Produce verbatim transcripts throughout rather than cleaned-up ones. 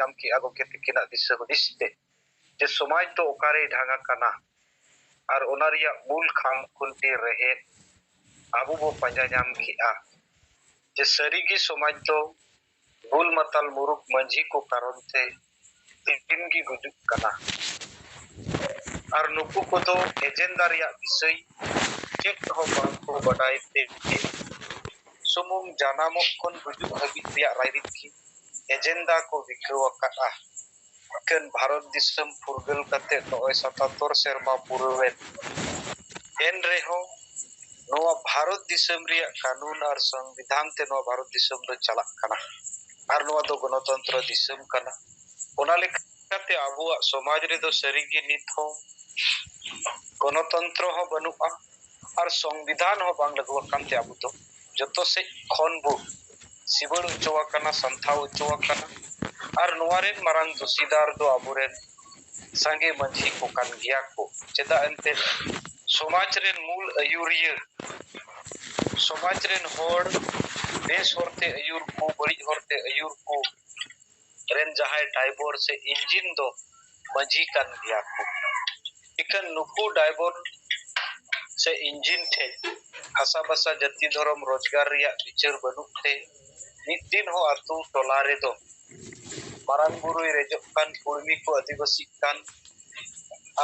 ᱧᱟᱢ ᱠᱮᱜᱼᱟ ᱜᱚᱢᱠᱮ ᱛᱤᱠᱤᱱᱟᱜ ᱫᱤᱥᱟᱹ ᱦᱩᱫᱤᱥ ᱛᱮ, ᱡᱮ ᱥᱚᱢᱟᱡᱽ ᱫᱚ ᱚᱠᱟᱨᱮᱭ ᱰᱷᱟᱝ ᱟᱠᱟᱱᱟ ᱟᱨ ᱚᱱᱟ ᱨᱮᱭᱟᱜ ᱢᱩᱞ ᱠᱷᱟᱢ ᱠᱷᱩᱱᱴᱤ ᱨᱮᱦᱮᱫ ᱟᱵᱚ ᱵᱚ ᱯᱟᱸᱡᱟ ᱧᱟᱢ ᱠᱮᱜᱼᱟ ᱡᱮ ᱥᱟᱹᱨᱤᱜᱮ ᱥᱚᱢᱟᱡᱽ ᱫᱚ ᱵᱩᱞ ᱢᱟᱛᱟᱞ ᱢᱩᱨᱩᱠ ᱢᱟᱹᱡᱷᱤ ᱠᱚ ᱠᱟᱨᱚᱱ ᱛᱮ ᱫᱤᱱ ᱜᱮ ᱜᱩᱡᱩᱜ ᱠᱟᱱᱟ᱾ ᱟᱨ ᱱᱩᱠᱩ ᱠᱚᱫᱚ ᱮᱡᱮᱱᱰᱟ ᱨᱮᱭᱟᱜ ᱵᱤᱥᱚᱭ ᱪᱮᱫ ᱦᱚᱸ ᱵᱟᱝ ᱠᱚ ᱵᱟᱰᱟᱭ ᱛᱮ ᱥᱩᱢᱩᱝ ᱡᱟᱱᱟᱢᱚᱜ ᱠᱷᱚᱱ ᱜᱩᱡᱩᱜ ᱦᱟᱹᱵᱤᱡ ᱨᱮᱭᱟᱜ ᱨᱟᱭᱨᱤᱛ ᱜᱮ ᱮᱡᱮᱱᱰᱟ ᱠᱚ ᱵᱤᱠᱷᱟᱹᱣ ᱟᱠᱟᱫᱼᱟ᱾ ᱮᱠᱷᱮᱱ ᱵᱷᱟᱨᱚᱛ ᱫᱤᱥᱚᱢ ᱯᱷᱩᱨᱜᱟᱹᱞ ᱠᱟᱛᱮ ᱱᱚᱜᱼᱚᱭ ᱥᱟᱛᱟᱛᱛᱚᱨ ᱥᱮᱨᱢᱟ ᱯᱩᱨᱟᱹᱣᱮᱱ, ᱮᱱ ᱨᱮᱦᱚᱸ ᱱᱚᱣᱟ ᱵᱷᱟᱨᱚᱛ ᱫᱤᱥᱚᱢ ᱨᱮᱭᱟᱜ ᱠᱟᱹᱱᱩᱱ ᱟᱨ ᱥᱚᱝᱵᱤᱫᱷᱟᱱ ᱛᱮ ᱱᱚᱣᱟ ᱵᱷᱟᱨᱚᱛ ᱫᱤᱥᱚᱢ ᱫᱚ ᱪᱟᱞᱟᱜ ᱠᱟᱱᱟ ᱟᱨ ᱱᱚᱣᱟ ᱫᱚ ᱜᱚᱱᱚᱛᱚᱱᱛᱨᱚ ᱫᱤᱥᱚᱢ ᱠᱟᱱᱟ᱾ ᱚᱱᱟ ᱞᱮᱠᱟᱛᱮ ᱟᱵᱚᱣᱟᱜ ᱥᱚᱢᱟᱡᱽ ᱨᱮᱫᱚ ᱥᱟᱹᱨᱤᱜᱮ ᱱᱤᱛ ᱦᱚᱸ ᱜᱚᱱᱚᱛᱚᱱᱛᱨᱚ ᱦᱚᱸ ᱵᱟᱹᱱᱩᱜᱼᱟ ᱟᱨ ᱥᱚᱝᱵᱤᱫᱷᱟᱱ ᱦᱚᱸ ᱵᱟᱝ ᱞᱟᱹᱜᱩ ᱟᱠᱟᱱ ᱛᱮ ᱟᱵᱚ ᱫᱚ ᱡᱚᱛᱚ ᱥᱮᱫ ᱠᱷᱚᱱ ᱵᱚ ᱥᱤᱵᱟᱹᱲ ᱦᱚᱪᱚ ᱟᱠᱟᱱᱟ, ᱥᱟᱱᱛᱷᱟᱣ ᱦᱚᱪᱚ ᱟᱠᱟᱱᱟ᱾ ᱟᱨ ᱱᱚᱣᱟ ᱨᱮᱱ ᱢᱟᱨᱟᱝ ᱫᱩᱥᱤᱫᱟᱨ ᱫᱚ ᱟᱵᱚᱨᱮᱱ ᱥᱟᱸᱜᱮ ᱢᱟᱹᱡᱷᱤ ᱠᱚ ᱠᱟᱱ ᱜᱮᱭᱟ ᱠᱚ᱾ ᱪᱮᱫᱟᱜ ᱮᱱᱛᱮ ᱥᱚᱢᱟᱡᱽ ᱨᱮᱱ ᱢᱩᱞ ᱟᱹᱭᱩᱨᱤᱭᱟᱹ, ᱥᱚᱢᱟᱡᱽ ᱨᱮᱱ ᱦᱚᱲ ᱵᱮᱥ ᱦᱚᱨᱛᱮ ᱟᱹᱭᱩᱨ ᱠᱚ, ᱵᱟᱹᱲᱤᱡ ᱦᱚᱨᱛᱮ ᱟᱹᱭᱩᱨ ᱠᱚ ᱨᱮᱱ ᱡᱟᱦᱟᱸᱭ ᱰᱟᱭᱵᱚᱨ ᱥᱮ ᱤᱧᱡᱤᱱ ᱫᱚ ᱢᱟᱹᱡᱷᱤ ᱠᱟᱱ ᱜᱮᱭᱟ ᱠᱚ᱾ ᱤᱠᱷᱟᱹᱱ ᱱᱩᱠᱩ ᱰᱟᱭᱵᱚᱨ ᱥᱮ ᱤᱧᱡᱤᱱ ᱴᱷᱮᱡ ᱦᱟᱥᱟ ᱵᱷᱟᱥᱟ, ᱡᱟᱹᱛᱤ, ᱫᱷᱚᱨᱚᱢ, ᱨᱳᱡᱽᱜᱟᱨ ᱨᱮᱭᱟᱜ ᱵᱤᱪᱟᱹᱨ ᱵᱟᱹᱱᱩᱜ ᱛᱮ ᱢᱤᱫ ᱫᱤᱱ ᱦᱚᱸ ᱟᱛᱳ ᱴᱚᱞᱟ ᱨᱮᱫᱚ ᱢᱟᱨᱟᱝ ᱵᱩᱨᱩᱭ ᱨᱮᱡᱚᱜ ᱠᱟᱱ, ᱠᱩᱲᱢᱤ ᱠᱚ ᱟᱹᱫᱤᱵᱟᱹᱥᱤᱜ ᱠᱟᱱ,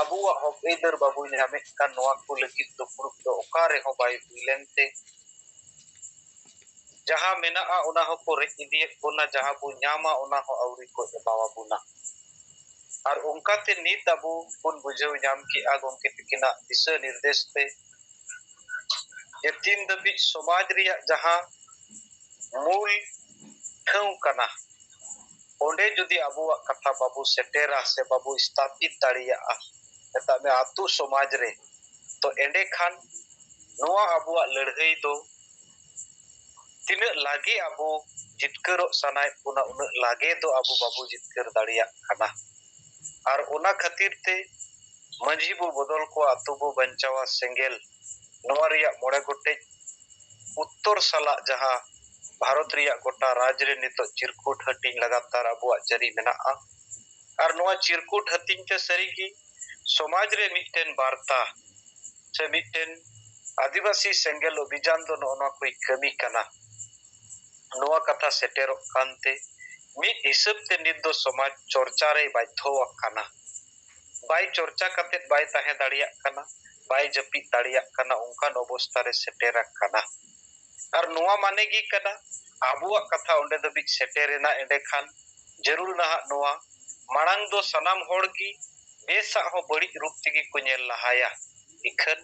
ᱟᱵᱚᱣᱟᱜ ᱦᱚᱠ ᱟᱹᱭᱫᱟᱹᱨ ᱵᱟᱵᱚ ᱧᱟᱢᱮᱫ ᱠᱟᱱ, ᱱᱚᱣᱟ ᱠᱚ ᱞᱟᱹᱜᱤᱫ ᱫᱩᱯᱲᱩᱵ ᱫᱚ ᱚᱠᱟ ᱨᱮᱦᱚᱸ ᱵᱟᱭ ᱦᱩᱭ ᱞᱮᱱ ᱛᱮ ᱡᱟᱦᱟᱸ ᱢᱮᱱᱟᱜᱼᱟ ᱚᱱᱟ ᱦᱚᱸᱠᱚ ᱨᱮᱡ ᱤᱫᱤᱭᱮᱫ ᱵᱚᱱᱟ, ᱡᱟᱦᱟᱸ ᱵᱚ ᱧᱟᱢᱟ ᱚᱱᱟ ᱦᱚᱸ ᱟᱹᱣᱨᱤ ᱠᱚ ᱮᱢᱟᱣᱟᱵᱚᱱᱟ᱾ ᱟᱨ ᱚᱱᱠᱟᱛᱮ ᱱᱤᱛ ᱟᱵᱚ ᱵᱚᱱ ᱵᱩᱡᱷᱟᱹᱣ ᱧᱟᱢ ᱠᱮᱜᱼᱟ ᱜᱚᱢᱠᱮ ᱛᱤᱠᱤᱱᱟᱜ ᱫᱤᱥᱟᱹ ᱱᱤᱨᱫᱮᱥ ᱛᱮ ᱡᱮ ᱛᱤᱱ ᱫᱷᱟᱹᱵᱤᱡ ᱥᱚᱢᱟᱡᱽ ᱨᱮᱭᱟᱜ ᱡᱟᱦᱟᱸ ᱢᱩᱞ ᱴᱷᱟᱹᱣ ᱠᱟᱱᱟ, ᱚᱸᱰᱮ ᱡᱩᱫᱤ ᱟᱵᱚᱣᱟᱜ ᱠᱟᱛᱷᱟ ᱵᱟᱵᱚ ᱥᱮᱴᱮᱨᱟ ᱥᱮ ᱵᱟᱵᱚ ᱥᱛᱷᱟᱯᱤᱛ ᱫᱟᱲᱮᱭᱟᱜᱼᱟ, ᱢᱮᱛᱟᱜ ᱢᱮ ᱟᱛᱳ ᱥᱚᱢᱟᱡᱽ ᱨᱮ, ᱛᱚ ᱮᱸᱰᱮᱠᱷᱟᱱ ᱱᱚᱣᱟ ᱟᱵᱚᱣᱟᱜ ᱞᱟᱹᱲᱦᱟᱹᱭ ᱫᱚ ᱛᱤᱱᱟᱹᱜ ᱞᱟᱜᱮ ᱟᱵᱚ ᱡᱤᱛᱠᱟᱹᱨᱚᱜ ᱥᱟᱱᱟᱭᱮᱫ ᱵᱚᱱᱟ, ᱩᱱᱟᱹᱜ ᱞᱟᱜᱮ ᱫᱚ ᱟᱵᱚ ᱵᱟᱵᱚ ᱡᱤᱛᱠᱟᱹᱨ ᱫᱟᱲᱮᱭᱟᱜ ᱠᱟᱱᱟ᱾ ᱟᱨ ᱚᱱᱟ ᱠᱷᱟᱹᱛᱤᱨ ᱛᱮ ᱢᱟᱹᱡᱷᱤ ᱵᱚ ᱵᱚᱫᱚᱞ ᱠᱚᱣᱟ, ᱟᱛᱳ ᱵᱚ ᱵᱟᱧᱪᱟᱣᱟ ᱥᱮᱸᱜᱮᱞ, ᱱᱚᱣᱟ ᱨᱮᱭᱟᱜ ᱢᱚᱬᱮ ᱜᱚᱴᱮᱡ ᱩᱛᱛᱚᱨ ᱥᱟᱞᱟᱜ ᱡᱟᱦᱟᱸ ᱵᱷᱟᱨᱚᱛ ᱨᱮᱭᱟᱜ ᱜᱚᱴᱟ ᱨᱟᱡᱽ ᱨᱮ ᱱᱤᱛᱚᱜ ᱪᱤᱨᱠᱩᱴ ᱦᱟᱹᱴᱤᱧ ᱞᱟᱜᱟᱛᱟᱨ ᱟᱵᱚᱣᱟᱜ ᱡᱟᱹᱨᱤ ᱢᱮᱱᱟᱜᱼᱟ᱾ ᱟᱨ ᱱᱚᱣᱟ ᱪᱤᱨᱠᱩᱴ ᱦᱟᱹᱴᱤᱧ ᱛᱮ ᱥᱟᱹᱨᱤᱜᱮ ᱥᱚᱢᱟᱡᱽ ᱨᱮ ᱢᱤᱫᱴᱮᱱ ᱵᱟᱨᱛᱟ ᱥᱮ ᱢᱤᱫᱴᱮᱱ ᱟᱹᱫᱤᱵᱟᱹᱥᱤ ᱥᱮᱸᱜᱮᱞ ᱚᱵᱷᱤᱡᱟᱱ ᱫᱚ ᱱᱚᱜᱼᱚ ᱱᱚᱣᱟ ᱠᱚᱭ ᱠᱟᱹᱢᱤ ᱠᱟᱱᱟ᱾ ᱱᱚᱣᱟ ᱠᱟᱛᱷᱟ ᱥᱮᱴᱮᱨᱚᱜ ᱠᱟᱱᱛᱮ ᱢᱤᱫ ᱦᱤᱥᱟᱹᱵ ᱛᱮ ᱱᱤᱛ ᱫᱚ ᱥᱚᱢᱟᱡᱽ ᱪᱚᱨᱪᱟ ᱨᱮᱭ ᱵᱟᱫᱽᱫᱷᱚ ᱟᱠᱟᱱᱟ᱾ ᱵᱟᱭ ᱪᱚᱨᱪᱟ ᱠᱟᱛᱮᱫ ᱵᱟᱭ ᱛᱟᱦᱮᱸ ᱫᱟᱲᱮᱭᱟᱜ ᱠᱟᱱᱟ, ᱵᱟᱭ ᱡᱟᱹᱯᱤᱫ ᱫᱟᱲᱮᱭᱟᱜ ᱠᱟᱱᱟ, ᱚᱱᱠᱟᱱ ᱚᱵᱚᱥᱛᱷᱟ ᱨᱮ ᱥᱮᱴᱮᱨ ᱟᱠᱟᱱᱟ᱾ ᱟᱨ ᱱᱚᱣᱟ ᱢᱟᱱᱮ ᱜᱮ ᱠᱟᱱᱟ ᱟᱵᱚᱣᱟᱜ ᱠᱟᱛᱷᱟ ᱚᱸᱰᱮ ᱫᱷᱟᱹᱵᱤᱡ ᱥᱮᱴᱮᱨᱮᱱᱟ᱾ ᱮᱸᱰᱮᱠᱷᱟᱱ ᱡᱟᱹᱨᱩᱲ ᱱᱟᱦᱟᱜ ᱱᱚᱣᱟ ᱢᱟᱲᱟᱝ ᱫᱚ ᱥᱟᱱᱟᱢ ᱦᱚᱲ ᱜᱮ ᱵᱮᱥᱟᱜ ᱦᱚᱸ ᱵᱟᱹᱲᱤᱡ ᱨᱩᱯ ᱛᱮᱜᱮ ᱠᱚ ᱧᱮᱞ ᱞᱟᱦᱟᱭᱟ᱾ ᱤᱠᱷᱟᱹᱱ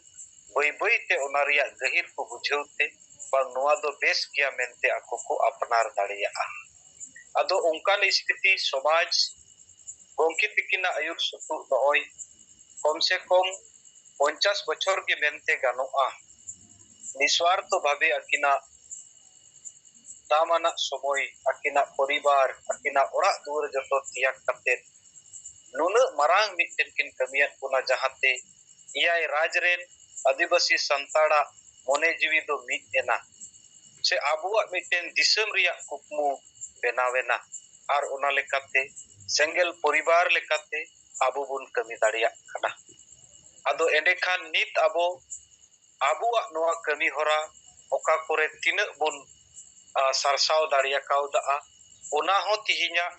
ᱵᱟᱹᱭ ᱵᱟᱹᱭ ᱛᱮ ᱚᱱᱟ ᱨᱮᱭᱟᱜ ᱜᱟᱹᱦᱤᱨ ᱠᱚ ᱵᱩᱡᱷᱟᱹᱣ ᱛᱮ ᱵᱟᱝ ᱱᱚᱣᱟ ᱫᱚ ᱵᱮᱥ ᱜᱮᱭᱟ ᱢᱮᱱᱛᱮ ᱟᱠᱚ ᱠᱚ ᱟᱯᱱᱟᱨ ᱫᱟᱲᱮᱭᱟᱜᱼᱟ᱾ ᱟᱫᱚ ᱚᱱᱠᱟᱱ ᱥᱛᱷᱤᱛᱤ ᱥᱚᱢᱟᱡᱽ ᱜᱚᱢᱠᱮ ᱛᱤᱠᱤᱱᱟᱜ ᱟᱹᱭᱩᱨ ᱥᱩᱛᱩᱜ ᱱᱚᱜᱼᱚᱭ ᱠᱚᱢ ᱥᱮ ᱠᱚᱢ ᱯᱚᱧᱪᱟᱥ ᱵᱚᱪᱷᱚᱨ ᱜᱮ ᱢᱮᱱᱛᱮ ᱜᱟᱱᱚᱜᱼᱟ᱾ ᱱᱤᱥᱣᱟᱨᱛᱷᱚ ᱵᱷᱟᱵᱮ ᱟᱹᱠᱤᱱᱟᱜ ᱫᱟᱢᱟᱱᱟᱜ ᱥᱚᱢᱚᱭ, ᱟᱹᱠᱤᱱᱟᱜ ᱯᱚᱨᱤᱵᱟᱨ, ᱟᱹᱠᱤᱱᱟᱜ ᱚᱲᱟᱜ ᱫᱩᱣᱟᱹᱨ ᱡᱚᱛᱚ ᱛᱮᱭᱟᱜ ᱠᱟᱛᱮ ᱱᱩᱱᱟᱹᱜ ᱢᱟᱨᱟᱝ ᱢᱤᱫᱴᱮᱱ ᱠᱤᱱ ᱠᱟᱹᱢᱤᱭᱟᱫ ᱵᱚᱱᱟ, ᱡᱟᱦᱟᱸᱛᱮ ᱮᱭᱟᱭ ᱨᱟᱡᱽ ᱨᱮᱱ ᱟᱹᱫᱤᱵᱟᱹᱥᱤ ᱥᱟᱱᱛᱟᱲᱟᱜ ᱢᱚᱱᱮ ᱡᱤᱣᱤ ᱫᱚ ᱢᱤᱫ ᱮᱱᱟ, ᱥᱮ ᱟᱵᱚᱣᱟᱜ ᱢᱤᱫᱴᱮᱱ ᱫᱤᱥᱚᱢ ᱨᱮᱭᱟᱜ ᱠᱩᱠᱢᱩ ᱵᱮᱱᱟᱣ ᱮᱱᱟ᱾ ᱟᱨ ᱚᱱᱟ ᱞᱮᱠᱟᱛᱮ ᱥᱮᱸᱜᱮᱞ ᱯᱚᱨᱤᱵᱟᱨ ᱞᱮᱠᱟᱛᱮ ᱟᱵᱚ ᱵᱚᱱ ᱠᱟᱹᱢᱤ ᱫᱟᱲᱮᱭᱟᱜ ᱠᱟᱱᱟ᱾ ᱟᱫᱚ ᱮᱸᱰᱮᱠᱷᱟᱱ ᱱᱤᱛ ᱟᱵᱚ ᱟᱵᱚᱣᱟᱜ ᱱᱚᱣᱟ ᱠᱟᱹᱢᱤ ᱦᱚᱨᱟ ᱚᱠᱟ ᱠᱚᱨᱮ ᱛᱤᱱᱟᱹᱜ ᱵᱚᱱ, ᱟ, ᱥᱟᱨᱥᱟᱣ ᱫᱟᱲᱮ ᱠᱟᱣᱫᱟᱜᱼᱟ, ᱚᱱᱟ ᱦᱚᱸ ᱛᱤᱦᱤᱧᱟᱜ,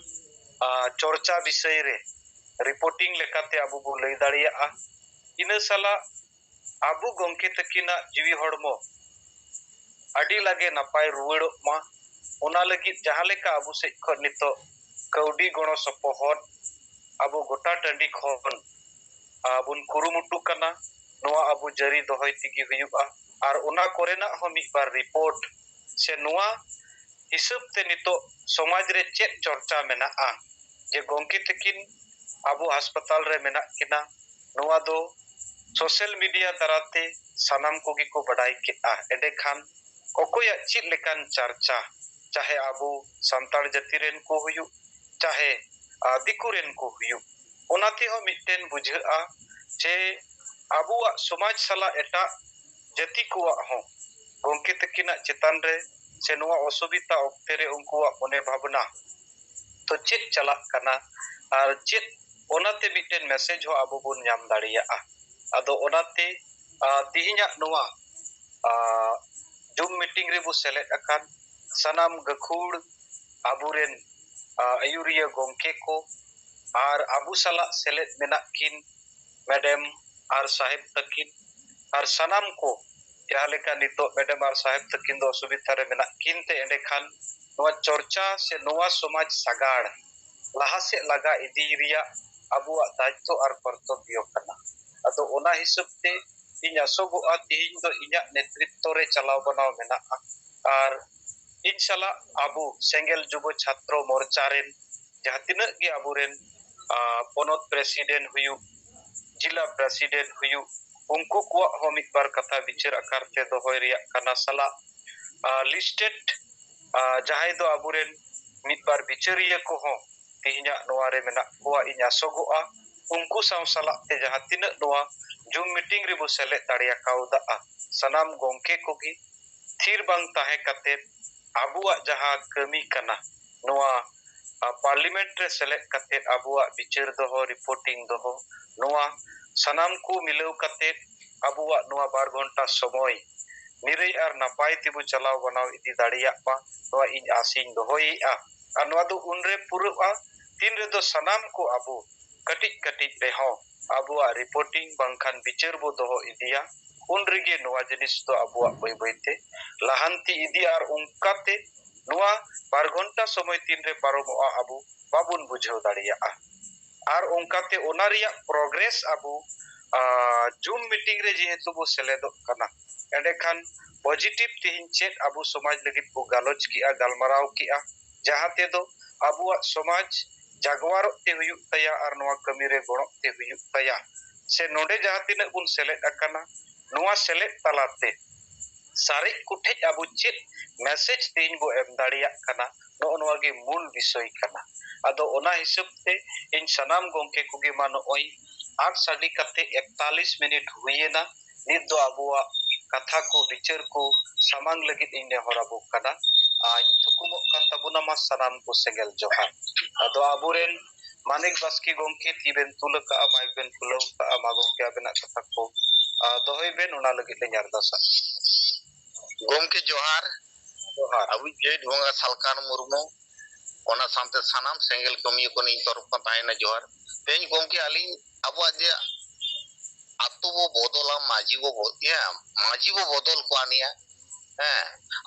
ᱟ, ᱪᱚᱨᱪᱟ ᱵᱤᱥᱚᱭ ᱨᱮ ᱨᱤᱯᱳᱨᱴᱤᱝ ᱞᱮᱠᱟᱛᱮ ᱟᱵᱚ ᱵᱚᱱ ᱞᱟᱹᱭ ᱫᱟᱲᱮᱭᱟᱜᱼᱟ᱾ ᱤᱱᱟᱹ ᱥᱟᱞᱟᱜ ᱟᱵᱚ ᱜᱚᱢᱠᱮ ᱛᱟᱹᱠᱤᱱᱟᱜ ᱡᱤᱣᱤ ᱦᱚᱲᱢᱚ ᱟᱹᱰᱤ ᱞᱟᱜᱮ ᱱᱟᱯᱟᱭ ᱨᱩᱣᱟᱹᱲᱚᱜ ᱢᱟ, ᱚᱱᱟ ᱞᱟᱹᱜᱤᱫ ᱡᱟᱦᱟᱸ ᱞᱮᱠᱟ ᱟᱵᱚ ᱥᱮᱫ ᱠᱷᱚᱱ ᱱᱤᱛᱚᱜ ᱠᱟᱹᱣᱰᱤ ᱜᱚᱲᱚ ᱥᱚᱯᱚᱦᱚᱫ ᱟᱵᱚ ᱜᱚᱴᱟ ᱴᱟᱺᱰᱤ ᱠᱷᱚᱱ, ᱟ, ᱵᱚᱱ ᱠᱩᱨᱩᱢᱩᱴᱩ ᱠᱟᱱᱟ, ᱱᱚᱣᱟ ᱟᱵᱚ ᱡᱟᱹᱨᱤ ᱫᱚᱦᱚᱭ ᱛᱮᱜᱮ ᱦᱩᱭᱩᱜᱼᱟ᱾ ᱟᱨ ᱚᱱᱟ ᱠᱚᱨᱮᱱᱟᱜ ᱦᱚᱸ ᱢᱤᱫ ᱵᱟᱨ ᱨᱤᱯᱳᱨᱴ ᱥᱮ ᱱᱚᱣᱟ ᱦᱤᱥᱟᱹᱵ ᱛᱮ ᱱᱤᱛᱚᱜ ᱥᱚᱢᱟᱡᱽ ᱨᱮ ᱪᱮᱫ ᱪᱚᱨᱪᱟ ᱢᱮᱱᱟᱜᱼᱟ ᱡᱮ ᱜᱚᱢᱠᱮ ᱛᱟᱹᱠᱤᱱ ᱟᱵᱚ ᱦᱟᱥᱯᱟᱛᱟᱞ ᱨᱮ ᱢᱮᱱᱟᱜ ᱠᱤᱱᱟ, ᱱᱚᱣᱟ ᱫᱚ ᱥᱳᱥᱟᱞ ᱢᱤᱰᱤᱭᱟ ᱫᱟᱨᱟᱛᱮ ᱥᱟᱱᱟᱢ ᱠᱚᱜᱮ ᱠᱚ ᱵᱟᱰᱟᱭ ᱠᱮᱫᱼᱟ᱾ ᱮᱸᱰᱮᱠᱷᱟᱱ ᱚᱠᱚᱭᱟᱜ ᱪᱮᱫ ᱞᱮᱠᱟᱱ ᱪᱟᱨᱪᱟ, ᱪᱟᱦᱮ ᱟᱵᱚ ᱥᱟᱱᱛᱟᱲ ᱡᱟᱹᱛᱤ ᱨᱮᱱ ᱠᱚ ᱦᱩᱭᱩᱜ, ᱪᱟᱦᱮ, ᱟ, ᱫᱤᱠᱩ ᱨᱮᱱ ᱠᱚ ᱦᱩᱭᱩᱜ, ᱚᱱᱟ ᱛᱮᱦᱚᱸ ᱢᱤᱫᱴᱮᱱ ᱵᱩᱡᱷᱟᱹᱜᱼᱟ ᱡᱮ ᱟᱵᱚᱣᱟᱜ ᱥᱚᱢᱟᱡᱽ ᱥᱟᱞᱟᱜ ᱮᱴᱟᱜ ᱡᱟᱹᱛᱤ ᱠᱚᱣᱟᱜ ᱦᱚᱸ ᱜᱚᱢᱠᱮ ᱛᱟᱹᱠᱤᱱᱟᱜ ᱪᱮᱛᱟᱱ ᱨᱮ ᱥᱮ ᱱᱚᱣᱟ ᱚᱥᱩᱵᱤᱫᱷᱟ ᱚᱠᱛᱮ ᱨᱮ ᱩᱱᱠᱩᱣᱟᱜ ᱢᱚᱱᱮ ᱵᱷᱟᱵᱽᱱᱟ ᱛᱚ ᱪᱮᱫ ᱪᱟᱞᱟᱜ ᱠᱟᱱᱟ, ᱟᱨ ᱪᱮᱫ, ᱚᱱᱟᱛᱮ ᱢᱤᱫᱴᱮᱱ ᱢᱮᱥᱮᱡᱽ ᱦᱚᱸ ᱟᱵᱚ ᱵᱚᱱ ᱧᱟᱢ ᱫᱟᱲᱮᱭᱟᱜᱼᱟ᱾ ᱟᱫᱚ ᱚᱱᱟᱛᱮ, ᱟ, ᱛᱤᱦᱤᱧᱟᱜ ᱱᱚᱣᱟ, ᱟ, ᱡᱩᱢ ᱢᱤᱴᱤᱝ ᱨᱮᱵᱚ ᱥᱮᱞᱮᱫ ᱟᱠᱟᱱ ᱥᱟᱱᱟᱢ ᱜᱟᱹᱠᱷᱩᱲ ᱟᱵᱚᱨᱮᱱ, ᱟ, ᱟᱹᱭᱩᱨᱤᱭᱟᱹ ᱜᱚᱢᱠᱮ ᱠᱚ ᱟᱨ ᱟᱵᱚ ᱥᱟᱞᱟᱜ ᱥᱮᱞᱮᱫ ᱢᱮᱱᱟᱜ ᱠᱤᱱ ᱢᱮᱰᱟᱢ ᱟᱨ ᱥᱟᱦᱮᱵᱽ ᱛᱟᱹᱠᱤᱱ ᱟᱨ ᱥᱟᱱᱟᱢ ᱠᱚ, ᱡᱟᱦᱟᱸ ᱞᱮᱠᱟ ᱱᱤᱛᱚᱜ ᱢᱮᱰᱟᱢ ᱟᱨ ᱥᱟᱦᱮᱵᱽ ᱛᱟᱹᱠᱤᱱ ᱫᱚ ᱚᱥᱩᱵᱤᱫᱷᱟ ᱨᱮ ᱢᱮᱱᱟᱜ ᱠᱤᱱ ᱛᱮ, ᱮᱸᱰᱮᱠᱷᱟᱱ ᱱᱚᱣᱟ ᱪᱚᱨᱪᱟ ᱥᱮ ᱱᱚᱣᱟ ᱥᱚᱢᱟᱡᱽ ᱥᱟᱜᱟᱲ ᱞᱟᱦᱟ ᱥᱮᱫ ᱞᱟᱜᱟ ᱤᱫᱤ ᱨᱮᱭᱟᱜ ᱟᱵᱚᱣᱟᱜ ᱫᱟᱭᱤᱛᱛᱚ ᱟᱨ ᱠᱚᱨᱛᱚᱵᱽᱵᱚ ᱠᱟᱱᱟ᱾ ᱟᱫᱚ ᱚᱱᱟ ᱦᱤᱥᱟᱹᱵ ᱛᱮ ᱤᱧ ᱟᱥᱚᱜᱚᱜᱼᱟ, ᱛᱮᱦᱮᱧ ᱫᱚ ᱤᱧᱟᱹᱜ ᱱᱮᱛᱨᱤᱛᱛᱚ ᱨᱮ ᱪᱟᱞᱟᱣ ᱵᱟᱱᱟᱣ ᱢᱮᱱᱟᱜᱼᱟ᱾ ᱟᱨ ᱤᱧ ᱥᱟᱞᱟᱜ ᱟᱵᱚ ᱥᱮᱸᱜᱮᱞ ᱡᱩᱵᱚ ᱪᱷᱟᱛᱨᱚ ᱢᱳᱨᱪᱟ ᱨᱮᱱ ᱡᱟᱦᱟᱸ ᱛᱤᱱᱟᱹᱜ ᱜᱮ ᱟᱵᱚᱨᱮᱱ, ᱟ, ᱯᱚᱱᱚᱛ ᱯᱨᱮᱥᱤᱰᱮᱱᱴ ᱦᱩᱭᱩᱜ, ᱡᱤᱞᱟ ᱯᱨᱮᱥᱤᱰᱮᱱᱴ ᱦᱩᱭᱩᱜ, ᱩᱱᱠᱩ ᱠᱚᱣᱟᱜ ᱦᱚᱸ ᱢᱤᱫ ᱵᱟᱨ ᱠᱟᱛᱷᱟ ᱵᱤᱪᱟᱹᱨ ᱟᱠᱟᱨ ᱛᱮ ᱫᱚᱦᱚᱭ ᱨᱮᱭᱟᱜ ᱠᱟᱱᱟ᱾ ᱥᱟᱞᱟᱜ, ᱟ, ᱞᱤᱥᱴᱮᱰ, ᱟ, ᱡᱟᱦᱟᱸᱭ ᱫᱚ ᱟᱵᱚᱨᱮᱱ ᱢᱤᱫ ᱵᱟᱨ ᱵᱤᱪᱟᱹᱨᱤᱭᱟᱹ ᱠᱚᱦᱚᱸ ᱛᱮᱦᱮᱧᱟᱜ ᱱᱚᱣᱟ ᱨᱮ ᱢᱮᱱᱟᱜ ᱠᱚᱣᱟ, ᱤᱧ ᱟᱥᱚᱜᱚᱜᱼᱟ ᱩᱱᱠᱩ ᱥᱟᱶ ᱥᱟᱞᱟᱜ ᱛᱮ ᱡᱟᱦᱟᱸ ᱛᱤᱱᱟᱹᱜ ᱱᱚᱣᱟ ᱡᱩᱢ ᱢᱤᱴᱤᱝ ᱨᱮᱵᱚ ᱥᱮᱞᱮᱫ ᱫᱟᱲᱮ ᱟᱠᱟᱣᱫᱟ, ᱥᱟᱱᱟᱢ ᱜᱚᱢᱠᱮ ᱠᱚᱜᱮ ᱛᱷᱤᱨ ᱵᱟᱝ ᱛᱟᱦᱮᱸ ᱠᱟᱛᱮ ᱟᱵᱚᱣᱟᱜ ᱡᱟᱦᱟᱸ ᱠᱟᱹᱢᱤ ᱠᱟᱱᱟ, ᱱᱚᱣᱟ, ᱟ, ᱯᱟᱨᱞᱤᱢᱮᱱᱴ ᱨᱮ ᱥᱮᱞᱮᱫ ᱠᱟᱛᱮ ᱟᱵᱚᱣᱟᱜ ᱵᱤᱪᱟᱹᱨ ᱫᱚᱦᱚ, ᱨᱤᱯᱳᱨᱴᱤᱝ ᱫᱚᱦᱚ, ᱱᱚᱣᱟ ᱥᱟᱱᱟᱢ ᱠᱚ ᱢᱤᱞᱟᱹᱣ ᱠᱟᱛᱮ ᱟᱵᱚᱣᱟᱜ ᱱᱚᱣᱟ ᱵᱟᱨ ᱜᱷᱚᱱᱴᱟ ᱥᱚᱢᱚᱭ ᱱᱤᱨᱟᱹᱭ ᱟᱨ ᱱᱟᱯᱟᱭ ᱛᱮᱵᱚ ᱪᱟᱞᱟᱣ ᱵᱟᱱᱟᱣ ᱤᱫᱤ ᱫᱟᱲᱮᱭᱟᱜ ᱢᱟ, ᱱᱚᱣᱟ ᱤᱧ ᱟᱥᱤᱧ ᱫᱚᱦᱚᱭᱮᱫᱼᱟ᱾ ᱟᱨ ᱱᱚᱣᱟ ᱫᱚ ᱩᱱᱨᱮ ᱯᱩᱨᱟᱹᱜᱼᱟ, ᱛᱤᱱ ᱨᱮᱫᱚ ᱥᱟᱱᱟᱢ ᱠᱚ ᱟᱵᱚ ᱠᱟᱹᱴᱤᱡ ᱠᱟᱹᱴᱤᱡ ᱨᱮᱦᱚᱸ ᱟᱵᱚᱣᱟᱜ ᱨᱤᱯᱳᱨᱴᱤᱝ ᱵᱟᱝᱠᱷᱟᱱ ᱵᱤᱪᱟᱹᱨ ᱵᱚ ᱫᱚᱦᱚ ᱤᱫᱤᱭᱟ, ᱩᱱ ᱨᱮᱜᱮ ᱱᱚᱣᱟ ᱡᱤᱱᱤᱥ ᱫᱚ ᱟᱵᱚᱣᱟᱜ ᱵᱟᱹᱭ ᱵᱟᱹᱭᱛᱮ ᱞᱟᱦᱟᱱᱛᱤ ᱤᱫᱤᱜᱼᱟ᱾ ᱟᱨ ᱚᱱᱠᱟᱛᱮ ᱱᱚᱣᱟ ᱵᱟᱨ ᱜᱷᱚᱱᱴᱟ ᱥᱚᱢᱚᱭ ᱛᱤᱱᱨᱮ ᱯᱟᱨᱚᱢᱚᱜᱼᱟ, ᱟᱵᱚ ᱵᱟᱵᱚᱱ ᱵᱩᱡᱷᱟᱹᱣ ᱫᱟᱲᱮᱭᱟᱜᱼᱟ᱾ ᱟᱨ ᱚᱱᱠᱟᱛᱮ ᱚᱱᱟ ᱨᱮᱭᱟᱜ ᱯᱨᱚᱜᱽᱨᱮᱥ ᱟᱵᱚ, ᱟ, ᱡᱩᱢ ᱢᱤᱴᱤᱝ ᱨᱮ ᱡᱮᱦᱮᱛᱩ ᱵᱚ ᱥᱮᱞᱮᱫᱚᱜ ᱠᱟᱱᱟ, ᱮᱸᱰᱮᱠᱷᱟᱱ ᱯᱚᱡᱤᱴᱤᱵᱷ ᱛᱮᱦᱮᱧ ᱪᱮᱫ ᱟᱵᱚ ᱥᱚᱢᱟᱡᱽ ᱞᱟᱹᱜᱤᱫ ᱵᱚ ᱜᱟᱞᱚᱪ ᱠᱮᱜᱼᱟ, ᱜᱟᱞᱢᱟᱨᱟᱣ ᱠᱮᱜᱼᱟ, ᱡᱟᱦᱟᱸ ᱛᱮᱫᱚ ᱟᱵᱚᱣᱟᱜ ᱥᱚᱢᱟᱡᱽ ᱡᱟᱜᱽᱣᱟᱨᱚᱜ ᱛᱮ ᱦᱩᱭᱩᱜ ᱛᱟᱭᱟ ᱟᱨ ᱱᱚᱣᱟ ᱠᱟᱹᱢᱤ ᱨᱮ ᱜᱚᱲᱚᱜ ᱛᱮ ᱦᱩᱭᱩᱜ ᱛᱟᱭᱟ, ᱥᱮ ᱱᱚᱰᱮ ᱡᱟᱦᱟᱸ ᱛᱤᱱᱟᱹᱜ ᱵᱚᱱ ᱥᱮᱞᱮᱫ ᱟᱠᱟᱱᱟ, ᱱᱚᱣᱟ ᱥᱮᱞᱮᱫ ᱛᱟᱞᱟᱛᱮ ᱥᱟᱨᱮᱡ ᱠᱚᱴᱷᱮᱡ ᱟᱵᱚ ᱪᱮᱫ ᱢᱮᱥᱮᱡᱽ ᱛᱮᱦᱮᱧ ᱵᱚ ᱮᱢ ᱫᱟᱲᱮᱭᱟᱜ ᱠᱟᱱᱟ, ᱱᱚᱜᱼᱚ ᱱᱚᱣᱟ ᱜᱮ ᱢᱩᱞ ᱵᱤᱥᱚᱭ ᱠᱟᱱᱟ᱾ ᱟᱫᱚ ᱚᱱᱟ ᱦᱤᱥᱟᱹᱵ ᱛᱮ ᱤᱧ ᱥᱟᱱᱟᱢ ᱜᱚᱢᱠᱮ ᱠᱚᱜᱮ ᱢᱟ ᱱᱚᱜᱼᱚᱭ ᱟᱴ ᱥᱟᱰᱮ ᱠᱟᱛᱮ ᱮᱠᱛᱟᱞᱤᱥ ᱢᱤᱱᱤᱴ ᱦᱩᱭᱮᱱᱟ, ᱱᱤᱛ ᱫᱚ ᱟᱵᱚᱣᱟᱜ ᱠᱟᱛᱷᱟ ᱠᱚ, ᱵᱤᱪᱟᱹᱨ ᱠᱚ ᱥᱟᱢᱟᱝ ᱞᱟᱹᱜᱤᱫ ᱤᱧ ᱱᱮᱦᱚᱨ ᱟᱵᱚ ᱠᱟᱱᱟ᱾ ᱟᱨ ᱛᱷᱩᱠᱩᱢᱚᱜ ᱠᱟᱱ ᱛᱟᱵᱚᱱᱟ ᱢᱟ ᱥᱟᱱᱟᱢ ᱠᱚ ᱥᱮᱸᱜᱮᱞ ᱡᱚᱦᱟᱨ᱾ ᱟᱫᱚ ᱟᱵᱚᱨᱮᱱ ᱢᱟᱱᱤᱠ ᱵᱟᱥᱠᱮ ᱜᱚᱢᱠᱮ ᱛᱤ ᱵᱮᱱ ᱛᱩᱞ ᱟᱠᱟᱜᱼᱟ, ᱢᱟᱭᱤᱠ ᱵᱮᱱ ᱠᱷᱩᱞᱟᱹᱣ ᱟᱠᱟᱜᱼᱟ, ᱢᱟ ᱜᱚᱢᱠᱮ ᱟᱵᱮᱱᱟᱜ ᱠᱟᱛᱷᱟ ᱠᱚ, ᱟ, ᱫᱚᱦᱚᱭ ᱵᱮᱱ, ᱚᱱᱟ ᱞᱟᱹᱜᱤᱫ ᱞᱤᱧ ᱟᱨᱫᱟᱥᱟ᱾ ᱜᱚᱢᱠᱮ ᱡᱚᱦᱟᱨ᱾ ᱡᱚᱦᱟᱨ᱾ ᱟᱵᱚ ᱡᱟᱹᱛ ᱵᱚᱸᱜᱟ ᱥᱟᱞᱠᱷᱟᱱ ᱢᱩᱨᱢᱩ, ᱚᱱᱟ ᱥᱟᱶᱛᱮ ᱥᱟᱱᱟᱢ ᱥᱮᱸᱜᱮᱞ ᱠᱟᱹᱢᱤᱭᱟᱹ ᱠᱚ ᱤᱧ ᱛᱚᱨᱚᱯ ᱠᱷᱚᱱ ᱛᱟᱦᱮᱸᱭᱮᱱᱟ ᱡᱚᱦᱟᱨ᱾ ᱛᱮᱦᱮᱧ ᱜᱚᱢᱠᱮ ᱟᱹᱞᱤᱧ ᱟᱵᱚᱣᱟᱜ ᱡᱮ ᱟᱛᱳ ᱵᱚ ᱵᱚᱫᱚᱞᱟ, ᱢᱟᱹᱡᱷᱤ ᱵᱚ ᱵᱚ-, ᱤᱭᱟᱹ, ᱢᱟᱹᱡᱷᱤ ᱵᱚ ᱵᱚᱫᱚᱞ ᱠᱚᱣᱟ ᱱᱤᱭᱟᱹ, ᱦᱮᱸ,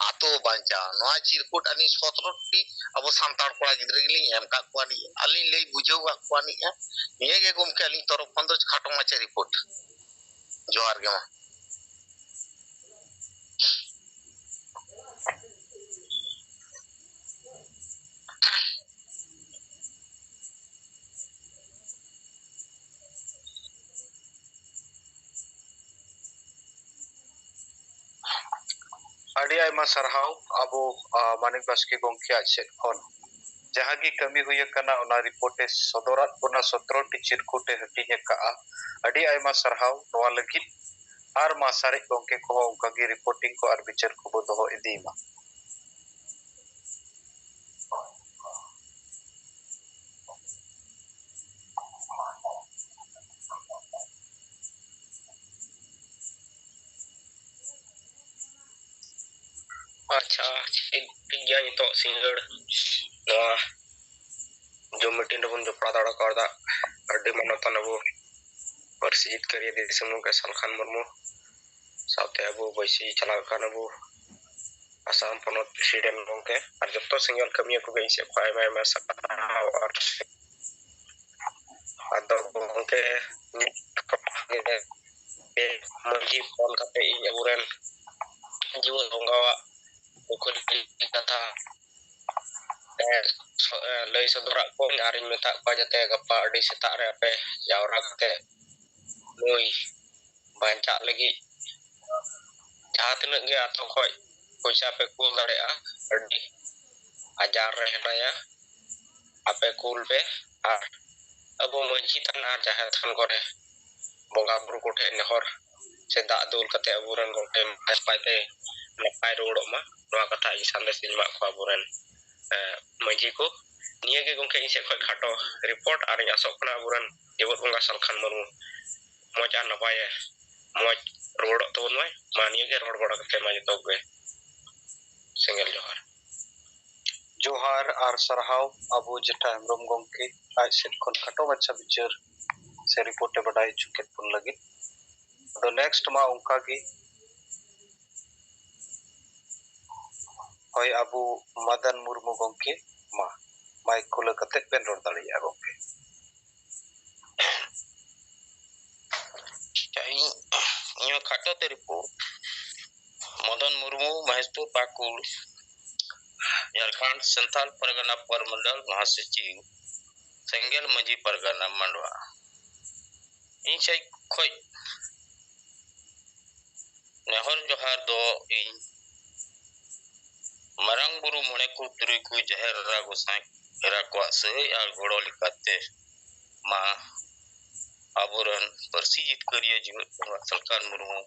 ᱟᱛᱳ ᱵᱟᱧᱪᱟᱣ᱾ ᱱᱚᱣᱟ ᱪᱤᱨᱠᱩᱴ ᱟᱹᱞᱤᱧ ᱥᱚᱛᱨᱚ ᱴᱤ ᱟᱵᱚ ᱥᱟᱱᱛᱟᱲ ᱠᱚᱲᱟ ᱜᱤᱫᱽᱨᱟᱹ ᱜᱮᱞᱤᱧ ᱮᱢ ᱠᱟᱜ ᱠᱚᱣᱟ ᱱᱤᱭᱟᱹ, ᱟᱹᱞᱤᱧ ᱞᱟᱹᱭ ᱵᱩᱡᱷᱟᱹᱣ ᱠᱟᱜ ᱠᱚᱣᱟ ᱱᱤᱭᱟᱹ᱾ ᱱᱤᱭᱟᱹ ᱜᱮ ᱜᱚᱢᱠᱮ ᱟᱹᱞᱤᱧ ᱛᱚᱨᱚᱯ ᱠᱷᱚᱱ ᱫᱚ ᱠᱷᱟᱴᱚ ᱢᱟᱪᱷᱟ ᱨᱤᱯᱳᱨᱴ᱾ ᱡᱚᱦᱟᱨ ᱜᱮ ᱢᱟ᱾ ᱟᱹᱰᱤ ᱟᱭᱢᱟ ᱥᱟᱨᱦᱟᱣ ᱟᱵᱚ, ᱟ, ᱢᱟᱱᱤᱠ ᱵᱟᱥᱠᱮ ᱜᱚᱢᱠᱮᱭᱟᱜ ᱥᱮᱫ ᱠᱷᱚᱱ ᱡᱟᱦᱟᱸ ᱜᱮ ᱠᱟᱹᱢᱤ ᱦᱩᱭ ᱟᱠᱟᱱᱟ, ᱚᱱᱟ ᱨᱤᱯᱳᱨᱴ ᱮ ᱥᱚᱫᱚᱨᱟᱫ ᱵᱚᱱᱟ, ᱥᱚᱛᱨᱚ ᱴᱤ ᱪᱤᱨᱠᱩᱴ ᱮ ᱦᱟᱹᱴᱤᱧ ᱟᱠᱟᱫᱼᱟ᱾ ᱟᱹᱰᱤ ᱟᱭᱢᱟ ᱥᱟᱨᱦᱟᱣ ᱱᱚᱣᱟ ᱞᱟᱹᱜᱤᱫ᱾ ᱟᱨ ᱢᱟ ᱥᱟᱨᱮᱡ ᱜᱚᱢᱠᱮ ᱠᱚᱦᱚᱸ ᱚᱱᱠᱟ ᱜᱮ ᱨᱤᱯᱳᱨᱴᱤᱝ ᱠᱚ ᱟᱨ ᱵᱤᱪᱟᱹᱨ ᱠᱚᱵᱚ ᱫᱚᱦᱚ ᱤᱫᱤᱭ ᱢᱟ᱾ ᱟᱪᱪᱷᱟ, ᱴᱷᱤᱠ, ᱴᱷᱤᱠ ᱜᱮᱭᱟ᱾ ᱱᱤᱛᱚᱜ ᱥᱤᱸᱜᱟᱹᱲ ᱱᱚᱣᱟ ᱡᱩᱢ ᱢᱤᱴᱤᱝ ᱨᱮᱵᱚᱱ ᱡᱚᱯᱲᱟᱣ ᱫᱟᱲᱮ ᱠᱟᱣᱫᱟ᱾ ᱟᱹᱰᱤ ᱢᱟᱱᱚᱛᱟᱱ ᱟᱵᱚ ᱯᱟᱹᱨᱥᱤ ᱡᱤᱛᱠᱟᱹᱨᱤᱭᱟᱹ ᱫᱤᱥᱚᱢ ᱜᱚᱢᱠᱮ ᱥᱟᱞᱠᱷᱟᱱ ᱢᱩᱨᱢᱩ, ᱥᱟᱶᱛᱮ ᱟᱵᱚ ᱵᱟᱹᱭᱥᱤ ᱪᱟᱞᱟᱣ ᱟᱠᱟᱱ ᱟᱵᱚ ᱟᱥᱟᱢ ᱯᱚᱱᱚᱛ ᱯᱨᱮᱥᱤᱰᱮᱱᱴ ᱜᱚᱢᱠᱮ, ᱟᱨ ᱡᱚᱛᱚ ᱥᱤᱸᱜᱟᱹᱲ ᱠᱟᱹᱢᱤᱭᱟᱹ ᱠᱚᱜᱮ ᱤᱧ ᱥᱮᱫ ᱠᱷᱚᱱ ᱟᱭᱢᱟ ᱟᱭᱢᱟ ᱥᱟᱨᱦᱟᱣ᱾ ᱟᱨ ᱟᱫᱚ ᱜᱚᱢᱠᱮ, ᱱᱤᱛ ᱢᱟᱹᱡᱷᱤ ᱯᱷᱳᱱ ᱠᱟᱛᱮ ᱤᱧ ᱟᱵᱚᱨᱮᱱ ᱡᱤᱵᱚᱱ ᱵᱚᱸᱜᱟᱣᱟᱜ ᱠᱩᱠᱞᱤ ᱠᱟᱛᱷᱟ, ᱮ, ᱥᱚ-, ᱮ, ᱞᱟᱹᱭ ᱥᱚᱫᱚᱨᱟᱜ ᱠᱚᱣᱟᱧ ᱟᱨᱤᱧ ᱢᱮᱛᱟᱜ ᱠᱚᱣᱟ ᱡᱟᱛᱮ ᱜᱟᱯᱟ ᱟᱹᱰᱤ ᱥᱮᱛᱟᱜ ᱨᱮ ᱟᱯᱮ ᱡᱟᱣᱨᱟ ᱠᱟᱛᱮ ᱱᱩᱭ ᱵᱟᱧᱪᱟᱜ ᱞᱟᱹᱜᱤᱫ ᱡᱟᱦᱟᱸ ᱛᱤᱱᱟᱹᱜ ᱜᱮ ᱟᱛᱳ ᱠᱷᱚᱡ ᱯᱚᱭᱥᱟ ᱯᱮ ᱠᱩᱞ ᱫᱟᱲᱮᱭᱟᱜᱼᱟ, ᱟᱹᱰᱤ ᱟᱡᱟᱨ ᱨᱮ ᱦᱮᱱᱟᱭᱟ, ᱟᱯᱮ ᱠᱩᱞ ᱯᱮ᱾ ᱟᱨ ᱟᱵᱚ ᱢᱟᱹᱡᱷᱤ ᱛᱷᱟᱱ ᱟᱨ ᱡᱟᱦᱮᱨ ᱛᱷᱟᱱ ᱠᱚᱨᱮ ᱵᱚᱸᱜᱟ ᱵᱩᱨᱩ ᱠᱚᱴᱷᱮᱱ ᱱᱮᱦᱚᱨ ᱥᱮ ᱫᱟᱜ ᱫᱩᱞ ᱠᱟᱛᱮ ᱟᱵᱚᱨᱮᱱ ᱜᱚᱢᱠᱮ ᱱᱟᱯᱟᱭ ᱛᱮ ᱱᱟᱯᱟᱭ ᱨᱩᱣᱟᱹᱲᱚᱜ ᱢᱟ, ᱱᱚᱣᱟ ᱠᱟᱛᱷᱟ ᱤᱧ ᱥᱟᱸᱫᱮᱥ ᱤᱧ ᱮᱢᱟᱜ ᱠᱚᱣᱟ ᱟᱵᱚᱨᱮᱱ, ᱮ, ᱢᱟᱹᱡᱷᱤ ᱠᱚ᱾ ᱱᱤᱭᱟᱹ ᱜᱮ ᱜᱚᱢᱠᱮ ᱤᱧ ᱥᱮᱫ ᱠᱷᱚᱱ ᱠᱷᱟᱴᱚ ᱨᱤᱯᱳᱨᱴ, ᱟᱨᱤᱧ ᱟᱥᱚᱜ ᱠᱟᱱᱟ ᱟᱵᱚᱨᱮᱱ ᱡᱮᱜᱮᱛ ᱵᱚᱸᱜᱟ ᱥᱟᱞᱠᱷᱟᱱ ᱢᱩᱨᱢᱩ ᱢᱚᱡᱽ ᱟᱨ ᱱᱟᱯᱟᱭᱮ ᱢᱚᱡᱽ ᱨᱩᱣᱟᱹᱲᱚᱜ ᱛᱟᱵᱚᱱ ᱢᱟᱭ᱾ ᱢᱟ ᱱᱤᱭᱟᱹ ᱜᱮ ᱨᱚᱲ ᱵᱟᱲᱟ ᱠᱟᱛᱮ ᱢᱟ ᱡᱚᱛᱚ ᱜᱮ ᱥᱮᱸᱜᱮᱞ ᱡᱚᱦᱟᱨ᱾ ᱡᱚᱦᱟᱨ ᱟᱨ ᱥᱟᱨᱦᱟᱣ ᱟᱵᱚ ᱡᱮᱴᱟ ᱦᱮᱢᱵᱨᱚᱢ ᱜᱚᱢᱠᱮ ᱟᱡ ᱥᱮᱫ ᱠᱷᱚᱱ ᱠᱷᱟᱴᱚ ᱢᱟᱪᱷᱟ ᱵᱤᱪᱟᱹᱨ ᱥᱮ ᱨᱤᱯᱳᱨᱴ ᱮ ᱵᱟᱰᱟᱭ ᱦᱚᱪᱚ ᱠᱮᱫ ᱵᱚᱱ ᱞᱟᱹᱜᱤᱫ᱾ ᱟᱫᱚ ᱱᱮᱠᱥᱴ ᱢᱟ ᱚᱱᱠᱟ ᱜᱮ, ᱦᱳᱭ, ᱟᱵᱚ ᱢᱟᱫᱟᱱ ᱢᱩᱨᱢᱩ ᱜᱚᱢᱠᱮ, ᱢᱟ ᱢᱟᱭᱤᱠ ᱠᱷᱩᱞᱟᱹ ᱠᱟᱛᱮ ᱵᱮᱱ ᱨᱚᱲ ᱫᱟᱲᱮᱭᱟᱜᱼᱟ ᱜᱚᱢᱠᱮ᱾ ᱟᱪᱪᱷᱟ, ᱤᱧ, ᱤᱧ ᱦᱚᱸ ᱠᱷᱟᱴᱚ ᱛᱮ ᱨᱤᱯᱳᱨᱴ᱾ ᱢᱚᱫᱚᱱ ᱢᱩᱨᱢᱩ, ᱢᱚᱦᱮᱥᱯᱩᱨ ᱯᱟᱹᱠᱩᱲ, ᱡᱷᱟᱲᱠᱷᱚᱸᱰ ᱥᱟᱱᱛᱟᱞ ᱯᱟᱨᱜᱟᱱᱟ ᱯᱚᱨᱢᱚᱱᱰᱚᱞ ᱢᱚᱦᱟᱥᱚᱪᱤᱵᱽ, ᱥᱮᱸᱜᱮᱞ ᱢᱟᱹᱡᱷᱤ ᱯᱟᱨᱜᱟᱱᱟ ᱢᱟᱰᱣᱟ᱾ ᱤᱧ ᱥᱮᱫ ᱠᱷᱚᱡ ᱱᱮᱦᱚᱨ ᱡᱚᱦᱟᱨ ᱫᱚ ᱤᱧ ᱢᱟᱨᱟᱝ ᱵᱩᱨᱩ, ᱢᱚᱬᱮ ᱠᱚ ᱛᱩᱨᱩᱭ ᱠᱚ ᱡᱟᱦᱮᱨ ᱮᱨᱟ ᱜᱚᱸᱥᱟᱭ ᱮᱨᱟ ᱠᱚᱣᱟᱜ ᱥᱟᱹᱦᱟᱹᱭ ᱟᱨ ᱜᱚᱲᱚ ᱞᱮᱠᱟᱛᱮ ᱢᱟ ᱟᱵᱚᱨᱮᱱ ᱯᱟᱹᱨᱥᱤ ᱡᱤᱛᱠᱟᱹᱨᱤᱭᱟᱹ ᱡᱮᱜᱮᱛ ᱵᱚᱸᱜᱟ ᱥᱟᱞᱠᱷᱟᱱ ᱢᱩᱨᱢᱩ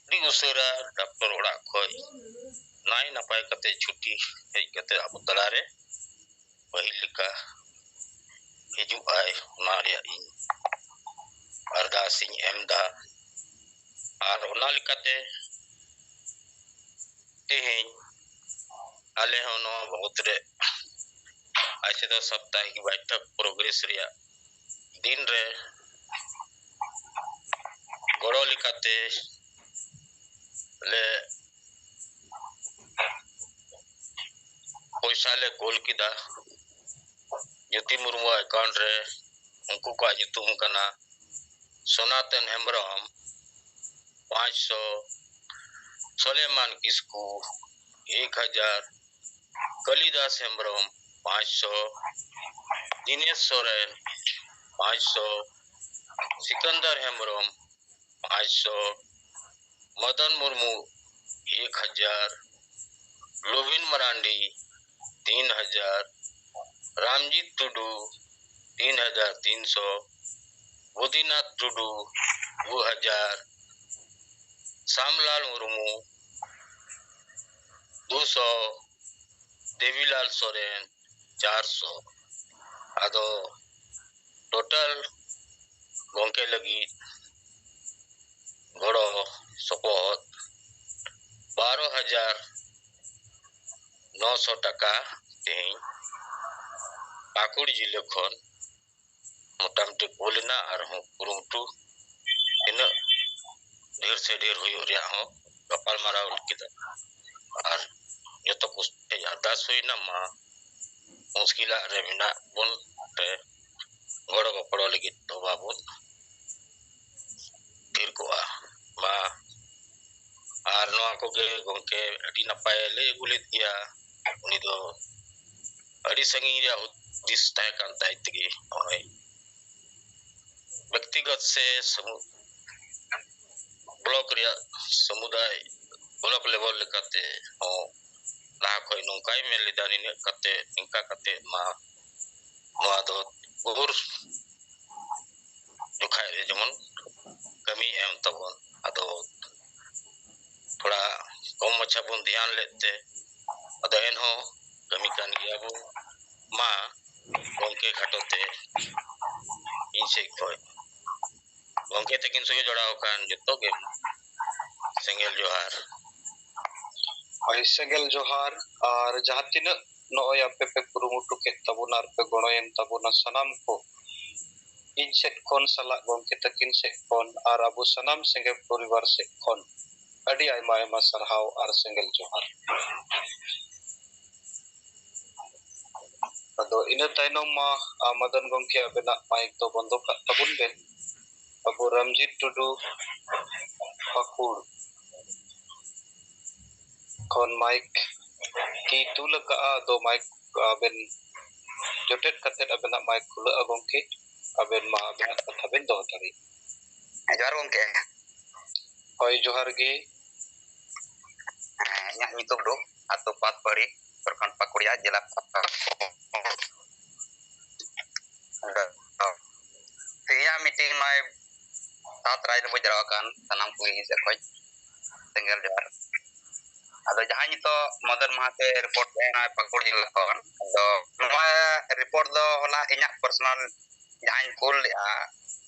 ᱟᱹᱰᱤ ᱩᱥᱟᱹᱨᱟ ᱰᱟᱠᱛᱚᱨ ᱚᱲᱟᱜ ᱠᱷᱚᱡ ᱱᱟᱭ ᱱᱟᱯᱟᱭ ᱠᱟᱛᱮ ᱪᱷᱩᱴᱤ ᱦᱮᱡ ᱠᱟᱛᱮ ᱟᱵᱚ ᱛᱟᱞᱟᱨᱮ ᱯᱟᱹᱦᱤᱞ ᱞᱮᱠᱟ ᱦᱤᱡᱩᱜ ᱟᱭ, ᱚᱱᱟ ᱨᱮᱭᱟᱜ ᱤᱧ ᱟᱨᱫᱟᱥ ᱤᱧ ᱮᱢ ᱮᱫᱟ᱾ ᱟᱨ ᱚᱱᱟ ᱞᱮᱠᱟᱛᱮ ᱛᱮᱦᱮᱧ ᱟᱞᱮ ᱦᱚᱸ ᱱᱚᱣᱟ ᱵᱟᱵᱚᱫ ᱨᱮ ᱟᱭᱥᱮ ᱫᱚ ᱥᱟᱯᱛᱟᱦᱤᱠ ᱵᱟᱭᱴᱷᱚᱠ ᱯᱨᱳᱜᱨᱮᱥ ᱨᱮᱭᱟᱜ ᱫᱤᱱ ᱨᱮ ᱜᱚᱲᱚ ᱞᱮᱠᱟᱛᱮ ᱞᱮ ᱯᱚᱭᱥᱟ ᱞᱮ ᱠᱳᱞ ᱠᱮᱫᱟ ᱡᱳᱛᱤ ᱢᱩᱨᱢᱩᱣᱟᱜ ᱮᱠᱟᱣᱩᱱᱴ ᱨᱮ᱾ ᱩᱱᱠᱩ ᱠᱚᱣᱟᱜ ᱧᱩᱛᱩᱢ ᱠᱟᱱᱟ ᱥᱚᱱᱟᱛᱚᱱ ᱦᱮᱢᱵᱨᱚᱢ ᱯᱟᱸᱪᱥᱚ, ᱥᱚᱞᱮᱢᱟᱱ ᱠᱤᱥᱠᱩ ᱮᱠ ᱦᱟᱡᱟᱨ, ᱠᱟᱞᱤᱫᱟᱥ ᱦᱮᱢᱵᱨᱚᱢ ᱯᱟᱸᱪᱥᱚ, ᱫᱤᱱᱮᱥ ᱥᱚᱨᱮᱱ ᱯᱟᱸᱪᱥᱚ, ᱥᱤᱠᱟᱱᱫᱟᱨ ᱦᱮᱢᱵᱨᱚᱢ ᱯᱟᱸᱪᱥᱚ, ᱢᱚᱫᱚᱱ ᱢᱩᱨᱢᱩ ᱮᱠ ᱦᱟᱡᱟᱨ, ᱞᱚᱵᱤᱱ ᱢᱟᱨᱟᱱᱰᱤ ᱛᱤᱱ ᱦᱟᱡᱟᱨ, ᱨᱟᱢᱡᱤᱛ ᱴᱩᱰᱩ ᱛᱤᱱ ᱦᱟᱡᱟᱨ ᱛᱤᱱᱥᱚ, ᱵᱚᱫᱤᱱᱟᱛᱷ ᱴᱩᱰᱩ ᱫᱩ ᱦᱟᱡᱟᱨ, ᱥᱟᱢᱞᱟᱞ ᱢᱩᱨᱢᱩ ᱫᱩ ᱥᱚ, ᱫᱮᱵᱤᱞᱟᱞ ᱥᱚᱨᱮᱱ ᱪᱟᱨ ᱥᱚ᱾ ᱟᱫᱚ total ᱜᱚᱢᱠᱮ ᱞᱟᱹᱜᱤᱫ ᱜᱚᱲᱚ ᱥᱚᱯᱚᱦᱚᱫ ᱵᱟᱨᱚ ᱦᱟᱡᱟᱨ ᱱᱚᱥᱚ ᱴᱟᱠᱟ ᱛᱮᱦᱮᱧ ᱯᱟᱹᱠᱩᱲ ᱡᱤᱞᱟᱹ ᱠᱷᱚᱱ ᱢᱚᱴᱟᱢᱩᱴᱤ ᱠᱩᱞ ᱮᱱᱟ᱾ ᱟᱨᱦᱚᱸ ᱠᱩᱨᱩᱢᱩᱴᱩ ᱛᱤᱱᱟᱹᱜ ᱰᱷᱮᱨ ᱥᱮ ᱰᱷᱮᱨ ᱦᱩᱭᱩᱜ ᱨᱮᱭᱟᱜ ᱦᱚᱸ ᱜᱟᱯᱟᱞᱢᱟᱨᱟᱣ ᱠᱮᱫᱟ᱾ ᱟᱨ ᱡᱚᱛᱚ ᱠᱚ ᱴᱷᱮᱱ ᱟᱨᱫᱟᱥ ᱦᱩᱭᱱᱟ, ᱢᱟ ᱢᱩᱥᱠᱤᱞᱟᱜ ᱨᱮ ᱢᱮᱱᱟᱜ ᱵᱚᱱ ᱛᱮ ᱜᱚᱲᱚ ᱜᱚᱯᱚᱲᱚ ᱞᱟᱹᱜᱤᱫ ᱫᱚ ᱵᱟᱵᱚᱱ ᱛᱷᱤᱨ ᱠᱚᱜᱼᱟ᱾ ᱢᱟ ᱟᱨ ᱱᱚᱣᱟ ᱠᱚᱜᱮ ᱜᱚᱢᱠᱮ ᱟᱹᱰᱤ ᱱᱟᱯᱟᱭᱮ ᱞᱟᱹᱭ ᱟᱹᱜᱩ ᱞᱮᱫ ᱜᱮᱭᱟ᱾ ᱩᱱᱤ ᱫᱚ ᱟᱹᱰᱤ ᱥᱟᱺᱜᱤᱧ ᱨᱮᱭᱟᱜ ᱦᱩᱫᱤᱥ ᱛᱟᱦᱮᱸ ᱠᱟᱱ ᱛᱟᱭ ᱛᱮᱜᱮ ᱱᱚᱜᱼᱚᱭ ᱵᱮᱠᱛᱤᱜᱚᱛ ᱥᱮ ᱥᱚᱢᱩ-, block ᱨᱮᱭᱟᱜ ᱥᱚᱢᱩᱫᱟᱭ block level ᱞᱮᱠᱟᱛᱮ ᱦᱚᱸ ᱞᱟᱦᱟ ᱠᱷᱚᱱ ᱱᱚᱝᱠᱟᱭ ᱢᱮᱱ ᱞᱮᱫᱟ, ᱱᱤᱱᱟᱹᱜ ᱠᱟᱛᱮ, ᱱᱤᱝᱠᱟ ᱠᱟᱛᱮ ᱢᱟ ᱱᱚᱣᱟ ᱫᱚ ᱵᱷᱳᱨ ᱡᱚᱠᱷᱟᱡ ᱨᱮ ᱡᱮᱢᱚᱱ ᱠᱟᱹᱢᱤ ᱮᱢ ᱛᱟᱵᱚᱱ᱾ ᱟᱫᱚ ᱛᱷᱚᱲᱟ ᱠᱚᱢ ᱢᱟᱪᱷᱟ ᱵᱚᱱ ᱫᱷᱮᱭᱟᱱ ᱞᱮᱫ ᱛᱮ, ᱟᱫᱚ ᱮᱱᱦᱚᱸ ᱠᱟᱹᱢᱤ ᱠᱟᱱ ᱜᱮᱭᱟ ᱵᱚᱱ᱾ ᱢᱟ ᱜᱚᱢᱠᱮ ᱠᱷᱟᱴᱚ ᱛᱮ ᱤᱧ ᱥᱮᱫ ᱠᱷᱚᱱ ᱜᱚᱢᱠᱮ ᱛᱟᱹᱠᱤᱱ ᱥᱚᱸᱜᱮ ᱡᱚᱲᱟᱣ ᱟᱠᱟᱱ ᱡᱚᱛᱚ ᱜᱮ ᱥᱮᱸᱜᱮᱞ ᱡᱚᱦᱟᱨ᱾ ᱦᱳᱭ, ᱥᱮᱸᱜᱮᱞ ᱡᱚᱦᱟᱨ᱾ ᱟᱨ ᱡᱟᱦᱟᱸ ᱛᱤᱱᱟᱹᱜ ᱱᱚᱜᱼᱚᱭ ᱟᱯᱮ ᱯᱮ ᱠᱩᱨᱩᱢᱩᱴᱩ ᱠᱮᱫ ᱛᱟᱵᱚᱱᱟ ᱟᱨ ᱯᱮ ᱜᱚᱲᱚᱭᱮᱱ ᱛᱟᱵᱚᱱᱟ ᱥᱟᱱᱟᱢ ᱠᱚ, ᱤᱧ ᱥᱮᱫ ᱠᱷᱚᱱ ᱥᱟᱞᱟᱜ ᱜᱚᱢᱠᱮ ᱛᱟᱹᱠᱤᱱ ᱥᱮᱫ ᱠᱷᱚᱱ ᱟᱨ ᱟᱵᱚ ᱥᱟᱱᱟᱢ ᱥᱮᱸᱜᱮᱞ ᱯᱚᱨᱤᱵᱟᱨ ᱥᱮᱫ ᱠᱷᱚᱱ ᱟᱹᱰᱤ ᱟᱭᱢᱟ ᱟᱭᱢᱟ ᱥᱟᱨᱦᱟᱣ ᱟᱨ ᱥᱮᱸᱜᱮᱞ ᱡᱚᱦᱟᱨ᱾ ᱟᱫᱚ ᱤᱱᱟᱹ ᱛᱟᱭᱱᱚᱢ ᱢᱟ, ᱟ, ᱢᱟᱫᱚᱱ ᱜᱚᱢᱠᱮ, ᱟᱵᱮᱱᱟᱜ mic ᱫᱚ ᱵᱚᱱᱫᱚ ᱠᱟᱜ ᱛᱟᱵᱚᱱ ᱵᱮᱱ᱾ ᱟᱵᱚ ᱨᱟᱢᱡᱤᱛ ᱴᱩᱰᱩ ᱯᱟᱹᱠᱩᱲ ᱠᱷᱚᱱ mic ᱠᱤ ᱛᱩᱞ ᱟᱠᱟᱜᱼᱟ, ᱟᱫᱚ mic ᱟᱵᱮᱱ ᱡᱚᱴᱮᱫ ᱠᱟᱛᱮᱫ ᱟᱵᱮᱱᱟᱜ mic ᱠᱷᱩᱞᱟᱹᱜᱼᱟ ᱜᱚᱢᱠᱮ, ᱟᱵᱮᱱ ᱢᱟ ᱟᱵᱮᱱᱟᱜ ᱠᱟᱛᱷᱟ ᱵᱮᱱ ᱫᱚᱦᱚ ᱫᱟᱲᱮᱭᱟᱜᱼᱟ᱾ ᱡᱚᱦᱟᱨ ᱜᱚᱢᱠᱮ᱾ ᱦᱳᱭ, ᱡᱚᱦᱟᱨ ᱜᱮ᱾ ᱦᱮᱸ, ᱤᱧᱟᱹᱜ ᱧᱩᱛᱩᱢ ᱫᱚ ᱟᱛᱳ ᱯᱟᱛᱯᱟᱹᱲᱤ, ᱯᱨᱚᱠᱷᱚᱸᱰ ᱯᱟᱠᱩᱲᱤᱭᱟ, ᱡᱮᱞᱟ ᱯᱟᱠᱩᱲ᱾ ᱛᱮᱦᱮᱧᱟᱜ meeting ᱱᱚᱜᱼᱚᱭ ᱥᱟᱶᱛᱮ ᱨᱟᱡᱽ ᱨᱮᱵᱚ ᱡᱟᱣᱨᱟ ᱟᱠᱟᱱ ᱥᱟᱱᱟᱢ ᱠᱚᱜᱮ ᱤᱧ ᱥᱮᱫ ᱠᱷᱚᱱ ᱥᱮᱸᱜᱮᱞ ᱡᱚᱦᱟᱨ᱾ ᱟᱫᱚ ᱡᱟᱦᱟᱸᱭ ᱱᱤᱛᱚᱜ ᱢᱚᱫᱚᱱ ᱢᱟᱦᱟᱛᱮ ᱨᱤᱯᱳᱨᱴ ᱮᱫᱟᱭ ᱱᱚᱣᱟ ᱯᱟᱹᱠᱩᱲ ᱡᱮᱞᱟ ᱠᱷᱚᱱ, ᱟᱫᱚ ᱱᱚᱣᱟ ᱨᱤᱯᱳᱨᱴ ᱫᱚ ᱦᱚᱞᱟ ᱤᱧᱟᱹᱜ ᱯᱟᱨᱥᱚᱱᱟᱞ ᱡᱟᱦᱟᱸᱧ ᱠᱩᱞ ᱞᱮᱫᱼᱟ,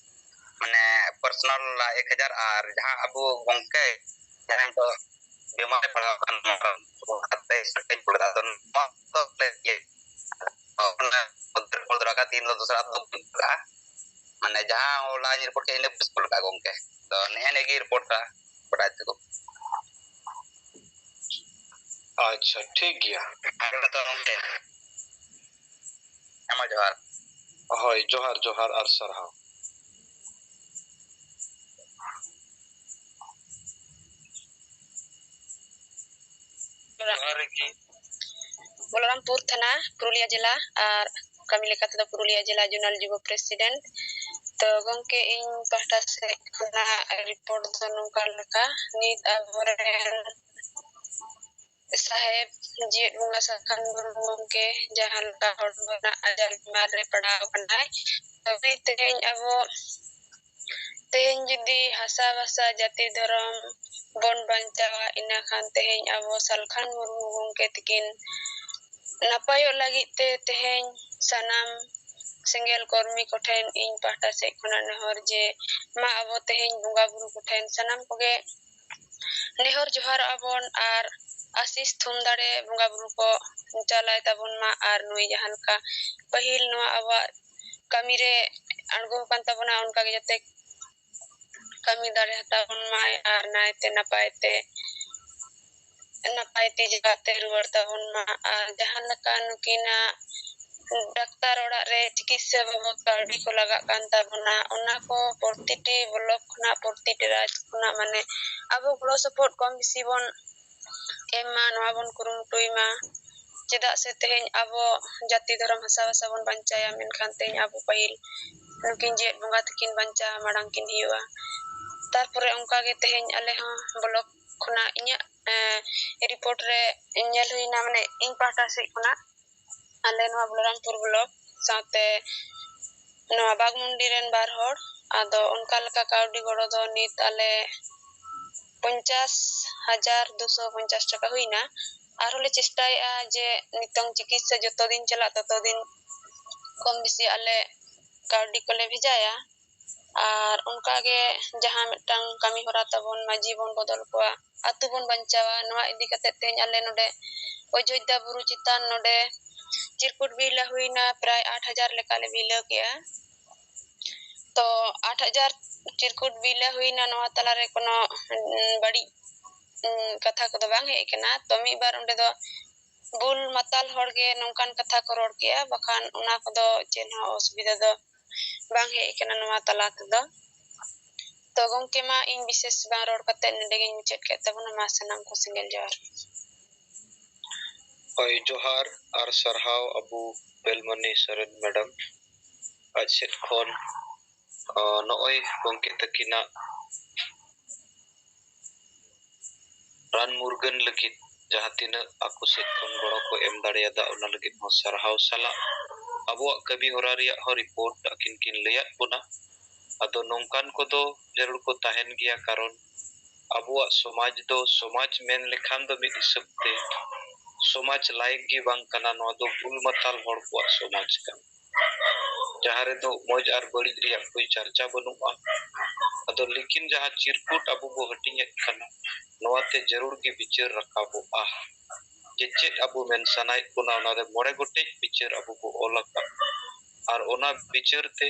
ᱢᱟᱱᱮ ᱯᱟᱨᱥᱚᱱᱟᱞ ᱮᱠ ᱦᱟᱡᱟᱨ, ᱟᱨ ᱡᱟᱦᱟᱸ ᱟᱵᱚ ᱜᱚᱢᱠᱮ ᱡᱟᱦᱟᱸᱭ ᱫᱚ ᱵᱤᱢᱟᱨ ᱨᱮ ᱯᱟᱲᱟᱣ ᱟᱠᱟᱱ ᱢᱟᱨᱟᱝ ᱵᱚᱦᱚᱜ ᱠᱟᱛᱮ ᱥᱮᱴᱮᱡ ᱠᱚ ᱞᱮᱫᱟ᱾ ᱟᱫᱚ ᱱᱚᱣᱟ ᱫᱚ ᱵᱚᱞᱮ ᱤᱭᱟᱹ, ᱚᱱᱟ ᱢᱚᱫᱽᱫᱷᱮ ᱨᱮ ᱠᱚᱞ ᱫᱚ ᱨᱟᱠᱟᱵ, ᱛᱤᱦᱤᱧ ᱫᱚ ᱫᱚᱥᱨᱟ ᱫᱚ ᱵᱟᱹᱧ ᱠᱩᱞ ᱠᱟᱜᱼᱟ᱾ ᱢᱟᱱᱮ ᱡᱟᱦᱟᱸ ᱦᱚᱞᱟᱧ ᱨᱤᱯᱳᱨᱴ ᱠᱮᱫ, ᱤᱱᱟᱹ ᱵᱮᱥ ᱠᱩᱞ ᱠᱟᱜᱼᱟ ᱜᱚᱢᱠᱮ᱾ ᱛᱚ ᱱᱮᱜᱼᱮ ᱱᱤᱭᱟᱹ ᱜᱮ ᱨᱤᱯᱳᱨᱴ ᱫᱚ ᱵᱟᱰᱟᱭ ᱦᱚᱪᱚ ᱠᱚ᱾ ᱟᱪᱪᱷᱟ, ᱴᱷᱤᱠ ᱜᱮᱭᱟ᱾ ᱟᱨ ᱱᱤᱛᱚᱜ ᱜᱚᱢᱠᱮ, ᱦᱮᱸ ᱢᱟ ᱡᱚᱦᱟᱨ᱾ ᱦᱳᱭ, ᱡᱚᱦᱟᱨ, ᱡᱚᱦᱟᱨ ᱟᱨ ᱥᱟᱨᱦᱟᱣ᱾ ᱡᱚᱦᱟᱨ ᱜᱮ᱾ ᱵᱚᱞᱚᱨᱟᱢᱯᱩᱨ ᱛᱷᱟᱱᱟ, ᱯᱩᱨᱩᱞᱤᱭᱟᱹ ᱡᱮᱞᱟ, ᱟᱨ ᱠᱟᱹᱢᱤ ᱞᱮᱠᱟ ᱛᱮᱫᱚ ᱯᱩᱨᱩᱞᱤᱭᱟᱹ ᱡᱮᱞᱟ ᱡᱳᱱᱟᱞ ᱡᱩᱵᱚ ᱯᱨᱮᱥᱤᱰᱮᱱᱴ᱾ ᱛᱚ ᱜᱚᱢᱠᱮ, ᱤᱧ ᱯᱟᱦᱴᱟ ᱥᱮᱫ ᱠᱷᱚᱱᱟᱜ ᱨᱤᱯᱳᱨᱴ ᱫᱚ ᱱᱚᱝᱠᱟ ᱞᱮᱠᱟ, ᱱᱤᱛ ᱟᱵᱚᱨᱮᱱ ᱥᱟᱦᱮᱵᱽ ᱡᱤᱭᱮᱫ ᱵᱚᱸᱜᱟ ᱥᱟᱞᱠᱷᱟᱱ ᱢᱩᱨᱢᱩ ᱜᱚᱢᱠᱮ ᱡᱟᱦᱟᱸ ᱞᱮᱠᱟ ᱦᱚᱲᱢᱚ ᱨᱮᱱᱟᱜ ᱟᱡᱟᱨ ᱵᱤᱢᱟᱨ ᱨᱮ ᱯᱟᱲᱟᱣ ᱟᱠᱟᱱᱟᱭ, ᱛᱚᱵᱮ ᱛᱮᱦᱮᱧ ᱟᱵᱚ, ᱛᱮᱦᱮᱧ ᱡᱩᱫᱤ ᱦᱟᱥᱟ ᱵᱷᱟᱥᱟ ᱡᱟᱹᱛᱤ ᱫᱷᱚᱨᱚᱢ ᱵᱚᱱ ᱵᱟᱧᱪᱟᱣᱟ, ᱤᱱᱟᱹᱠᱷᱟᱱ ᱛᱮᱦᱮᱧ ᱟᱵᱚ ᱥᱟᱞᱠᱷᱟᱱ ᱢᱩᱨᱢᱩ ᱜᱚᱢᱠᱮ ᱛᱤᱠᱤᱱ ᱱᱟᱯᱟᱭᱚᱜ ᱞᱟᱹᱜᱤᱫ ᱛᱮ ᱛᱮᱦᱮᱧ ᱥᱟᱱᱟᱢ ᱥᱮᱸᱜᱮᱞ ᱠᱚᱨᱢᱤ ᱠᱚᱴᱷᱮᱱ ᱤᱧ ᱯᱟᱦᱴᱟ ᱥᱮᱫ ᱠᱷᱚᱱᱟᱜ ᱱᱮᱦᱚᱨ ᱡᱮ ᱢᱟ ᱟᱵᱚ ᱛᱮᱦᱮᱧ ᱵᱚᱸᱜᱟ ᱵᱩᱨᱩ ᱠᱚᱴᱷᱮᱱ ᱥᱟᱱᱟᱢ ᱠᱚᱜᱮ ᱱᱮᱦᱚᱨ ᱡᱚᱦᱟᱨᱚᱜᱼᱟ ᱵᱚᱱ ᱟᱨ ᱟᱥᱤᱥ ᱛᱷᱩᱢ ᱫᱟᱲᱮ ᱵᱚᱸᱜᱟ ᱵᱩᱨᱩ ᱠᱚ ᱪᱟᱞᱟᱭ ᱛᱟᱵᱚᱱ ᱢᱟ᱾ ᱟᱨ ᱱᱩᱭ ᱡᱟᱦᱟᱸ ᱞᱮᱠᱟ ᱯᱟᱹᱦᱤᱞ ᱱᱚᱣᱟ ᱟᱵᱚᱣᱟᱜ ᱠᱟᱹᱢᱤᱨᱮ ᱟᱬᱜᱚ ᱟᱠᱟᱱ ᱛᱟᱵᱚᱱᱟ, ᱚᱱᱠᱟᱜᱮ ᱡᱟᱛᱮ ᱠᱟᱹᱢᱤ ᱫᱟᱲᱮ ᱦᱟᱛᱟᱣ ᱵᱚᱱ ᱢᱟᱭ ᱟᱨ ᱱᱟᱭᱛᱮ ᱱᱟᱯᱟᱭ ᱛᱮ, ᱱᱟᱯᱟᱭ ᱛᱮ ᱡᱟᱜᱟᱛᱮ ᱨᱩᱣᱟᱹᱲ ᱛᱟᱵᱚᱱ ᱢᱟ᱾ ᱟᱨ ᱡᱟᱦᱟᱸ ᱞᱮᱠᱟ ᱱᱩᱠᱤᱱᱟᱜ ᱰᱟᱠᱛᱟᱨ ᱚᱲᱟᱜ ᱨᱮ ᱪᱤᱠᱤᱛᱥᱟ ᱵᱟᱵᱚᱫ ᱠᱟᱹᱣᱰᱤ ᱠᱚ ᱞᱟᱜᱟᱜ ᱠᱟᱱ ᱛᱟᱵᱚᱱᱟ, ᱚᱱᱟ ᱠᱚ ᱯᱨᱚᱛᱤᱴᱤ ᱵᱞᱚᱠ ᱠᱷᱚᱱᱟᱜ, ᱯᱨᱚᱛᱤᱴᱤ ᱨᱟᱡᱽ ᱠᱷᱚᱱᱟᱜ, ᱢᱟᱱᱮ ᱟᱵᱚ ᱜᱚᱲᱚ ᱥᱚᱯᱚᱦᱚᱫ ᱠᱚᱢ ᱵᱮᱥᱤ ᱵᱚᱱ ᱮᱢ ᱢᱟ, ᱱᱚᱣᱟ ᱵᱚᱱ ᱠᱩᱨᱩᱢᱩᱴᱩᱭ ᱢᱟ᱾ ᱪᱮᱫᱟᱜ ᱥᱮ ᱛᱮᱦᱮᱧ ᱟᱵᱚ ᱡᱟᱹᱛᱤ ᱫᱷᱚᱨᱚᱢ ᱦᱟᱥᱟ ᱵᱷᱟᱥᱟ ᱵᱚᱱ ᱵᱟᱧᱪᱟᱭᱟ, ᱢᱮᱱᱠᱷᱟᱱ ᱛᱮᱦᱮᱧ ᱟᱵᱚ ᱯᱟᱹᱦᱤᱞ ᱱᱩᱠᱤᱱ ᱡᱮᱜᱮᱛ ᱵᱚᱸᱜᱟ ᱛᱟᱹᱠᱤᱱ ᱵᱟᱧᱪᱟᱣ ᱢᱟᱲᱟᱝ ᱠᱤᱱ ᱦᱩᱭᱩᱜᱼᱟ᱾ ᱛᱟᱨᱯᱚᱨᱮ ᱚᱱᱠᱟᱜᱮ ᱛᱮᱦᱮᱧ ᱟᱞᱮ ᱦᱚᱸ ᱵᱞᱚᱠ ᱠᱷᱚᱱᱟᱜ ᱤᱧᱟᱹᱜ, ᱮᱸ, ᱨᱤᱯᱳᱨᱴ ᱨᱮ ᱧᱮᱞ ᱦᱩᱭᱱᱟ, ᱢᱟᱱᱮ ᱤᱧ ᱯᱟᱦᱴᱟ ᱥᱮᱫ ᱠᱷᱚᱱᱟᱜ ᱟᱞᱮ ᱱᱚᱣᱟ ᱵᱚᱞᱚᱨᱟᱢᱯᱩᱨ ᱵᱞᱚᱠ ᱥᱟᱶᱛᱮ ᱱᱚᱣᱟ ᱵᱟᱜᱽᱢᱩᱱᱰᱤ ᱨᱮᱱ ᱵᱟᱨ ᱦᱚᱲ, ᱟᱫᱚ ᱚᱱᱠᱟ ᱞᱮᱠᱟ ᱠᱟᱹᱣᱰᱤ ᱜᱚᱲᱚ ᱫᱚ ᱱᱤᱛ ᱟᱞᱮ ᱯᱚᱧᱪᱟᱥ ᱦᱟᱡᱟᱨ ᱫᱩᱥᱚ ᱯᱚᱧᱪᱟᱥ ᱴᱟᱠᱟ ᱦᱩᱭᱱᱟ᱾ ᱟᱨᱦᱚᱸ ᱞᱮ ᱪᱮᱥᱴᱟᱭᱮᱫᱼᱟ ᱡᱮ ᱱᱤᱛᱚᱝ ᱪᱤᱠᱤᱛᱥᱟ ᱡᱚᱛᱚ ᱫᱤᱱ ᱪᱟᱞᱟᱜ ᱛᱚᱛᱚ ᱫᱤᱱ ᱠᱚᱢ ᱵᱮᱥᱤ ᱟᱞᱮ ᱠᱟᱹᱣᱰᱤ ᱠᱚᱞᱮ ᱵᱷᱮᱡᱟᱭᱟ᱾ ᱟᱨ ᱚᱱᱠᱟᱜᱮ ᱡᱟᱦᱟᱸ ᱢᱤᱫᱴᱟᱝ ᱠᱟᱹᱢᱤ ᱦᱚᱨᱟ ᱛᱟᱵᱚᱱ, ᱢᱟᱹᱡᱷᱤ ᱵᱚᱱ ᱵᱚᱫᱚᱞ ᱠᱚᱣᱟ, ᱟᱹᱛᱩ ᱵᱚᱱ ᱵᱟᱧᱪᱟᱣᱟ, ᱱᱚᱣᱟ ᱤᱫᱤ ᱠᱟᱛᱮ ᱛᱮᱦᱮᱧ ᱟᱞᱮ ᱱᱚᱰᱮ ᱚᱡᱳᱫᱽᱫᱷᱟ ᱵᱩᱨᱩ ᱪᱮᱛᱟᱱ ᱱᱚᱰᱮ ᱪᱤᱨᱠᱩᱴ ᱵᱤᱞᱟ ᱦᱩᱭᱱᱟ, ᱯᱨᱟᱭ ᱟᱴ ᱦᱟᱡᱟᱨ ᱞᱮᱠᱟᱞᱮ ᱵᱤᱞᱟᱹᱣ ᱠᱮᱜᱼᱟ᱾ ᱛᱚ ᱟᱴ ᱦᱟᱡᱟᱨ ᱪᱤᱨᱠᱩᱴ ᱵᱤᱞᱟᱹ ᱦᱩᱭᱱᱟ, ᱱᱚᱣᱟ ᱛᱟᱞᱟᱨᱮ ᱠᱳᱱᱳ, ᱩᱸ, ᱵᱟᱹᱲᱤᱡ, ᱩᱸ, ᱠᱟᱛᱷᱟ ᱠᱚᱫᱚ ᱵᱟᱝ ᱦᱮᱡ ᱟᱠᱟᱱᱟ᱾ ᱛᱚ ᱢᱤᱫ ᱵᱟᱨ ᱚᱸᱰᱮ ᱫᱚ ᱵᱩᱞ ᱢᱟᱛᱟᱞ ᱦᱚᱲ ᱜᱮ ᱱᱚᱝᱠᱟᱱ ᱠᱟᱛᱷᱟ ᱠᱚ ᱨᱚᱲ ᱠᱮᱜᱼᱟ, ᱵᱟᱠᱷᱟᱱ ᱚᱱᱟ ᱠᱚᱫᱚ ᱪᱮᱫ ᱦᱚᱸ ᱚᱥᱩᱵᱤᱫᱷᱟ ᱫᱚ ᱵᱟᱝ ᱦᱮᱡ ᱟᱠᱟᱱᱟ ᱱᱚᱣᱟ ᱛᱟᱞᱟ ᱛᱮᱫᱚ᱾ ᱛᱚ ᱜᱚᱢᱠᱮ, ᱢᱟ ᱤᱧ ᱵᱤᱥᱮᱥ ᱵᱟᱝ ᱨᱚᱲ ᱠᱟᱛᱮ ᱱᱚᱰᱮ ᱜᱤᱧ ᱢᱩᱪᱟᱹᱫ ᱠᱮᱫ ᱛᱟᱵᱚᱱᱟ᱾ ᱢᱟ ᱥᱟᱱᱟᱢ ᱠᱚ ᱥᱮᱸᱜᱮᱞ ᱡᱚᱦᱟᱨ᱾ ᱦᱳᱭ, ᱡᱚᱦᱟᱨ ᱟᱨ ᱥᱟᱨᱦᱟᱣ ᱟᱵᱚ ᱵᱮᱞᱢᱚᱱᱤ ᱥᱚᱨᱮᱱ ᱢᱮᱰᱟᱢ ᱟᱡ ᱥᱮᱫ ᱠᱷᱚᱱ, ᱟᱸ, ᱱᱚᱜᱼᱚᱭ ᱜᱚᱢᱠᱮ ᱛᱟᱹᱠᱤᱱᱟᱜ ᱨᱟᱱ ᱢᱩᱨᱜᱟᱹᱱ ᱞᱟᱹᱜᱤᱫ ᱡᱟᱦᱟᱸ ᱛᱤᱱᱟᱹᱜ ᱟᱠᱚ ᱥᱮᱫ ᱠᱷᱚᱱ ᱜᱚᱲᱚ ᱠᱚ ᱮᱢ ᱫᱟᱲᱮᱭᱟᱫᱟ, ᱚᱱᱟ ᱞᱟᱹᱜᱤᱫ ᱦᱚᱸ ᱥᱟᱨᱦᱟᱣ ᱥᱟᱞᱟᱜ ᱟᱵᱚᱣᱟᱜ ᱠᱟᱹᱢᱤ ᱦᱚᱨᱟ ᱨᱮᱭᱟᱜ ᱦᱚᱸ ᱨᱤᱯᱳᱨᱴ ᱟᱹᱠᱤᱱ ᱠᱤᱱ ᱞᱟᱹᱭᱟᱫ ᱵᱚᱱᱟ᱾ ᱟᱫᱚ ᱱᱚᱝᱠᱟᱱ ᱠᱚᱫᱚ ᱡᱟᱹᱨᱩᱲ ᱠᱚ ᱛᱟᱦᱮᱱ ᱜᱮᱭᱟ, ᱠᱟᱨᱚᱱ ᱟᱵᱚᱣᱟᱜ ᱥᱚᱢᱟᱡᱽ ᱫᱚ ᱥᱚᱢᱟᱡᱽ ᱢᱮᱱ ᱞᱮᱠᱷᱟᱱ ᱫᱚ ᱢᱤᱫ ᱦᱤᱥᱟᱹᱵ ᱛᱮ ᱥᱚᱢᱟᱡᱽ ᱞᱟᱭᱮᱠ ᱜᱮ ᱵᱟᱝ ᱠᱟᱱᱟ᱾ ᱱᱚᱣᱟ ᱫᱚ ᱵᱩᱞ ᱢᱟᱛᱟᱞ ᱦᱚᱲ ᱠᱚᱣᱟᱜ ᱥᱚᱢᱟᱡᱽ ᱠᱟᱱᱟ, ᱡᱟᱦᱟᱸ ᱨᱮᱫᱚ ᱢᱚᱡᱽ ᱟᱨ ᱵᱟᱹᱲᱤᱡ ᱨᱮᱭᱟᱜ ᱠᱳᱭ ᱪᱟᱨᱪᱟ ᱵᱟᱹᱱᱩᱜᱼᱟ᱾ ᱟᱫᱚ ᱞᱮᱠᱤᱱ ᱡᱟᱦᱟᱸ ᱪᱤᱨᱠᱩᱴ ᱟᱵᱚ ᱵᱚ ᱦᱟᱹᱴᱤᱧᱮᱫ ᱠᱟᱱᱟ, ᱱᱚᱣᱟᱛᱮ ᱡᱟᱹᱨᱩᱲ ᱜᱮ ᱵᱤᱪᱟᱹᱨ ᱨᱟᱠᱟᱵᱚᱜᱼᱟ᱾ ᱡᱮ ᱪᱮᱫ ᱟᱵᱚ ᱢᱮᱱ ᱥᱟᱱᱟᱭᱮᱫ ᱵᱚᱱᱟ, ᱚᱱᱟᱨᱮ ᱢᱚᱬᱮ ᱜᱚᱴᱮᱡ ᱵᱤᱪᱟᱹᱨ ᱟᱵᱚ ᱵᱚ ᱚᱞ ᱟᱠᱟᱫ, ᱟᱨ ᱚᱱᱟ ᱵᱤᱪᱟᱹᱨ ᱛᱮ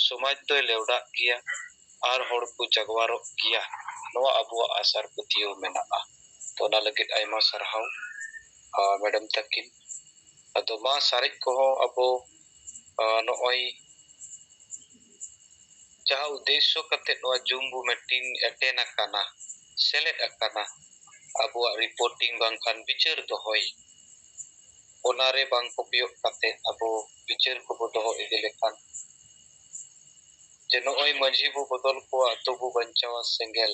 ᱥᱚᱢᱟᱡᱽ ᱫᱚᱭ ᱞᱮᱣᱰᱟᱜ ᱜᱮᱭᱟ ᱟᱨ ᱦᱚᱲ ᱠᱚ ᱡᱟᱜᱽᱣᱟᱨᱚᱜ ᱜᱮᱭᱟ, ᱱᱚᱣᱟ ᱟᱵᱚᱣᱟᱜ ᱟᱥ ᱟᱨ ᱯᱟᱹᱛᱭᱟᱹᱣ ᱢᱮᱱᱟᱜᱼᱟ᱾ ᱛᱚ ᱚᱱᱟ ᱞᱟᱹᱜᱤᱫ ᱟᱭᱢᱟ ᱥᱟᱨᱦᱟᱣ, ᱟᱨ ᱢᱮᱰᱟᱢ ᱛᱟᱹᱠᱤᱱ᱾ ᱟᱫᱚ ᱢᱟ ᱥᱟᱨᱮᱡ ᱠᱚᱦᱚᱸ ᱟᱵᱚ, ᱟᱨ ᱱᱚᱜᱼᱚᱭ ᱡᱟᱦᱟᱸ ᱩᱫᱽᱫᱮᱥᱥᱚ ᱠᱟᱛᱮ ᱱᱚᱣᱟ ᱡᱩᱢ ᱵᱚ ᱢᱤᱴᱤᱝ ᱮᱴᱮᱱ ᱟᱠᱟᱱᱟ, ᱥᱮᱞᱮᱫ ᱟᱠᱟᱱᱟ, ᱟᱵᱚᱣᱟᱜ ᱨᱤᱯᱳᱨᱴᱤᱝ ᱵᱟᱝᱠᱷᱟᱱ ᱵᱤᱪᱟᱹᱨ ᱫᱚᱦᱚᱭ, ᱚᱱᱟᱨᱮ ᱵᱟᱝ ᱠᱚᱯᱤᱭᱚᱜ ᱠᱟᱛᱮ ᱟᱵᱚ ᱵᱤᱪᱟᱹᱨ ᱠᱚᱵᱚ ᱫᱚᱦᱚ ᱤᱫᱤ ᱞᱮᱠᱷᱟᱱ, ᱡᱮ ᱱᱚᱜᱼᱚᱭ ᱢᱟᱹᱡᱷᱤ ᱵᱚ ᱵᱚᱫᱚᱞ ᱠᱚᱣᱟ, ᱟᱛᱳ ᱵᱚ ᱵᱟᱧᱪᱟᱣᱟ ᱥᱮᱸᱜᱮᱞ,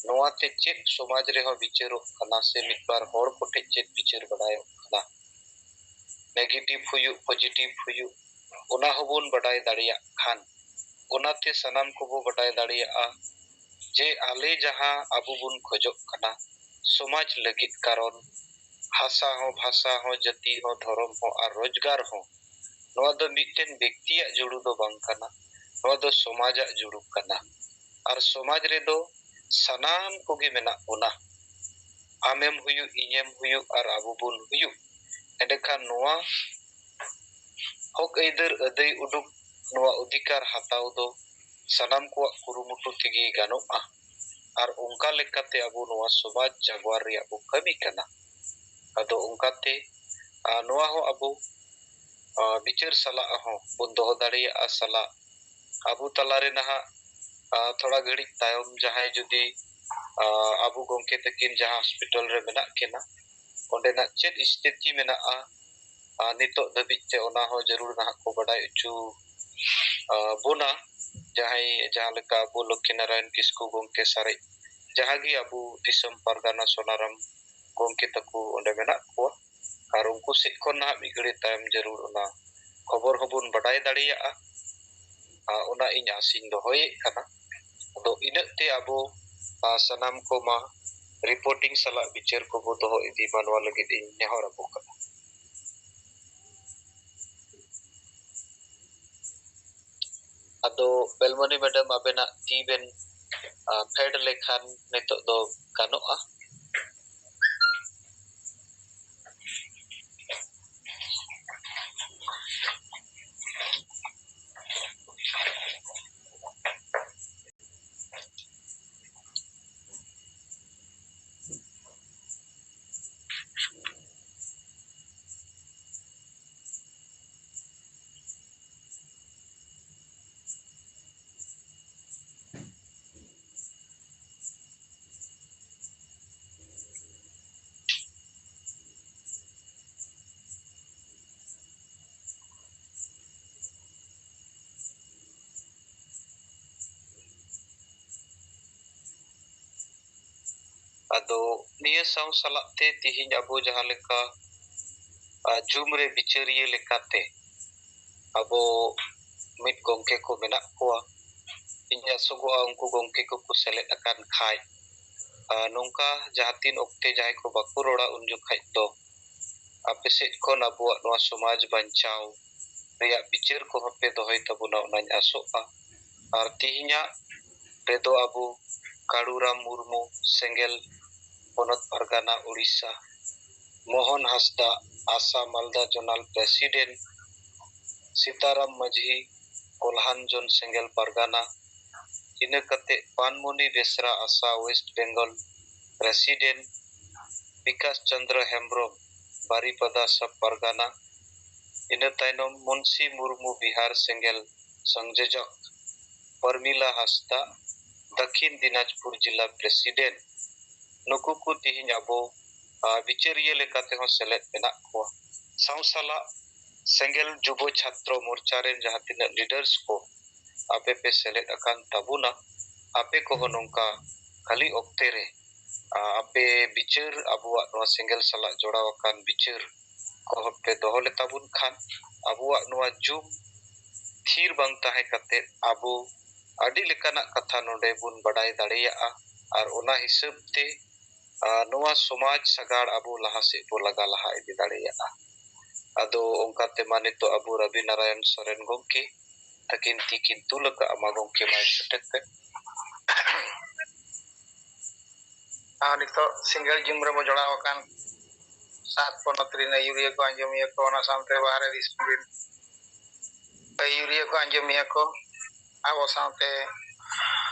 ᱱᱚᱣᱟᱛᱮ ᱪᱮᱫ ᱥᱚᱢᱟᱡᱽ ᱨᱮᱦᱚᱸ ᱵᱤᱪᱟᱹᱨᱚᱜ ᱠᱟᱱᱟ ᱥᱮ ᱢᱤᱫ ᱵᱟᱨ ᱦᱚᱲ ᱠᱚᱴᱷᱮᱡ ᱪᱮᱫ ᱵᱤᱪᱟᱹᱨ ᱵᱟᱰᱟᱭᱚᱜ ᱠᱟᱱᱟ, ᱱᱮᱜᱮᱴᱤᱵᱷ ᱦᱩᱭᱩᱜ, ᱯᱚᱡᱤᱴᱤᱵᱷ ᱦᱩᱭᱩᱜ, ᱚᱱᱟ ᱦᱚᱸᱵᱚᱱ ᱵᱟᱰᱟᱭ ᱫᱟᱲᱮᱭᱟᱜ ᱠᱷᱟᱱ, ᱚᱱᱟᱛᱮ ᱥᱟᱱᱟᱢ ᱠᱚᱵᱚ ᱵᱟᱰᱟᱭ ᱫᱟᱲᱮᱭᱟᱜᱼᱟ ᱡᱮ ᱟᱞᱮ ᱡᱟᱦᱟᱸ ᱟᱵᱚ ᱵᱚᱱ ᱠᱷᱚᱡᱚᱜ ᱠᱟᱱᱟ ᱥᱚᱢᱟᱡᱽ ᱞᱟᱹᱜᱤᱫ, ᱠᱟᱨᱚᱱ ᱦᱟᱥᱟ ᱦᱚᱸ, ᱵᱷᱟᱥᱟ ᱦᱚᱸ, ᱡᱟᱹᱛᱤ ᱦᱚᱸ, ᱫᱷᱚᱨᱚᱢ ᱦᱚᱸ ᱟᱨ ᱨᱳᱡᱽᱜᱟᱨ ᱦᱚᱸ, ᱱᱚᱣᱟ ᱫᱚ ᱢᱤᱫᱴᱮᱱ ᱵᱮᱠᱛᱤᱭᱟᱜ ᱡᱩᱲᱩ ᱫᱚ ᱵᱟᱝ ᱠᱟᱱᱟ, ᱱᱚᱣᱟ ᱫᱚ ᱥᱚᱢᱟᱡᱟᱜ ᱡᱩᱲᱩ ᱠᱟᱱᱟ᱾ ᱟᱨ ᱥᱚᱢᱟᱡᱽ ᱨᱮᱫᱚ ᱥᱟᱱᱟᱢ ᱠᱚᱜᱮ ᱢᱮᱱᱟᱜ ᱵᱚᱱᱟ᱾ ᱟᱢᱮᱢ ᱦᱩᱭᱩᱜ, ᱤᱧᱮᱢ ᱦᱩᱭᱩᱜ ᱟᱨ ᱟᱵᱚ ᱵᱚᱱ ᱦᱩᱭᱩᱜ, ᱮᱸᱰᱮᱠᱷᱟᱱ ᱱᱚᱣᱟ ᱦᱚᱠ ᱟᱹᱭᱫᱟᱹᱨ ᱟᱹᱫᱟᱹᱭ ᱩᱰᱩᱠ, ᱱᱚᱣᱟ ᱚᱫᱷᱤᱠᱟᱨ ᱦᱟᱛᱟᱣ ᱫᱚ ᱥᱟᱱᱟᱢ ᱠᱚᱣᱟᱜ ᱠᱩᱨᱩᱢᱩᱴᱩ ᱛᱮᱜᱮ ᱜᱟᱱᱚᱜᱼᱟ᱾ ᱟᱨ ᱚᱱᱠᱟ ᱞᱮᱠᱟᱛᱮ ᱟᱵᱚ ᱱᱚᱣᱟ ᱥᱚᱢᱟᱡᱽ ᱡᱟᱜᱽᱣᱟᱨ ᱨᱮᱭᱟᱜ ᱵᱚ ᱠᱟᱹᱢᱤ ᱠᱟᱱᱟ᱾ ᱟᱫᱚ ᱚᱱᱠᱟᱛᱮ, ᱟ, ᱱᱚᱣᱟ ᱦᱚᱸ ᱟᱵᱚ, ᱟ, ᱵᱤᱪᱟᱹᱨ ᱥᱟᱞᱟᱜ ᱦᱚᱸ ᱵᱚᱱ ᱫᱚᱦᱚ ᱫᱟᱲᱮᱭᱟᱜᱼᱟ ᱥᱟᱞᱟᱜ᱾ ᱟᱵᱚ ᱛᱟᱞᱟᱨᱮ ᱱᱟᱦᱟᱜ, ᱟ, ᱛᱷᱚᱲᱟ ᱜᱷᱟᱹᱲᱤᱡ ᱛᱟᱭᱚᱢ ᱡᱟᱦᱟᱸᱭ ᱡᱩᱫᱤ, ᱟ, ᱟᱵᱚ ᱜᱚᱢᱠᱮ ᱛᱟᱹᱠᱤᱱ ᱡᱟᱦᱟᱸ ᱦᱚᱥᱯᱤᱴᱟᱞ ᱨᱮ ᱢᱮᱱᱟᱜ ᱠᱤᱱᱟ, ᱚᱸᱰᱮᱱᱟᱜ ᱪᱮᱫ ᱥᱛᱷᱤᱛᱤ ᱢᱮᱱᱟᱜᱼᱟ, ᱟ, ᱱᱤᱛᱚᱜ ᱫᱷᱟᱹᱵᱤᱡ ᱛᱮ ᱚᱱᱟ ᱦᱚᱸ ᱡᱟᱹᱨᱩᱲ ᱱᱟᱦᱟᱜ ᱠᱚ ᱵᱟᱰᱟᱭ ᱦᱚᱪᱚ, ᱟ, ᱵᱚᱱᱟ᱾ ᱡᱟᱦᱟᱸᱭ, ᱡᱟᱦᱟᱸ ᱞᱮᱠᱟ ᱟᱵᱚ ᱞᱚᱠᱠᱷᱤ ᱱᱟᱨᱟᱭᱚᱱ ᱠᱤᱥᱠᱩ ᱜᱚᱢᱠᱮ ᱥᱟᱨᱮᱡ ᱡᱟᱦᱟᱸ ᱜᱮ ᱟᱵᱚ ᱫᱤᱥᱚᱢ ᱯᱟᱨᱜᱟᱱᱟ ᱥᱳᱱᱟᱨᱟᱢ ᱜᱚᱢᱠᱮ ᱛᱟᱠᱚ ᱚᱸᱰᱮ ᱢᱮᱱᱟᱜ ᱠᱚᱣᱟ, ᱟᱨ ᱩᱱᱠᱩ ᱥᱮᱫ ᱠᱷᱚᱱ ᱱᱟᱦᱟᱜ ᱢᱤᱫ ᱜᱷᱟᱹᱲᱤ ᱛᱟᱭᱚᱢ ᱡᱟᱹᱨᱩᱲ ᱚᱱᱟ ᱠᱷᱚᱵᱚᱨ ᱦᱚᱸᱵᱚᱱ ᱵᱟᱰᱟᱭ ᱫᱟᱲᱮᱭᱟᱜᱼᱟ᱾ ᱟ, ᱚᱱᱟ ᱤᱧ ᱟᱥᱤᱧ ᱫᱚᱦᱚᱭᱮᱫ ᱠᱟᱱᱟ᱾ ᱟᱫᱚ ᱤᱱᱟᱹᱜ ᱛᱮ ᱟᱵᱚ, ᱟ, ᱥᱟᱱᱟᱢ ᱠᱚᱢᱟ ᱨᱤᱯᱳᱨᱴᱤᱝ ᱥᱟᱞᱟᱜ ᱵᱤᱪᱟᱹᱨ ᱠᱚᱵᱚ ᱫᱚᱦᱚ ᱤᱫᱤ ᱢᱟ, ᱱᱚᱣᱟ ᱞᱟᱹᱜᱤᱫ ᱤᱧ ᱱᱮᱦᱚᱨ ᱟᱵᱚ ᱠᱟᱱᱟ᱾ ᱟᱫᱚ ᱵᱮᱞᱢᱚᱱᱤ ᱢᱮᱰᱟᱢ, ᱟᱵᱮᱱᱟᱜ ᱛᱤ ᱵᱮᱱ, ᱟ, ᱯᱷᱮᱰ ᱞᱮᱠᱷᱟᱱ ᱱᱤᱛᱚᱜ ᱫᱚ ᱜᱟᱱᱚᱜᱼᱟ᱾ ᱟᱫᱚ ᱱᱤᱭᱟᱹ ᱥᱟᱶ ᱥᱟᱞᱟᱜ ᱛᱮ ᱛᱤᱦᱤᱧ ᱟᱵᱚ ᱡᱟᱦᱟᱸ ᱞᱮᱠᱟ, ᱟ, ᱡᱩᱢ ᱨᱮ ᱵᱤᱪᱟᱹᱨᱤᱭᱟᱹ ᱞᱮᱠᱟᱛᱮ ᱟᱵᱚ ᱢᱤᱫ ᱜᱚᱢᱠᱮ ᱠᱚ ᱢᱮᱱᱟᱜ ᱠᱚᱣᱟ᱾ ᱤᱧ ᱟᱥᱚᱜᱚᱜᱼᱟ ᱩᱱᱠᱩ ᱜᱚᱢᱠᱮ ᱠᱚᱠᱚ ᱥᱮᱞᱮᱫ ᱟᱠᱟᱱ ᱠᱷᱟᱡ, ᱟᱨ ᱱᱚᱝᱠᱟ ᱡᱟᱦᱟᱸ ᱛᱤᱱ ᱚᱠᱛᱮ ᱡᱟᱦᱟᱸᱭ ᱠᱚ ᱵᱟᱠᱚ ᱨᱚᱲᱟ ᱩᱱ ᱡᱚᱠᱷᱟᱡ ᱫᱚ ᱟᱯᱮ ᱥᱮᱫ ᱠᱷᱚᱱ ᱟᱵᱚᱣᱟᱜ ᱱᱚᱣᱟ ᱥᱚᱢᱟᱡᱽ ᱵᱟᱧᱪᱟᱣ ᱨᱮᱭᱟᱜ ᱵᱤᱪᱟᱹᱨ ᱠᱚᱦᱚᱸ ᱯᱮ ᱫᱚᱦᱚᱭ ᱛᱟᱵᱚᱱᱟ, ᱚᱱᱟᱧ ᱟᱥᱚᱜᱼᱟ᱾ ᱟᱨ ᱛᱤᱦᱤᱧᱟᱜ ᱨᱮᱫᱚ ᱟᱵᱚ ᱠᱟᱲᱩᱨᱟᱢ ᱢᱩᱨᱢᱩ, ᱥᱮᱸᱜᱮᱞ ᱯᱚᱱᱚᱛ ᱯᱟᱨᱜᱟᱱᱟ, ᱳᱰᱤᱥᱟ, ᱢᱳᱦᱚᱱ ᱦᱟᱸᱥᱫᱟ, ᱟᱥᱟ ᱢᱟᱞᱫᱟ ᱡᱳᱱᱟᱞ ᱯᱨᱮᱥᱤᱰᱮᱱᱴ, ᱥᱤᱛᱟᱨᱟᱢ ᱢᱟᱹᱡᱷᱤ, ᱠᱚᱞᱦᱟᱱ ᱡᱳᱱ ᱥᱮᱸᱜᱮᱞ ᱯᱟᱨᱜᱟᱱᱟ, ᱤᱱᱟᱹ ᱠᱟᱛᱮ ᱯᱟᱱᱢᱚᱱᱤ ᱵᱮᱥᱨᱟ, ᱟᱥᱟ ᱳᱭᱮᱥᱴ ᱵᱮᱝᱜᱚᱞ ᱯᱨᱮᱥᱤᱰᱮᱱᱴ, ᱵᱤᱠᱟᱥ ᱪᱚᱱᱫᱨᱚ ᱦᱮᱢᱵᱨᱚᱢ, ᱵᱟᱨᱤᱯᱟᱫᱟ ᱥᱟᱵ ᱯᱟᱨᱜᱟᱱᱟ, ᱤᱱᱟᱹ ᱛᱟᱭᱱᱚᱢ ᱢᱩᱱᱥᱤ ᱢᱩᱨᱢᱩ, ᱵᱤᱦᱟᱨ ᱥᱮᱸᱜᱮᱞ ᱥᱚᱝᱡᱳᱡᱚᱠ, ᱯᱨᱚᱢᱤᱞᱟ ᱦᱟᱸᱥᱫᱟ, ᱫᱟᱹᱠᱷᱤᱱ ᱫᱤᱱᱟᱡᱽᱯᱩᱨ ᱡᱤᱞᱟ ᱯᱨᱮᱥᱤᱰᱮᱱᱴ, ᱱᱩᱠᱩ ᱠᱚ ᱛᱤᱦᱤᱧ ᱟᱵᱚ, ᱟ, ᱵᱤᱪᱟᱹᱨᱤᱭᱟᱹ ᱞᱮᱠᱟ ᱛᱮᱦᱚᱸ ᱥᱮᱞᱮᱫ ᱢᱮᱱᱟᱜ ᱠᱚᱣᱟ᱾ ᱥᱟᱶ ᱥᱟᱞᱟᱜ ᱥᱮᱸᱜᱮᱞ ᱡᱩᱵᱚ ᱪᱷᱟᱛᱨᱚ ᱢᱳᱨᱪᱟ ᱨᱮᱱ ᱡᱟᱦᱟᱸ ᱛᱤᱱᱟᱹᱜ ᱞᱤᱰᱟᱨᱥ ᱠᱚ ᱟᱯᱮ ᱯᱮ ᱥᱮᱞᱮᱫ ᱟᱠᱟᱱ ᱛᱟᱵᱚᱱᱟ, ᱟᱯᱮ ᱠᱚᱦᱚᱸ ᱱᱚᱝᱠᱟ ᱠᱷᱟᱹᱞᱤ ᱚᱠᱛᱮ ᱨᱮ, ᱟ, ᱟᱯᱮ ᱵᱤᱪᱟᱹᱨ, ᱟᱵᱚᱣᱟᱜ ᱱᱚᱣᱟ ᱥᱮᱸᱜᱮᱞ ᱥᱟᱞᱟᱜ ᱡᱚᱲᱟᱣ ᱟᱠᱟᱱ ᱵᱤᱪᱟᱹᱨ ᱠᱚᱦᱚᱸ ᱯᱮ ᱫᱚᱦᱚ ᱞᱮᱛᱟ ᱵᱚᱱ ᱠᱷᱟᱱ, ᱟᱵᱚᱣᱟᱜ ᱱᱚᱣᱟ ᱡᱩᱜᱽ ᱛᱷᱤᱨ ᱵᱟᱝ ᱛᱟᱦᱮᱸ ᱠᱟᱛᱮ ᱟᱵᱚ ᱟᱹᱰᱤ ᱞᱮᱠᱟᱱᱟᱜ ᱠᱟᱛᱷᱟ ᱱᱚᱰᱮ ᱵᱚᱱ ᱵᱟᱰᱟᱭ ᱫᱟᱲᱮᱭᱟᱜᱼᱟ᱾ ᱟᱨ ᱚᱱᱟ ᱦᱤᱥᱟᱹᱵ ᱛᱮ, ᱟ, ᱱᱚᱣᱟ ᱥᱚᱢᱟᱡᱽ ᱥᱟᱜᱟᱲ ᱟᱵᱚ ᱞᱟᱦᱟ ᱥᱮᱫ ᱵᱚ ᱞᱟᱜᱟ ᱞᱟᱦᱟ ᱤᱫᱤ ᱫᱟᱲᱮᱭᱟᱜᱼᱟ᱾ ᱟᱫᱚ ᱚᱱᱠᱟ ᱛᱮ ᱢᱟ ᱱᱤᱛᱚᱜ ᱟᱵᱚ ᱨᱚᱵᱤ ᱱᱟᱨᱟᱭᱚᱱ ᱥᱚᱨᱮᱱ ᱜᱚᱢᱠᱮ ᱛᱟᱹᱠᱤᱱ ᱛᱤ ᱠᱤᱱ ᱛᱩᱞ ᱟᱠᱟᱫᱼᱟ, ᱢᱟ ᱜᱚᱢᱠᱮ ᱢᱟᱭᱤᱠ ᱥᱮᱴᱮᱨ ᱯᱮ᱾ ᱟᱨ ᱱᱤᱛᱚᱜ ᱥᱮᱸᱜᱮᱞ ᱡᱩᱢ ᱨᱮᱵᱚ ᱡᱚᱲᱟᱣ ᱟᱠᱟᱱ ᱥᱟᱛ ᱯᱚᱱᱚᱛ ᱨᱮᱱ ᱟᱹᱭᱩᱨᱤᱭᱟᱹ ᱠᱚ, ᱟᱸᱡᱚᱢᱤᱭᱟᱹ ᱠᱚ, ᱚᱱᱟ ᱥᱟᱶᱛᱮ ᱵᱟᱦᱨᱮ ᱫᱤᱥᱚᱢ ᱨᱮᱱ ᱟᱹᱭᱩᱨᱤᱭᱟᱹ ᱠᱚ, ᱟᱸᱡᱚᱢᱤᱭᱟᱹ ᱠᱚ, ᱟᱵᱚ ᱥᱟᱶᱛᱮ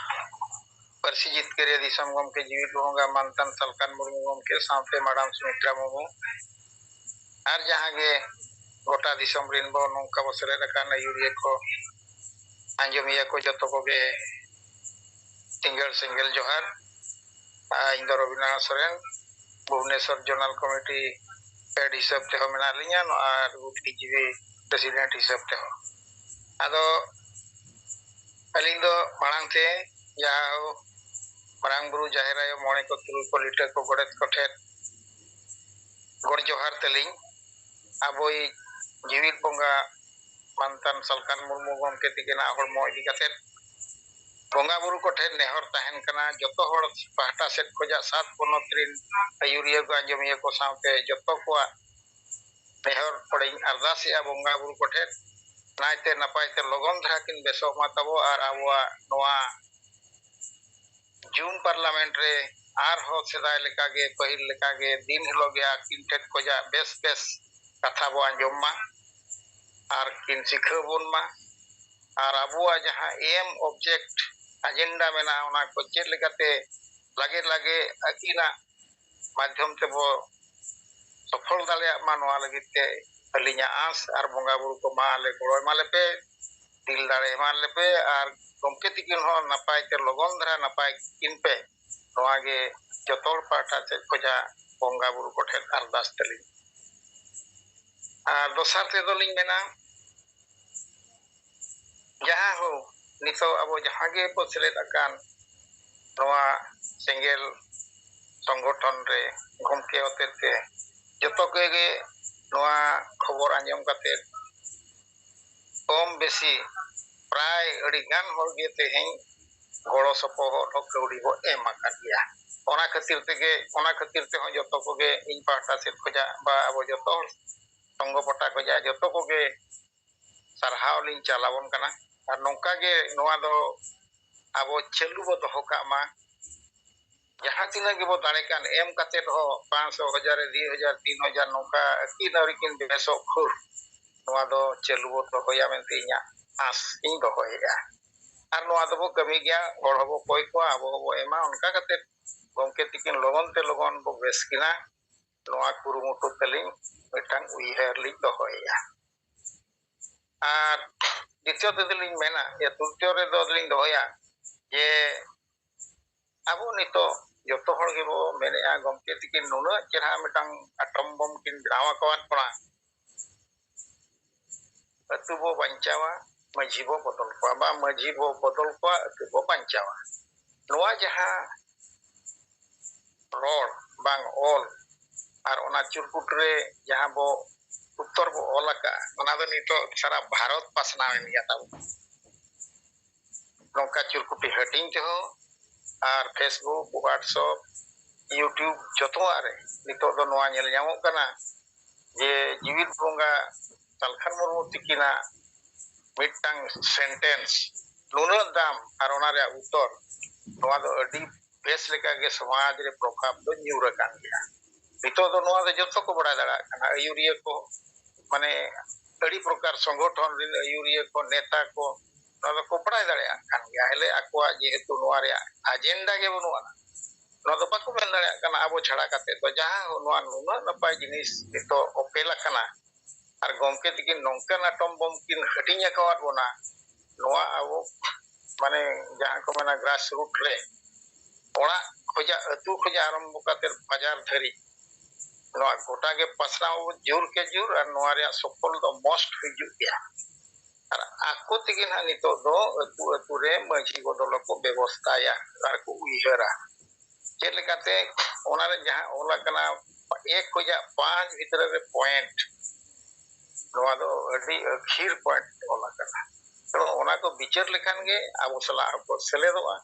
ᱯᱟᱹᱨᱥᱤ ᱡᱤᱛᱠᱟᱹᱨᱤᱭᱟᱹ ᱫᱤᱥᱚᱢ ᱜᱚᱢᱠᱮ ᱡᱤᱣᱤᱫ ᱵᱚᱸᱜᱟ ᱢᱟᱱᱛᱟᱱ ᱥᱟᱞᱠᱷᱟᱱ ᱢᱩᱨᱢᱩ ᱜᱚᱢᱠᱮ ᱥᱟᱶᱛᱮ ᱢᱟᱰᱟᱢ ᱥᱩᱢᱤᱛᱨᱟ ᱢᱩᱨᱢᱩ ᱟᱨ ᱡᱟᱦᱟᱸ ᱜᱮ ᱜᱚᱴᱟ ᱫᱤᱥᱚᱢ ᱨᱮᱱ ᱵᱚ ᱱᱚᱝᱠᱟ ᱵᱚ ᱥᱮᱞᱮᱫ ᱟᱠᱟᱱ ᱟᱹᱭᱩᱨᱤᱭᱟᱹ ᱠᱚ, ᱟᱸᱡᱚᱢᱤᱭᱟᱹ ᱠᱚ ᱡᱚᱛᱚ ᱠᱚᱜᱮ ᱥᱤᱸᱜᱟᱹᱲ ᱥᱮᱸᱜᱮᱞ ᱡᱚᱦᱟᱨ᱾ ᱟᱨ ᱤᱧ ᱫᱚ Rabindranath Soren, Bhubaneswar zonal committee head ᱦᱤᱥᱟᱹᱵ ᱛᱮᱦᱚᱸ ᱢᱮᱱᱟᱜ ᱞᱤᱧᱟ, ᱱᱚᱣᱟ ᱟᱨ ᱵᱩᱫᱽᱫᱷᱤᱡᱤᱵᱤ ᱯᱨᱮᱥᱤᱰᱮᱱᱴ ᱦᱤᱥᱟᱹᱵ ᱛᱮᱦᱚᱸ᱾ ᱟᱫᱚ ᱟᱹᱞᱤᱧ ᱫᱚ ᱢᱟᱲᱟᱝ ᱛᱮ ᱡᱟᱦᱟᱸ ᱢᱟᱨᱟᱝ ᱵᱩᱨᱩ, ᱡᱟᱦᱮᱨ ᱟᱭᱳ, ᱢᱚᱬᱮ ᱠᱚ, ᱛᱩᱨᱩᱭ ᱠᱚ, ᱞᱤᱴᱟᱹ ᱠᱚ, ᱜᱚᱰᱮᱛ ᱠᱚᱴᱷᱮᱱ ᱜᱚᱰ ᱡᱚᱦᱟᱨ ᱛᱮᱞᱤᱧ ᱟᱵᱚᱭᱤᱡ ᱡᱤᱣᱤᱫ ᱵᱚᱸᱜᱟ ᱢᱟᱱᱛᱟᱱ ᱥᱟᱞᱠᱷᱟᱱ ᱢᱩᱨᱢᱩ ᱜᱚᱢᱠᱮ ᱛᱤᱠᱤᱱᱟᱜ ᱦᱚᱲᱢᱚ ᱤᱫᱤ ᱠᱟᱛᱮ ᱵᱚᱸᱜᱟ ᱵᱩᱨᱩ ᱠᱚᱴᱷᱮᱱ ᱱᱮᱦᱚᱨ ᱛᱟᱦᱮᱱ ᱠᱟᱱᱟ, ᱡᱚᱛᱚ ᱦᱚᱲ ᱯᱟᱦᱴᱟ ᱥᱮᱫ ᱠᱷᱚᱱᱟᱜ ᱥᱟᱛ ᱯᱚᱱᱚᱛ ᱨᱮᱱ ᱟᱹᱭᱩᱨᱤᱭᱟᱹ ᱠᱚ, ᱟᱸᱡᱚᱢᱤᱭᱟᱹ ᱠᱚ ᱥᱟᱶᱛᱮ ᱡᱚᱛᱚ ᱠᱚᱣᱟᱜ ᱱᱮᱦᱚᱨ ᱠᱚᱲᱟᱧ ᱟᱨᱫᱟᱥᱮᱜᱼᱟ ᱵᱚᱸᱜᱟ ᱵᱩᱨᱩ ᱠᱚᱴᱷᱮᱱ, ᱱᱟᱭᱛᱮ ᱱᱟᱯᱟᱭ ᱛᱮ ᱞᱚᱜᱚᱱ ᱫᱷᱟᱨᱟ ᱠᱤᱱ ᱵᱮᱥᱚᱜ ᱢᱟ ᱛᱟᱵᱚ ᱟᱨ ᱟᱵᱚᱣᱟᱜ ᱱᱚᱣᱟ ᱡᱩᱢ ᱯᱟᱨᱞᱟᱢᱮᱱᱴ ᱨᱮ ᱟᱨᱦᱚᱸ ᱥᱮᱫᱟᱭ ᱞᱮᱠᱟᱜᱮ, ᱯᱟᱹᱦᱤᱞ ᱞᱮᱠᱟᱜᱮ ᱫᱤᱱ ᱦᱤᱞᱳᱜ ᱜᱮ ᱟᱹᱠᱤᱱ ᱴᱷᱮᱱ ᱠᱷᱚᱱᱟᱜ ᱵᱮᱥ ᱵᱮᱥ ᱠᱟᱛᱷᱟ ᱵᱚ ᱟᱸᱡᱚᱢ ᱢᱟ ᱟᱨ ᱠᱤᱱ ᱥᱤᱠᱷᱟᱹᱣ ᱵᱚᱱ ᱢᱟ᱾ ᱟᱨ ᱟᱵᱚᱣᱟᱜ ᱡᱟᱦᱟᱸ ᱮᱢ ᱚᱵᱡᱮᱠᱴ ᱟᱡᱮᱱᱰᱟ ᱢᱮᱱᱟᱜᱼᱟ, ᱚᱱᱟ ᱠᱚ ᱪᱮᱫ ᱞᱮᱠᱟᱛᱮ ᱞᱟᱜᱮ ᱞᱟᱜᱮ ᱟᱹᱠᱤᱱᱟᱜ ᱢᱟᱫᱽᱫᱷᱚᱢ ᱛᱮᱵᱚ ᱥᱚᱯᱷᱚᱞ ᱫᱟᱲᱮᱭᱟᱜ ᱢᱟ, ᱱᱚᱣᱟ ᱞᱟᱹᱜᱤᱫ ᱛᱮ ᱟᱹᱞᱤᱧᱟᱜ ᱟᱸᱥ ᱟᱨ ᱵᱚᱸᱜᱟ ᱵᱩᱨᱩ ᱠᱚ ᱢᱟ ᱞᱮ ᱜᱚᱲᱚ ᱮᱢᱟ ᱞᱮᱯᱮ, ᱫᱤᱞ ᱫᱟᱲᱮ ᱮᱢᱟ ᱞᱮᱯᱮ ᱟᱨ ᱜᱚᱢᱠᱮ ᱛᱤᱠᱤᱱ ᱦᱚᱸ ᱱᱟᱯᱟᱭ ᱛᱮ ᱞᱚᱜᱚᱱ ᱫᱷᱟᱨᱟ ᱱᱟᱯᱟᱭ ᱠᱤᱱ ᱯᱮ, ᱱᱚᱣᱟ ᱜᱮ ᱡᱚᱛᱚ ᱦᱚᱲ ᱯᱟᱦᱴᱟ ᱥᱮᱫ ᱠᱷᱚᱱᱟᱜ ᱵᱚᱸᱜᱟ ᱵᱩᱨᱩ ᱠᱚᱴᱷᱮᱱ ᱟᱨᱫᱟᱥ ᱛᱟᱹᱞᱤᱧ᱾ ᱟᱨ ᱫᱚᱥᱟᱨ ᱛᱮᱫᱚ ᱞᱤᱧ ᱢᱮᱱᱟ, ᱡᱟᱦᱟᱸ ᱦᱳ ᱱᱤᱛᱚᱜ ᱟᱵᱚ ᱡᱟᱦᱟᱸ ᱜᱮ ᱵᱚ ᱥᱮᱞᱮᱫ ᱟᱠᱟᱱ ᱱᱚᱣᱟ ᱥᱮᱸᱜᱮᱞ ᱥᱚᱝᱜᱚᱴᱷᱚᱱ ᱨᱮ ᱜᱚᱢᱠᱮ ᱦᱚᱛᱮᱛᱮ ᱡᱚᱛᱚ ᱠᱚᱜᱮ ᱱᱚᱣᱟ ᱠᱷᱚᱵᱚᱨ ᱟᱸᱡᱚᱢ ᱠᱟᱛᱮ ᱠᱚᱢ ᱵᱮᱥᱤ ᱯᱨᱟᱭ ᱟᱹᱰᱤ ᱜᱟᱱ ᱦᱚᱲ ᱜᱮ ᱛᱮᱦᱮᱧ ᱜᱚᱲᱚ ᱥᱚᱯᱚᱦᱚᱫ ᱦᱚᱸ ᱠᱟᱹᱣᱰᱤ ᱵᱚ ᱮᱢ ᱟᱠᱟᱫ ᱜᱮᱭᱟ᱾ ᱚᱱᱟ ᱠᱷᱟᱹᱛᱤᱨ ᱛᱮᱜᱮ, ᱚᱱᱟ ᱠᱷᱟᱹᱛᱤᱨ ᱛᱮᱦᱚᱸ ᱡᱚᱛᱚ ᱠᱚᱜᱮ ᱤᱧ ᱯᱟᱦᱴᱟ ᱥᱮᱫ ᱠᱷᱚᱱᱟᱜ ᱵᱟ ᱟᱵᱚ ᱡᱚᱛᱚ ᱦᱚᱲ ᱥᱚᱝᱜᱷᱚ ᱯᱟᱦᱴᱟ ᱠᱷᱚᱱᱟᱜ ᱡᱚᱛᱚ ᱠᱚᱜᱮ ᱥᱟᱨᱦᱟᱣ ᱞᱤᱧ ᱪᱟᱞ ᱟᱵᱚᱱ ᱠᱟᱱᱟ᱾ ᱟᱨ ᱱᱚᱝᱠᱟ ᱜᱮ ᱱᱚᱣᱟ ᱫᱚ ᱟᱵᱚ ᱪᱟᱹᱞᱩ ᱵᱚ ᱫᱚᱦᱚ ᱠᱟᱜ ᱢᱟ᱾ ᱡᱟᱦᱟᱸ ᱛᱤᱱᱟᱹᱜ ᱜᱮᱵᱚ ᱫᱟᱲᱮ ᱠᱟᱱ ᱮᱢ ᱠᱟᱛᱮ ᱦᱚᱸ, ᱯᱟᱸᱪᱥᱚ, ᱦᱟᱡᱟᱨ, ᱫᱩ ᱦᱟᱡᱟᱨ, ᱛᱤᱱ ᱦᱟᱡᱟᱨ, ᱱᱚᱝᱠᱟ ᱟᱹᱠᱤᱱ ᱟᱹᱣᱨᱤ ᱠᱤᱱ ᱵᱮᱥᱚᱜ ᱵᱷᱳᱨ ᱱᱚᱣᱟ ᱫᱚ ᱪᱟᱹᱞᱩ ᱵᱚ ᱫᱚᱦᱚᱭᱟ ᱢᱮᱱᱛᱮ ᱤᱧᱟᱹᱜ ᱟᱸᱥ ᱤᱧ ᱫᱚᱦᱚᱭᱮᱫᱼᱟ᱾ ᱟᱨ ᱱᱚᱣᱟ ᱫᱚᱵᱚ ᱠᱟᱹᱢᱤ ᱜᱮᱭᱟ, ᱦᱚᱲ ᱦᱚᱸᱵᱚ ᱠᱚᱭ ᱠᱚᱣᱟ, ᱟᱵᱚ ᱦᱚᱸᱵᱚ ᱮᱢᱟ᱾ ᱚᱱᱠᱟ ᱠᱟᱛᱮ ᱜᱚᱢᱠᱮ ᱛᱤᱠᱤᱱ ᱞᱚᱜᱚᱱ ᱛᱮ ᱞᱚᱜᱚᱱ ᱵᱚ ᱵᱮᱥ ᱠᱤᱱᱟ, ᱱᱚᱣᱟ ᱠᱩᱨᱩᱢᱩᱴᱩ ᱛᱟᱹᱞᱤᱧ ᱢᱤᱫᱴᱟᱝ ᱩᱭᱦᱟᱹᱨ ᱞᱤᱧ ᱫᱚᱦᱚᱭᱮᱫᱼᱟ᱾ ᱟᱨ ᱫᱤᱛᱤᱭᱚ ᱛᱮᱫᱚ ᱞᱤᱧ ᱢᱮᱱᱟ, ᱡᱮ ᱛᱨᱤᱛᱤᱭᱚ ᱨᱮᱫᱚ ᱞᱤᱧ ᱫᱚᱦᱚᱭᱟ ᱡᱮ ᱟᱵᱚ ᱱᱤᱛᱚᱜ ᱡᱚᱛᱚ ᱦᱚᱲ ᱜᱮᱵᱚ ᱢᱮᱱᱮᱫᱼᱟ, ᱜᱚᱢᱠᱮ ᱛᱤᱠᱤᱱ ᱱᱩᱱᱟᱹᱜ ᱪᱮᱦᱨᱟ ᱢᱤᱫᱴᱟᱝ ᱟᱴᱚᱢ ᱵᱚᱢ ᱠᱤᱱ ᱵᱮᱱᱟᱣ ᱟᱠᱟᱣᱟᱫ ᱵᱚᱱᱟ, ᱟᱹᱛᱩ ᱵᱚ ᱵᱟᱧᱪᱟᱣᱟ, ᱢᱟᱹᱡᱷᱤ ᱵᱚ ᱵᱚᱫᱚᱞ ᱠᱚᱣᱟ, ᱵᱟ ᱢᱟᱹᱡᱷᱤ ᱵᱚ ᱵᱚᱫᱚᱞ ᱠᱚᱣᱟ, ᱟᱹᱛᱩ ᱵᱚ ᱵᱟᱧᱪᱟᱣᱟ᱾ ᱱᱚᱣᱟ ᱡᱟᱦᱟᱸ ᱨᱚᱲ ᱵᱟᱝ ᱚᱞ ᱟᱨ ᱚᱱᱟ ᱪᱩᱨᱠᱩᱴ ᱨᱮ ᱡᱟᱦᱟᱸ ᱵᱚ ᱩᱛᱛᱚᱨ ᱵᱚ ᱚᱞ ᱟᱠᱟᱫᱼᱟ, ᱚᱱᱟ ᱫᱚ ᱱᱤᱛᱚᱜ ᱥᱟᱨᱟ ᱵᱷᱟᱨᱚᱛ ᱯᱟᱥᱱᱟᱣ ᱮᱱ ᱜᱮᱭᱟ ᱛᱟᱵᱚᱱ᱾ ᱱᱚᱝᱠᱟ ᱪᱩᱨᱠᱩᱴᱤ ᱦᱟᱹᱴᱤᱧ ᱛᱮᱦᱚᱸ ᱟᱨ Facebook, WhatsApp, YouTube ᱡᱚᱛᱚᱣᱟᱜ ᱨᱮ ᱱᱤᱛᱚᱜ ᱫᱚ ᱱᱚᱣᱟ ᱧᱮᱞ ᱧᱟᱢᱚᱜ ᱠᱟᱱᱟ ᱡᱮ ᱡᱤᱣᱤᱫ ᱵᱚᱸᱜᱟ ᱥᱟᱞᱠᱷᱟᱱ ᱢᱩᱨᱢᱩ ᱛᱤᱠᱤᱱᱟᱜ ᱢᱤᱫᱴᱟᱝ ᱥᱮᱱᱴᱮᱱᱥ ᱱᱩᱱᱟᱹᱜ ᱫᱟᱢ ᱟᱨ ᱚᱱᱟ ᱨᱮᱭᱟᱜ ᱩᱛᱛᱚᱨ, ᱱᱚᱣᱟ ᱫᱚ ᱟᱹᱰᱤ ᱵᱮᱥ ᱞᱮᱠᱟᱜᱮ ᱥᱚᱢᱟᱡᱽ ᱨᱮ ᱯᱨᱚᱵᱷᱟᱵᱽ ᱫᱚ ᱧᱩᱨ ᱟᱠᱟᱱ ᱜᱮᱭᱟ᱾ ᱱᱤᱛᱚᱜ ᱫᱚ ᱱᱚᱣᱟ ᱫᱚ ᱡᱚᱛᱚ ᱠᱚ ᱵᱟᱲᱟᱭ ᱫᱟᱲᱮᱭᱟᱜ ᱠᱟᱱᱟ, ᱟᱹᱭᱩᱨᱤᱭᱟᱹ ᱠᱚ, ᱢᱟᱱᱮ ᱟᱹᱰᱤ ᱯᱨᱚᱠᱟᱨ ᱥᱚᱝᱜᱚᱴᱷᱚᱱ ᱨᱮᱱ ᱟᱹᱭᱩᱨᱤᱭᱟᱹ ᱠᱚ, ᱱᱮᱛᱟ ᱠᱚ, ᱱᱚᱣᱟ ᱫᱚᱠᱚ ᱵᱟᱲᱟᱭ ᱫᱟᱲᱮᱭᱟᱜ ᱠᱟᱱ ᱜᱮᱭᱟ᱾ ᱦᱮᱞᱮ ᱟᱠᱚᱣᱟᱜ ᱡᱮᱦᱮᱛᱩ ᱱᱚᱣᱟ ᱨᱮᱭᱟᱜ ᱟᱡᱮᱱᱰᱟ ᱜᱮ ᱵᱟᱹᱱᱩᱜ ᱟᱱᱟ, ᱱᱚᱣᱟ ᱫᱚ ᱵᱟᱠᱚ ᱢᱮᱱ ᱫᱟᱲᱮᱭᱟᱜ ᱠᱟᱱᱟ ᱟᱵᱚ ᱪᱷᱟᱲᱟ ᱠᱟᱛᱮ ᱫᱚ᱾ ᱡᱟᱦᱟᱸ ᱱᱚᱣᱟ ᱱᱩᱱᱟᱹᱜ ᱱᱟᱯᱟᱭ ᱡᱤᱱᱤᱥ ᱱᱤᱛᱚᱜ ᱚᱯᱮᱞ ᱟᱠᱟᱱᱟ ᱟᱨ ᱜᱚᱢᱠᱮ ᱛᱤᱠᱤᱱ ᱱᱚᱝᱠᱟᱱ ᱟᱴᱚᱢ ᱵᱚᱢ ᱠᱤᱱ ᱦᱟᱹᱴᱤᱧ ᱟᱠᱟᱣᱟᱫ ᱵᱚᱱᱟ, ᱱᱚᱣᱟ ᱟᱵᱚ ᱢᱟᱱᱮ ᱡᱟᱦᱟᱸ ᱠᱚ ᱢᱮᱱᱟ ᱜᱨᱟᱥ ᱨᱩᱴ ᱨᱮ, ᱚᱲᱟᱜ ᱠᱷᱚᱡᱟᱜ, ᱟᱹᱛᱩ ᱠᱷᱚᱡᱟᱜ ᱟᱨᱟᱢᱵᱷᱚ ᱠᱟᱛᱮ ᱵᱟᱡᱟᱨ ᱫᱷᱟᱹᱨᱤᱡ ᱱᱚᱣᱟ ᱜᱚᱴᱟ ᱜᱮ ᱯᱟᱥᱱᱟᱣ ᱡᱳᱨ ᱠᱮ ᱡᱳᱨ, ᱟᱨ ᱱᱚᱣᱟ ᱨᱮᱭᱟᱜ ᱥᱚᱯᱷᱚᱞ ᱫᱚ ᱢᱚᱥᱴ ᱦᱤᱡᱩᱜ ᱜᱮᱭᱟ᱾ ᱟᱨ ᱟᱠᱚ ᱛᱮᱜᱮ ᱱᱟᱦᱟᱜ ᱱᱤᱛᱚᱜ ᱫᱚ ᱟᱹᱛᱩ ᱟᱹᱛᱩ ᱨᱮ ᱢᱟᱹᱡᱷᱤ ᱵᱚᱫᱚᱞ ᱠᱚ ᱵᱮᱵᱚᱥᱛᱷᱟᱭᱟ ᱟᱨ ᱠᱚ ᱩᱭᱦᱟᱹᱨᱟ᱾ ᱪᱮᱫ ᱞᱮᱠᱟᱛᱮ ᱚᱱᱟᱨᱮ ᱡᱟᱦᱟᱸ ᱚᱞ ᱟᱠᱟᱱᱟ, ᱮᱠ ᱠᱷᱚᱡᱟᱜ ᱯᱟᱸᱪ ᱵᱷᱤᱛᱨᱤ ᱨᱮ ᱯᱚᱭᱮᱱᱴ, ᱱᱚᱣᱟ ᱫᱚ ᱟᱹᱰᱤ ᱟᱹᱠᱷᱤᱨ ᱯᱚᱭᱮᱱᱴ ᱚᱞ ᱟᱠᱟᱱᱟ᱾ ᱛᱚ ᱚᱱᱟ ᱠᱚ ᱵᱤᱪᱟᱹᱨ ᱞᱮᱠᱷᱟᱱ ᱜᱮ ᱟᱵᱚ ᱥᱟᱞᱟᱜ ᱦᱚᱸᱠᱚ ᱥᱮᱞᱮᱫᱚᱜᱼᱟ᱾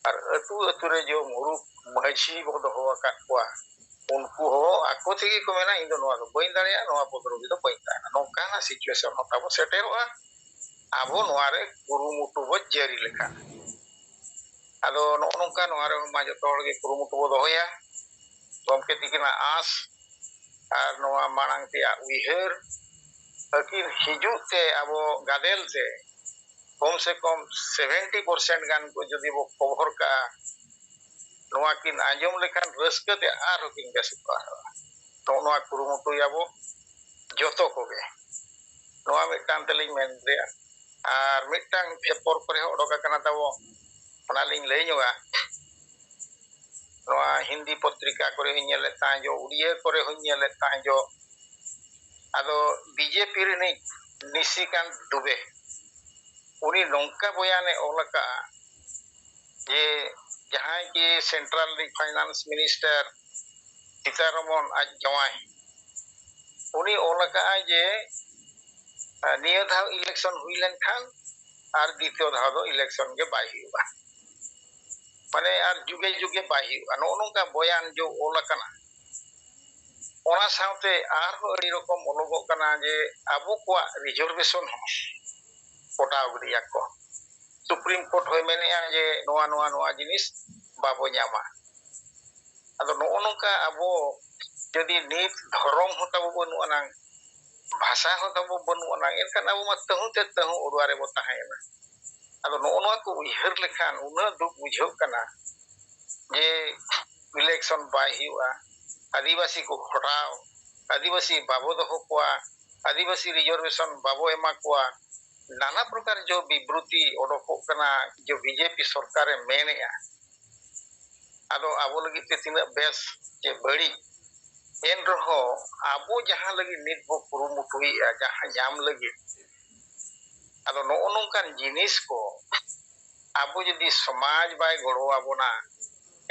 ᱟᱨ ᱟᱹᱛᱩ ᱟᱹᱛᱩ ᱨᱮ ᱡᱮ ᱢᱩᱨᱩᱠ ᱢᱟᱹᱡᱷᱤ ᱵᱚ ᱫᱚᱦᱚ ᱟᱠᱟᱫ ᱠᱚᱣᱟ, ᱩᱱᱠᱩ ᱦᱚᱸ ᱟᱠᱚ ᱛᱮᱜᱮ ᱠᱚ ᱢᱮᱱᱟ, "ᱤᱧ ᱫᱚ ᱱᱚᱣᱟ ᱫᱚ ᱵᱟᱹᱧ ᱫᱟᱲᱮᱭᱟᱜᱼᱟ, ᱱᱚᱣᱟ ᱯᱚᱫᱽ ᱨᱮ ᱫᱚ ᱵᱟᱹᱧ ᱛᱟᱦᱮᱱᱟ᱾" ᱱᱚᱝᱠᱟᱱᱟᱜ ᱥᱤᱪᱩᱭᱮᱥᱚᱱ ᱦᱚᱸ ᱛᱟᱵᱚ ᱥᱮᱴᱮᱨᱚᱜᱼᱟ, ᱟᱵᱚ ᱱᱚᱣᱟ ᱨᱮ ᱠᱩᱨᱩᱢᱩᱴᱩ ᱵᱚ ᱡᱟᱹᱨᱤ ᱞᱮᱠᱷᱟᱱ᱾ ᱟᱫᱚ ᱱᱚᱜᱼᱚ ᱱᱚᱝᱠᱟ, ᱱᱚᱣᱟ ᱨᱮᱦᱚᱸ ᱢᱟ ᱡᱚᱛᱚ ᱦᱚᱲ ᱜᱮ ᱠᱩᱨᱩᱢᱩᱴᱩ ᱵᱚ ᱫᱚᱦᱚᱭᱟ᱾ ᱜᱚᱢᱠᱮ ᱛᱤᱠᱤᱱᱟᱜ ᱟᱸᱥ ᱟᱨ ᱱᱚᱣᱟ ᱢᱟᱲᱟᱝ ᱛᱮᱭᱟᱜ ᱩᱭᱦᱟᱹᱨ, ᱟᱹᱠᱤᱱ ᱦᱤᱡᱩᱜ ᱛᱮ ᱟᱵᱚ ᱜᱟᱫᱮᱞ ᱛᱮ ᱠᱚᱢ ᱥᱮ ᱠᱚᱢ ᱥᱮᱵᱷᱮᱱᱴᱤ ᱯᱟᱨᱥᱮᱱᱴ ᱜᱟᱱ ᱠᱚ ᱡᱩᱫᱤ ᱵᱚ ᱠᱚᱵᱷᱚᱨ ᱠᱟᱜᱼᱟ, ᱱᱚᱣᱟ ᱠᱤᱱ ᱟᱸᱡᱚᱢ ᱞᱮᱠᱷᱟᱱ ᱨᱟᱹᱥᱠᱟᱹ ᱛᱮ ᱟᱨᱦᱚᱸ ᱠᱤᱱ ᱵᱮᱥ ᱩᱛᱟᱹᱨᱚᱜᱼᱟ᱾ ᱱᱚᱜᱼᱚ ᱱᱚᱣᱟ ᱠᱩᱨᱩᱢᱩᱴᱩᱭᱟᱵᱚ ᱡᱚᱛᱚ ᱠᱚᱜᱮ᱾ ᱱᱚᱣᱟ ᱢᱤᱫᱴᱟᱝ ᱛᱮᱞᱤᱧ ᱢᱮᱱ ᱨᱮᱭᱟᱜ᱾ ᱟᱨ ᱢᱤᱫᱴᱟᱝ ᱯᱮᱯᱚᱨ ᱠᱚᱨᱮ ᱦᱚᱸ ᱚᱰᱚᱠ ᱟᱠᱟᱱᱟ ᱛᱟᱵᱚ, ᱚᱱᱟᱞᱤᱧ ᱞᱟᱹᱭ ᱧᱚᱜᱟ᱾ ᱱᱚᱣᱟ ᱦᱤᱱᱫᱤ ᱯᱚᱛᱨᱤᱠᱟ ᱠᱚᱨᱮ ᱦᱚᱸᱧ ᱧᱮᱞᱮᱫ ᱛᱟᱦᱮᱸ ᱡᱚ, ᱩᱲᱤᱭᱟᱹ ᱠᱚᱨᱮ ᱦᱚᱸᱧ ᱧᱮᱞᱮᱫ ᱛᱟᱦᱮᱸ ᱡᱚ᱾ ᱟᱫᱚ ᱵᱤᱡᱮᱯᱤ ᱨᱤᱱᱤᱡ ᱱᱤᱥᱤᱠᱟᱱᱛ ᱫᱩᱵᱮ, ᱩᱱᱤ ᱱᱚᱝᱠᱟ ᱵᱚᱭᱟᱱᱮ ᱚᱞ ᱟᱠᱟᱫᱼᱟ ᱡᱮ ᱡᱟᱦᱟᱸᱭ ᱠᱤ ᱥᱮᱱᱴᱨᱟᱞ ᱨᱤᱱᱤᱡ ᱯᱷᱟᱭᱱᱟᱱᱥ ᱢᱤᱱᱤᱥᱴᱟᱨ ᱥᱤᱛᱟᱨᱚᱢᱚᱱ ᱟᱡ ᱡᱟᱶᱟᱭ, ᱩᱱᱤ ᱚᱞ ᱟᱠᱟᱫᱼᱟᱭ ᱡᱮ, ᱱᱤᱭᱟᱹ ᱫᱷᱟᱣ election ᱦᱩᱭ ᱞᱮᱱᱠᱷᱟᱱ ᱟᱨ ᱫᱤᱛᱤᱭᱚ ᱫᱷᱟᱣ ᱫᱚ election ᱜᱮ ᱵᱟᱭ ᱦᱩᱭᱩᱜᱼᱟ, ᱢᱟᱱᱮ ᱟᱨ ᱡᱩᱜᱮ ᱡᱩᱜᱮ ᱵᱟᱭ ᱦᱩᱭᱩᱜᱼᱟ᱾ ᱱᱚᱜᱼᱚ ᱱᱚᱝᱠᱟ ᱵᱚᱭᱟᱱ ᱡᱚ ᱚᱞ ᱟᱠᱟᱱᱟ᱾ ᱚᱱᱟ ᱥᱟᱶᱛᱮ ᱟᱨᱦᱚᱸ ᱟᱹᱰᱤ ᱨᱚᱠᱚᱢ ᱚᱞᱚᱜᱚᱜ ᱠᱟᱱᱟ ᱡᱮ ᱟᱵᱚ ᱠᱚᱣᱟᱜ reservation ᱦᱚᱸ ᱠᱚᱴᱟᱣ ᱜᱤᱰᱤᱭᱟᱠᱚ᱾ Supreme Court ᱦᱚᱸᱭ ᱢᱮᱱᱮᱫᱼᱟ ᱡᱮ ᱱᱚᱣᱟ, ᱱᱚᱣᱟ, ᱱᱚᱣᱟ ᱡᱤᱱᱤᱥ ᱵᱟᱵᱚ ᱧᱟᱢᱟ᱾ ᱟᱫᱚ ᱱᱚᱜᱼᱚ ᱱᱚᱝᱠᱟ ᱟᱵᱚ ᱡᱩᱫᱤ ᱱᱤᱛ ᱫᱷᱚᱨᱚᱢ ᱦᱚᱸ ᱛᱟᱵᱚ ᱵᱟᱹᱱᱩᱜ ᱟᱱᱟᱝ, ᱵᱷᱟᱥᱟ ᱦᱚᱸ ᱛᱟᱵᱚ ᱵᱟᱹᱱᱩᱜ ᱟᱱᱟᱝ, ᱮᱱᱠᱷᱟᱱ ᱟᱵᱚ ᱢᱟ ᱛᱟᱹᱦᱩ ᱛᱮ ᱛᱟᱹᱦᱩ ᱚᱲᱩᱣᱟ ᱨᱮᱵᱚ ᱛᱟᱦᱮᱸᱭᱮᱱᱟ᱾ ᱟᱫᱚ ᱱᱚᱜᱼᱚ ᱱᱚᱣᱟ ᱠᱚ ᱩᱭᱦᱟᱹᱨ ᱞᱮᱠᱷᱟᱱ ᱩᱱᱟᱹᱜ ᱫᱩᱠ ᱵᱩᱡᱷᱟᱹᱜ ᱠᱟᱱᱟ ᱡᱮ election ᱵᱟᱭ ᱦᱩᱭᱩᱜᱼᱟ, ᱟᱹᱫᱤᱵᱟᱹᱥᱤ ᱠᱚ ᱦᱚᱴᱟᱣ, ᱟᱹᱫᱤᱵᱟᱹᱥᱤ ᱵᱟᱵᱚ ᱫᱚᱦᱚ ᱠᱚᱣᱟ, ᱟᱹᱫᱤᱵᱟᱹᱥᱤ reservation ᱵᱟᱵᱚ ᱮᱢᱟ ᱠᱚᱣᱟ, ᱱᱟᱱᱟ ᱯᱨᱚᱠᱟᱨ ᱡᱚ ᱵᱤᱵᱨᱩᱛᱤ ᱚᱰᱚᱠᱚᱜ ᱠᱟᱱᱟ, ᱡᱚ BJP ᱥᱚᱨᱠᱟᱨᱮ ᱢᱮᱱᱮᱜᱼᱟ᱾ ᱟᱫᱚ ᱟᱵᱚ ᱞᱟᱹᱜᱤᱫ ᱛᱮ ᱛᱤᱱᱟᱹᱜ ᱵᱮᱥ ᱪᱮ ᱵᱟᱹᱲᱤᱡ, ᱮᱱ ᱨᱮᱦᱚᱸ ᱟᱵᱚ ᱡᱟᱦᱟᱸ ᱞᱟᱹᱜᱤᱫ ᱱᱤᱛ ᱵᱚ ᱠᱩᱨᱩᱢᱩᱴᱩᱭᱮᱫᱼᱟ, ᱡᱟᱦᱟᱸ ᱧᱟᱢ ᱞᱟᱹᱜᱤᱫ, ᱟᱫᱚ ᱱᱚᱜᱼᱚ ᱱᱚᱝᱠᱟᱱ ᱡᱤᱱᱤᱥ ᱠᱚ ᱟᱵᱚ ᱡᱩᱫᱤ ᱥᱚᱢᱟᱡᱽ ᱵᱟᱭ ᱜᱚᱲᱚ ᱟᱵᱚᱱᱟ,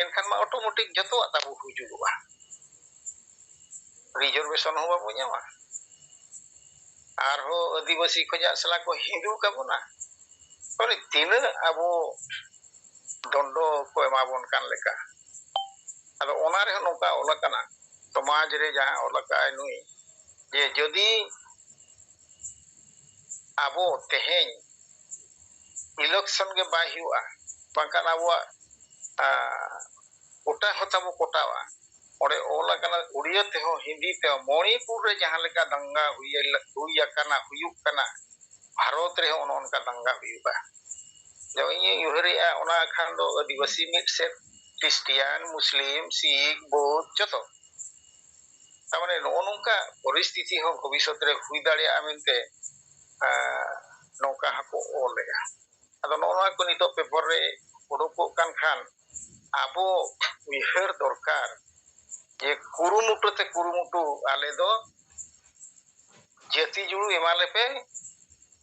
ᱮᱱᱠᱷᱟᱱ ᱢᱟ automatic ᱡᱚᱛᱚᱣᱟᱜ ᱛᱟᱵᱚ ᱦᱩᱭᱩᱜᱚᱜᱼᱟ, reservation ᱦᱚᱸ ᱵᱟᱵᱚ ᱧᱟᱢᱟ, ᱟᱨᱦᱚᱸ ᱟᱹᱫᱤᱵᱟᱹᱥᱤ ᱠᱷᱚᱱᱟᱜ ᱥᱟᱞᱟ ᱠᱚ ᱦᱤᱸᱫᱩ ᱠᱟᱵᱚᱱᱟ᱾ ᱢᱟᱱᱮ ᱛᱤᱱᱟᱹᱜ ᱟᱵᱚ ᱫᱚᱱᱰᱚ ᱠᱚ ᱮᱢᱟ ᱵᱚᱱ ᱠᱟᱱ ᱞᱮᱠᱟ᱾ ᱟᱫᱚ ᱚᱱᱟ ᱨᱮᱦᱚᱸ ᱱᱚᱝᱠᱟ ᱚᱞ ᱟᱠᱟᱱᱟ, ᱥᱚᱢᱟᱡᱽ ᱨᱮ ᱡᱟᱦᱟᱸ ᱚᱞ ᱟᱠᱟᱫᱼᱟᱭ ᱱᱩᱭ, ᱡᱮ ᱡᱩᱫᱤ ᱟᱵᱚ ᱛᱮᱦᱮᱧ election ᱜᱮ ᱵᱟᱭ ᱦᱩᱭᱩᱜᱼᱟ, ᱵᱟᱝᱠᱷᱟᱱ ᱟᱵᱚᱣᱟᱜ, ᱟ, ᱠᱚᱴᱟ ᱦᱚᱸ ᱛᱟᱵᱚ ᱠᱚᱴᱟᱣᱟ᱾ ᱚᱸᱰᱮ ᱚᱞ ᱟᱠᱟᱱᱟ ᱩᱲᱤᱭᱟᱹ ᱛᱮᱦᱚᱸ ᱦᱤᱱᱫᱤ ᱛᱮᱦᱚᱸ, ᱢᱚᱬᱤᱯᱩᱨ ᱨᱮ ᱡᱟᱦᱟᱸ ᱞᱮᱠᱟ ᱫᱟᱝᱜᱟ ᱦᱩᱭ, ᱦᱩᱭ ᱟᱠᱟᱱᱟ, ᱦᱩᱭᱩᱜ ᱠᱟᱱᱟ, ᱵᱷᱟᱨᱚᱛ ᱨᱮᱦᱚᱸ ᱚᱱᱮ ᱚᱱᱠᱟ ᱫᱟᱝᱜᱟ ᱦᱩᱭᱩᱜᱼᱟ᱾ ᱟᱫᱚ ᱤᱧᱤᱧ ᱩᱭᱦᱟᱹᱨᱮᱜᱼᱟ, ᱚᱱᱟ ᱠᱷᱟᱱ ᱫᱚ ᱟᱹᱫᱤᱵᱟᱹᱥᱤ ᱢᱤᱫ ᱥᱮᱫ, ᱠᱷᱨᱤᱥᱴᱤᱭᱟᱱ, ᱢᱩᱥᱞᱤᱢ, ᱥᱤᱠᱷ, ᱵᱳᱫᱷ, ᱡᱚᱛᱚ᱾ ᱛᱟᱨ ᱢᱟᱱᱮ ᱱᱚᱜᱼᱚ ᱱᱚᱝᱠᱟ ᱯᱚᱨᱤᱥᱛᱷᱤᱛᱤ ᱦᱚᱸ ᱵᱷᱚᱵᱤᱥᱥᱚᱛ ᱨᱮ ᱦᱩᱭ ᱫᱟᱲᱮᱭᱟᱜᱼᱟ ᱢᱮᱱᱛᱮ, ᱟᱸ, ᱱᱚᱝᱠᱟ ᱦᱚᱸᱠᱚ ᱚᱞᱮᱜᱼᱟ᱾ ᱟᱫᱚ ᱱᱚᱜᱼᱚ ᱱᱚᱣᱟ ᱠᱚ ᱱᱤᱛᱚᱜ ᱯᱮᱯᱟᱨ ᱨᱮ ᱩᱰᱩᱠᱚᱜ ᱠᱟᱱ ᱠᱷᱟᱱ ᱟᱵᱚ ᱩᱭᱦᱟᱹᱨ ᱫᱚᱨᱠᱟᱨ ᱡᱮ ᱠᱩᱨᱩᱢᱩᱴᱩ ᱛᱮ ᱠᱩᱨᱩᱢᱩᱴᱩ ᱟᱞᱮ ᱫᱚ ᱡᱟᱹᱛᱤ ᱡᱩᱲᱩ ᱮᱢᱟ ᱞᱮᱯᱮ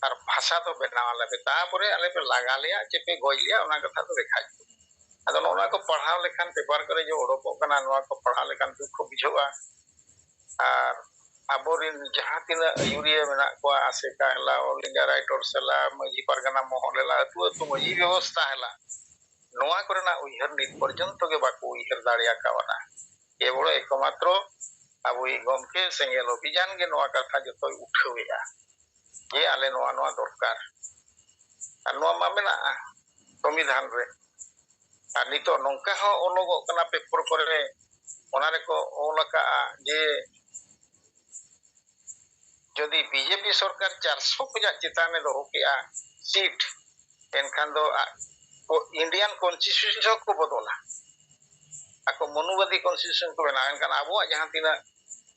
ᱟᱨ ᱵᱷᱟᱥᱟ ᱫᱚ ᱵᱮᱱᱟᱣ ᱟᱞᱮ ᱯᱮ, ᱛᱟᱨᱯᱚᱨᱮ ᱟᱞᱮ ᱯᱮ ᱞᱟᱜᱟ ᱞᱮᱭᱟ ᱪᱮ ᱯᱮ ᱜᱚᱡ ᱞᱮᱭᱟ, ᱚᱱᱟ ᱠᱟᱛᱷᱟ ᱫᱚ ᱫᱮᱠᱷᱟ ᱡᱟᱭ᱾ ᱟᱫᱚ ᱱᱚᱜᱼᱚ ᱱᱚᱣᱟ ᱠᱚ ᱯᱟᱲᱦᱟᱣ ᱞᱮᱠᱷᱟᱱ, ᱯᱮᱯᱟᱨ ᱠᱚᱨᱮ ᱡᱮ ᱚᱰᱚᱠᱚᱜ ᱠᱟᱱᱟ, ᱱᱚᱣᱟ ᱠᱚ ᱯᱟᱲᱦᱟᱣ ᱞᱮᱠᱷᱟᱱ ᱫᱩᱠ ᱦᱚᱸ ᱵᱩᱡᱷᱟᱹᱜᱼᱟ᱾ ᱟᱨ ᱟᱵᱚᱨᱮᱱ ᱡᱟᱦᱟᱸ ᱛᱤᱱᱟᱹᱜ ᱟᱹᱭᱩᱨᱤᱭᱟᱹ ᱢᱮᱱᱟᱜ ᱠᱚᱣᱟ, ᱟᱥᱮᱠᱟ ᱦᱮᱞᱟ, all India writers ᱦᱮᱞᱟ, Majhi Pargana Mahal ᱦᱮᱞᱟ, ᱟᱹᱛᱩ ᱟᱹᱛᱩ ᱢᱟᱹᱡᱷᱤ ᱵᱮᱵᱚᱥᱛᱷᱟ ᱦᱮᱞᱟ, ᱱᱚᱣᱟ ᱠᱚᱨᱮᱱᱟᱜ ᱩᱭᱦᱟᱹᱨ ᱱᱤᱛ ᱯᱚᱨᱡᱚᱱᱛᱚ ᱜᱮ ᱵᱟᱠᱚ ᱩᱭᱦᱟᱹᱨ ᱫᱟᱲᱮ ᱟᱠᱟᱣᱱᱟ᱾ ᱠᱮᱵᱚᱞ ᱮᱠᱢᱟᱛᱨᱚ ᱟᱵᱚᱭᱤᱡ ᱜᱚᱢᱠᱮ ᱥᱮᱸᱜᱮᱞ ᱚᱵᱷᱤᱡᱟᱱ ᱜᱮ ᱱᱚᱣᱟ ᱠᱟᱛᱷᱟ ᱡᱚᱛᱚᱭ ᱩᱴᱷᱟᱹᱣᱮᱫᱼᱟ ᱡᱮ ᱟᱞᱮ ᱱᱚᱣᱟ ᱱᱚᱣᱟ ᱫᱚᱨᱠᱟᱨ᱾ ᱟᱨ ᱱᱚᱣᱟ ᱢᱟ ᱢᱮᱱᱟᱜᱼᱟ ᱥᱚᱝᱵᱤᱫᱷᱟᱱ ᱨᱮ᱾ ᱟᱨ ᱱᱤᱛᱚᱜ ᱱᱚᱝᱠᱟ ᱦᱚᱸ ᱚᱞᱚᱜᱚᱜ ᱠᱟᱱᱟ ᱯᱮᱯᱟᱨ ᱠᱚᱨᱮ, ᱚᱱᱟ ᱨᱮᱠᱚ ᱚᱞ ᱟᱠᱟᱜᱼᱟ ᱡᱮ ᱡᱩᱫᱤ ᱵᱤᱡᱮᱯᱤ ᱥᱚᱨᱠᱟᱨ ᱪᱟᱨᱥᱚ ᱠᱷᱚᱱᱟᱜ ᱪᱮᱛᱟᱱ ᱮ ᱫᱚᱦᱚ ᱠᱮᱜᱼᱟ ᱥᱤᱴ, ᱮᱱᱠᱷᱟᱱ ᱫᱚ ᱟ-, ᱠᱚ-, ᱤᱱᱰᱤᱭᱟᱱ ᱠᱚᱱᱥᱴᱤᱴᱤᱭᱩᱥᱚᱱ ᱦᱚᱸᱠᱚ ᱵᱚᱫᱚᱞᱟ᱾ ᱟᱠᱚ ᱢᱚᱱᱩᱵᱟᱫᱤ ᱠᱚᱱᱥᱴᱤᱴᱤᱭᱩᱥᱚᱱ ᱠᱚ ᱵᱮᱱᱟᱣᱟ᱾ ᱮᱱᱠᱷᱟᱱ ᱟᱵᱚᱣᱟᱜ ᱡᱟᱦᱟᱸ ᱛᱤᱱᱟᱹᱜ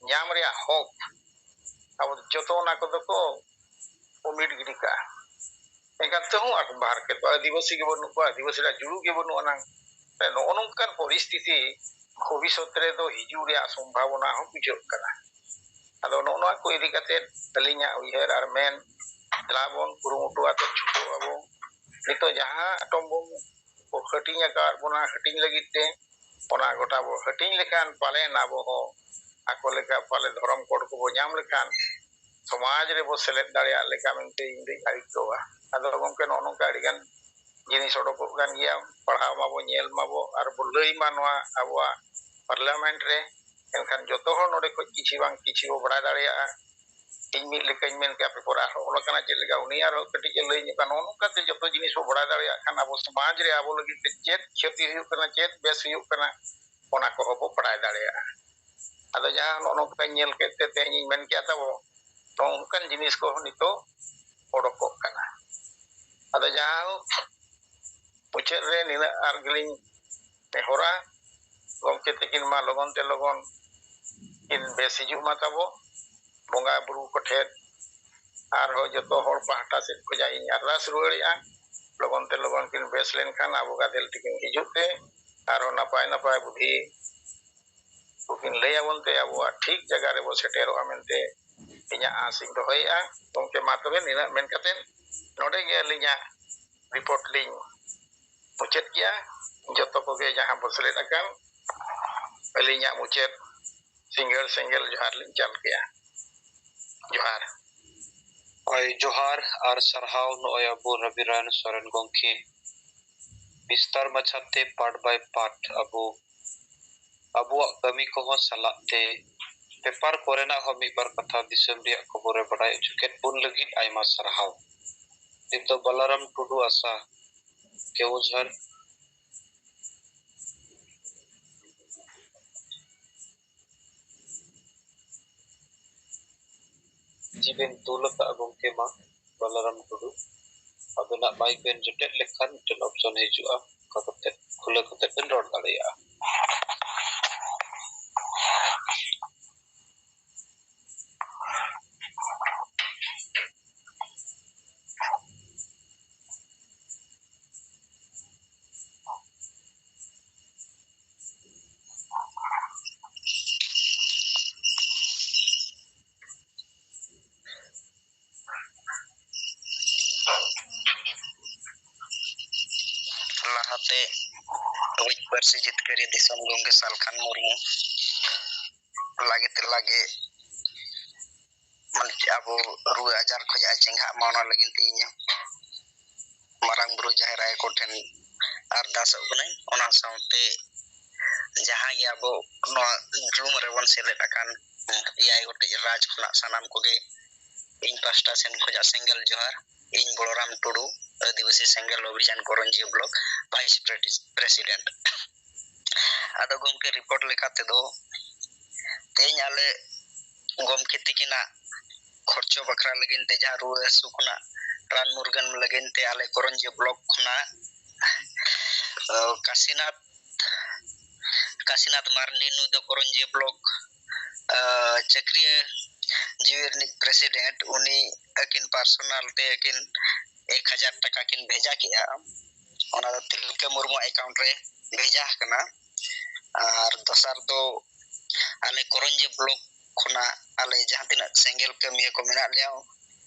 ᱧᱟᱢ ᱨᱮᱭᱟᱜ ᱦᱚᱠ, ᱟᱵᱚ ᱡᱚᱛᱚ ᱚᱱᱟ ᱠᱚᱫᱚ ᱠᱚ ᱚᱢᱤᱴ ᱜᱤᱰᱤ ᱠᱟᱜᱼᱟ᱾ ᱮᱱᱠᱷᱟᱱ ᱛᱟᱹᱦᱩ ᱟᱠᱚ ᱵᱟᱦᱟᱨ ᱠᱮᱫ ᱠᱚᱣᱟ, ᱟᱹᱫᱤᱵᱟᱹᱥᱤ ᱜᱮ ᱵᱟᱹᱱᱩᱜ ᱠᱚᱣᱟ, ᱟᱹᱫᱤᱵᱟᱹᱥᱤ ᱨᱮᱭᱟᱜ ᱡᱩᱲᱩ ᱜᱮ ᱵᱟᱹᱱᱩᱜ ᱟᱱᱟᱝ᱾ ᱱᱚᱜᱼᱚ ᱱᱚᱝᱠᱟᱱ ᱯᱚᱨᱤᱥᱛᱷᱤᱛᱤ ᱵᱷᱚᱵᱤᱥᱥᱚᱛ ᱨᱮᱫᱚ ᱦᱤᱡᱩᱜ ᱨᱮᱭᱟᱜ ᱥᱚᱢᱵᱷᱟᱵᱚᱱᱟ ᱦᱚᱸ ᱵᱩᱡᱷᱟᱹᱜ ᱠᱟᱱᱟ᱾ ᱟᱫᱚ ᱱᱚᱜᱼᱚ ᱱᱚᱣᱟ ᱠᱚ ᱤᱫᱤ ᱠᱟᱛᱮ ᱟᱹᱞᱤᱧᱟᱜ ᱩᱭᱦᱟᱹᱨ ᱟᱨ ᱢᱮᱱ, ᱫᱮᱞᱟ ᱵᱚᱱ ᱠᱩᱨᱩᱢᱩᱴᱩ ᱟᱛᱮ ᱪᱷᱩᱴᱟᱹᱜ ᱟᱵᱚᱱ᱾ ᱱᱤᱛᱚᱜ ᱡᱟᱦᱟᱸ ᱟᱴᱚᱢ ᱵᱚᱱ ᱠᱚ ᱦᱟᱹᱴᱤᱧ ᱟᱠᱟᱫ ᱵᱚᱱᱟ ᱦᱟᱹᱴᱤᱧ ᱞᱟᱹᱜᱤᱫ ᱛᱮ, ᱚᱱᱟ ᱜᱚᱴᱟ ᱵᱚ ᱦᱟᱹᱴᱤᱧ ᱞᱮᱠᱷᱟᱱ ᱯᱟᱞᱮᱱ ᱟᱵᱚ ᱦᱚᱸ ᱟᱠᱚ ᱞᱮᱠᱟ ᱯᱟᱞᱮ ᱫᱷᱚᱨᱚᱢ ᱠᱳᱰ ᱠᱚᱵᱚ ᱧᱟᱢ ᱞᱮᱠᱷᱟᱱ ᱥᱚᱢᱟᱡᱽ ᱨᱮᱵᱚ ᱥᱮᱞᱮᱫ ᱫᱟᱲᱮᱭᱟᱜ ᱞᱮᱠᱟ ᱢᱮᱱᱛᱮ ᱤᱧ ᱫᱩᱧ ᱟᱹᱭᱠᱟᱹᱣᱟ᱾ ᱟᱫᱚ ᱜᱚᱢᱠᱮ, ᱱᱚᱜᱼᱚ ᱱᱚᱝᱠᱟ ᱟᱹᱰᱤᱜᱟᱱ ᱡᱤᱱᱤᱥ ᱚᱰᱚᱠᱚᱜ ᱠᱟᱱ ᱜᱮᱭᱟ, ᱯᱟᱲᱦᱟᱣ ᱢᱟᱵᱚ, ᱧᱮᱞ ᱢᱟᱵᱚ ᱟᱨ ᱵᱚ ᱞᱟᱹᱭ ᱢᱟ ᱱᱚᱣᱟ ᱟᱵᱚᱣᱟᱜ ᱯᱟᱨᱞᱟᱢᱮᱱᱴ ᱨᱮ᱾ ᱮᱱᱠᱷᱟᱱ ᱡᱚᱛᱚ ᱦᱚᱲ ᱱᱚᱰᱮ ᱠᱷᱚᱱ ᱠᱤᱪᱷᱤ ᱵᱟᱝ ᱠᱤᱪᱷᱤ ᱵᱚ ᱵᱟᱲᱟᱭ ᱫᱟᱲᱮᱭᱟᱜᱼᱟ᱾ ᱤᱧ ᱢᱤᱫ ᱞᱮᱠᱟᱧ ᱢᱮᱱ ᱠᱮᱭᱟ, ᱯᱮᱯᱟᱨ ᱟᱨᱦᱚᱸ ᱚᱞ ᱟᱠᱟᱱᱟ ᱪᱮᱫ ᱞᱮᱠᱟ, ᱩᱱᱤ ᱟᱨᱦᱚᱸ ᱠᱟᱹᱴᱤᱡ ᱮ ᱞᱟᱹᱭ ᱧᱚᱜᱟ᱾ ᱱᱚᱜᱼᱚ ᱱᱚᱝᱠᱟᱛᱮ ᱡᱚᱛᱚ ᱡᱤᱱᱤᱥ ᱵᱚ ᱵᱟᱲᱟᱭ ᱫᱟᱲᱮᱭᱟᱜ ᱠᱷᱟᱱ ᱟᱵᱚ ᱥᱚᱢᱟᱡᱽ ᱨᱮ ᱟᱵᱚ ᱞᱟᱹᱜᱤᱫ ᱛᱮ ᱪᱮᱫ ᱠᱷᱚᱛᱤ ᱦᱩᱭᱩᱜ ᱠᱟᱱᱟ, ᱪᱮᱫ ᱵᱮᱥ ᱦᱩᱭᱩᱜ ᱠᱟᱱᱟ, ᱚᱱᱟ ᱠᱚᱦᱚᱸ ᱵᱚ ᱵᱟᱲᱟᱭ ᱫᱟᱲᱮᱭᱟᱜᱼᱟ᱾ ᱟᱫᱚ ᱡᱟᱦᱟᱸ ᱱᱚᱜᱼᱚ ᱱᱚᱝᱠᱟᱧ ᱧᱮᱞ ᱠᱮᱫ ᱛᱮ ᱛᱮᱦᱮᱧ ᱤᱧ ᱢᱮᱱ ᱠᱮᱭᱟ ᱛᱟᱵᱚ, ᱱᱚᱜᱼᱚ ᱱᱚᱝᱠᱟᱱ ᱡᱤᱱᱤᱥ ᱠᱚᱦᱚᱸ ᱱᱤᱛᱚᱜ ᱚᱰᱚᱠᱚᱜ ᱠᱟᱱᱟ᱾ ᱟᱫᱚ ᱡᱟᱦᱟᱸ ᱢᱩᱪᱟᱹᱫ ᱨᱮ ᱱᱤᱱᱟᱹᱜ ᱟᱨ ᱜᱮᱞᱤᱧ ᱱᱮᱦᱚᱨᱟ, ᱜᱚᱢᱠᱮ ᱛᱟᱹᱠᱤᱱ ᱢᱟ ᱞᱚᱜᱚᱱ ᱛᱮ ᱞᱚᱜᱚᱱ ᱠᱤᱱ ᱵᱮᱥ ᱦᱤᱡᱩᱜ ᱢᱟ ᱛᱟᱵᱚ᱾ ᱵᱚᱸᱜᱟ ᱵᱩᱨᱩ ᱠᱚᱴᱷᱮᱱ ᱟᱨᱦᱚᱸ ᱡᱚᱛᱚ ᱦᱚᱲ ᱯᱟᱦᱴᱟ ᱥᱮᱫ ᱠᱷᱚᱱᱟᱜ ᱤᱧ ᱟᱨᱫᱟᱥ ᱨᱩᱣᱟᱹᱲᱮᱜᱼᱟ, ᱞᱚᱜᱚᱱ ᱛᱮ ᱞᱚᱜᱚᱱ ᱠᱤᱱ ᱵᱮᱥ ᱞᱮᱱᱠᱷᱟᱱ ᱟᱵᱚ ᱜᱟᱫᱮᱞ ᱛᱤᱠᱤᱱ ᱦᱤᱡᱩᱜ ᱛᱮ ᱟᱨᱦᱚᱸ ᱱᱟᱯᱟᱭ ᱱᱟᱯᱟᱭ ᱵᱩᱫᱷᱤ ᱠᱚᱠᱤᱱ ᱞᱟᱹᱭ ᱟᱵᱚᱱ ᱛᱮ ᱟᱵᱚᱣᱟᱜ ᱴᱷᱤᱠ ᱡᱟᱭᱜᱟ ᱨᱮᱵᱚ ᱥᱮᱴᱮᱨᱚᱜᱼᱟ ᱢᱮᱱᱛᱮ ᱤᱧᱟᱹᱜ ᱟᱸᱥ ᱤᱧ ᱫᱚᱦᱚᱭᱮᱫᱼᱟ᱾ ᱜᱚᱢᱠᱮ, ᱢᱟ ᱛᱚᱵᱮ ᱱᱤᱱᱟᱹᱜ ᱢᱮᱱ ᱠᱟᱛᱮ ᱱᱚᱰᱮ ᱜᱮ ᱟᱹᱞᱤᱧᱟᱜ ᱨᱤᱯᱳᱨᱴ ᱞᱤᱧ ᱢᱩᱪᱟᱹᱫ ᱠᱮᱜᱼᱟ᱾ ᱡᱚᱛᱚ ᱠᱚᱜᱮ ᱡᱟᱦᱟᱸ ᱵᱚ ᱥᱮᱞᱮᱫ ᱟᱠᱟᱱ, ᱟᱹᱞᱤᱧᱟᱜ ᱢᱩᱪᱟᱹᱫ ᱥᱤᱸᱜᱟᱹᱲ ᱥᱮᱸᱜᱮᱞ ᱡᱚᱦᱟᱨ ᱞᱤᱧ ᱪᱟᱞ ᱠᱮᱜᱼᱟ᱾ ᱡᱚᱦᱟᱨ᱾ ᱦᱳᱭ, ᱡᱚᱦᱟᱨ ᱟᱨ ᱥᱟᱨᱦᱟᱣ ᱱᱚᱜᱼᱚᱭ ᱟᱵᱚ ᱨᱚᱵᱤ ᱱᱟᱨᱟᱭᱚᱱ ᱥᱚᱨᱮᱱ ᱜᱚᱢᱠᱮ ᱵᱤᱥᱛᱟᱨ ᱢᱟᱪᱷᱟᱛᱮ part by part ᱟᱵᱚ ᱟᱵᱚᱣᱟᱜ ᱠᱟᱹᱢᱤ ᱠᱚᱦᱚᱸ ᱥᱟᱞᱟᱜ ᱛᱮ ᱯᱮᱯᱟᱨ ᱠᱚᱨᱮᱱᱟᱜ ᱦᱚᱸ ᱢᱤᱫ ᱵᱟᱨ ᱠᱟᱛᱷᱟ ᱫᱤᱥᱚᱢ ᱨᱮᱭᱟᱜ ᱠᱷᱚᱵᱚᱨᱮ ᱵᱟᱰᱟᱭ ᱦᱚᱪᱚ ᱠᱮᱫ ᱵᱚᱱ ᱞᱟᱹᱜᱤᱫ ᱟᱭᱢᱟ ᱥᱟᱨᱦᱟᱣ᱾ ᱱᱤᱛ ᱫᱚ ᱵᱟᱞᱟᱨᱟᱢ ᱴᱩᱰᱩ ᱟᱥᱟ ᱠᱮᱣᱚᱱᱡᱷᱟᱲ ᱡᱤᱵᱮᱱ ᱫᱩᱞ ᱟᱠᱟᱫᱼᱟ ᱜᱚᱢᱠᱮ ᱢᱟ ᱵᱟᱞᱟᱨᱟᱢ ᱴᱩᱰᱩ᱾ ᱟᱵᱮᱱᱟᱜ ᱢᱟᱭᱤᱠ ᱵᱮᱱ ᱡᱚᱴᱮᱫ ᱞᱮᱠᱷᱟᱱ ᱢᱤᱫᱴᱮᱱ ᱚᱯᱥᱚᱱ ᱦᱤᱡᱩᱜᱼᱟ, ᱚᱱᱠᱟ ᱠᱟᱛᱮ ᱠᱷᱩᱞᱟᱹ ᱠᱟᱛᱮ ᱵᱮᱱ ᱨᱚᱲ ᱫᱟᱲᱮᱭᱟᱜᱼᱟ᱾ ᱞᱟᱦᱟᱛᱮ ᱟᱵᱚᱭᱤᱡ ᱯᱟᱹᱨᱥᱤ ᱡᱤᱛᱠᱟᱹᱨᱤᱭᱟᱹ ᱫᱤᱥᱚᱢ ᱜᱚᱢᱠᱮ ᱥᱟᱞᱠᱷᱟᱱ ᱢᱩᱨᱢᱩ ᱞᱟᱜᱮ ᱛᱮ ᱞᱟᱜᱮ ᱢᱟᱱᱮ ᱟᱵᱚ ᱨᱩᱣᱟᱹ ᱟᱡᱟᱨ ᱠᱷᱚᱱᱟᱜ ᱮ ᱪᱮᱸᱜᱷᱟᱜ ᱢᱟ, ᱚᱱᱟ ᱞᱟᱹᱜᱤᱫ ᱛᱮ ᱤᱧ ᱢᱟᱨᱟᱝ ᱵᱩᱨᱩ ᱡᱟᱦᱮᱨ ᱟᱭᱳ ᱠᱚᱴᱷᱮᱱ ᱟᱨᱫᱟᱥᱚᱜ ᱠᱟᱹᱱᱟᱹᱧ᱾ ᱚᱱᱟ ᱥᱟᱶᱛᱮ ᱡᱟᱦᱟᱸ ᱜᱮ ᱟᱵᱚ ᱱᱚᱣᱟ ᱡᱩᱢ ᱨᱮᱵᱚᱱ ᱥᱮᱞᱮᱫ ᱟᱠᱟᱱ ᱮᱭᱟᱭ ᱜᱚᱴᱮᱡ ᱨᱟᱡᱽ ᱠᱷᱚᱱᱟᱜ ᱥᱟᱱᱟᱢ ᱠᱚᱜᱮ ᱤᱧ ᱯᱟᱥᱴᱟ ᱥᱮᱱ ᱠᱷᱚᱱᱟᱜ ᱥᱮᱸᱜᱮᱞ ᱡᱚᱦᱟᱨ᱾ ᱤᱧ ᱵᱚᱲᱚᱨᱟᱢ ᱴᱩᱰᱩ, ᱟᱹᱫᱤᱵᱟᱹᱥᱤ ᱥᱮᱸᱜᱮᱞ ᱚᱵᱷᱤᱡᱟᱱ ᱠᱚᱨᱚᱧᱡᱤᱭᱟᱹ ᱵᱞᱚᱠ ᱵᱷᱟᱭᱤᱥ ᱯᱨᱮᱥᱤᱰᱮᱱᱴ᱾ ᱟᱫᱚ ᱜᱚᱢᱠᱮ, ᱨᱤᱯᱳᱨᱴ ᱞᱮᱠᱟ ᱛᱮᱫᱚ ᱛᱮᱦᱮᱧ ᱟᱞᱮ ᱜᱚᱢᱠᱮ ᱛᱤᱠᱤᱱᱟᱜ ᱠᱷᱚᱨᱪᱚ ᱵᱟᱠᱷᱨᱟ ᱞᱟᱹᱜᱤᱫ ᱛᱮ ᱡᱟᱦᱟᱸ ᱨᱩᱣᱟᱹ ᱦᱟᱹᱥᱩ ᱠᱷᱚᱱᱟᱜ ᱨᱟᱱ ᱢᱩᱨᱜᱟᱹᱱ ᱞᱟᱹᱜᱤᱫ ᱛᱮ ᱟᱞᱮ ᱠᱚᱨᱚᱧᱡᱤᱭᱟᱹ ᱵᱞᱚᱠ ᱠᱷᱚᱱᱟᱜ, ᱟᱸ, ᱠᱟᱥᱤᱱᱟᱛᱷ, ᱠᱟᱥᱤᱱᱟᱛᱷ ᱢᱟᱨᱰᱤ, ᱱᱩᱭ ᱫᱚ ᱠᱚᱨᱚᱧᱡᱤᱭᱟᱹ ᱵᱞᱚᱠ, ᱟᱸ, ᱪᱟᱹᱠᱨᱤᱭᱟᱹ ᱡᱤᱣᱤ ᱨᱤᱱᱤᱡ ᱯᱨᱮᱥᱤᱰᱮᱱᱴ, ᱩᱱᱤ ᱟᱹᱠᱤᱱ ᱯᱟᱨᱥᱚᱱᱟᱞ ᱛᱮ ᱟᱹᱠᱤᱱ ᱮᱠ ᱦᱟᱡᱟᱨ ᱴᱟᱠᱟ ᱠᱤᱱ ᱵᱷᱮᱡᱟ ᱠᱮᱜᱼᱟ᱾ ᱚᱱᱟ ᱫᱚ ᱛᱤᱞᱠᱟᱹ ᱢᱩᱨᱢᱩ ᱮᱠᱟᱣᱩᱱᱴ ᱨᱮ ᱵᱷᱮᱡᱟ ᱟᱠᱟᱱᱟ᱾ ᱟᱨ ᱫᱚᱥᱟᱨ ᱫᱚ ᱟᱞᱮ ᱠᱚᱨᱚᱧᱡᱤᱭᱟᱹ ᱵᱞᱚᱠ ᱠᱷᱚᱱᱟᱜ ᱟᱞᱮ ᱡᱟᱦᱟᱸ ᱛᱤᱱᱟᱹᱜ ᱥᱮᱸᱜᱮᱞ ᱠᱟᱹᱢᱤᱭᱟᱹ ᱠᱚ ᱢᱮᱱᱟᱜ ᱞᱮᱭᱟ,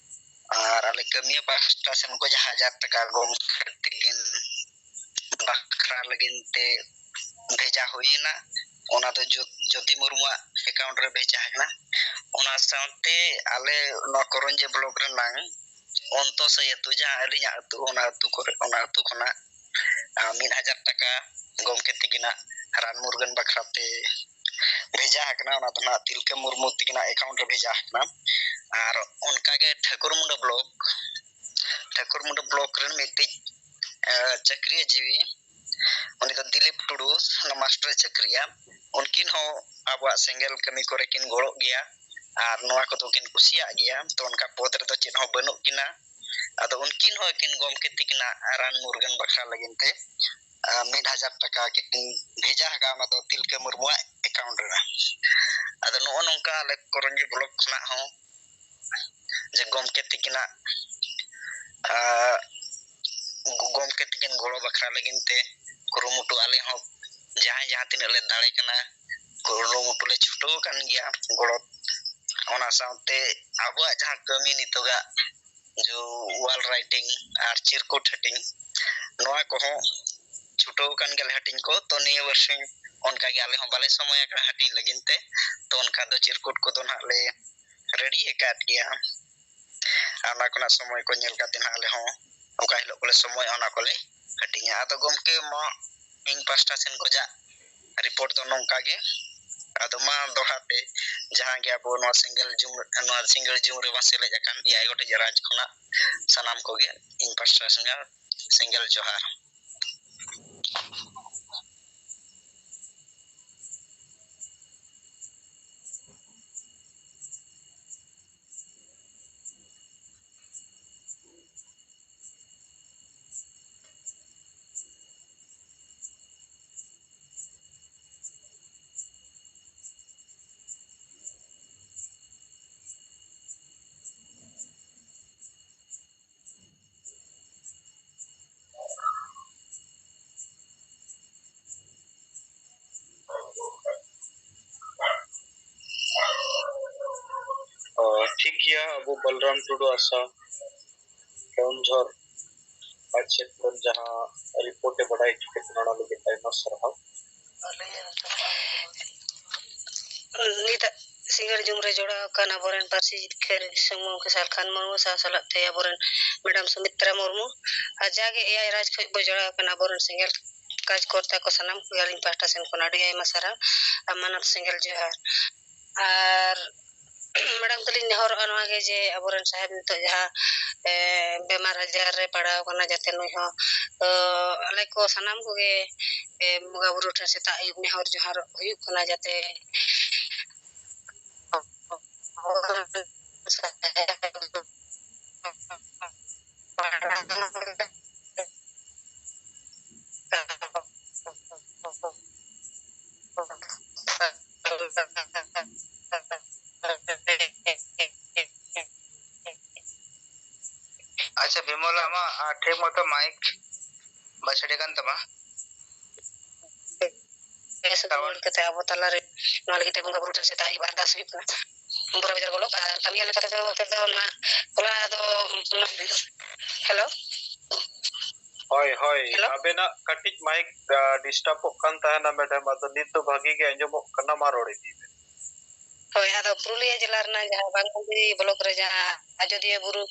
ᱟᱨ ᱟᱞᱮ ᱠᱟᱹᱢᱤᱭᱟᱹ ᱯᱟᱦᱴᱟ ᱥᱮᱱ ᱠᱷᱚᱱ ᱡᱟᱦᱟᱸ ᱦᱟᱡᱟᱨ ᱴᱟᱠᱟ ᱜᱚᱢᱠᱮ ᱛᱤᱠᱤᱱ ᱵᱟᱠᱷᱨᱟ ᱞᱟᱹᱜᱤᱫ ᱛᱮ ᱵᱷᱮᱡᱟ ᱦᱩᱭᱮᱱᱟ, ᱚᱱᱟ ᱫᱚ ᱡᱳ-, ᱡᱳᱛᱤ ᱢᱩᱨᱢᱩᱣᱟᱜ ᱮᱠᱟᱣᱩᱱᱴ ᱨᱮ ᱵᱷᱮᱡᱟ ᱟᱠᱟᱱᱟ᱾ ᱚᱱᱟ ᱥᱟᱶᱛᱮ ᱟᱞᱮ ᱱᱚᱣᱟ ᱠᱚᱨᱚᱧᱡᱤ ᱵᱞᱚᱠ ᱨᱮᱱᱟᱝ ᱚᱱᱛᱚᱥᱟᱭ ᱟᱹᱛᱩ, ᱡᱟᱦᱟᱸ ᱟᱹᱞᱤᱧᱟᱜ ᱟᱹᱛᱩ, ᱚᱱᱟ ᱟᱹᱛᱩ ᱠᱚᱨᱮ, ᱚᱱᱟ ᱟᱹᱛᱩ ᱠᱷᱚᱱᱟᱜ, ᱟᱸ, ᱢᱤᱫ ᱦᱟᱡᱟᱨ ᱴᱟᱠᱟ ᱜᱚᱢᱠᱮ ᱛᱤᱠᱤᱱᱟᱜ ᱨᱟᱱ ᱢᱩᱨᱜᱟᱹᱱ ᱵᱟᱠᱷᱨᱟ ᱛᱮ ᱵᱷᱮᱡᱟ ᱟᱠᱟᱱᱟ᱾ ᱚᱱᱟ ᱫᱚ ᱱᱟᱜ ᱛᱤᱞᱠᱟᱹ ᱢᱩᱨᱢᱩ ᱛᱤᱠᱤᱱᱟᱜ ᱮᱠᱟᱣᱩᱱᱴ ᱨᱮ ᱵᱷᱮᱡᱟ ᱟᱠᱟᱱᱟ᱾ ᱟᱨ ᱚᱱᱠᱟᱜᱮ ᱴᱷᱟᱹᱠᱩᱨᱢᱩᱸᱰᱟᱹ ᱵᱞᱚᱠ, ᱴᱷᱟᱹᱠᱩᱨᱢᱩᱸᱰᱟᱹ ᱵᱞᱚᱠ ᱨᱮᱱ ᱢᱤᱫᱴᱤᱡ, ᱟᱸ, ᱪᱟᱹᱠᱨᱤᱭᱟᱹ ᱡᱤᱣᱤ, ᱩᱱᱤ ᱫᱚ ᱫᱤᱞᱤᱯ ᱴᱩᱰᱩ, ᱚᱱᱟ ᱢᱟᱥᱴᱟᱨᱮ ᱪᱟᱹᱠᱨᱤᱭᱟ᱾ ᱩᱱᱠᱤᱱ ᱦᱚᱸ ᱟᱵᱚᱣᱟᱜ ᱥᱮᱸᱜᱮᱞ ᱠᱟᱹᱢᱤ ᱠᱚᱨᱮ ᱠᱤᱱ ᱜᱚᱲᱚᱜ ᱜᱮᱭᱟ ᱟᱨ ᱱᱚᱣᱟ ᱠᱚᱫᱚ ᱠᱤᱱ ᱠᱩᱥᱤᱭᱟᱜ ᱜᱮᱭᱟ᱾ ᱛᱚ, ᱚᱱᱠᱟ ᱯᱚᱫᱽ ᱨᱮᱫᱚ ᱪᱮᱫ ᱦᱚᱸ ᱵᱟᱹᱱᱩᱜ ᱠᱤᱱᱟ᱾ ᱟᱫᱚ ᱩᱱᱠᱤᱱ ᱦᱚᱸ ᱟᱹᱠᱤᱱ ᱜᱚᱢᱠᱮ ᱛᱤᱠᱤᱱᱟᱜ ᱨᱟᱱ ᱢᱩᱨᱜᱟᱹᱱ ᱵᱟᱠᱷᱨᱟ ᱞᱟᱹᱜᱤᱫ ᱛᱮ, ᱟᱸ, ᱢᱤᱫ ᱦᱟᱡᱟᱨ ᱴᱟᱠᱟ ᱠᱤᱱ ᱵᱷᱮᱡᱟ ᱟᱠᱟᱫᱼᱟ, ᱚᱱᱟ ᱫᱚ ᱛᱤᱞᱠᱟᱹ ᱢᱩᱨᱢᱩᱣᱟᱜ ᱮᱠᱟᱣᱩᱱᱴ ᱨᱮ᱾ ᱟᱫᱚ ᱱᱚᱜᱼᱚ ᱱᱚᱝᱠᱟ ᱟᱞᱮ ᱠᱚᱨᱚᱧᱡᱤ ᱵᱞᱚᱠ ᱠᱷᱚᱱᱟᱜ ᱦᱚᱸ ᱡᱮ ᱜᱚᱢᱠᱮ ᱛᱤᱠᱤᱱᱟᱜ, ᱟᱸ, ᱜᱚᱢᱠᱮ ᱛᱤᱠᱤᱱ ᱜᱚᱲᱚ ᱵᱟᱠᱷᱨᱟ ᱞᱟᱹᱜᱤᱫ ᱛᱮ ᱠᱩᱨᱩᱢᱩᱴᱩ ᱟᱞᱮ ᱦᱚᱸ ᱡᱟᱦᱟᱸᱭ ᱡᱟᱦᱟᱸ ᱛᱤᱱᱟᱹᱜ ᱞᱮ ᱫᱟᱲᱮ ᱠᱟᱱᱟ, ᱠᱩᱨᱩᱢᱩᱴᱩ ᱞᱮ ᱪᱷᱩᱴᱟᱹᱣ ᱟᱠᱟᱱ ᱜᱮᱭᱟ ᱜᱚᱲᱚ᱾ ᱚᱱᱟ ᱥᱟᱶᱛᱮ ᱟᱵᱚᱣᱟᱜ ᱡᱟᱦᱟᱸ ᱠᱟᱹᱢᱤ ᱱᱤᱛᱚᱜᱟᱜ ᱡᱮ ᱣᱟᱞ ᱨᱟᱭᱴᱤᱝ ᱟᱨ ᱪᱤᱨᱠᱩᱴ ᱦᱟᱹᱴᱤᱧ, ᱱᱚᱣᱟ ᱠᱚᱦᱚᱸ ᱪᱷᱩᱴᱟᱹᱣ ᱟᱠᱟᱱ ᱜᱮᱭᱟᱞᱮ ᱦᱟᱹᱴᱤᱧ ᱠᱚ᱾ ᱛᱚ, ᱱᱤᱭᱟᱹ ᱵᱟᱨᱥᱤᱧ ᱚᱱᱠᱟ ᱜᱮ ᱟᱞᱮ ᱦᱚᱸ ᱵᱟᱞᱮ ᱥᱚᱢᱚᱭ ᱟᱠᱟᱱᱟ ᱦᱟᱹᱴᱤᱧ ᱞᱟᱹᱜᱤᱫ ᱛᱮ᱾ ᱛᱚ, ᱚᱱᱠᱟ ᱫᱚ ᱪᱤᱨᱠᱩᱴ ᱠᱚᱫᱚ ᱱᱟᱦᱟᱜ ᱞᱮ ᱨᱮᱰᱤ ᱟᱠᱟᱫ ᱜᱮᱭᱟ᱾ ᱟᱨ ᱚᱱᱟ ᱠᱚᱨᱮᱱᱟᱜ ᱥᱚᱢᱚᱭ ᱠᱚ ᱧᱮᱞ ᱠᱟᱛᱮ ᱱᱟᱦᱟᱜ ᱟᱞᱮ ᱦᱚᱸ ᱚᱠᱟ ᱦᱤᱞᱳᱜ ᱠᱚᱞᱮ ᱥᱚᱢᱚᱭᱚᱜᱼᱟ, ᱚᱱᱟ ᱠᱚᱞᱮ ᱦᱟᱹᱴᱤᱧᱟ᱾ ᱟᱫᱚ ᱜᱚᱢᱠᱮ, ᱢᱟ ᱤᱧ ᱯᱟᱥᱴᱟ ᱥᱮᱱ ᱠᱷᱚᱱᱟᱜ ᱨᱤᱯᱳᱨᱴ ᱫᱚ ᱱᱚᱝᱠᱟ ᱜᱮ᱾ ᱟᱫᱚ ᱢᱟ ᱫᱚᱦᱲᱟ ᱛᱮ ᱡᱟᱦᱟᱸ ᱜᱮ ᱟᱵᱚ ᱱᱚᱣᱟ ᱥᱮᱸᱜᱮᱞ ᱡᱩᱢ, ᱱᱚᱣᱟ ᱥᱤᱸᱜᱟᱹᱲ ᱡᱩᱢ ᱨᱮᱵᱚᱱ ᱥᱮᱞᱮᱫ ᱟᱠᱟᱱ ᱮᱭᱟᱭ ᱜᱚᱴᱮᱡ ᱨᱟᱡᱽ ᱠᱷᱚᱱᱟᱜ ᱥᱟᱱᱟᱢ ᱠᱚᱜᱮ ᱤᱧ ᱯᱟᱥᱴᱟ ᱥᱮᱱ ᱠᱷᱚᱱᱟᱜ ᱥᱮᱸᱜᱮᱞ ᱡᱚᱦᱟᱨ᱾ ᱚ, ᱴᱷᱤᱠ ᱜᱮᱭᱟ, ᱟᱵᱚ ᱵᱚᱞᱨᱟᱢ ᱴᱩᱰᱩ ᱟᱥᱟ ᱠᱮᱣᱚᱱᱡᱷᱚᱨ ᱟᱡ ᱥᱮᱫ ᱠᱷᱚᱱ ᱡᱟᱦᱟᱸ ᱨᱤᱯᱳᱨᱴ ᱮ ᱵᱟᱰᱟᱭ ᱦᱚᱪᱚ ᱠᱮᱫ ᱵᱚᱱᱟ, ᱚᱱᱟ ᱞᱟᱹᱜᱤᱫ ᱟᱭᱢᱟ ᱥᱟᱨᱦᱟᱣ᱾ ᱱᱤᱛᱟᱜ ᱥᱤᱸᱜᱟᱹᱲ ᱡᱩᱢ ᱨᱮ ᱡᱚᱲᱟᱣ ᱟᱠᱟᱱ ᱟᱵᱚᱨᱮᱱ ᱯᱟᱹᱨᱥᱤ ᱡᱤᱛᱠᱟᱹᱨ ᱫᱤᱥᱚᱢ ᱜᱚᱢᱠᱮ ᱥᱟᱞᱠᱷᱟᱱ ᱢᱩᱨᱢᱩ ᱥᱟᱶ ᱥᱟᱞᱟᱜ ᱛᱮ ᱟᱵᱚᱨᱮᱱ ᱢᱮᱰᱟᱢ ᱥᱩᱢᱤᱛᱨᱟ ᱢᱩᱨᱢᱩ, ᱟᱨ ᱡᱟᱜᱮ ᱮᱭᱟᱭ ᱨᱟᱡᱽ ᱠᱷᱚᱱ ᱵᱚ ᱡᱚᱲᱟᱣ ᱟᱠᱟᱱ ᱟᱵᱚᱨᱮᱱ ᱥᱮᱸᱜᱮᱞ ᱠᱟᱡᱽᱠᱚᱨᱛᱟ ᱠᱚ, ᱥᱟᱱᱟᱢ ᱠᱚᱜᱮ ᱟᱹᱞᱤᱧ ᱯᱟᱦᱴᱟ ᱥᱮᱱ ᱠᱷᱚᱱ ᱟᱹᱰᱤ ᱟᱭᱢᱟ ᱥᱟᱨᱦᱟᱣ ᱟᱨ ᱢᱟᱱᱚᱛ ᱥᱮᱸᱜᱮᱞ ᱡᱚᱦᱟᱨ᱾ ᱟᱨ ᱢᱮᱰᱟᱢ ᱛᱟᱹᱞᱤᱧ ᱱᱮᱦᱚᱨᱚᱜᱼᱟ ᱱᱚᱣᱟ ᱜᱮ ᱡᱮ ᱟᱵᱚᱨᱮᱱ ᱥᱟᱦᱮᱵᱽ ᱱᱤᱛᱚᱜ ᱡᱟᱦᱟᱸ, ᱮ, ᱵᱮᱢᱟᱨ ᱟᱡᱟᱨ ᱨᱮ ᱯᱟᱲᱟᱣ ᱠᱟᱱᱟ, ᱡᱟᱛᱮ ᱱᱩᱭ ᱦᱚᱸ, ᱚ, ᱟᱞᱮ ᱠᱚ ᱥᱟᱱᱟᱢ ᱠᱚᱜᱮ, ᱮ, ᱵᱚᱸᱜᱟ ᱵᱩᱨᱩ ᱴᱷᱮᱱ ᱥᱮᱛᱟᱜ ᱟᱹᱭᱩᱵ ᱱᱮᱦᱚᱨ ᱡᱚᱦᱟᱨᱚᱜ ᱦᱩᱭᱩᱜ ᱠᱟᱱᱟ, ᱡᱟᱛᱮ ᱟᱪᱪᱷᱟ, ᱵᱤᱢᱚᱞ, ᱟᱢᱟᱜ, ᱟ, ᱴᱷᱤᱠ ᱢᱚᱛᱚ ᱢᱟᱭᱤᱠ ᱵᱟᱭ ᱥᱟᱰᱮ ᱠᱟᱱ ᱛᱟᱢᱟ᱾ ᱵᱮᱥ ᱨᱩᱣᱟᱹᱲ ᱠᱟᱛᱮ ᱟᱵᱚ ᱛᱟᱞᱟᱨᱮ ᱱᱚᱣᱟ ᱞᱟᱹᱜᱤᱫ ᱛᱮ ᱵᱚᱸᱜᱟ ᱵᱩᱨᱩ ᱴᱷᱮᱱ ᱥᱮᱛᱟᱜ ᱟᱹᱭᱩᱵ ᱟᱨᱫᱟᱥ ᱦᱩᱭᱩᱜ ᱠᱟᱱᱟ᱾ ᱵᱚᱨᱟ ᱵᱟᱡᱟᱨ ᱵᱚᱞᱚᱠ ᱟᱨ ᱠᱟᱹᱢᱤᱭᱟᱹ ᱞᱮᱠᱟ ᱛᱮᱫᱚ ᱱᱚᱛᱮ ᱫᱚ ᱚᱱᱟ ᱦᱚᱞᱟ ᱫᱚ, ᱦᱮᱞᱳ᱾ ᱦᱳᱭ, ᱦᱳᱭ, ᱦᱮᱞᱳ᱾ ᱟᱵᱮᱱᱟᱜ ᱠᱟᱹᱴᱤᱡ ᱢᱟᱭᱤᱠ, ᱟ, ᱰᱤᱥᱴᱟᱵᱚᱜ ᱠᱟᱱ ᱛᱟᱦᱮᱱᱟ, ᱢᱮᱰᱟᱢ, ᱟᱫᱚ ᱱᱤᱛ ᱫᱚ ᱵᱷᱟᱹᱜᱤ ᱜᱮ ᱟᱸᱡᱚᱢᱚᱜ ᱠᱟᱱᱟ, ᱢᱟ ᱨᱚᱲ ᱤᱫᱤ ᱵᱮᱱ᱾ ᱦᱳᱭ, ᱟᱫᱚ ᱯᱩᱨᱩᱞᱤᱭᱟᱹ ᱡᱮᱞᱟ ᱨᱮᱱᱟᱜ ᱡᱟᱦᱟᱸ ᱵᱟᱝᱢᱟᱹᱡᱷᱤ ᱵᱞᱚᱠ ᱨᱮ ᱡᱟᱦᱟᱸ ᱟᱡᱚᱫᱤᱭᱟᱹ ᱵᱩᱨᱩ,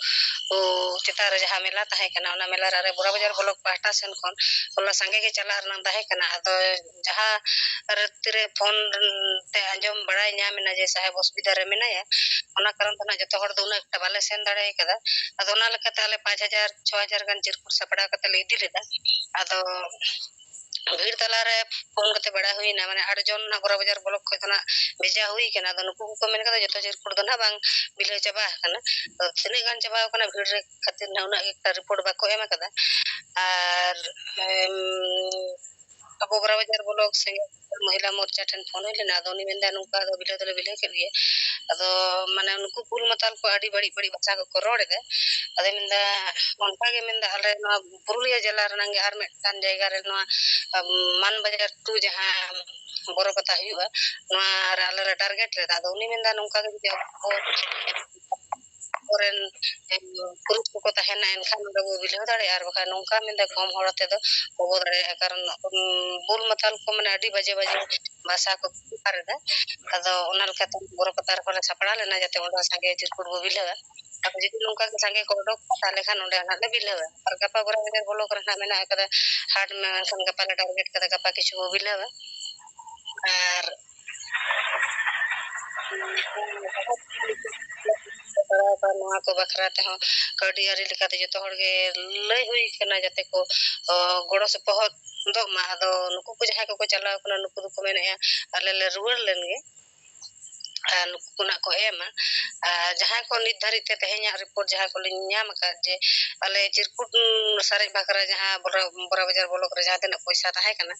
ᱳ, ᱪᱮᱛᱟᱱ ᱨᱮ ᱡᱟᱦᱟᱸ ᱢᱮᱞᱟ ᱛᱟᱦᱮᱸ ᱠᱟᱱᱟ, ᱚᱱᱟ ᱢᱮᱞᱟ ᱨᱮ ᱟᱞᱮ ᱵᱚᱨᱟ ᱵᱟᱡᱟᱨ ᱵᱞᱚᱠ ᱯᱟᱦᱴᱟ ᱥᱮᱱ ᱠᱷᱚᱱ ᱦᱚᱞᱟ ᱥᱟᱸᱜᱮ ᱜᱮ ᱪᱟᱞᱟᱜ ᱨᱮᱱᱟᱜ ᱛᱟᱦᱮᱸ ᱠᱟᱱᱟ᱾ ᱟᱫᱚ ᱡᱟᱦᱟᱸ ᱨᱮ ᱛᱤᱨᱮ ᱯᱷᱳᱱ ᱛᱮ ᱟᱸᱡᱚᱢ ᱵᱟᱲᱟᱭ ᱧᱟᱢ ᱮᱱᱟ ᱡᱮ ᱥᱟᱦᱮᱵᱽ ᱚᱥᱩᱵᱤᱫᱷᱟ ᱨᱮ ᱢᱮᱱᱟᱭᱟ, ᱚᱱᱟ ᱠᱟᱨᱚᱱ ᱛᱮ ᱱᱟᱜ ᱡᱚᱛᱚ ᱦᱚᱲ ᱫᱚ ᱩᱱᱟᱹᱜ ᱮᱠᱴᱟ ᱵᱟᱞᱮ ᱥᱮᱱ ᱫᱟᱲᱮ ᱠᱟᱫᱟ᱾ ᱟᱫᱚ ᱚᱱᱟ ᱞᱮᱠᱟᱛᱮ ᱟᱞᱮ ᱯᱟᱸᱪ ᱦᱟᱡᱟᱨ, ᱪᱷᱚ ᱦᱟᱡᱟᱨ ᱜᱟᱱ ᱪᱤᱨᱠᱩᱴ ᱥᱟᱯᱲᱟᱣ ᱠᱟᱛᱮ ᱞᱮ ᱤᱫᱤ ᱞᱮᱫᱟ᱾ ᱟᱫᱚ ᱵᱷᱤᱲ ᱛᱟᱞᱟᱨᱮ ᱯᱷᱳᱱ ᱠᱟᱛᱮ ᱵᱟᱲᱟᱭ ᱦᱩᱭᱱᱟ, ᱢᱟᱱᱮ, ᱟᱴ ᱡᱚᱱ ᱱᱟᱜ ᱵᱚᱨᱟ ᱵᱟᱡᱟᱨ ᱵᱞᱚᱠ ᱠᱷᱚᱱ ᱫᱚ ᱱᱟᱜ ᱵᱷᱮᱡᱟ ᱦᱩᱭ ᱠᱟᱱᱟ᱾ ᱟᱫᱚ ᱱᱩᱠᱩ ᱠᱚᱠᱚ ᱢᱮᱱ ᱠᱟᱫᱟ ᱡᱚᱛᱚ ᱪᱤᱨᱠᱩᱴ ᱫᱚ ᱱᱟᱜ ᱵᱟᱝ ᱵᱤᱞᱟᱹᱣ ᱪᱟᱵᱟ ᱟᱠᱟᱱᱟ᱾ ᱟᱫᱚ ᱛᱤᱱᱟᱹᱜ ᱜᱟᱱ ᱪᱟᱵᱟ ᱟᱠᱟᱱᱟ, ᱵᱷᱤᱲ ᱨᱮ ᱠᱷᱟᱹᱛᱤᱨ ᱱᱟᱜ ᱩᱱᱟᱹᱜ ᱮᱠᱴᱟ ᱨᱤᱯᱳᱨᱴ ᱵᱟᱠᱚ ᱮᱢ ᱟᱠᱟᱫᱟ᱾ ᱟᱨ, ᱮᱢ, ᱟᱵᱚ ᱵᱚᱨᱟ ᱵᱟᱡᱟᱨ ᱵᱞᱚᱠ ᱥᱮᱸᱜᱮᱞ ᱢᱚᱦᱤᱞᱟ ᱢᱳᱨᱪᱟ ᱴᱷᱮᱱ ᱯᱷᱳᱱ ᱦᱩᱭ ᱞᱮᱱᱟ᱾ ᱟᱫᱚ ᱩᱱᱤ ᱢᱮᱱᱫᱟ, "ᱱᱚᱝᱠᱟ ᱫᱚ ᱵᱤᱞᱟᱹᱣ ᱫᱚᱞᱮ ᱵᱤᱞᱟᱹᱣ ᱠᱮᱫ ᱜᱮᱭᱟ, ᱟᱫᱚ, ᱢᱟᱱᱮ, ᱱᱩᱠᱩ ᱵᱩᱞ ᱢᱟᱛᱟᱞ ᱠᱚ ᱟᱹᱰᱤ ᱵᱟᱹᱲᱤᱡ ᱵᱟᱹᱲᱤᱡ ᱵᱷᱟᱥᱟ ᱠᱚᱠᱚ ᱨᱚᱲ ᱮᱫᱟ᱾" ᱟᱫᱚᱭ ᱢᱮᱱᱫᱟ, ᱚᱱᱠᱟ ᱜᱮ ᱢᱮᱱᱫᱟ, ᱟᱞᱮ ᱱᱚᱣᱟ ᱯᱩᱨᱩᱞᱤᱭᱟᱹ ᱡᱮᱞᱟ ᱨᱮᱱᱟᱝ ᱜᱮ ᱟᱨ ᱢᱤᱫᱴᱟᱝ ᱡᱟᱭᱜᱟ ᱨᱮ, ᱱᱚᱣᱟ, ᱟᱢ, ᱢᱟᱱ ᱵᱟᱡᱟᱨ ᱴᱩ ᱡᱟᱦᱟᱸ ᱵᱚᱨᱚ ᱯᱟᱛᱟ ᱦᱩᱭᱩᱜᱼᱟ, ᱱᱚᱣᱟ ᱨᱮ ᱟᱞᱮ ᱞᱮ ᱴᱟᱨᱜᱮᱴ ᱞᱮᱫᱟ᱾ ᱟᱫᱚ ᱩᱱᱤ ᱢᱮᱱᱫᱟ, ᱱᱚᱝᱠᱟ ᱜᱮ ᱡᱩᱫᱤ ᱟᱵᱚ ᱟᱵᱚᱨᱮᱱ, ᱮᱢ, ᱯᱩᱨᱩᱫᱷᱩᱞ ᱠᱚᱠᱚ ᱛᱟᱦᱮᱱᱟ, ᱮᱱᱠᱷᱟᱱ ᱚᱸᱰᱮ ᱵᱚ ᱵᱤᱞᱟᱹᱣ ᱫᱟᱲᱮᱭᱟᱜᱼᱟ᱾ ᱟᱨ ᱵᱟᱠᱷᱟᱱ ᱱᱚᱝᱠᱟ ᱢᱮᱱᱫᱟ ᱠᱚᱢ ᱦᱚᱲ ᱟᱛᱮ ᱫᱚ ᱵᱟᱵᱚ ᱫᱟᱲᱮᱭᱟᱜᱼᱟ, ᱠᱟᱨᱚᱱ, ᱩᱢ, ᱵᱩᱞ ᱢᱟᱛᱟᱞ ᱠᱚ ᱢᱟᱱᱮ ᱟᱹᱰᱤ ᱵᱟᱡᱮ ᱵᱟᱡᱮ ᱵᱷᱟᱥᱟ ᱠᱚ ᱵᱮᱵᱚᱦᱟᱨ ᱮᱫᱟ᱾ ᱟᱫᱚ ᱚᱱᱟ ᱞᱮᱠᱟᱛᱮ ᱵᱚᱨᱚ ᱯᱟᱛᱟ ᱨᱮᱦᱚᱸ ᱞᱮ ᱥᱟᱯᱲᱟᱣ ᱞᱮᱱᱟ, ᱡᱟᱛᱮ ᱚᱸᱰᱮ ᱦᱚᱸ ᱥᱟᱸᱜᱮ ᱪᱤᱨᱠᱩᱴ ᱵᱚ ᱵᱤᱞᱟᱹᱣᱟ᱾ ᱟᱨ ᱡᱩᱫᱤ ᱱᱚᱝᱠᱟ ᱜᱮ ᱥᱟᱸᱜᱮ ᱠᱚ ᱚᱰᱚᱠ, ᱛᱟᱦᱚᱞᱮ ᱠᱷᱟᱱ ᱚᱸᱰᱮ ᱦᱟᱸᱜ ᱞᱮ ᱵᱤᱞᱟᱹᱣᱟ᱾ ᱟᱨ ᱜᱟᱯᱟ ᱵᱚᱨᱟ ᱵᱟᱡᱟᱨ ᱵᱞᱚᱠ ᱨᱮ ᱦᱟᱸᱜ ᱢᱮᱱᱟᱜ ᱟᱠᱟᱫᱟ ᱦᱟᱴ, ᱢᱮᱱᱠᱷᱟᱱ ᱜᱟᱯᱟ ᱞᱮ ᱴᱟᱨᱜᱮᱴ ᱠᱟᱫᱟ, ᱜᱟᱯᱟ ᱠᱤᱪᱷᱩ ᱵᱚ ᱵᱤᱞᱟᱹᱣᱟ᱾ ᱟᱨ ᱱᱚᱣᱟ ᱠᱚ ᱵᱟᱠᱷᱨᱟ ᱛᱮᱦᱚᱸ ᱠᱟᱹᱣᱰᱤ ᱟᱹᱨᱤ ᱞᱮᱠᱟᱛᱮ ᱡᱚᱛᱚ ᱦᱚᱲ ᱜᱮ ᱞᱟᱹᱭ ᱦᱩᱭ ᱠᱟᱱᱟ, ᱡᱟᱛᱮ ᱠᱚ, ᱚ, ᱜᱚᱲᱚ ᱥᱚᱯᱚᱦᱚᱫᱚᱜ ᱢᱟ᱾ ᱟᱫᱚ ᱱᱩᱠᱩ ᱠᱚ ᱡᱟᱦᱟᱸᱭ ᱠᱚᱠᱚ ᱪᱟᱞᱟᱣ ᱠᱟᱱᱟ, ᱱᱩᱠᱩ ᱫᱚᱠᱚ ᱢᱮᱱᱮᱫᱼᱟ, "ᱟᱞᱮ ᱞᱮ ᱨᱩᱣᱟᱹᱲ ᱞᱮᱱ ᱜᱮ", ᱟᱨ ᱱᱩᱠᱩ ᱠᱚ ᱱᱟᱜ ᱠᱚ ᱮᱢᱟ᱾ ᱟᱨ ᱡᱟᱦᱟᱸᱭ ᱠᱚ ᱱᱤᱛ ᱫᱷᱟᱹᱨᱤᱡ ᱛᱮ ᱛᱮᱦᱮᱧᱟᱜ ᱨᱤᱯᱳᱨᱴ ᱡᱟᱦᱟᱸ ᱠᱚᱞᱤᱧ ᱧᱟᱢ ᱟᱠᱟᱫ, ᱡᱮ ᱟᱞᱮ ᱪᱤᱨᱠᱩᱴ ᱥᱟᱨᱮᱡ ᱵᱟᱠᱷᱨᱟ ᱡᱟᱦᱟᱸ ᱵᱚᱨᱟ-, ᱵᱚᱨᱟ ᱵᱟᱡᱟᱨ ᱵᱞᱚᱠ ᱨᱮ ᱡᱟᱦᱟᱸ ᱛᱤᱱᱟᱹᱜ ᱯᱚᱭᱥᱟ ᱛᱟᱦᱮᱸ ᱠᱟᱱᱟ,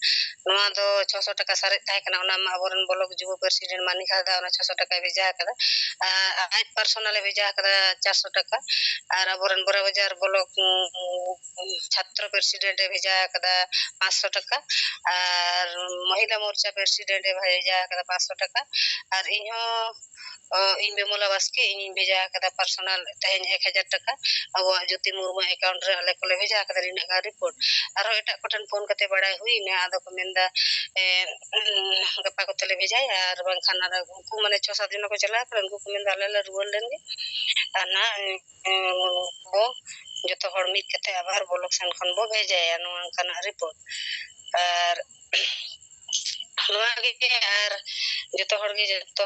ᱱᱚᱣᱟ ᱫᱚ ᱪᱷᱚᱥᱚ ᱴᱟᱠᱟ ᱥᱟᱨᱮᱡ ᱛᱟᱦᱮᱸ ᱠᱟᱱᱟ᱾ ᱚᱱᱟ ᱢᱟ ᱟᱵᱚᱨᱮᱱ ᱵᱞᱚᱠ ᱡᱩᱵᱚ ᱯᱨᱮᱥᱤᱰᱮᱱᱴ ᱢᱟᱹᱱᱤᱠ ᱦᱟᱸᱥᱫᱟ ᱚᱱᱟ ᱪᱷᱚᱥᱚ ᱴᱟᱠᱟᱭ ᱵᱷᱮᱡᱟ ᱟᱠᱟᱫᱟ᱾ ᱟᱨ ᱟᱡ ᱯᱟᱨᱥᱚᱱᱟᱞᱮ ᱵᱷᱮᱡᱟ ᱟᱠᱟᱫᱟ ᱪᱟᱨᱥᱚ ᱴᱟᱠᱟ᱾ ᱟᱨ ᱟᱵᱚᱨᱮᱱ ᱵᱚᱨᱟ ᱵᱟᱡᱟᱨ ᱵᱞᱚᱠ, ᱩᱸ, ᱪᱷᱟᱛᱨᱚ ᱯᱨᱮᱥᱤᱰᱮᱱᱴ ᱮ ᱵᱷᱮᱡᱟ ᱟᱠᱟᱫᱟ ᱯᱟᱸᱪᱥᱚ ᱴᱟᱠᱟ᱾ ᱟᱨ ᱢᱚᱦᱤᱞᱟ ᱢᱳᱨᱪᱟ ᱯᱨᱮᱥᱤᱰᱮᱱᱴ ᱮ ᱵᱷᱮᱡᱟ ᱟᱠᱟᱫᱟ ᱯᱟᱸᱪᱥᱚ ᱴᱟᱠᱟ᱾ ᱟᱨ ᱤᱧᱦᱚᱸ, ᱚ, ᱤᱧ ᱵᱤᱢᱚᱞᱟ ᱵᱟᱥᱠᱮ, ᱤᱧᱤᱧ ᱵᱷᱮᱡᱟ ᱟᱠᱟᱫᱟ ᱯᱟᱨᱥᱚᱱᱟᱞ ᱛᱮᱦᱮᱧ ᱮᱠ ᱦᱟᱡᱟᱨ ᱴᱟᱠᱟ᱾ ᱟᱵᱚᱣᱟᱜ ᱡᱳᱛᱤ ᱢᱩᱨᱢᱩ ᱮᱠᱟᱣᱩᱱᱴ ᱨᱮ ᱟᱞᱮ ᱠᱚᱞᱮ ᱵᱷᱮᱡᱟ ᱟᱠᱟᱫᱟ ᱱᱤᱱᱟᱹᱜ ᱜᱟᱱ ᱨᱤᱯᱳᱨᱴ᱾ ᱟᱨᱦᱚᱸ ᱮᱴᱟᱜ ᱠᱚᱴᱷᱮᱱ ᱯᱷᱳᱱ ᱠᱟᱛᱮ ᱵᱟᱲᱟᱭ ᱦᱩᱭᱱᱟ, ᱟᱫᱚ ᱠᱚ ᱢᱮᱱᱫᱟ, ᱮ, ᱩᱸ, ᱜᱟᱯᱟ ᱠᱚᱛᱮ ᱞᱮ ᱵᱷᱮᱡᱟᱭᱟ, ᱟᱨ ᱵᱟᱝᱠᱷᱟᱱ ᱟᱨ ᱩᱱᱠᱩ ᱢᱟᱱᱮ ᱪᱷᱚ ᱥᱟᱛ ᱡᱚᱱᱟ ᱠᱚ ᱪᱟᱞᱟᱣ ᱠᱟᱱᱟ, ᱩᱱᱠᱩ ᱠᱚ ᱢᱮᱱᱫᱟ ᱟᱞᱮ ᱞᱮ ᱨᱩᱣᱟᱹᱲ ᱞᱮᱱ ᱜᱮ, ᱟᱨ ᱱᱟᱦᱟᱜ, ᱮ, ᱵᱚ ᱡᱚᱛᱚ ᱦᱚᱲ ᱢᱤᱫ ᱠᱟᱛᱮ ᱟᱵᱟᱨ ᱵᱞᱚᱠ ᱥᱮᱱ ᱠᱷᱚᱱ ᱵᱚ ᱵᱷᱮᱡᱟᱭᱟ ᱱᱚᱣᱟ ᱚᱱᱠᱟᱱᱟᱜ ᱨᱤᱯᱳᱨᱴ᱾ ᱟᱨ ᱱᱚᱣᱟ ᱜᱮ, ᱟᱨ ᱡᱚᱛᱚ ᱦᱚᱲ ᱜᱮ ᱡᱚᱛᱚ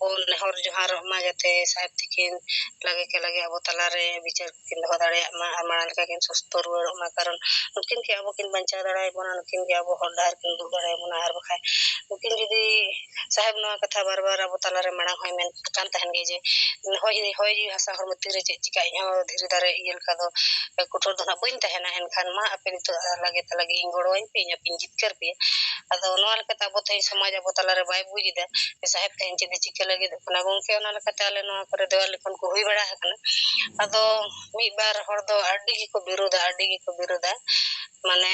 ᱵᱚᱱ ᱱᱮᱦᱚᱨ ᱡᱚᱦᱟᱨᱚᱜ ᱢᱟ, ᱡᱟᱛᱮ ᱥᱟᱦᱮᱵᱽ ᱛᱤᱠᱤᱱ ᱞᱟᱜᱮ ᱠᱮ ᱞᱟᱜᱮ ᱟᱵᱚ ᱛᱟᱞᱟᱨᱮ ᱵᱤᱪᱟᱹᱨ ᱠᱤᱱ ᱫᱚᱦᱚ ᱫᱟᱲᱮᱭᱟᱜ ᱢᱟ ᱟᱨ ᱢᱟᱲᱟᱝ ᱞᱮᱠᱟ ᱠᱤᱱ ᱥᱩᱥᱛᱷᱚ ᱨᱩᱣᱟᱹᱲᱚᱜ ᱢᱟ᱾ ᱠᱟᱨᱚᱱ ᱱᱩᱠᱤᱱ ᱜᱮ ᱟᱵᱚ ᱠᱤᱱ ᱵᱟᱧᱪᱟᱣ ᱫᱟᱲᱮᱭᱟᱵᱚᱱᱟ, ᱱᱩᱠᱤᱱ ᱜᱮ ᱟᱵᱚ ᱦᱚᱨ ᱰᱟᱦᱟᱨ ᱠᱤᱱ ᱩᱫᱩᱜ ᱫᱟᱲᱮᱭᱟᱵᱚᱱᱟ᱾ ᱟᱨ ᱵᱟᱠᱷᱟᱡ ᱱᱩᱠᱤᱱ ᱡᱩᱫᱤ, ᱥᱟᱦᱮᱵᱽ ᱱᱚᱣᱟ ᱠᱟᱛᱷᱟ ᱵᱟᱨ ᱵᱟᱨ ᱟᱵᱚ ᱛᱟᱞᱟᱨᱮ ᱢᱟᱲᱟᱝ ᱦᱚᱸᱭ ᱢᱮᱱ ᱠᱟᱱ ᱛᱟᱦᱮᱱ ᱜᱮ ᱡᱮ ᱦᱚᱭ, ᱦᱚᱭ ᱡᱤᱣᱤ ᱦᱟᱥᱟ ᱦᱚᱲᱢᱚ ᱛᱤᱨᱮ ᱪᱮᱫ ᱪᱤᱠᱟᱹᱜᱼᱟ, ᱤᱧᱦᱚᱸ ᱫᱷᱤᱨᱤ ᱫᱟᱨᱮ ᱤᱭᱟᱹ ᱞᱮᱠᱟ ᱫᱚ ᱠᱚᱴᱷᱳᱨ ᱫᱚ ᱱᱟᱦᱟᱜ ᱵᱟᱹᱧ ᱛᱟᱦᱮᱱᱟ᱾ ᱮᱱᱠᱷᱟᱱ ᱢᱟ ᱟᱯᱮ ᱱᱤᱛᱚᱜ ᱞᱟᱜᱮ ᱛᱟᱞᱟ ᱜᱮ ᱤᱧ ᱜᱚᱲᱚᱣᱟᱹᱧ ᱯᱮ, ᱤᱧ ᱟᱯᱮᱧ ᱡᱤᱛᱠᱟᱹᱨ ᱯᱮᱭᱟ᱾ ᱟᱫᱚ ᱱᱚᱣᱟ ᱞᱮᱠᱟᱛᱮ ᱟᱵᱚ ᱛᱮᱦᱮᱧ ᱥᱚᱢᱟᱡᱽ ᱟᱵᱚ ᱛᱟᱞᱟᱨᱮ ᱵᱟᱭ ᱵᱩᱡᱽ ᱮᱫᱟ ᱡᱮ ᱥᱟᱦᱮᱵᱽ ᱛᱮᱦᱮᱧ ᱪᱮᱫ ᱮ ᱪᱤᱠᱟᱹ ᱞᱟᱹᱜᱤᱫᱚᱜ ᱠᱟᱱᱟ᱾ ᱜᱚᱢᱠᱮ, ᱚᱱᱟ ᱞᱮᱠᱟᱛᱮ ᱟᱞᱮ ᱱᱚᱣᱟ ᱠᱚᱨᱮ ᱫᱮᱣᱟ ᱞᱤᱠᱷᱚᱱ ᱠᱚ ᱦᱩᱭ ᱵᱟᱲᱟ ᱟᱠᱟᱱᱟ᱾ ᱟᱫᱚ ᱢᱤᱫ ᱵᱟᱨ ᱦᱚᱲ ᱫᱚ ᱟᱹᱰᱤ ᱜᱮᱠᱚ ᱵᱤᱨᱳᱫᱟ, ᱟᱹᱰᱤ ᱜᱮᱠᱚ ᱵᱤᱨᱳᱫᱟ᱾ ᱢᱟᱱᱮ,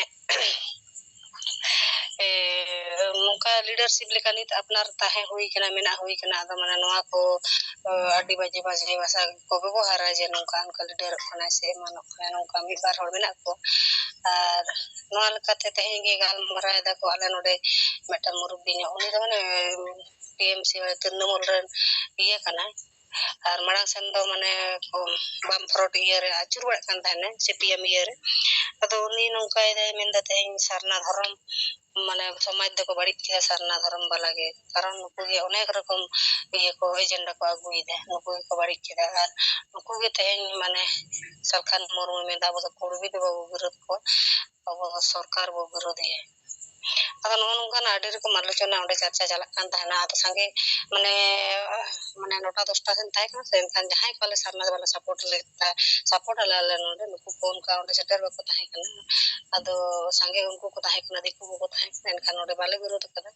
ᱱᱚᱝᱠᱟ leadership ᱞᱮᱠᱟ ᱱᱤᱛ ᱟᱯᱱᱟᱨ ᱛᱟᱦᱮᱸ ᱦᱩᱭ ᱠᱟᱱᱟ, ᱢᱮᱱᱟᱜ ᱦᱩᱭ ᱠᱟᱱᱟ, ᱟᱫᱚ ᱢᱟᱱᱮ ᱱᱚᱣᱟ ᱠᱚ ᱟᱹᱰᱤ ᱵᱟᱡᱮ ᱵᱟᱡᱮ ᱵᱷᱟᱥᱟ ᱠᱚ ᱵᱮᱵᱚᱦᱟᱨᱟ, ᱡᱮ ᱱᱚᱝᱠᱟ ᱚᱱᱠᱟ leaderᱚᱜ ᱠᱟᱱᱟᱭ ᱥᱮ ᱮᱢᱟᱱᱚᱜ ᱠᱟᱱᱟᱭ, ᱱᱚᱝᱠᱟ ᱢᱤᱫ ᱵᱟᱨ ᱦᱚᱲ ᱢᱮᱱᱟᱜ ᱠᱚᱣᱟ᱾ ᱟᱨ ᱱᱚᱣᱟ ᱞᱮᱠᱟᱛᱮ ᱛᱮᱦᱮᱧ ᱜᱮ ᱜᱟᱞᱢᱟᱨᱟᱣ ᱮᱫᱟ ᱠᱚ ᱟᱞᱮ ᱱᱚᱰᱮ ᱢᱤᱫᱴᱟᱝ ᱢᱩᱨᱩᱵᱵᱤ ᱧᱚᱜ, ᱩᱱᱤ ᱫᱚ ᱢᱟᱱᱮ ᱴᱤᱮᱢᱥᱤ ᱛᱨᱤᱱᱢᱩᱞ ᱨᱮᱱ ᱤᱭᱟᱹ ᱠᱟᱱᱟᱭ᱾ ᱟᱨ ᱢᱟᱲᱟᱝ ᱥᱮᱱ ᱫᱚ ᱢᱟᱱᱮ ᱵᱟᱢ ᱯᱷᱨᱚᱱᱴ ᱤᱭᱟᱹᱨᱮ ᱟᱹᱪᱩᱨ ᱵᱟᱲᱟᱜ ᱠᱟᱱ ᱛᱟᱦᱮᱱᱟ, ᱥᱤᱯᱤᱮᱢ ᱤᱭᱟᱹᱨᱮ᱾ ᱟᱫᱚ ᱩᱱᱤ ᱱᱚᱝᱠᱟᱭ ᱫᱟᱭ, ᱢᱮᱱᱫᱟ ᱛᱮᱦᱮᱧ ᱥᱟᱨᱱᱟ ᱫᱷᱚᱨᱚᱢ ᱢᱟᱱᱮ ᱥᱚᱢᱟᱡᱽ ᱫᱚᱠᱚ ᱵᱟᱹᱲᱤᱡ ᱠᱮᱫᱟ ᱥᱟᱨᱱᱟ ᱫᱷᱚᱨᱚᱢ ᱵᱟᱞᱟ ᱜᱮ, ᱠᱟᱨᱚᱱ ᱱᱩᱠᱩ ᱜᱮ ᱚᱱᱮᱠ ᱨᱚᱠᱚᱢ ᱤᱭᱟᱹ ᱠᱚ ᱮᱡᱮᱱᱰᱟ ᱠᱚ ᱟᱹᱜᱩᱭᱮᱫᱟ, ᱱᱩᱠᱩ ᱜᱮᱠᱚ ᱵᱟᱹᱲᱤᱡ ᱠᱮᱫᱟ᱾ ᱟᱨ ᱱᱩᱠᱩ ᱜᱮ ᱛᱮᱦᱮᱧ ᱢᱟᱱᱮ ᱥᱟᱞᱠᱷᱟᱱ ᱢᱩᱨᱢᱩ ᱢᱮᱱᱫᱟ ᱟᱵᱚ ᱫᱚ ᱠᱩᱲᱵᱤ ᱫᱚ ᱵᱟᱵᱚ ᱵᱤᱨᱳᱫ ᱠᱚᱣᱟ, ᱟᱵᱚ ᱫᱚ ᱥᱚᱨᱠᱟᱨ ᱵᱚ ᱵᱤᱨᱳᱫᱮᱭᱟ᱾ ᱟᱫᱚ ᱱᱚᱜᱼᱚ ᱱᱚᱝᱠᱟᱱᱟᱜ ᱟᱹᱰᱤ ᱨᱚᱠᱚᱢ ᱟᱞᱳᱪᱚᱱᱟ ᱚᱸᱰᱮ ᱪᱟᱨᱪᱟ ᱪᱟᱞᱟᱜ ᱠᱟᱱ ᱛᱟᱦᱮᱱᱟ᱾ ᱟᱫᱚ ᱥᱟᱸᱜᱮ ᱢᱟᱱᱮ ᱢᱟᱱᱮ ᱱᱚᱴᱟ ᱫᱚᱥᱴᱟ ᱥᱮᱱ ᱛᱟᱦᱮᱸ ᱠᱟᱱᱟ ᱥᱮ, ᱮᱱᱠᱷᱟᱱ ᱡᱟᱦᱟᱸᱭ ᱠᱚ ᱟᱞᱮ ᱥᱟᱨᱱᱟ ᱫᱚ ᱵᱟᱞᱮ ᱥᱟᱯᱳᱨᱴ ᱞᱮᱫᱟ, ᱥᱟᱯᱳᱨᱴ ᱟᱞᱮ ᱟᱞᱮ ᱱᱚᱰᱮ, ᱱᱩᱠᱩ ᱠᱚ ᱚᱱᱠᱟ ᱚᱸᱰᱮ ᱥᱮᱴᱮᱨ ᱵᱟᱠᱚ ᱛᱟᱦᱮᱸ ᱠᱟᱱᱟ᱾ ᱟᱫᱚ ᱥᱟᱸᱜᱮ ᱩᱱᱠᱩ ᱠᱚ ᱛᱟᱦᱮᱸ ᱠᱟᱱᱟ, ᱫᱤᱠᱩ ᱠᱚᱠᱚ ᱛᱟᱦᱮᱸ ᱠᱟᱱᱟ, ᱮᱱᱠᱷᱟᱱ ᱱᱚᱰᱮ ᱵᱟᱞᱮ ᱵᱤᱨᱳᱫ ᱟᱠᱟᱫᱟ᱾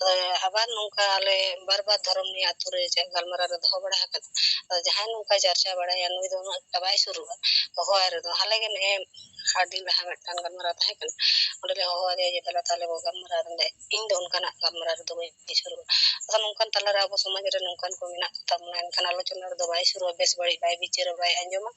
ᱟᱫᱚ ᱟᱵᱟᱨ ᱱᱚᱝᱠᱟ ᱟᱞᱮ ᱵᱟᱨ ᱵᱟᱨ ᱫᱷᱚᱨᱚᱢ ᱱᱤᱭᱮ ᱟᱛᱳ ᱨᱮ ᱪᱮᱫ ᱜᱟᱞᱢᱟᱨᱟᱣ ᱞᱮ ᱫᱚᱦᱚ ᱵᱟᱲᱟ ᱟᱠᱟᱫᱟ᱾ ᱟᱫᱚ ᱡᱟᱦᱟᱸᱭ ᱱᱚᱝᱠᱟ ᱪᱟᱨᱪᱟ ᱵᱟᱲᱟᱭᱟ, ᱱᱩᱭ ᱫᱚ ᱩᱱᱟᱹᱜ ᱮᱠᱴᱟ ᱵᱟᱭ ᱥᱩᱨᱩᱜᱼᱟ ᱦᱚᱦᱚᱣᱟᱭ ᱨᱮᱫᱚ᱾ ᱦᱟᱞᱮ ᱜᱮ ᱱᱮᱜᱼᱮ ᱟᱹᱰᱤ ᱞᱟᱦᱟ ᱢᱤᱫᱴᱟᱝ ᱜᱟᱞᱢᱟᱨᱟᱣ ᱛᱟᱦᱮᱸ ᱠᱟᱱᱟ, ᱚᱸᱰᱮ ᱞᱮ ᱦᱚᱦᱚ ᱟᱫᱮᱭᱟ ᱡᱮ, "ᱫᱮᱞᱟ ᱛᱟᱦᱞᱮ ᱵᱚ ᱜᱟᱞᱢᱟᱨᱟᱣ ᱞᱮᱱ ᱜᱮ, ᱤᱧ ᱫᱚ ᱚᱱᱠᱟᱱᱟᱜ ᱜᱟᱞᱢᱟᱨᱟᱣ ᱨᱮᱫᱚ ᱵᱟᱹᱧ ᱥᱩᱨᱩᱜᱼᱟ᱾" ᱟᱫᱚ ᱱᱚᱝᱠᱟᱱ ᱛᱟᱞᱟᱨᱮ ᱟᱵᱚ ᱥᱚᱢᱟᱡᱽ ᱨᱮ ᱱᱚᱝᱠᱟᱱ ᱠᱚ ᱢᱮᱱᱟᱜ ᱠᱚᱛᱟ ᱵᱚᱱᱟ, ᱮᱱᱠᱷᱟᱱ ᱟᱞᱳᱪᱚᱱᱟ ᱨᱮᱫᱚ ᱵᱟᱭ ᱥᱩᱨᱩᱜᱼᱟ, ᱵᱮᱥ ᱵᱟᱹᱲᱤᱡ ᱵᱟᱭ ᱵᱤᱪᱟᱹᱨᱟ, ᱵᱟᱭ ᱟᱸᱡᱚᱢᱟ᱾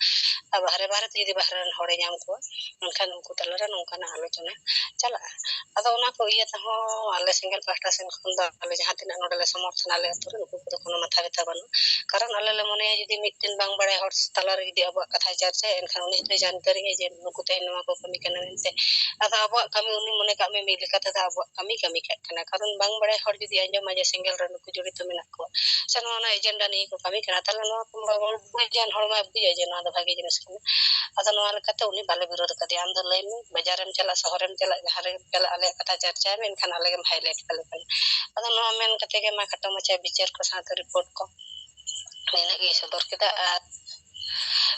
ᱟᱨ ᱵᱟᱦᱨᱮ ᱵᱟᱦᱨᱮ ᱛᱮ ᱡᱩᱫᱤ ᱵᱟᱦᱨᱮ ᱨᱮᱱ ᱦᱚᱲᱮ ᱧᱟᱢ ᱠᱚᱣᱟ, ᱮᱱᱠᱷᱟᱱ ᱩᱱᱠᱩ ᱛᱟᱞᱟᱨᱮ ᱱᱚᱝᱠᱟᱱᱟᱜ ᱟᱞᱳᱪᱚᱱᱟ ᱪᱟᱞᱟᱜᱼᱟ᱾ ᱟᱫᱚ ᱚᱱᱟ ᱠᱚ ᱤᱭᱟᱹ ᱛᱮᱦᱚᱸ ᱟᱞᱮ ᱥᱮᱸᱜᱮᱞ ᱯᱟᱦᱴᱟ ᱥᱮᱱ ᱠᱷᱚᱱ ᱫᱚ ᱟᱞᱮ ᱡᱟᱦᱟᱸ ᱛᱤᱱᱟᱹᱜ ᱱᱚᱰᱮ ᱞᱮ ᱥᱚᱢᱚᱨᱛᱷᱚᱱᱟ ᱟᱞᱮ ᱟᱹᱛᱩ ᱨᱮ, ᱩᱱᱠᱩ ᱠᱚᱫᱚ ᱠᱳᱱᱳ ᱢᱟᱛᱷᱟ ᱵᱮᱛᱷᱟ ᱵᱟᱹᱱᱩᱜᱼᱟ᱾ ᱠᱟᱨᱚᱱ ᱟᱞᱮ ᱞᱮ ᱢᱚᱱᱮᱭᱟ ᱡᱩᱫᱤ ᱢᱤᱫᱴᱮᱱ ᱵᱟᱝ ᱵᱟᱲᱟᱭ ᱦᱚᱲ ᱛᱟᱞᱟᱨᱮ ᱡᱩᱫᱤ ᱟᱵᱚᱣᱟᱜ ᱠᱟᱛᱷᱟᱭ ᱪᱟᱨᱪᱟᱭᱟ, ᱮᱱᱠᱷᱟᱱ ᱩᱱᱤ ᱦᱚᱸᱛᱚᱭ ᱡᱟᱱᱠᱟᱨᱤᱜᱼᱟ ᱡᱮ ᱱᱩᱠᱩ ᱛᱮᱦᱮᱧ ᱱᱚᱣᱟ ᱠᱚ ᱠᱟᱹᱢᱤ ᱠᱟᱱᱟ ᱢᱮᱱᱛᱮ᱾ ᱟᱫᱚ ᱟᱵᱚᱣᱟᱜ ᱠᱟᱹᱢᱤ ᱩᱱᱤ ᱢᱚᱱᱮ ᱠᱟᱜ ᱢᱮ ᱢᱤᱫ ᱞᱮᱠᱟ ᱛᱮᱫᱚ ᱟᱵᱚᱣᱟᱜ ᱠᱟᱹᱢᱤ ᱠᱟᱹᱢᱤ ᱠᱟᱜ ᱠᱟᱱᱟ, ᱠᱟᱨᱚᱱ ᱵᱟᱝ ᱵᱟᱲᱟᱭ ᱦᱚᱲ ᱡᱩᱫᱤ ᱟᱸᱡᱚᱢᱟ ᱡᱮ ᱥᱮᱸᱜᱮᱞ ᱨᱮ ᱱᱩᱠᱩ ᱡᱚᱲᱤᱛᱚ ᱢᱮᱱᱟᱜ ᱠᱚᱣᱟ ᱥᱮ ᱱᱚᱣᱟ ᱨᱮᱱᱟᱜ ᱮᱡᱮᱱᱰᱟ ᱱᱤᱭᱮ ᱠᱚ ᱠᱟᱹᱢᱤ ᱠᱟᱱᱟ, ᱛᱟᱦᱞᱮ ᱱᱚᱣᱟ ᱠᱚ ᱵᱩᱡᱟᱱ ᱦᱚᱲ ᱢᱟᱭ ᱵᱩᱡᱟ ᱡᱮ ᱱᱚᱣᱟ ᱫᱚ ᱵᱷᱟᱜᱮ ᱡᱤᱱᱤᱥ ᱠᱟᱱᱟ᱾ ᱟᱫᱚ ᱱᱚᱣᱟ ᱞᱮᱠᱟᱛᱮ ᱩᱱᱤ ᱵᱟᱞᱮ ᱵᱤᱨᱳᱫ ᱟᱠᱟᱫᱮᱭᱟ᱾ ᱟᱢ ᱫᱚ ᱞᱟᱹᱭ ᱢᱮ, ᱵᱟᱡᱟᱨᱮᱢ ᱪᱟᱞᱟᱜ, ᱥᱚᱦᱚᱨᱮᱢ ᱪᱟᱞᱟᱜ, ᱡᱟᱦᱟᱸ ᱨᱮᱜᱮᱢ ᱪᱟᱞᱟᱜ, ᱟᱞᱮᱭᱟᱜ ᱠᱟᱛᱷᱟ ᱪᱟᱨᱪᱟᱭ ᱢᱮ, ᱮᱱᱠᱷᱟᱱ ᱟᱞᱮ ᱜᱮᱢ highlight ᱠᱟᱞᱮ ᱠᱟᱱᱟ᱾ ᱟᱫᱚ ᱱᱚᱣᱟ ᱢᱮᱱ ᱠᱟᱛᱮ ᱜᱮ ᱢᱟ ᱠᱷᱟᱴᱚ ᱢᱟᱪᱷᱟ ᱵᱤᱪᱟᱹᱨ ᱠᱚ ᱥᱟᱶᱛᱮ ᱨᱤᱯᱳᱨᱴ ᱠᱚ ᱱᱤᱱᱟᱹᱜ ᱜᱮᱧ ᱥᱚᱫᱚᱨ ᱠᱮᱫᱟ᱾ ᱟᱨ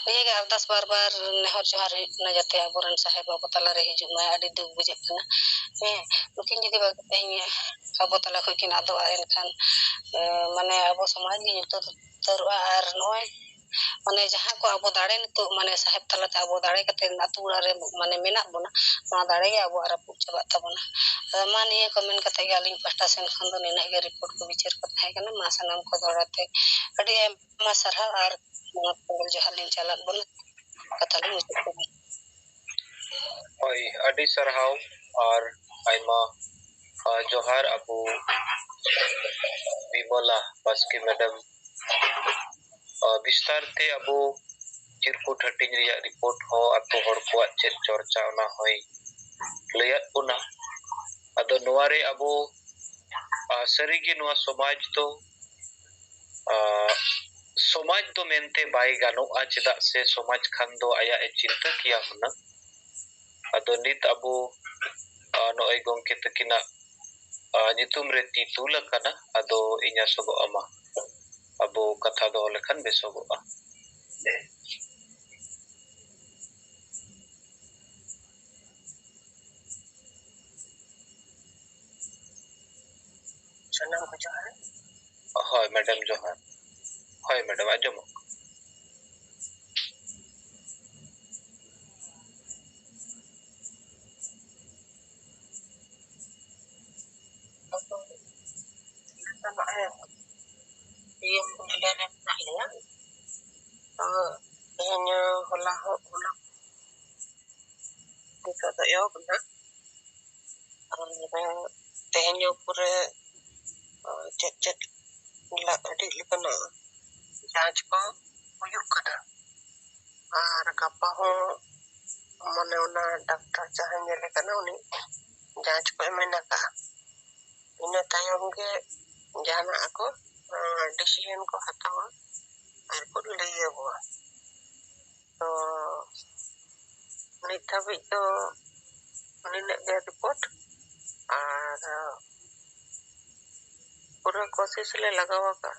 ᱱᱤᱭᱟᱹ ᱜᱮ ᱟᱨᱫᱟᱥ ᱵᱟᱨ ᱵᱟᱨ ᱱᱮᱦᱚᱨ ᱡᱚᱦᱟᱨ ᱦᱩᱭᱩᱜ ᱠᱟᱱᱟ, ᱡᱟᱛᱮ ᱟᱵᱚᱨᱮᱱ ᱥᱟᱦᱮᱵ ᱟᱵᱚ ᱛᱟᱞᱟᱨᱮ ᱦᱤᱡᱩᱜ ᱢᱟᱭ᱾ ᱟᱹᱰᱤ ᱫᱩᱠ ᱵᱩᱡᱷᱟᱹᱜ ᱠᱟᱱᱟ᱾ ᱦᱮᱸ, ᱱᱩᱠᱤᱱ ᱡᱩᱫᱤ ᱵᱟ-, ᱛᱮᱦᱮᱧ ᱟᱵᱚ ᱛᱟᱞᱟ ᱠᱷᱚᱱ ᱠᱤᱱ ᱟᱫᱚᱜᱼᱟ, ᱮᱱᱠᱷᱟᱱ, ᱮ, ᱢᱟᱱᱮ ᱟᱵᱚ ᱥᱚᱢᱟᱡᱽ ᱜᱮ ᱧᱩᱛᱟᱹᱛ ᱩᱛᱟᱹᱨᱚᱜᱼᱟ᱾ ᱟᱨ ᱱᱚᱜᱼᱚᱭ ᱢᱟᱱᱮ ᱡᱟᱦᱟᱸ ᱠᱚ ᱟᱵᱚ ᱫᱟᱲᱮ ᱱᱤᱛᱚᱜ ᱢᱟᱱᱮ ᱥᱟᱦᱮᱵ ᱛᱟᱞᱟᱛᱮ ᱟᱵᱚ ᱫᱟᱲᱮ ᱠᱟᱛᱮ ᱟᱹᱛᱩ ᱚᱲᱟᱜ ᱨᱮ ᱢᱟᱱᱮ ᱢᱮᱱᱟᱜ ᱵᱚᱱᱟ, ᱱᱚᱣᱟ ᱫᱟᱲᱮ ᱜᱮ ᱟᱵᱚᱣᱟᱜ ᱨᱟᱹᱯᱩᱫ ᱪᱟᱵᱟᱜ ᱛᱟᱵᱚᱱᱟ᱾ ᱟᱫᱚ ᱢᱟ ᱱᱤᱭᱟᱹ ᱠᱚ ᱢᱮᱱ ᱠᱟᱛᱮ ᱜᱮ ᱟᱹᱞᱤᱧ ᱯᱟᱦᱴᱟ ᱥᱮᱱ ᱠᱷᱚᱱ ᱫᱚ ᱱᱤᱱᱟᱹᱜ ᱜᱮ ᱨᱤᱯᱳᱨᱴ ᱠᱚ ᱵᱤᱪᱟᱹᱨ ᱠᱚ ᱛᱟᱦᱮᱸ ᱠᱟᱱᱟ᱾ ᱢᱟ ᱥᱟᱱᱟᱢ ᱠᱚ ᱫᱚᱦᱲᱟ ᱛᱮ ᱟᱹᱰᱤ ᱟᱭᱢᱟ ᱥᱟᱨᱦᱟᱣ ᱟᱨ ᱱᱚᱣᱟ ᱠᱚᱸᱰᱮᱞ ᱡᱚᱦᱟᱨ ᱞᱤᱧ ᱪᱟᱞᱟᱜ ᱠᱟᱱᱟ᱾ ᱠᱟᱛᱷᱟ ᱞᱤᱧ ᱢᱩᱪᱟᱹᱫ ᱠᱮᱫᱟ᱾ ᱦᱳᱭ, ᱟᱹᱰᱤ ᱥᱟᱨᱦᱟᱣ ᱟᱨ ᱟᱭᱢᱟ, ᱟ, ᱡᱚᱦᱟᱨ ᱟᱵᱚ ᱵᱤᱢᱚᱞᱟ ᱵᱟᱥᱠᱮ ᱢᱮᱰᱟᱢ᱾ ᱟ, ᱵᱤᱥᱛᱟᱨ ᱛᱮ ᱟᱵᱚ ᱪᱤᱨᱠᱩᱴ ᱦᱟᱹᱴᱤᱧ ᱨᱮᱭᱟᱜ ᱨᱤᱯᱳᱨᱴ ᱦᱚᱸ ᱟᱛᱳ ᱦᱚᱲ ᱠᱚᱣᱟᱜ ᱪᱮᱫ ᱪᱚᱨᱪᱟ ᱚᱱᱟ ᱦᱚᱸᱭ ᱞᱟᱹᱭᱟᱫ ᱵᱚᱱᱟ᱾ ᱟᱫᱚ ᱱᱚᱣᱟ ᱨᱮ ᱟᱵᱚ, ᱟ, ᱥᱟᱹᱨᱤᱜᱮ ᱱᱚᱣᱟ ᱥᱚᱢᱟᱡᱽ ᱫᱚ, ᱟ, ᱥᱚᱢᱟᱡᱽ ᱫᱚ ᱢᱮᱱᱛᱮ ᱵᱟᱭ ᱜᱟᱱᱚᱜᱼᱟ, ᱪᱮᱫᱟᱜ ᱥᱮ ᱥᱚᱢᱟᱡᱽ ᱠᱷᱟᱱ ᱫᱚ ᱟᱭᱟᱜ ᱮ ᱪᱤᱱᱛᱟᱹ ᱠᱮᱭᱟ ᱦᱩᱱᱟᱹᱝ᱾ ᱟᱫᱚ ᱱᱤᱛ ᱟᱵᱚ, ᱟ, ᱱᱚᱜᱼᱚᱭ ᱜᱚᱢᱠᱮ ᱛᱟᱹᱠᱤᱱᱟᱜ, ᱟ, ᱧᱩᱛᱩᱢ ᱨᱮ ᱛᱤ ᱛᱩᱞ ᱟᱠᱟᱱᱟ᱾ ᱟᱫᱚ ᱤᱧ ᱟᱥᱚᱜᱚᱜᱼᱟ ᱢᱟ ᱟᱵᱚ ᱠᱟᱛᱷᱟ ᱫᱚᱦᱚ ᱞᱮᱠᱷᱟᱱ ᱵᱮᱥᱚᱜᱚᱜᱼᱟ᱾ ᱥᱟᱱᱟᱢ ᱠᱚ ᱡᱚᱦᱟᱨ᱾ ᱦᱳᱭ ᱢᱮᱰᱟᱢ, ᱡᱚᱦᱟᱨ᱾ ᱦᱳᱭ ᱢᱮᱰᱟᱢ, ᱟᱸᱡᱚᱢᱚᱜ ᱠᱟᱱᱟ᱾ ᱱᱚᱜᱼᱚᱭ ᱤᱭᱟᱹ ᱦᱚᱥᱯᱤᱴᱟᱞ ᱨᱮ ᱢᱮᱱᱟᱜ ᱞᱮᱭᱟ᱾ ᱛᱚ ᱛᱮᱦᱮᱧ ᱦᱚᱞᱟ ᱦᱚᱸ, ᱦᱚᱞᱟ ᱱᱤᱛᱚᱜ ᱫᱚ ᱮᱦᱚᱵ ᱮᱱᱟ᱾ ᱟᱨ ᱛᱮᱦᱮᱧ ᱦᱚᱸ ᱯᱩᱨᱟᱹ, ᱪᱮᱫ ᱪᱮᱫ ᱞᱟ-, ᱟᱹᱰᱤ ᱞᱮᱠᱟᱱᱟᱜ ᱡᱟᱸᱪ ᱠᱚ ᱦᱩᱭᱩᱜ ᱠᱟᱱᱟ᱾ ᱟᱨ ᱜᱟᱯᱟ ᱦᱚᱸ ᱢᱟᱱᱮ ᱚᱱᱟ ᱰᱟᱠᱛᱟᱨ ᱡᱟᱦᱟᱸᱭ ᱧᱮᱞᱮ ᱠᱟᱱᱟ, ᱩᱱᱤ ᱡᱟᱸᱪ ᱠᱚ ᱮᱢᱮ ᱞᱟᱜᱟᱜᱼᱟ᱾ ᱤᱱᱟᱹ ᱛᱟᱭᱚᱢ ᱜᱮ ᱡᱟᱦᱟᱱᱟᱜ ᱟᱠᱚ, ᱟᱸ, ᱰᱤᱥᱤᱡᱚᱱ ᱠᱚ ᱦᱟᱛᱟᱣᱟ ᱟᱨ ᱠᱚ ᱞᱟᱹᱭ ᱟᱵᱚᱣᱟ᱾ ᱛᱚ ᱱᱤᱛ ᱫᱷᱟᱹᱵᱤᱡ ᱫᱚ ᱱᱤᱱᱟᱹᱜ ᱜᱮ ᱨᱤᱯᱳᱨᱴ, ᱟᱨ ᱯᱩᱨᱟᱹ ᱠᱳᱥᱤᱥ ᱞᱮ ᱞᱟᱜᱟᱣ ᱟᱠᱟᱫᱼᱟ,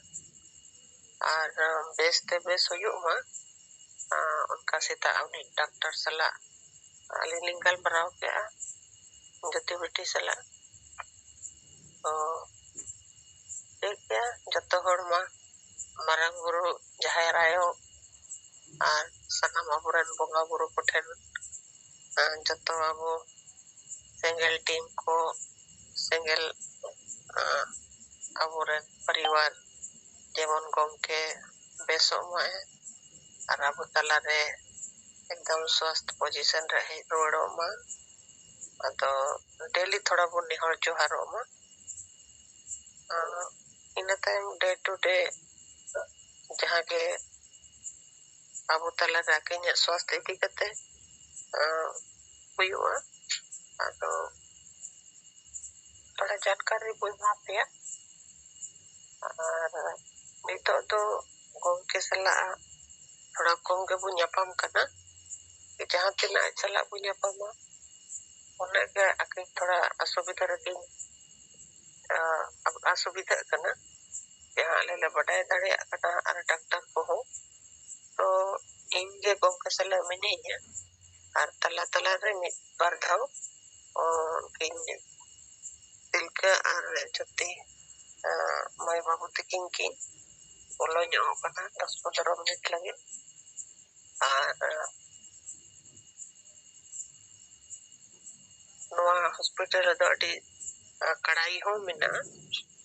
ᱟᱨ ᱵᱮᱥ ᱛᱮ ᱵᱮᱥ ᱦᱩᱭᱩᱜ ᱢᱟ᱾ ᱟᱸ, ᱚᱱᱠᱟ ᱥᱮᱛᱟᱜ ᱩᱱᱤ ᱰᱟᱠᱛᱟᱨ ᱥᱟᱞᱟᱜ ᱟᱹᱞᱤᱧ ᱞᱤᱧ ᱜᱟᱞᱢᱟᱨᱟᱣ ᱠᱮᱜᱼᱟ ᱡᱟᱹᱛᱤ ᱵᱤᱴᱤ ᱥᱟᱞᱟᱜ᱾ ᱛᱚ ᱴᱷᱤᱠ ᱜᱮᱭᱟ, ᱡᱚᱛᱚ ᱦᱚᱲ ᱢᱟ ᱢᱟᱨᱟᱝ ᱵᱩᱨᱩ, ᱡᱟᱦᱮᱨ ᱟᱭᱳ, ᱵᱚᱸᱜᱟ ᱵᱩᱨᱩ ᱠᱚᱴᱷᱮᱱ ᱡᱚᱛᱚ ᱟᱵᱚ ᱥᱮᱸᱜᱮᱞ ᱴᱤᱢ ᱠᱚ, ᱥᱮᱸᱜᱮᱞ ᱟᱵᱚᱨᱮᱱ ᱯᱚᱨᱤᱵᱟᱨ ᱡᱮᱢᱚᱱ ᱜᱚᱢᱠᱮ ᱵᱮᱥᱚᱜ ᱢᱟᱭ ᱟᱨ ᱟᱵᱚ ᱛᱟᱞᱟᱨᱮ ᱮᱠᱫᱚᱢ ᱥᱣᱟᱥᱛᱷ ᱯᱚᱡᱤᱥᱚᱱ ᱨᱮ ᱦᱮᱡ ᱨᱩᱣᱟᱹᱲᱚᱜ ᱢᱟ᱾ ᱟᱫᱚ ᱰᱮᱞᱤ ᱛᱷᱚᱲᱟ ᱵᱚᱱ ᱱᱮᱦᱚᱨ ᱡᱚᱦᱟᱨᱚᱜ ᱢᱟ᱾ ᱤᱱᱟᱹ ᱛᱟᱭᱚᱢ ᱰᱮ ᱴᱩ ᱰᱮ ᱡᱟᱦᱟᱸ ᱜᱮ ᱟᱵᱚ ᱛᱟᱞᱟᱨᱮ ᱟᱹᱠᱤᱱᱟᱜ ᱥᱣᱟᱥᱛᱷ ᱤᱫᱤ ᱠᱟᱛᱮ ᱦᱩᱭᱩᱜᱼᱟ᱾ ᱟᱫᱚ ᱛᱷᱚᱲᱟ ᱡᱟᱱᱠᱟᱨᱤ ᱵᱚᱱ ᱮᱢᱟ ᱯᱮᱭᱟ᱾ ᱟᱨ ᱱᱤᱛᱚᱜ ᱫᱚ ᱜᱚᱢᱠᱮ ᱥᱟᱞᱟᱜ ᱛᱷᱚᱲᱟ ᱠᱚᱢ ᱜᱮᱵᱚᱱ ᱧᱟᱯᱟᱢ ᱠᱟᱱᱟ᱾ ᱡᱟᱦᱟᱸ ᱛᱤᱱᱟᱹᱜ ᱟᱡ ᱥᱟᱞᱟᱜ ᱵᱚᱱ ᱧᱟᱯᱟᱢᱟ, ᱩᱱᱟᱹᱜ ᱜᱮ ᱟᱹᱠᱤᱱ ᱛᱷᱚᱲᱟ ᱚᱥᱩᱵᱤᱫᱷᱟ ᱨᱮᱠᱤᱱ ᱚᱥᱩᱵᱤᱫᱷᱟᱜ ᱠᱟᱱᱟ, ᱡᱟᱦᱟᱸ ᱟᱞᱮ ᱞᱮ ᱵᱟᱰᱟᱭ ᱫᱟᱲᱮᱭᱟᱜ ᱠᱟᱱᱟ᱾ ᱟᱨ ᱰᱟᱠᱛᱟᱨ ᱠᱚᱦᱚᱸ ᱛᱚ ᱤᱧ ᱜᱮ ᱜᱚᱢᱠᱮ ᱥᱟᱞᱟᱜ ᱢᱤᱱᱟᱹᱧᱟ᱾ ᱟᱨ ᱛᱟᱞᱟ ᱛᱟᱞᱟ ᱨᱮ ᱢᱤᱫ ᱵᱟᱨ ᱫᱷᱟᱣ ᱩᱱᱠᱤᱱ ᱛᱤᱞᱠᱟᱹ ᱟᱨ ᱡᱷᱚᱛᱤ ᱢᱟᱹᱭ ᱵᱟᱹᱵᱩ ᱛᱟᱹᱠᱤᱱ ᱠᱤᱱ ᱵᱚᱞᱚ ᱧᱚᱜ ᱠᱟᱱᱟ ᱫᱚᱥ ᱯᱚᱱᱨᱚ ᱢᱤᱱᱤᱴ ᱞᱟᱹᱜᱤᱫ᱾ ᱟᱨ ᱱᱚᱣᱟ ᱦᱚᱥᱯᱤᱴᱟᱞ ᱨᱮᱫᱚ ᱟᱹᱰᱤ ᱠᱟᱲᱟᱭᱤ ᱦᱚᱸ ᱢᱮᱱᱟᱜᱼᱟ,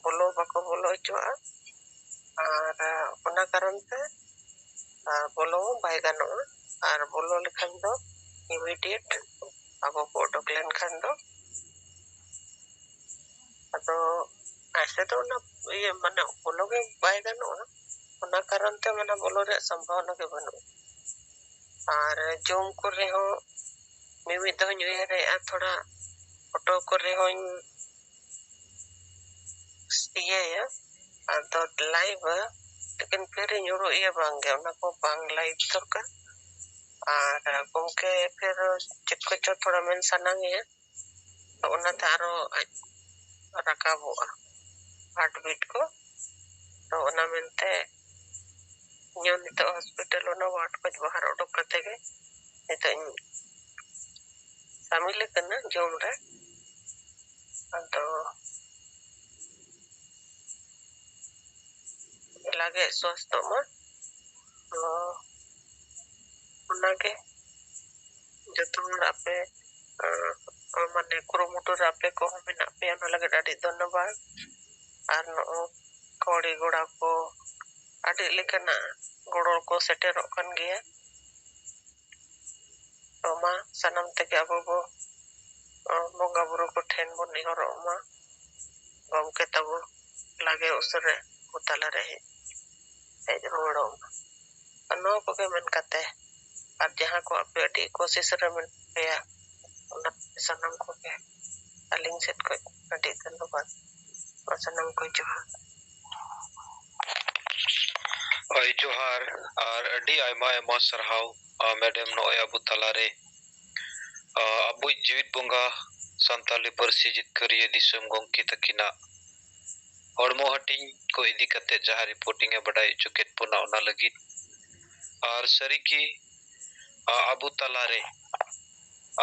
ᱵᱚᱞᱚ ᱵᱟᱠᱚ ᱵᱚᱞᱚ ᱦᱚᱪᱚᱣᱟᱜᱼᱟ᱾ ᱟᱨ ᱚᱱᱟ ᱠᱟᱨᱚᱱ ᱛᱮ ᱵᱚᱞᱚ ᱦᱚᱸ ᱵᱟᱭ ᱜᱟᱱᱚᱜᱼᱟ᱾ ᱟᱨ ᱵᱚᱞᱚ ᱞᱮᱠᱷᱟᱱ ᱫᱚ ᱤᱢᱤᱰᱤᱭᱮᱴ ᱟᱵᱚ ᱠᱚ ᱚᱰᱚᱠ ᱞᱮᱱᱠᱷᱟᱱ ᱫᱚ ᱟᱫᱚ ᱟᱡ ᱛᱮᱫᱚ ᱚᱱᱟ ᱤᱭᱟᱹ ᱢᱟᱱᱮ ᱵᱚᱞᱚ ᱜᱮ ᱵᱟᱭ ᱜᱟᱱᱚᱜᱼᱟ᱾ ᱚᱱᱟ ᱠᱟᱨᱚᱱ ᱛᱮ ᱢᱟᱱᱮ ᱵᱚᱞᱚ ᱨᱮᱭᱟᱜ ᱥᱚᱢᱵᱷᱟᱵᱚᱱᱟ ᱜᱮ ᱵᱟᱹᱱᱩᱜᱼᱟ᱾ ᱟᱨ ᱡᱚᱢ ᱠᱚᱨᱮ ᱦᱚᱸ ᱢᱤᱢᱤᱫ ᱫᱷᱟᱣ ᱤᱧ ᱩᱭᱦᱟᱹᱨᱮᱜᱼᱟ, ᱛᱷᱚᱲᱟ ᱯᱷᱳᱴᱳ ᱠᱚᱨᱮ ᱦᱚᱸᱧ ᱤᱭᱟᱹᱭᱟ, ᱟᱫᱚ ᱞᱟᱭᱤᱵᱷᱟ, ᱞᱮᱠᱤᱱ ᱯᱷᱤᱨ ᱤᱧ ᱩᱰᱩᱠ ᱤᱭᱟᱹ ᱵᱟᱝᱜᱮ, ᱚᱱᱟ ᱠᱚ ᱵᱟᱝ ᱞᱟᱭᱤᱵᱷ ᱫᱚᱨᱠᱟᱨ᱾ ᱟᱨ ᱜᱚᱢᱠᱮ ᱯᱷᱤᱨ ᱪᱮᱫ ᱠᱚᱪᱚ ᱛᱷᱚᱲᱟ ᱢᱮᱱ ᱥᱟᱱᱟᱭᱮᱭᱟ, ᱛᱚ ᱚᱱᱟᱛᱮ ᱟᱨᱚ ᱟᱡ ᱨᱟᱠᱟᱵᱚᱜᱼᱟ ᱦᱟᱨᱴ ᱵᱤᱴ ᱠᱚ᱾ ᱛᱚ ᱚᱱᱟ ᱢᱮᱱᱛᱮ ᱤᱧ ᱱᱤᱛᱚᱜ ᱦᱚᱥᱯᱤᱴᱟᱞ ᱚᱱᱟ ᱣᱟᱨᱰ ᱠᱷᱚᱱ ᱵᱟᱦᱟᱨ ᱩᱰᱩᱠ ᱠᱟᱛᱮ ᱜᱮ ᱱᱤᱛᱚᱜ ᱤᱧ ᱥᱟᱢᱤᱞ ᱟᱠᱟᱱᱟ ᱡᱚᱢ ᱨᱮ᱾ ᱟᱫᱚ ᱞᱟᱜᱮ ᱥᱚᱥᱛᱚᱜ ᱢᱟ᱾ ᱛᱚ ᱚᱱᱟᱜᱮ ᱡᱚᱛᱚ ᱦᱚᱲ ᱟᱯᱮ ᱢᱟᱱᱮ ᱠᱩᱨᱩᱢᱩᱴᱩ ᱨᱮ ᱟᱯᱮ ᱠᱚᱦᱚᱸ ᱢᱮᱱᱟᱜ ᱯᱮᱭᱟ, ᱚᱱᱟ ᱞᱟᱹᱜᱤᱫ ᱟᱹᱰᱤ ᱫᱷᱚᱱᱱᱚᱵᱟᱫ᱾ ᱟᱨ ᱱᱚᱜᱼᱚᱭ ᱠᱚᱲᱤ ᱜᱚᱲᱟ ᱠᱚ ᱟᱹᱰᱤ ᱞᱮᱠᱟᱱᱟᱜ ᱜᱚᱲᱚ ᱠᱚ ᱥᱮᱴᱮᱨᱚᱜ ᱠᱟᱱ ᱜᱮᱭᱟ᱾ ᱛᱚ ᱢᱟ ᱥᱟᱱᱟᱢ ᱛᱮᱜᱮ ᱟᱵᱚ ᱵᱚ ᱵᱚᱸᱜᱟ ᱵᱩᱨᱩ ᱠᱚ ᱴᱷᱮᱱ ᱵᱚᱱ ᱱᱮᱦᱚᱨᱚᱜ ᱢᱟ, ᱜᱚᱢᱠᱮ ᱛᱟᱵᱚ ᱞᱟᱜᱮ ᱩᱥᱟᱹᱨᱟ ᱟᱵᱚ ᱛᱟᱞᱟᱨᱮ ᱦᱮᱡ ᱦᱮᱡ ᱨᱩᱣᱟᱹᱲᱚᱜ ᱢᱟ᱾ ᱟᱨ ᱱᱚᱣᱟ ᱠᱚᱜᱮ ᱢᱮᱱ ᱠᱟᱛᱮ, ᱟᱨ ᱡᱟᱦᱟᱸ ᱠᱚ ᱟᱯᱮ ᱟᱹᱰᱤ ᱠᱳᱥᱤᱥ ᱨᱮ ᱢᱮᱱᱟᱜ ᱯᱮᱭᱟ, ᱚᱱᱟ ᱥᱟᱱᱟᱢ ᱠᱚᱜᱮ ᱟᱹᱞᱤᱧ ᱥᱮᱫ ᱠᱷᱚᱱ ᱟᱹᱰᱤ ᱫᱷᱚᱱᱱᱚᱵᱟᱫ᱾ ᱢᱟ ᱥᱟᱱᱟᱢ ᱠᱚ ᱡᱚᱦᱟᱨ᱾ ᱦᱳᱭ, ᱡᱚᱦᱟᱨ ᱟᱨ ᱟᱹᱰᱤ ᱟᱭᱢᱟ ᱟᱭᱢᱟ ᱥᱟᱨᱦᱟᱣ, ᱟ, ᱢᱮᱰᱟᱢ, ᱱᱚᱜᱼᱚᱭ ᱟᱵᱚ ᱛᱟᱞᱟᱨᱮ, ᱟ, ᱟᱵᱚᱭᱤᱡ ᱡᱤᱣᱤᱫ ᱵᱚᱸᱜᱟ ᱥᱟᱱᱛᱟᱞᱤ ᱯᱟᱹᱨᱥᱤ ᱡᱤᱛᱠᱟᱹᱨᱤᱭᱟᱹ ᱫᱤᱥᱚᱢ ᱜᱚᱢᱠᱮ ᱛᱟᱹᱠᱤᱱᱟᱜ ᱦᱚᱲᱢᱚ ᱦᱟᱹᱴᱤᱧ ᱠᱚ ᱤᱫᱤ ᱠᱟᱛᱮ ᱡᱟᱦᱟᱸ ᱨᱤᱯᱳᱨᱴᱤᱝ ᱮ ᱵᱟᱰᱟᱭ ᱦᱚᱪᱚ ᱠᱮᱫ ᱵᱚᱱᱟ, ᱚᱱᱟ ᱞᱟᱹᱜᱤᱫ᱾ ᱟᱨ ᱥᱟᱹᱨᱤᱜᱮ, ᱟ, ᱟᱵᱚ ᱛᱟᱞᱟᱨᱮ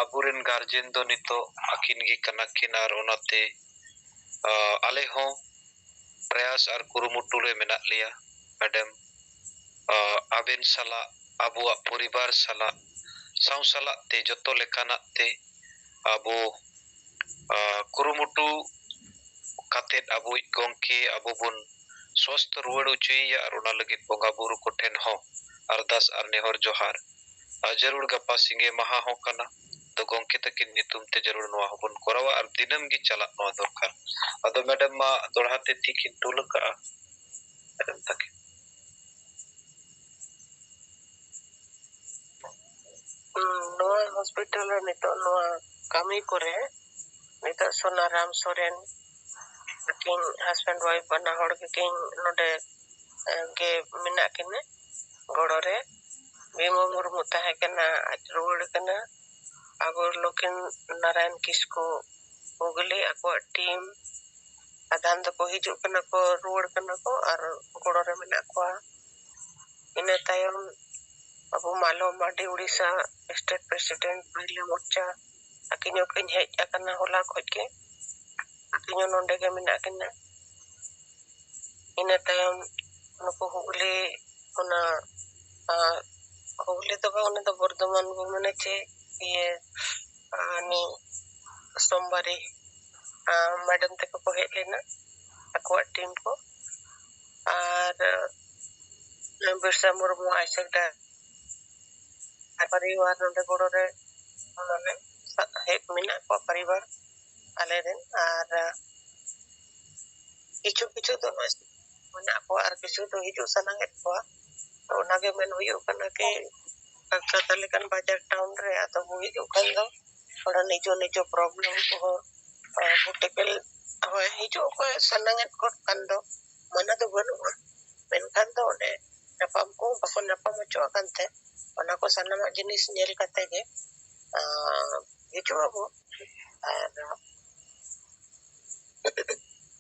ᱟᱵᱚᱨᱮᱱ ᱜᱟᱨᱡᱮᱱ ᱫᱚ ᱱᱤᱛᱚᱜ ᱟᱹᱠᱤᱱ ᱜᱮ ᱠᱟᱱᱟ ᱠᱤᱱ, ᱟᱨ ᱚᱱᱟᱛᱮ, ᱟ, ᱟᱞᱮ ᱦᱚᱸ ᱯᱨᱚᱭᱟᱥ ᱟᱨ ᱠᱩᱨᱩᱢᱩᱴᱩ ᱨᱮ ᱢᱮᱱᱟᱜ ᱞᱮᱭᱟ, ᱢᱮᱰᱟᱢ᱾ ᱟ, ᱟᱵᱮᱱ ᱥᱟᱞᱟᱜ, ᱟᱵᱚᱣᱟᱜ ᱯᱚᱨᱤᱵᱟᱨ ᱥᱟᱞᱟᱜ, ᱥᱟᱶ ᱥᱟᱞᱟᱜ ᱛᱮ ᱡᱚᱛᱚ ᱞᱮᱠᱟᱱᱟᱜ ᱛᱮ ᱟᱵᱚ, ᱟ, ᱠᱩᱨᱩᱢᱩᱴᱩ ᱠᱟᱛᱮᱫ ᱟᱵᱚᱭᱤᱡ ᱜᱚᱢᱠᱮ ᱟᱵᱚ ᱵᱚᱱ ᱥᱣᱟᱥᱛᱷ ᱨᱩᱣᱟᱹᱲ ᱦᱚᱪᱚᱭᱮᱭᱟ, ᱟᱨ ᱚᱱᱟ ᱞᱟᱹᱜᱤᱫ ᱵᱚᱸᱜᱟ ᱵᱩᱨᱩ ᱠᱚᱴᱷᱮᱱ ᱦᱚᱸ ᱟᱨᱫᱟᱥ ᱟᱨ ᱱᱮᱦᱚᱨ ᱡᱚᱦᱟᱨ᱾ ᱟᱨ ᱡᱟᱹᱨᱩᱲ ᱜᱟᱯᱟ ᱥᱤᱸᱜᱮ ᱢᱟᱦᱟ ᱦᱚᱸ ᱠᱟᱱᱟ, ᱛᱚ ᱜᱚᱢᱠᱮ ᱛᱟᱹᱠᱤᱱ ᱧᱩᱛᱩᱢ ᱛᱮ ᱡᱟᱹᱨᱩᱲ ᱱᱚᱣᱟ ᱦᱚᱸᱵᱚᱱ ᱠᱚᱨᱟᱣᱟ ᱟᱨ ᱫᱤᱱᱟᱹᱢ ᱜᱮ ᱪᱟᱞᱟᱜ ᱱᱚᱣᱟ ᱫᱚᱨᱠᱟᱨ᱾ ᱟᱫᱚ ᱢᱮᱰᱟᱢ ᱢᱟ ᱫᱚᱲᱦᱟ ᱛᱮ ᱛᱤ ᱠᱤᱱ ᱛᱩᱞ ᱟᱠᱟᱜᱼᱟ, ᱢᱮᱰᱟᱢ ᱛᱟᱹᱠᱤᱱ᱾ ᱦᱩᱸ, ᱱᱚᱣᱟ ᱦᱚᱥᱯᱤᱴᱟᱞ ᱨᱮ ᱱᱤᱛᱚᱜ ᱱᱚᱣᱟ ᱠᱟᱹᱢᱤ ᱠᱚᱨᱮ ᱱᱤᱛᱚᱜ ᱥᱳᱱᱟᱨᱟᱢ ᱥᱚᱨᱮᱱ, ᱟᱹᱠᱤᱱ husband wife ᱵᱟᱱᱟ ᱦᱚᱲ ᱜᱮᱠᱤᱱ ᱱᱚᱰᱮ, ᱮ, ᱜᱮ ᱢᱮᱱᱟᱜ ᱠᱤᱱᱟ ᱜᱚᱲᱚ ᱨᱮ᱾ ᱵᱤᱢᱚᱞ ᱢᱩᱨᱢᱩ ᱛᱟᱦᱮᱸ ᱠᱟᱱᱟ, ᱟᱡ ᱨᱩᱣᱟᱹᱲ ᱠᱟᱱᱟ᱾ ᱟᱵᱚ ᱞᱚᱠᱷᱤᱱ ᱱᱟᱨᱟᱭᱚᱱ ᱠᱤᱥᱠᱩ ᱦᱩᱜᱽᱞᱤ, ᱟᱠᱚᱣᱟᱜ ᱴᱤᱢ, ᱟᱫᱷᱟᱱ ᱫᱚᱠᱚ ᱦᱤᱡᱩᱜ ᱠᱟᱱᱟ ᱠᱚ, ᱨᱩᱣᱟᱹᱲ ᱠᱟᱱᱟ ᱠᱚ ᱟᱨ ᱜᱚᱲᱚ ᱨᱮ ᱢᱮᱱᱟᱜ ᱠᱚᱣᱟ᱾ ᱤᱱᱟᱹ ᱛᱟᱭᱚᱢ ᱟᱵᱚ ᱢᱟᱞᱚ ᱢᱟᱨᱰᱤ, ᱩᱲᱤᱥᱥᱟ state president ᱢᱚᱦᱤᱞᱟ ᱢᱳᱨᱪᱟ, ᱟᱹᱠᱤᱱ ᱦᱚᱸᱠᱤᱱ ᱦᱮᱡ ᱟᱠᱟᱱᱟ ᱦᱚᱞᱟ ᱠᱷᱚᱡ ᱜᱮ, ᱟᱹᱠᱤᱱ ᱦᱚᱸ ᱱᱚᱰᱮ ᱜᱮ ᱢᱮᱱᱟᱜ ᱠᱤᱱᱟ᱾ ᱤᱱᱟᱹ ᱛᱟᱭᱚᱢ ᱱᱩᱠᱩ ᱦᱩᱜᱽᱞᱤ, ᱚᱱᱟ, ᱟ, ᱦᱩᱜᱽᱞᱤ ᱫᱚ ᱵᱟᱝ, ᱚᱱᱟ ᱫᱚ ᱵᱚᱨᱫᱷᱚᱢᱟᱱ ᱵᱚ ᱢᱮᱱᱟ ᱪᱮ, ᱤᱭᱟᱹ ᱩᱱᱤ ᱥᱳᱢᱵᱟᱨᱤ ᱢᱮᱰᱟᱢ ᱛᱟᱠᱚ ᱠᱚ ᱦᱮᱡ ᱞᱮᱱᱟ, ᱟᱠᱚᱣᱟᱜ ᱴᱤᱢ ᱠᱚ᱾ ᱟᱨ ᱵᱤᱨᱥᱟ ᱢᱩᱨᱢᱩ ᱟᱭᱥᱮᱠ ᱰᱟᱠ ᱟᱨ ᱯᱚᱨᱤᱵᱟᱨ ᱱᱚᱰᱮ ᱜᱚᱲᱚ ᱨᱮ ᱢᱟᱱᱮ ᱦᱮᱡ ᱢᱮᱱᱟᱜ ᱠᱚᱣᱟ ᱯᱚᱨᱤᱵᱟᱨ ᱟᱞᱮ ᱨᱮᱱ᱾ ᱟᱨ ᱠᱤᱪᱷᱩ ᱠᱤᱪᱷᱩ ᱫᱚ ᱱᱚᱜᱼᱚᱭ ᱢᱮᱱᱟᱜ ᱠᱚᱣᱟ ᱟᱨ ᱠᱤᱪᱷᱩ ᱫᱚ ᱦᱤᱡᱩᱜ ᱥᱟᱱᱟᱭᱮᱫ ᱠᱚᱣᱟ᱾ ᱛᱚ ᱚᱱᱟᱜᱮ ᱢᱮᱱ ᱦᱩᱭᱩᱜ ᱠᱟᱱᱟ ᱠᱤ ᱠᱳᱞᱠᱟᱛᱟ ᱞᱮᱠᱟᱱ ᱵᱟᱡᱟᱨ ᱴᱟᱣᱩᱱ ᱨᱮ ᱟᱫᱚ ᱵᱚ ᱦᱤᱡᱩᱜ ᱠᱷᱟᱱ ᱫᱚ ᱛᱷᱚᱲᱟ ᱱᱤᱡᱚ ᱱᱤᱡᱚ ᱯᱨᱚᱵᱞᱮᱢ ᱠᱚᱦᱚᱸ ᱵᱚ ᱴᱮᱠᱮᱞ ᱦᱳᱭ ᱦᱤᱡᱩᱜ ᱚᱠᱚᱭ ᱥᱟᱱᱟᱭᱮᱫ ᱠᱚ ᱠᱷᱟᱱ ᱫᱚ ᱢᱟᱱᱟ ᱫᱚ ᱵᱟᱹᱱᱩᱜᱼᱟ᱾ ᱢᱮᱱᱠᱷᱟᱱ ᱫᱚ ᱚᱸᱰᱮ ᱧᱟᱯᱟᱢ ᱠᱚ ᱵᱟᱠᱚ ᱧᱟᱯᱟᱢ ᱦᱚᱪᱚ ᱟᱠᱟᱱ ᱛᱮ ᱚᱱᱟ ᱠᱚ ᱥᱟᱱᱟᱢᱟᱜ ᱡᱤᱱᱤᱥ ᱧᱮᱞ ᱠᱟᱛᱮ ᱜᱮ ᱦᱤᱡᱩᱜ ᱟᱵᱚ᱾ ᱟᱨ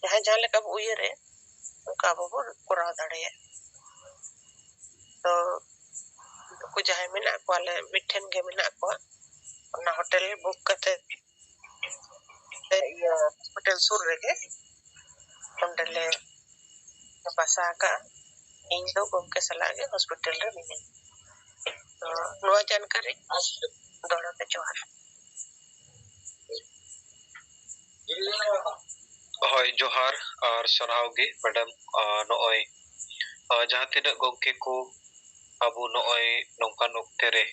ᱡᱟᱦᱟᱸᱭ ᱡᱟᱦᱟᱸ ᱞᱮᱠᱟ ᱵᱚ ᱩᱭᱦᱟᱹᱨᱮᱫ ᱚᱱᱠᱟ ᱟᱵᱚ ᱵᱚ ᱠᱚᱨᱟᱣ ᱫᱟᱲᱮᱭᱟᱜᱼᱟ᱾ ᱛᱚ ᱱᱩᱠᱩ ᱡᱟᱦᱟᱸᱭ ᱢᱮᱱᱟᱜ ᱠᱚᱣᱟ ᱟᱞᱮ ᱢᱤᱫᱴᱷᱮᱱ ᱜᱮ ᱢᱮᱱᱟᱜ ᱠᱚᱣᱟ, ᱚᱱᱟ ᱦᱳᱴᱮᱞ ᱵᱩᱠ ᱠᱟᱛᱮ ᱤᱭᱟᱹ ᱦᱳᱴᱮᱞ ᱥᱩᱨ ᱨᱮᱜᱮ ᱚᱸᱰᱮᱞᱮ ᱵᱟᱥᱟ ᱟᱠᱟᱫᱼᱟ᱾ ᱤᱧ ᱫᱚ ᱜᱚᱢᱠᱮ ᱥᱟᱞᱟᱜ ᱜᱮ ᱦᱚᱥᱯᱤᱴᱟᱞ ᱨᱮ ᱢᱤᱱᱟᱹᱧᱟ᱾ ᱛᱚ ᱱᱚᱣᱟ ᱡᱟᱱᱠᱟᱨᱤ ᱫᱚᱦᱲᱟ ᱛᱮ ᱡᱚᱦᱟᱨ᱾ ᱦᱳᱭ, ᱡᱚᱦᱟᱨ ᱟᱨ ᱥᱟᱨᱦᱟᱣ ᱜᱮ ᱢᱮᱰᱟᱢ᱾ ᱱᱚᱜᱼᱚᱭ ᱡᱟᱦᱟᱸ ᱛᱤᱱᱟᱹᱜ ᱜᱚᱢᱠᱮ ᱠᱚ ᱟᱵᱚ ᱱᱚᱜᱼᱚᱭ ᱱᱚᱝᱠᱟᱱ ᱚᱠᱛᱮ ᱨᱮ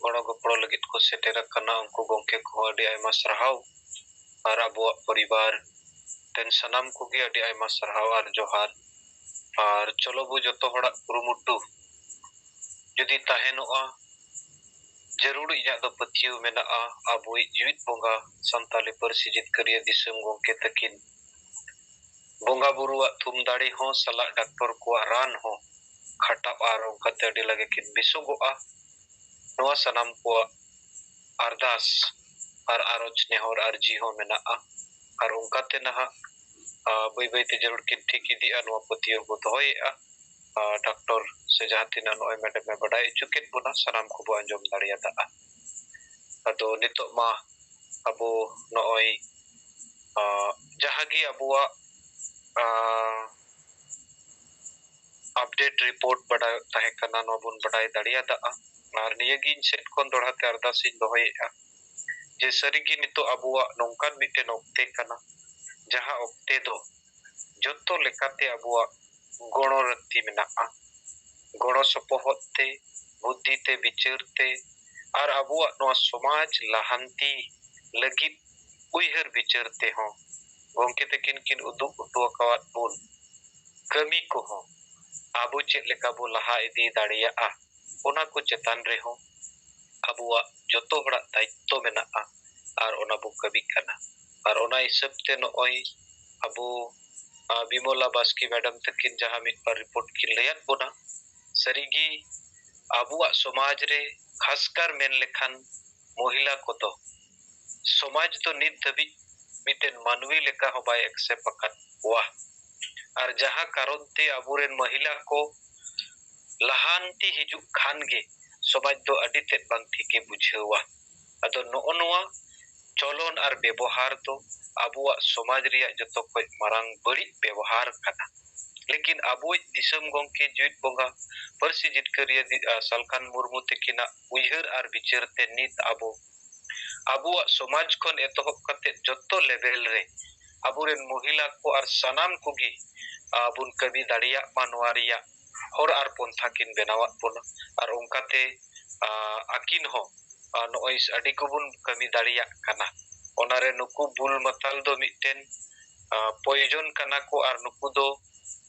ᱜᱚᱲᱚ ᱜᱚᱯᱚᱲᱚ ᱞᱟᱹᱜᱤᱫ ᱠᱚ ᱥᱮᱴᱮᱨ ᱟᱠᱟᱱᱟ, ᱩᱱᱠᱩ ᱜᱚᱢᱠᱮ ᱠᱚᱦᱚᱸ ᱟᱹᱰᱤ ᱟᱭᱢᱟ ᱥᱟᱨᱦᱟᱣ᱾ ᱟᱨ ᱟᱵᱚᱣᱟᱜ ᱯᱚᱨᱤᱵᱟᱨ ᱨᱮᱱ ᱥᱟᱱᱟᱢ ᱠᱚᱜᱮ ᱟᱹᱰᱤ ᱟᱭᱢᱟ ᱥᱟᱨᱦᱟᱣ ᱟᱨ ᱡᱚᱦᱟᱨ᱾ ᱟᱨ ᱪᱚᱞᱚ ᱵᱚ ᱡᱚᱛᱚ ᱦᱚᱲᱟᱜ ᱠᱩᱨᱩᱢᱩᱴᱩ ᱡᱩᱫᱤ ᱛᱟᱦᱮᱱᱚᱜᱼᱟ, ᱡᱟᱹᱨᱩᱲ ᱤᱧᱟᱹᱜ ᱫᱚ ᱯᱟᱹᱛᱭᱟᱹᱣ ᱢᱮᱱᱟᱜᱼᱟ, ᱟᱵᱚᱭᱤᱡ ᱡᱤᱣᱤᱫ ᱵᱚᱸᱜᱟ ᱥᱟᱱᱛᱟᱞᱤ ᱯᱟᱹᱨᱥᱤ ᱡᱤᱛᱠᱟᱹᱨᱤᱭᱟᱹ ᱫᱤᱥᱚᱢ ᱜᱚᱢᱠᱮ ᱛᱟᱹᱠᱤᱱ ᱵᱚᱸᱜᱟ ᱵᱩᱨᱩᱣᱟᱜ ᱛᱷᱩᱢ ᱫᱟᱲᱮ ᱦᱚᱸ ᱥᱟᱞᱟᱜ ᱰᱟᱠᱛᱚᱨ ᱠᱚᱣᱟᱜ ᱨᱟᱱ ᱦᱚᱸ ᱠᱷᱟᱴᱟᱜᱼᱟ ᱟᱨ ᱚᱱᱠᱟᱛᱮ ᱟᱹᱰᱤ ᱞᱟᱜᱮ ᱠᱤᱱ ᱵᱮᱥᱚᱜᱚᱜᱼᱟ᱾ ᱱᱚᱣᱟ ᱥᱟᱱᱟᱢ ᱠᱚᱣᱟᱜ ᱟᱨᱫᱟᱥ ᱟᱨ ᱟᱨᱚᱡᱽ ᱱᱮᱦᱚᱨ ᱟᱨᱡᱤ ᱦᱚᱸ ᱢᱮᱱᱟᱜᱼᱟ᱾ ᱟᱨ ᱚᱱᱠᱟᱛᱮ ᱱᱟᱦᱟᱜ ᱵᱟᱹᱭ ᱵᱟᱹᱭᱛᱮ ᱡᱟᱹᱨᱩᱲ ᱠᱤᱱ ᱴᱷᱤᱠ ᱤᱫᱤᱜᱼᱟ, ᱱᱚᱣᱟ ᱯᱟᱹᱛᱭᱟᱹᱣ ᱵᱚ ᱫᱚᱦᱚᱭᱮᱫᱼᱟ᱾ ᱰᱟᱠᱛᱚᱨ ᱥᱮ ᱡᱟᱦᱟᱸ ᱛᱤᱱᱟᱹᱜ ᱱᱚᱜᱼᱚᱭ ᱢᱮᱰᱟᱢ ᱮ ᱵᱟᱰᱟᱭ ᱦᱚᱪᱚ ᱠᱮᱫ ᱵᱚᱱᱟ, ᱥᱟᱱᱟᱢ ᱠᱚᱵᱚ ᱟᱸᱡᱚᱢ ᱫᱟᱲᱮᱭᱟᱫᱟ᱾ ᱟᱫᱚ ᱱᱤᱛᱚᱜ ᱢᱟ ᱟᱵᱚ ᱱᱚᱜᱼᱚᱭ ᱡᱟᱦᱟᱸ ᱜᱮ ᱟᱵᱚᱣᱟᱜ ᱟᱯᱰᱮᱴ ᱨᱤᱯᱳᱨᱴ ᱵᱟᱰᱟᱭᱚᱜ ᱛᱟᱦᱮᱸ ᱠᱟᱱᱟ, ᱱᱚᱣᱟ ᱵᱚᱱ ᱵᱟᱰᱟᱭ ᱫᱟᱲᱮᱭᱟᱫᱟ᱾ ᱟᱨ ᱱᱤᱭᱟᱹᱜᱮ ᱤᱧ ᱥᱮᱫ ᱠᱷᱚᱱ ᱫᱚᱦᱲᱟ ᱛᱮ ᱟᱨᱫᱟᱥ ᱤᱧ ᱫᱚᱦᱚᱭᱮᱫᱼᱟ ᱡᱮ ᱥᱟᱹᱨᱤᱜᱮ ᱱᱤᱛᱚᱜ ᱟᱵᱚᱣᱟᱜ ᱱᱚᱝᱠᱟᱱ ᱢᱤᱫᱴᱮᱱ ᱚᱠᱛᱮ ᱠᱟᱱᱟ, ᱡᱟᱦᱟᱸ ᱚᱠᱛᱮ ᱫᱚ ᱡᱚᱛᱚ ᱞᱮᱠᱟᱛᱮ ᱟᱵᱚᱣᱟᱜ ᱜᱚᱲᱚ ᱞᱟᱹᱠᱛᱤ ᱢᱮᱱᱟᱜᱼᱟ᱾ ᱜᱚᱲᱚ ᱥᱚᱯᱚᱦᱚᱫ ᱛᱮ, ᱵᱩᱫᱽᱫᱷᱤ ᱛᱮ, ᱵᱤᱪᱟᱹᱨ ᱛᱮ ᱟᱨ ᱟᱵᱚᱣᱟᱜ ᱱᱚᱣᱟ ᱥᱚᱢᱟᱡᱽ ᱞᱟᱦᱟᱱᱛᱤ ᱞᱟᱹᱜᱤᱫ ᱩᱭᱦᱟᱹᱨ ᱵᱤᱪᱟᱹᱨ ᱛᱮᱦᱚᱸ ᱜᱚᱢᱠᱮ ᱛᱟᱹᱠᱤᱱ ᱠᱤᱱ ᱩᱫᱩᱜ ᱦᱚᱴᱚ ᱟᱠᱟᱣᱟᱫ ᱵᱚᱱ ᱠᱟᱹᱢᱤ ᱠᱚᱦᱚᱸ ᱟᱵᱚ ᱪᱮᱫ ᱞᱮᱠᱟ ᱵᱚ ᱞᱟᱦᱟ ᱤᱫᱤ ᱫᱟᱲᱮᱭᱟᱜᱼᱟ, ᱚᱱᱟ ᱠᱚ ᱪᱮᱛᱟᱱ ᱨᱮᱦᱚᱸ ᱟᱵᱚᱣᱟᱜ ᱡᱚᱛᱚ ᱦᱚᱲᱟᱜ ᱫᱟᱭᱤᱛᱛᱚ ᱢᱮᱱᱟᱜᱼᱟ ᱟᱨ ᱚᱱᱟ ᱵᱚ ᱠᱟᱹᱢᱤ ᱠᱟᱱᱟ᱾ ᱟᱨ ᱚᱱᱟ ᱦᱤᱥᱟᱹᱵ ᱛᱮ ᱱᱚᱜᱼᱚᱭ ᱟᱵᱚ, ᱟ, ᱵᱤᱢᱚᱞᱟ ᱵᱟᱥᱠᱮ ᱢᱮᱰᱟᱢ ᱛᱟᱹᱠᱤᱱ ᱡᱟᱦᱟᱸ ᱢᱤᱫ ᱵᱟᱨ ᱨᱤᱯᱳᱨᱴ ᱠᱤᱱ ᱞᱟᱹᱭᱟᱫ ᱵᱚᱱᱟ, ᱥᱟᱹᱨᱤᱜᱮ ᱟᱵᱚᱣᱟᱜ ᱥᱚᱢᱟᱡᱽ ᱨᱮ ᱠᱷᱟᱥᱠᱟᱨ ᱢᱮᱱ ᱞᱮᱠᱷᱟᱱ ᱢᱚᱦᱤᱞᱟ ᱠᱚᱫᱚ ᱥᱚᱢᱟᱡᱽ ᱫᱚ ᱱᱤᱛ ᱫᱷᱟᱹᱵᱤᱡ ᱢᱤᱫᱴᱮᱱ ᱢᱟᱹᱱᱢᱤ ᱞᱮᱠᱟ ᱦᱚᱸ ᱵᱟᱭ ᱮᱠᱥᱮᱯᱴ ᱟᱠᱟᱫ ᱠᱚᱣᱟ᱾ ᱟᱨ ᱡᱟᱦᱟᱸ ᱠᱟᱨᱚᱱ ᱛᱮ ᱟᱵᱚᱨᱮᱱ ᱢᱚᱦᱤᱞᱟ ᱠᱚ ᱞᱟᱦᱟᱱᱛᱤ ᱦᱤᱡᱩᱜ ᱠᱷᱟᱱ ᱜᱮ ᱥᱚᱢᱟᱡᱽ ᱫᱚ ᱟᱹᱰᱤ ᱛᱮᱫ ᱵᱟᱝ ᱴᱷᱤᱠᱮ ᱵᱩᱡᱷᱟᱹᱣᱟ᱾ ᱟᱫᱚ ᱱᱚᱜᱼᱚ ᱱᱚᱣᱟ ᱪᱚᱞᱚᱱ ᱟᱨ ᱵᱮᱵᱚᱦᱟᱨ ᱫᱚ ᱟᱵᱚᱣᱟᱜ ᱥᱚᱢᱟᱡᱽ ᱨᱮᱭᱟᱜ ᱡᱚᱛᱚ ᱠᱷᱚᱱ ᱢᱟᱨᱟᱝ ᱵᱟᱹᱲᱤᱡ ᱵᱮᱵᱚᱦᱟᱨ ᱠᱟᱱᱟ᱾ ᱞᱮᱠᱤᱱ ᱟᱵᱚᱭᱤᱡ ᱫᱤᱥᱚᱢ ᱜᱚᱢᱠᱮ ᱡᱤᱣᱤᱫ ᱵᱚᱸᱜᱟ ᱯᱟᱹᱨᱥᱤ ᱡᱤᱛᱠᱟᱹᱨᱤᱭᱟᱹ ᱫᱤ-, ᱟ, ᱥᱟᱞᱠᱷᱟᱱ ᱢᱩᱨᱢᱩ ᱛᱟᱹᱠᱤᱱᱟᱜ ᱩᱭᱦᱟᱹᱨ ᱟᱨ ᱵᱤᱪᱟᱹᱨ ᱛᱮ ᱱᱤᱛ ᱟᱵᱚ ᱟᱵᱚᱣᱟᱜ ᱥᱚᱢᱟᱡᱽ ᱠᱷᱚᱱ ᱮᱛᱚᱦᱚᱵ ᱠᱟᱛᱮ ᱡᱚᱛᱚ ᱞᱮᱵᱮᱞ ᱨᱮ ᱟᱵᱚᱨᱮᱱ ᱢᱚᱦᱤᱞᱟ ᱠᱚ ᱟᱨ ᱥᱟᱱᱟᱢ ᱠᱚᱜᱮ, ᱟ, ᱵᱚᱱ ᱠᱟᱹᱢᱤ ᱫᱟᱲᱮᱭᱟᱜ ᱢᱟ ᱱᱚᱣᱟ ᱨᱮᱭᱟᱜ ᱦᱚᱨ ᱟᱨ ᱯᱚᱱᱛᱷᱟ ᱠᱤᱱ ᱵᱮᱱᱟᱣᱟᱫ ᱵᱚᱱᱟ᱾ ᱟᱨ ᱚᱱᱠᱟᱛᱮ, ᱟ, ᱟᱹᱠᱤᱱ ᱦᱚᱸ, ᱟ, ᱱᱚᱜᱼᱚᱭ ᱟᱹᱰᱤ ᱠᱚᱵᱚᱱ ᱠᱟᱹᱢᱤ ᱫᱟᱲᱮᱭᱟᱜ ᱠᱟᱱᱟ᱾ ᱚᱱᱟᱨᱮ ᱱᱩᱠᱩ ᱵᱩᱞ ᱢᱟᱛᱟᱞ ᱫᱚ ᱢᱤᱫᱴᱮᱱ, ᱟ, ᱯᱨᱚᱭᱳᱡᱚᱱ ᱠᱟᱱᱟ ᱠᱚ ᱟᱨ ᱱᱩᱠᱩ ᱫᱚ,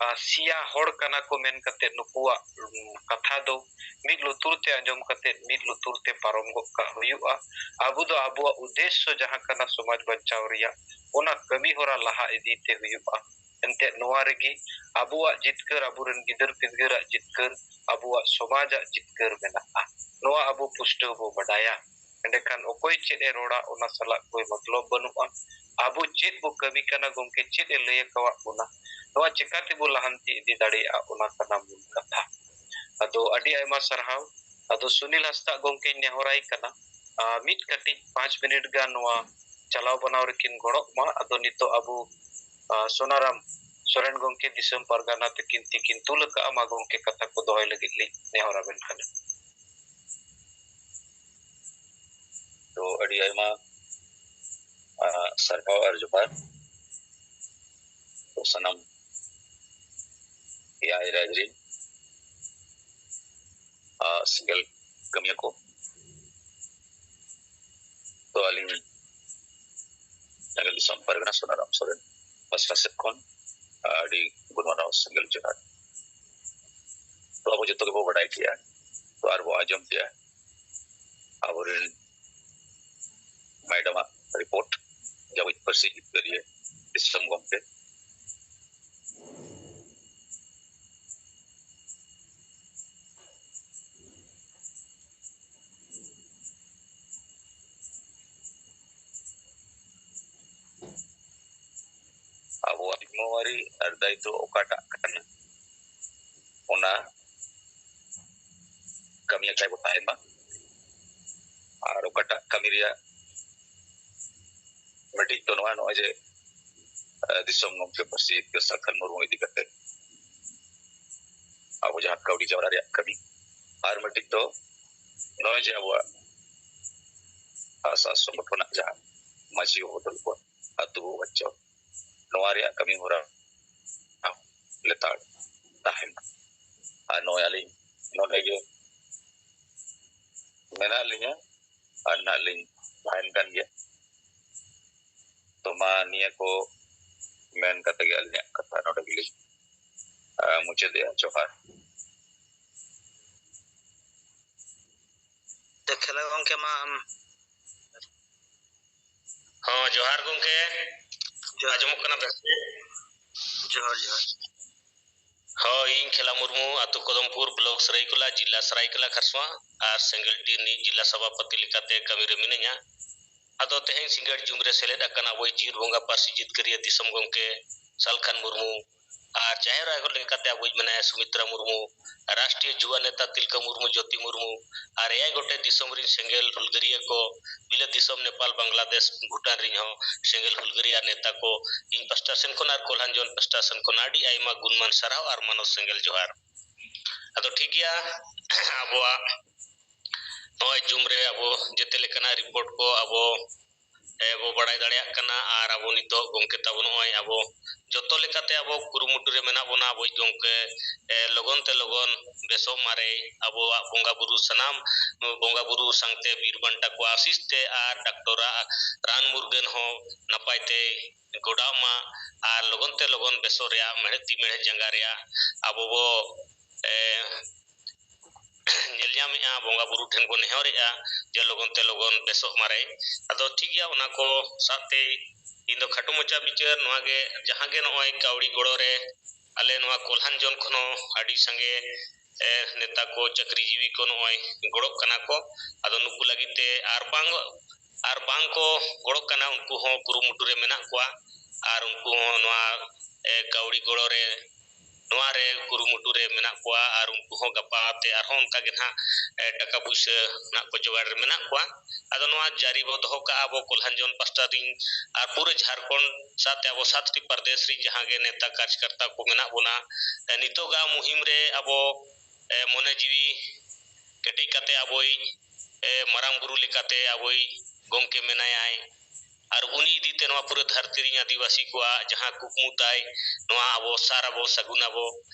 ᱟ, ᱥᱤᱭᱟ ᱦᱚᱲ ᱠᱟᱱᱟ ᱠᱚ ᱢᱮᱱ ᱠᱟᱛᱮ ᱱᱩᱠᱩᱣᱟᱜ, ᱩᱢ, ᱠᱟᱛᱷᱟ ᱫᱚ ᱢᱤᱫ ᱞᱩᱛᱩᱨ ᱛᱮ ᱟᱸᱡᱚᱢ ᱠᱟᱛᱮ ᱢᱤᱫ ᱞᱩᱛᱩᱨ ᱛᱮ ᱯᱟᱨᱚᱢ ᱜᱚᱫ ᱠᱟᱜ ᱦᱩᱭᱩᱜᱼᱟ᱾ ᱟᱵᱚ ᱫᱚ ᱟᱵᱚᱣᱟᱜ ᱩᱫᱽᱫᱮᱥᱥᱚ ᱡᱟᱦᱟᱸ ᱠᱟᱱᱟ ᱥᱚᱢᱟᱡᱽ ᱵᱟᱧᱪᱟᱣ ᱨᱮᱭᱟᱜ, ᱚᱱᱟ ᱠᱟᱹᱢᱤ ᱦᱚᱨᱟ ᱞᱟᱦᱟ ᱤᱫᱤ ᱛᱮ ᱦᱩᱭᱩᱜᱼᱟ᱾ ᱮᱱᱛᱮᱫ ᱱᱚᱣᱟ ᱨᱮᱜᱮ ᱟᱵᱚᱣᱟᱜ ᱡᱤᱛᱠᱟᱹᱨ, ᱟᱵᱚᱨᱮᱱ ᱜᱤᱫᱟᱹᱨ ᱯᱤᱫᱽᱜᱟᱹᱨᱟᱜ ᱡᱤᱛᱠᱟᱹᱨ, ᱟᱵᱚᱣᱟᱜ ᱥᱚᱢᱟᱡᱟᱜ ᱡᱤᱛᱠᱟᱹᱨ ᱢᱮᱱᱟᱜᱼᱟ᱾ ᱱᱚᱣᱟ ᱟᱵᱚ ᱯᱩᱥᱴᱟᱹᱣ ᱵᱚ ᱵᱟᱰᱟᱭᱟ᱾ ᱮᱸᱰᱮᱠᱷᱟᱱ ᱚᱠᱚᱭ ᱪᱮᱫ ᱮ ᱨᱚᱲᱟ, ᱚᱱᱟ ᱥᱟᱞᱟᱜ ᱠᱳᱭ ᱢᱚᱛᱞᱚᱵ ᱵᱟᱹᱱᱩᱜᱼᱟ᱾ ᱟᱵᱚ ᱪᱮᱫ ᱵᱚ ᱠᱟᱹᱢᱤ ᱠᱟᱱᱟ, ᱜᱚᱢᱠᱮ ᱪᱮᱫ ᱮ ᱞᱟᱹᱭ ᱟᱠᱟᱣᱟᱫ ᱵᱚᱱᱟ, ᱱᱚᱣᱟ ᱪᱮᱠᱟ ᱛᱮᱵᱚ ᱞᱟᱦᱟᱱᱛᱤ ᱤᱫᱤ ᱫᱟᱲᱮᱭᱟᱜᱼᱟ, ᱚᱱᱟ ᱠᱟᱱᱟ ᱢᱩᱞ ᱠᱟᱛᱷᱟ᱾ ᱟᱫᱚ ᱟᱹᱰᱤ ᱟᱭᱢᱟ ᱥᱟᱨᱦᱟᱣ᱾ ᱟᱫᱚ ᱥᱩᱱᱤᱞ ᱦᱟᱸᱥᱫᱟ ᱜᱚᱢᱠᱮᱧ ᱱᱮᱦᱚᱨᱟᱭ ᱠᱟᱱᱟ, ᱟ, ᱢᱤᱫ ᱠᱟᱹᱴᱤᱡ ᱯᱟᱸᱪ ᱢᱤᱱᱤᱴ ᱜᱟᱱ ᱱᱚᱣᱟ ᱪᱟᱞᱟᱣ ᱵᱟᱱᱟᱣ ᱨᱮᱠᱤᱱ ᱜᱚᱲᱚᱜ ᱢᱟ᱾ ᱟᱫᱚ ᱱᱤᱛᱚᱜ ᱟᱵᱚ, ᱟ, ᱥᱳᱱᱟᱨᱟᱢ ᱥᱚᱨᱮᱱ ᱜᱚᱢᱠᱮ ᱫᱤᱥᱚᱢ ᱯᱟᱨᱜᱟᱱᱟ ᱛᱟᱹᱠᱤᱱ ᱛᱤᱠᱤᱱ ᱛᱩᱞ ᱟᱠᱟᱫᱼᱟ, ᱢᱟ ᱜᱚᱢᱠᱮ ᱠᱟᱛᱷᱟ ᱠᱚ ᱫᱚᱦᱚᱭ ᱞᱟᱹᱜᱤᱫ ᱞᱤᱧ ᱱᱮᱦᱚᱨ ᱟᱵᱮᱱ ᱠᱟᱱᱟ᱾ ᱛᱚ ᱟᱹᱰᱤ ᱟᱭᱢᱟ ᱟᱨ ᱥᱟᱨᱦᱟᱣ ᱟᱨ ᱡᱚᱦᱟᱨ᱾ ᱛᱚ ᱥᱟᱱᱟᱢ ᱮᱭᱟᱭ ᱨᱟᱡᱽ ᱨᱤᱱ ᱟᱨ ᱥᱮᱸᱜᱮᱞ ᱠᱟᱹᱢᱤᱭᱟᱹ ᱠᱚ᱾ ᱛᱚ ᱟᱹᱞᱤᱧ ᱥᱮᱸᱜᱮᱞ ᱫᱤᱥᱚᱢ ᱯᱟᱨᱜᱟᱱᱟ ᱥᱳᱱᱟᱨᱟᱢ ᱥᱚᱨᱮᱱ ᱯᱟᱥᱴᱟ ᱥᱮᱫ ᱠᱷᱚᱱ ᱟᱹᱰᱤ ᱜᱩᱱᱢᱟᱱᱟᱣ ᱥᱮᱸᱜᱮᱞ ᱡᱚᱦᱟᱨ᱾ ᱛᱚ ᱟᱵᱚ ᱡᱚᱛᱚ ᱜᱮᱵᱚ ᱵᱟᱰᱟᱭ ᱠᱮᱜᱼᱟ, ᱛᱚ ᱟᱨ ᱵᱚ ᱟᱸᱡᱚᱢ ᱠᱮᱜᱼᱟ ᱟᱵᱚᱨᱮᱱ ᱢᱮᱰᱟᱢᱟᱜ ᱨᱤᱯᱳᱨᱴ, ᱡᱟᱵᱤᱡ ᱯᱟᱹᱨᱥᱤ ᱡᱤᱛᱠᱟᱹᱨᱤᱭᱟᱹ ᱫᱤᱥᱚᱢ ᱜᱚᱢᱠᱮ᱾ ᱟᱵᱚᱣᱟᱜ ᱡᱤᱢᱢᱟᱹᱣᱟᱨᱤ ᱟᱨ ᱫᱟᱭᱤᱛᱛᱚ ᱚᱠᱟᱴᱟᱜ ᱠᱟᱱᱟ, ᱚᱱᱟ ᱠᱟᱹᱢᱤ ᱟᱠᱟᱭ ᱵᱚ ᱛᱟᱦᱮᱱ ᱢᱟ᱾ ᱟᱨ ᱚᱠᱟᱴᱟᱜ ᱠᱟᱹᱢᱤ ᱨᱮᱭᱟᱜ ᱢᱤᱫᱴᱤᱡ ᱫᱚ ᱱᱚᱣᱟ, ᱱᱚᱜᱼᱚᱭ ᱡᱮ, ᱟᱸ, ᱫᱤᱥᱚᱢ ᱜᱚᱢᱠᱮ ᱯᱟᱹᱨᱥᱤ ᱡᱤᱛᱠᱟᱹᱨ ᱥᱟᱞᱠᱷᱟᱱ ᱢᱩᱨᱢᱩ ᱤᱫᱤ ᱠᱟᱛᱮ ᱟᱵᱚ ᱡᱟᱦᱟᱸ ᱠᱟᱹᱣᱰᱤ ᱡᱟᱣᱨᱟ ᱨᱮᱭᱟᱜ ᱠᱟᱹᱢᱤ, ᱟᱨ ᱢᱤᱫᱴᱤᱡ ᱫᱚ ᱱᱚᱜᱼᱚᱭ ᱡᱮ ᱟᱵᱚᱣᱟᱜ ᱟᱥᱟ ᱥᱚᱝᱜᱚᱴᱷᱚᱱᱟᱜ ᱡᱟᱦᱟᱸ ᱢᱟᱹᱡᱷᱤ ᱵᱟᱵᱟ ᱵᱚᱫᱚᱞ ᱠᱚ ᱟᱹᱛᱩ ᱵᱚ ᱵᱟᱧᱪᱟᱣ, ᱱᱚᱣᱟ ᱨᱮᱭᱟᱜ ᱠᱟᱹᱢᱤ ᱦᱚᱨᱟ ᱞᱮᱛᱟᱲ ᱛᱟᱦᱮᱱᱟ᱾ ᱟᱨ ᱱᱚᱜᱼᱚᱭ ᱟᱹᱞᱤᱧ ᱱᱚᱰᱮ ᱜᱮ ᱢᱮᱱᱟᱜ ᱞᱤᱧᱟ ᱟᱨ ᱱᱟᱜ ᱞᱤᱧ ᱛᱟᱦᱮᱱ ᱠᱟᱱ ᱜᱮᱭᱟ᱾ ᱛᱚ ᱢᱟ ᱱᱤᱭᱟᱹ ᱠᱚ ᱢᱮᱱ ᱠᱟᱛᱮ ᱜᱮ ᱟᱹᱞᱤᱧᱟᱜ ᱠᱟᱛᱷᱟ ᱱᱚᱰᱮ ᱜᱮᱞᱤᱧ, ᱟᱸ, ᱢᱩᱪᱟᱹᱫᱮᱜᱼᱟ᱾ ᱡᱚᱦᱟᱨ᱾ ᱛᱚ ᱠᱷᱮᱞᱟ ᱜᱚᱝᱠᱮ ᱢᱟ ᱟᱢ᱾ ᱦᱚᱸ, ᱡᱚᱦᱟᱨ ᱜᱚᱝᱠᱮ᱾ ᱡᱚᱦᱟᱨ᱾ ᱟᱸᱡᱚᱢᱚᱜ ᱠᱟᱱᱟ ᱵᱮᱥ ᱜᱮ? ᱡᱚᱦᱟᱨ, ᱡᱚᱦᱟᱨ᱾ ᱦᱚᱸ, ᱤᱧ ᱠᱷᱮᱞᱟ ᱢᱩᱨᱢᱩ, ᱟᱹᱛᱩ ᱠᱚᱫᱚᱢᱯᱩᱨ, ᱵᱞᱚᱠ ᱥᱟᱹᱨᱟᱹᱭᱠᱮᱞᱟ, ᱡᱤᱞᱟ ᱥᱟᱹᱨᱟᱹᱭᱠᱮᱞᱟ ᱠᱷᱟᱨᱥᱚᱶᱟ ᱟᱨ ᱥᱮᱸᱜᱮᱞ ᱴᱤ ᱨᱤᱱᱤᱡ ᱡᱤᱞᱟ ᱥᱚᱵᱷᱟᱯᱚᱛᱤ ᱞᱮᱠᱟᱛᱮ ᱠᱟᱹᱢᱤ ᱨᱮ ᱢᱤᱱᱟᱹᱧᱟ᱾ ᱟᱫᱚ ᱛᱮᱦᱮᱧ ᱥᱤᱸᱜᱟᱹᱲ ᱡᱩᱢ ᱨᱮ ᱥᱮᱞᱮᱫ ᱟᱠᱟᱱ ᱟᱵᱚᱭᱤᱡ ᱡᱤᱣᱤ ᱵᱚᱸᱜᱟ ᱯᱟᱹᱨᱥᱤ ᱡᱤᱛᱠᱟᱹᱨᱤᱭᱟᱹ ᱫᱤᱥᱚᱢ ᱜᱚᱢᱠᱮ ᱥᱟᱞᱠᱷᱟᱱ ᱢᱩᱨᱢᱩ ᱟᱨ ᱡᱟᱦᱮᱨ ᱟᱭᱳ ᱞᱮᱠᱟᱛᱮ ᱟᱵᱚᱭᱤᱡ ᱢᱮᱱᱟᱭᱟ ᱥᱩᱢᱤᱛᱨᱟ ᱢᱩᱨᱢᱩ, ᱨᱟᱥᱴᱨᱤᱭᱚ ᱡᱩᱣᱟ ᱱᱮᱛᱟ ᱛᱤᱞᱠᱟᱹ ᱢᱩᱨᱢᱩ, ᱡᱳᱛᱤ ᱢᱩᱨᱢᱩ ᱟᱨ ᱮᱭᱟᱭ ᱜᱚᱴᱮᱡ ᱫᱤᱥᱚᱢ ᱨᱤᱱ ᱥᱮᱸᱜᱮᱞ ᱦᱩᱞᱜᱟᱹᱨᱤᱭᱟᱹ ᱠᱚ, ᱵᱤᱞᱟᱹᱛ ᱫᱤᱥᱚᱢ ᱱᱮᱯᱟᱞ, ᱵᱟᱝᱞᱟᱫᱮᱥ, ᱵᱷᱩᱴᱟᱱ ᱨᱤᱱ ᱦᱚᱸ ᱥᱮᱸᱜᱮᱞ ᱦᱩᱞᱜᱟᱹᱨᱤᱭᱟᱹ ᱟᱨ ᱱᱮᱛᱟ ᱠᱚ ᱤᱧ ᱯᱟᱥᱴᱟ ᱥᱮᱱ ᱠᱷᱚᱱ ᱟᱨ ᱠᱚᱞᱦᱟᱱ ᱡᱚᱱ ᱯᱟᱥᱴᱟ ᱥᱮᱱ ᱠᱷᱚᱱ ᱟᱹᱰᱤ ᱟᱭᱢᱟ ᱜᱩᱱᱢᱟᱱ ᱥᱟᱨᱦᱟᱣ ᱟᱨ ᱢᱟᱱᱚᱛ ᱥᱮᱸᱜᱮᱞ ᱡᱚᱦᱟᱨ᱾ ᱟᱫᱚ ᱴᱷᱤᱠ ᱜᱮᱭᱟ, ᱟᱵᱚᱣᱟᱜ ᱱᱚᱜᱼᱚᱭ ᱡᱩᱢ ᱨᱮ ᱟᱵᱚ ᱡᱮᱛᱮ ᱞᱮᱠᱟᱱᱟᱜ ᱨᱤᱯᱳᱨᱴ ᱠᱚ ᱟᱵᱚ ᱮ, ᱵᱚ ᱵᱟᱲᱟᱭ ᱫᱟᱲᱮᱭᱟᱜ ᱠᱟᱱᱟ᱾ ᱟᱨ ᱟᱵᱚ ᱱᱤᱛᱚᱜ ᱜᱚᱢᱠᱮ ᱛᱟᱵᱚ ᱱᱚᱜᱼᱚᱭ ᱟᱵᱚ ᱡᱚᱛᱚ ᱞᱮᱠᱟᱛᱮ ᱟᱵᱚ ᱠᱩᱨᱩᱢᱩᱴᱩ ᱨᱮ ᱢᱮᱱᱟᱜ ᱵᱚᱱᱟ᱾ ᱟᱵᱚᱭᱤᱡ ᱜᱚᱢᱠᱮ ᱮ, ᱞᱚᱜᱚᱱ ᱛᱮ ᱞᱚᱜᱚᱱ ᱵᱮᱥᱚᱜ ᱢᱟᱨᱮ, ᱟᱵᱚᱣᱟᱜ ᱵᱚᱸᱜᱟ ᱵᱩᱨᱩ, ᱥᱟᱱᱟᱢ ᱵᱚᱸᱜᱟ ᱵᱩᱨᱩ ᱥᱟᱶᱛᱮ ᱵᱤᱨ ᱵᱟᱱᱴᱟ ᱠᱚᱣᱟᱜ ᱟᱥᱤᱥ ᱛᱮ ᱟᱨ ᱰᱟᱠᱛᱚᱨᱟᱜ ᱨᱟᱱ ᱢᱩᱨᱜᱟᱹᱱ ᱦᱚᱸ ᱱᱟᱯᱟᱭ ᱛᱮ ᱜᱚᱰᱟᱣ ᱢᱟ ᱟᱨ ᱞᱚᱜᱚᱱ ᱛᱮ ᱞᱚᱜᱚᱱ ᱵᱮᱥᱚᱜ ᱨᱮᱭᱟᱜ ᱢᱮᱲᱦᱮᱫ ᱛᱤ ᱢᱮᱲᱦᱮᱫ ᱡᱟᱸᱜᱟ ᱨᱮᱭᱟᱜ ᱟᱵᱚ ᱵᱚ ᱮ, ᱧᱮᱞ ᱧᱟᱢᱮᱜᱼᱟ, ᱵᱚᱸᱜᱟ ᱵᱩᱨᱩ ᱴᱷᱮᱱ ᱵᱚᱱ ᱱᱮᱦᱚᱨᱮᱜᱼᱟ ᱡᱮ ᱞᱚᱜᱚᱱ ᱛᱮ ᱞᱚᱜᱚᱱ ᱵᱮᱥᱚᱜ ᱢᱟᱨᱮ᱾ ᱟᱫᱚ ᱴᱷᱤᱠ ᱜᱮᱭᱟ, ᱚᱱᱟ ᱠᱚ ᱥᱟᱶᱛᱮ ᱤᱧ ᱫᱚ ᱠᱷᱟᱴᱚ ᱢᱟᱪᱷᱟ ᱵᱤᱪᱟᱹᱨ ᱱᱚᱣᱟ ᱜᱮ, ᱡᱟᱦᱟᱸ ᱜᱮ ᱱᱚᱜᱼᱚᱭ ᱠᱟᱹᱣᱰᱤ ᱜᱚᱲᱚ ᱨᱮ ᱟᱞᱮ ᱱᱚᱣᱟ ᱠᱚᱞᱦᱟᱱ ᱡᱚᱱ ᱠᱷᱚᱱ ᱦᱚᱸ ᱟᱹᱰᱤ ᱥᱟᱸᱜᱮ ᱮ, ᱱᱮᱛᱟ ᱠᱚ, ᱪᱟᱹᱠᱨᱤ ᱡᱤᱵᱤ ᱠᱚ ᱱᱚᱜᱼᱚᱭ ᱜᱚᱲᱚᱜ ᱠᱟᱱᱟ ᱠᱚ᱾ ᱟᱫᱚ ᱱᱩᱠᱩ ᱞᱟᱹᱜᱤᱫ ᱛᱮ ᱟᱨ ᱵᱟᱝ, ᱟᱨ ᱵᱟᱝ ᱠᱚ ᱜᱚᱲᱚᱜ ᱠᱟᱱᱟ, ᱩᱱᱠᱩ ᱦᱚᱸ ᱠᱩᱨᱩᱢᱩᱴᱩ ᱨᱮ ᱢᱮᱱᱟᱜ ᱠᱚᱣᱟ᱾ ᱟᱨ ᱩᱱᱠᱩ ᱦᱚᱸ ᱱᱚᱣᱟ ᱮ, ᱠᱟᱹᱣᱰᱤ ᱜᱚᱲᱚ ᱨᱮ, ᱱᱚᱣᱟ ᱨᱮ ᱠᱩᱨᱩᱢᱩᱴᱩ ᱨᱮ ᱢᱮᱱᱟᱜ ᱠᱚᱣᱟ᱾ ᱟᱨ ᱩᱱᱠᱩ ᱦᱚᱸ ᱜᱟᱯᱟ ᱛᱮ ᱟᱨᱦᱚᱸ ᱚᱱᱠᱟ ᱜᱮ ᱱᱟᱦᱟᱜ ᱮ, ᱴᱟᱠᱟ ᱯᱩᱭᱥᱟᱹ ᱱᱟᱦᱟᱜ ᱠᱚ ᱡᱚᱜᱟᱲ ᱨᱮ ᱢᱮᱱᱟᱜ ᱠᱚᱣᱟ᱾ ᱟᱫᱚ ᱱᱚᱣᱟ ᱡᱟᱹᱨᱤ ᱵᱚ ᱫᱚᱦᱚ ᱠᱟᱜᱼᱟ ᱟᱵᱚ ᱠᱚᱞᱦᱟᱱ ᱡᱚᱱ ᱯᱟᱥᱴᱟ ᱨᱤᱱ ᱟᱨ ᱯᱩᱨᱟᱹ ᱡᱷᱟᱲᱠᱷᱚᱸᱰ ᱥᱟᱶᱛᱮ ᱟᱵᱚ ᱥᱟᱛᱴᱤ ᱯᱨᱚᱫᱮᱥ ᱨᱤᱱ ᱡᱟᱦᱟᱸ ᱜᱮ ᱱᱮᱛᱟ ᱠᱟᱨᱡᱽᱠᱟᱨᱛᱟ ᱠᱚ ᱢᱮᱱᱟᱜ ᱵᱚᱱᱟ᱾ ᱮ, ᱱᱤᱛᱚᱜᱟᱜ ᱢᱩᱦᱤᱢ ᱨᱮ ᱟᱵᱚ ᱮ, ᱢᱚᱱᱮ ᱡᱤᱣᱤ ᱠᱮᱴᱮᱡ ᱠᱟᱛᱮ ᱟᱵᱚᱭᱤᱡ ᱮ, ᱢᱟᱨᱟᱝ ᱵᱩᱨᱩ ᱞᱮᱠᱟᱛᱮ ᱟᱵᱚᱭᱤᱡ ᱜᱚᱢᱠᱮ ᱢᱮᱱᱟᱭᱟᱭ᱾ ᱟᱨ ᱩᱱᱤ ᱤᱫᱤ ᱛᱮ ᱱᱚᱣᱟ ᱯᱩᱨᱟᱹ ᱫᱷᱟᱹᱨᱛᱤ ᱨᱤᱱ ᱟᱹᱫᱤᱵᱟᱹᱥᱤ ᱠᱚᱣᱟᱜ ᱡᱟᱦᱟᱸ ᱠᱩᱠᱢᱩ ᱛᱟᱭ, ᱱᱚᱣᱟ ᱟᱵᱚ ᱥᱟᱨ ᱟᱵᱚ ᱥᱟᱹᱜᱩᱱ ᱟᱵᱚ,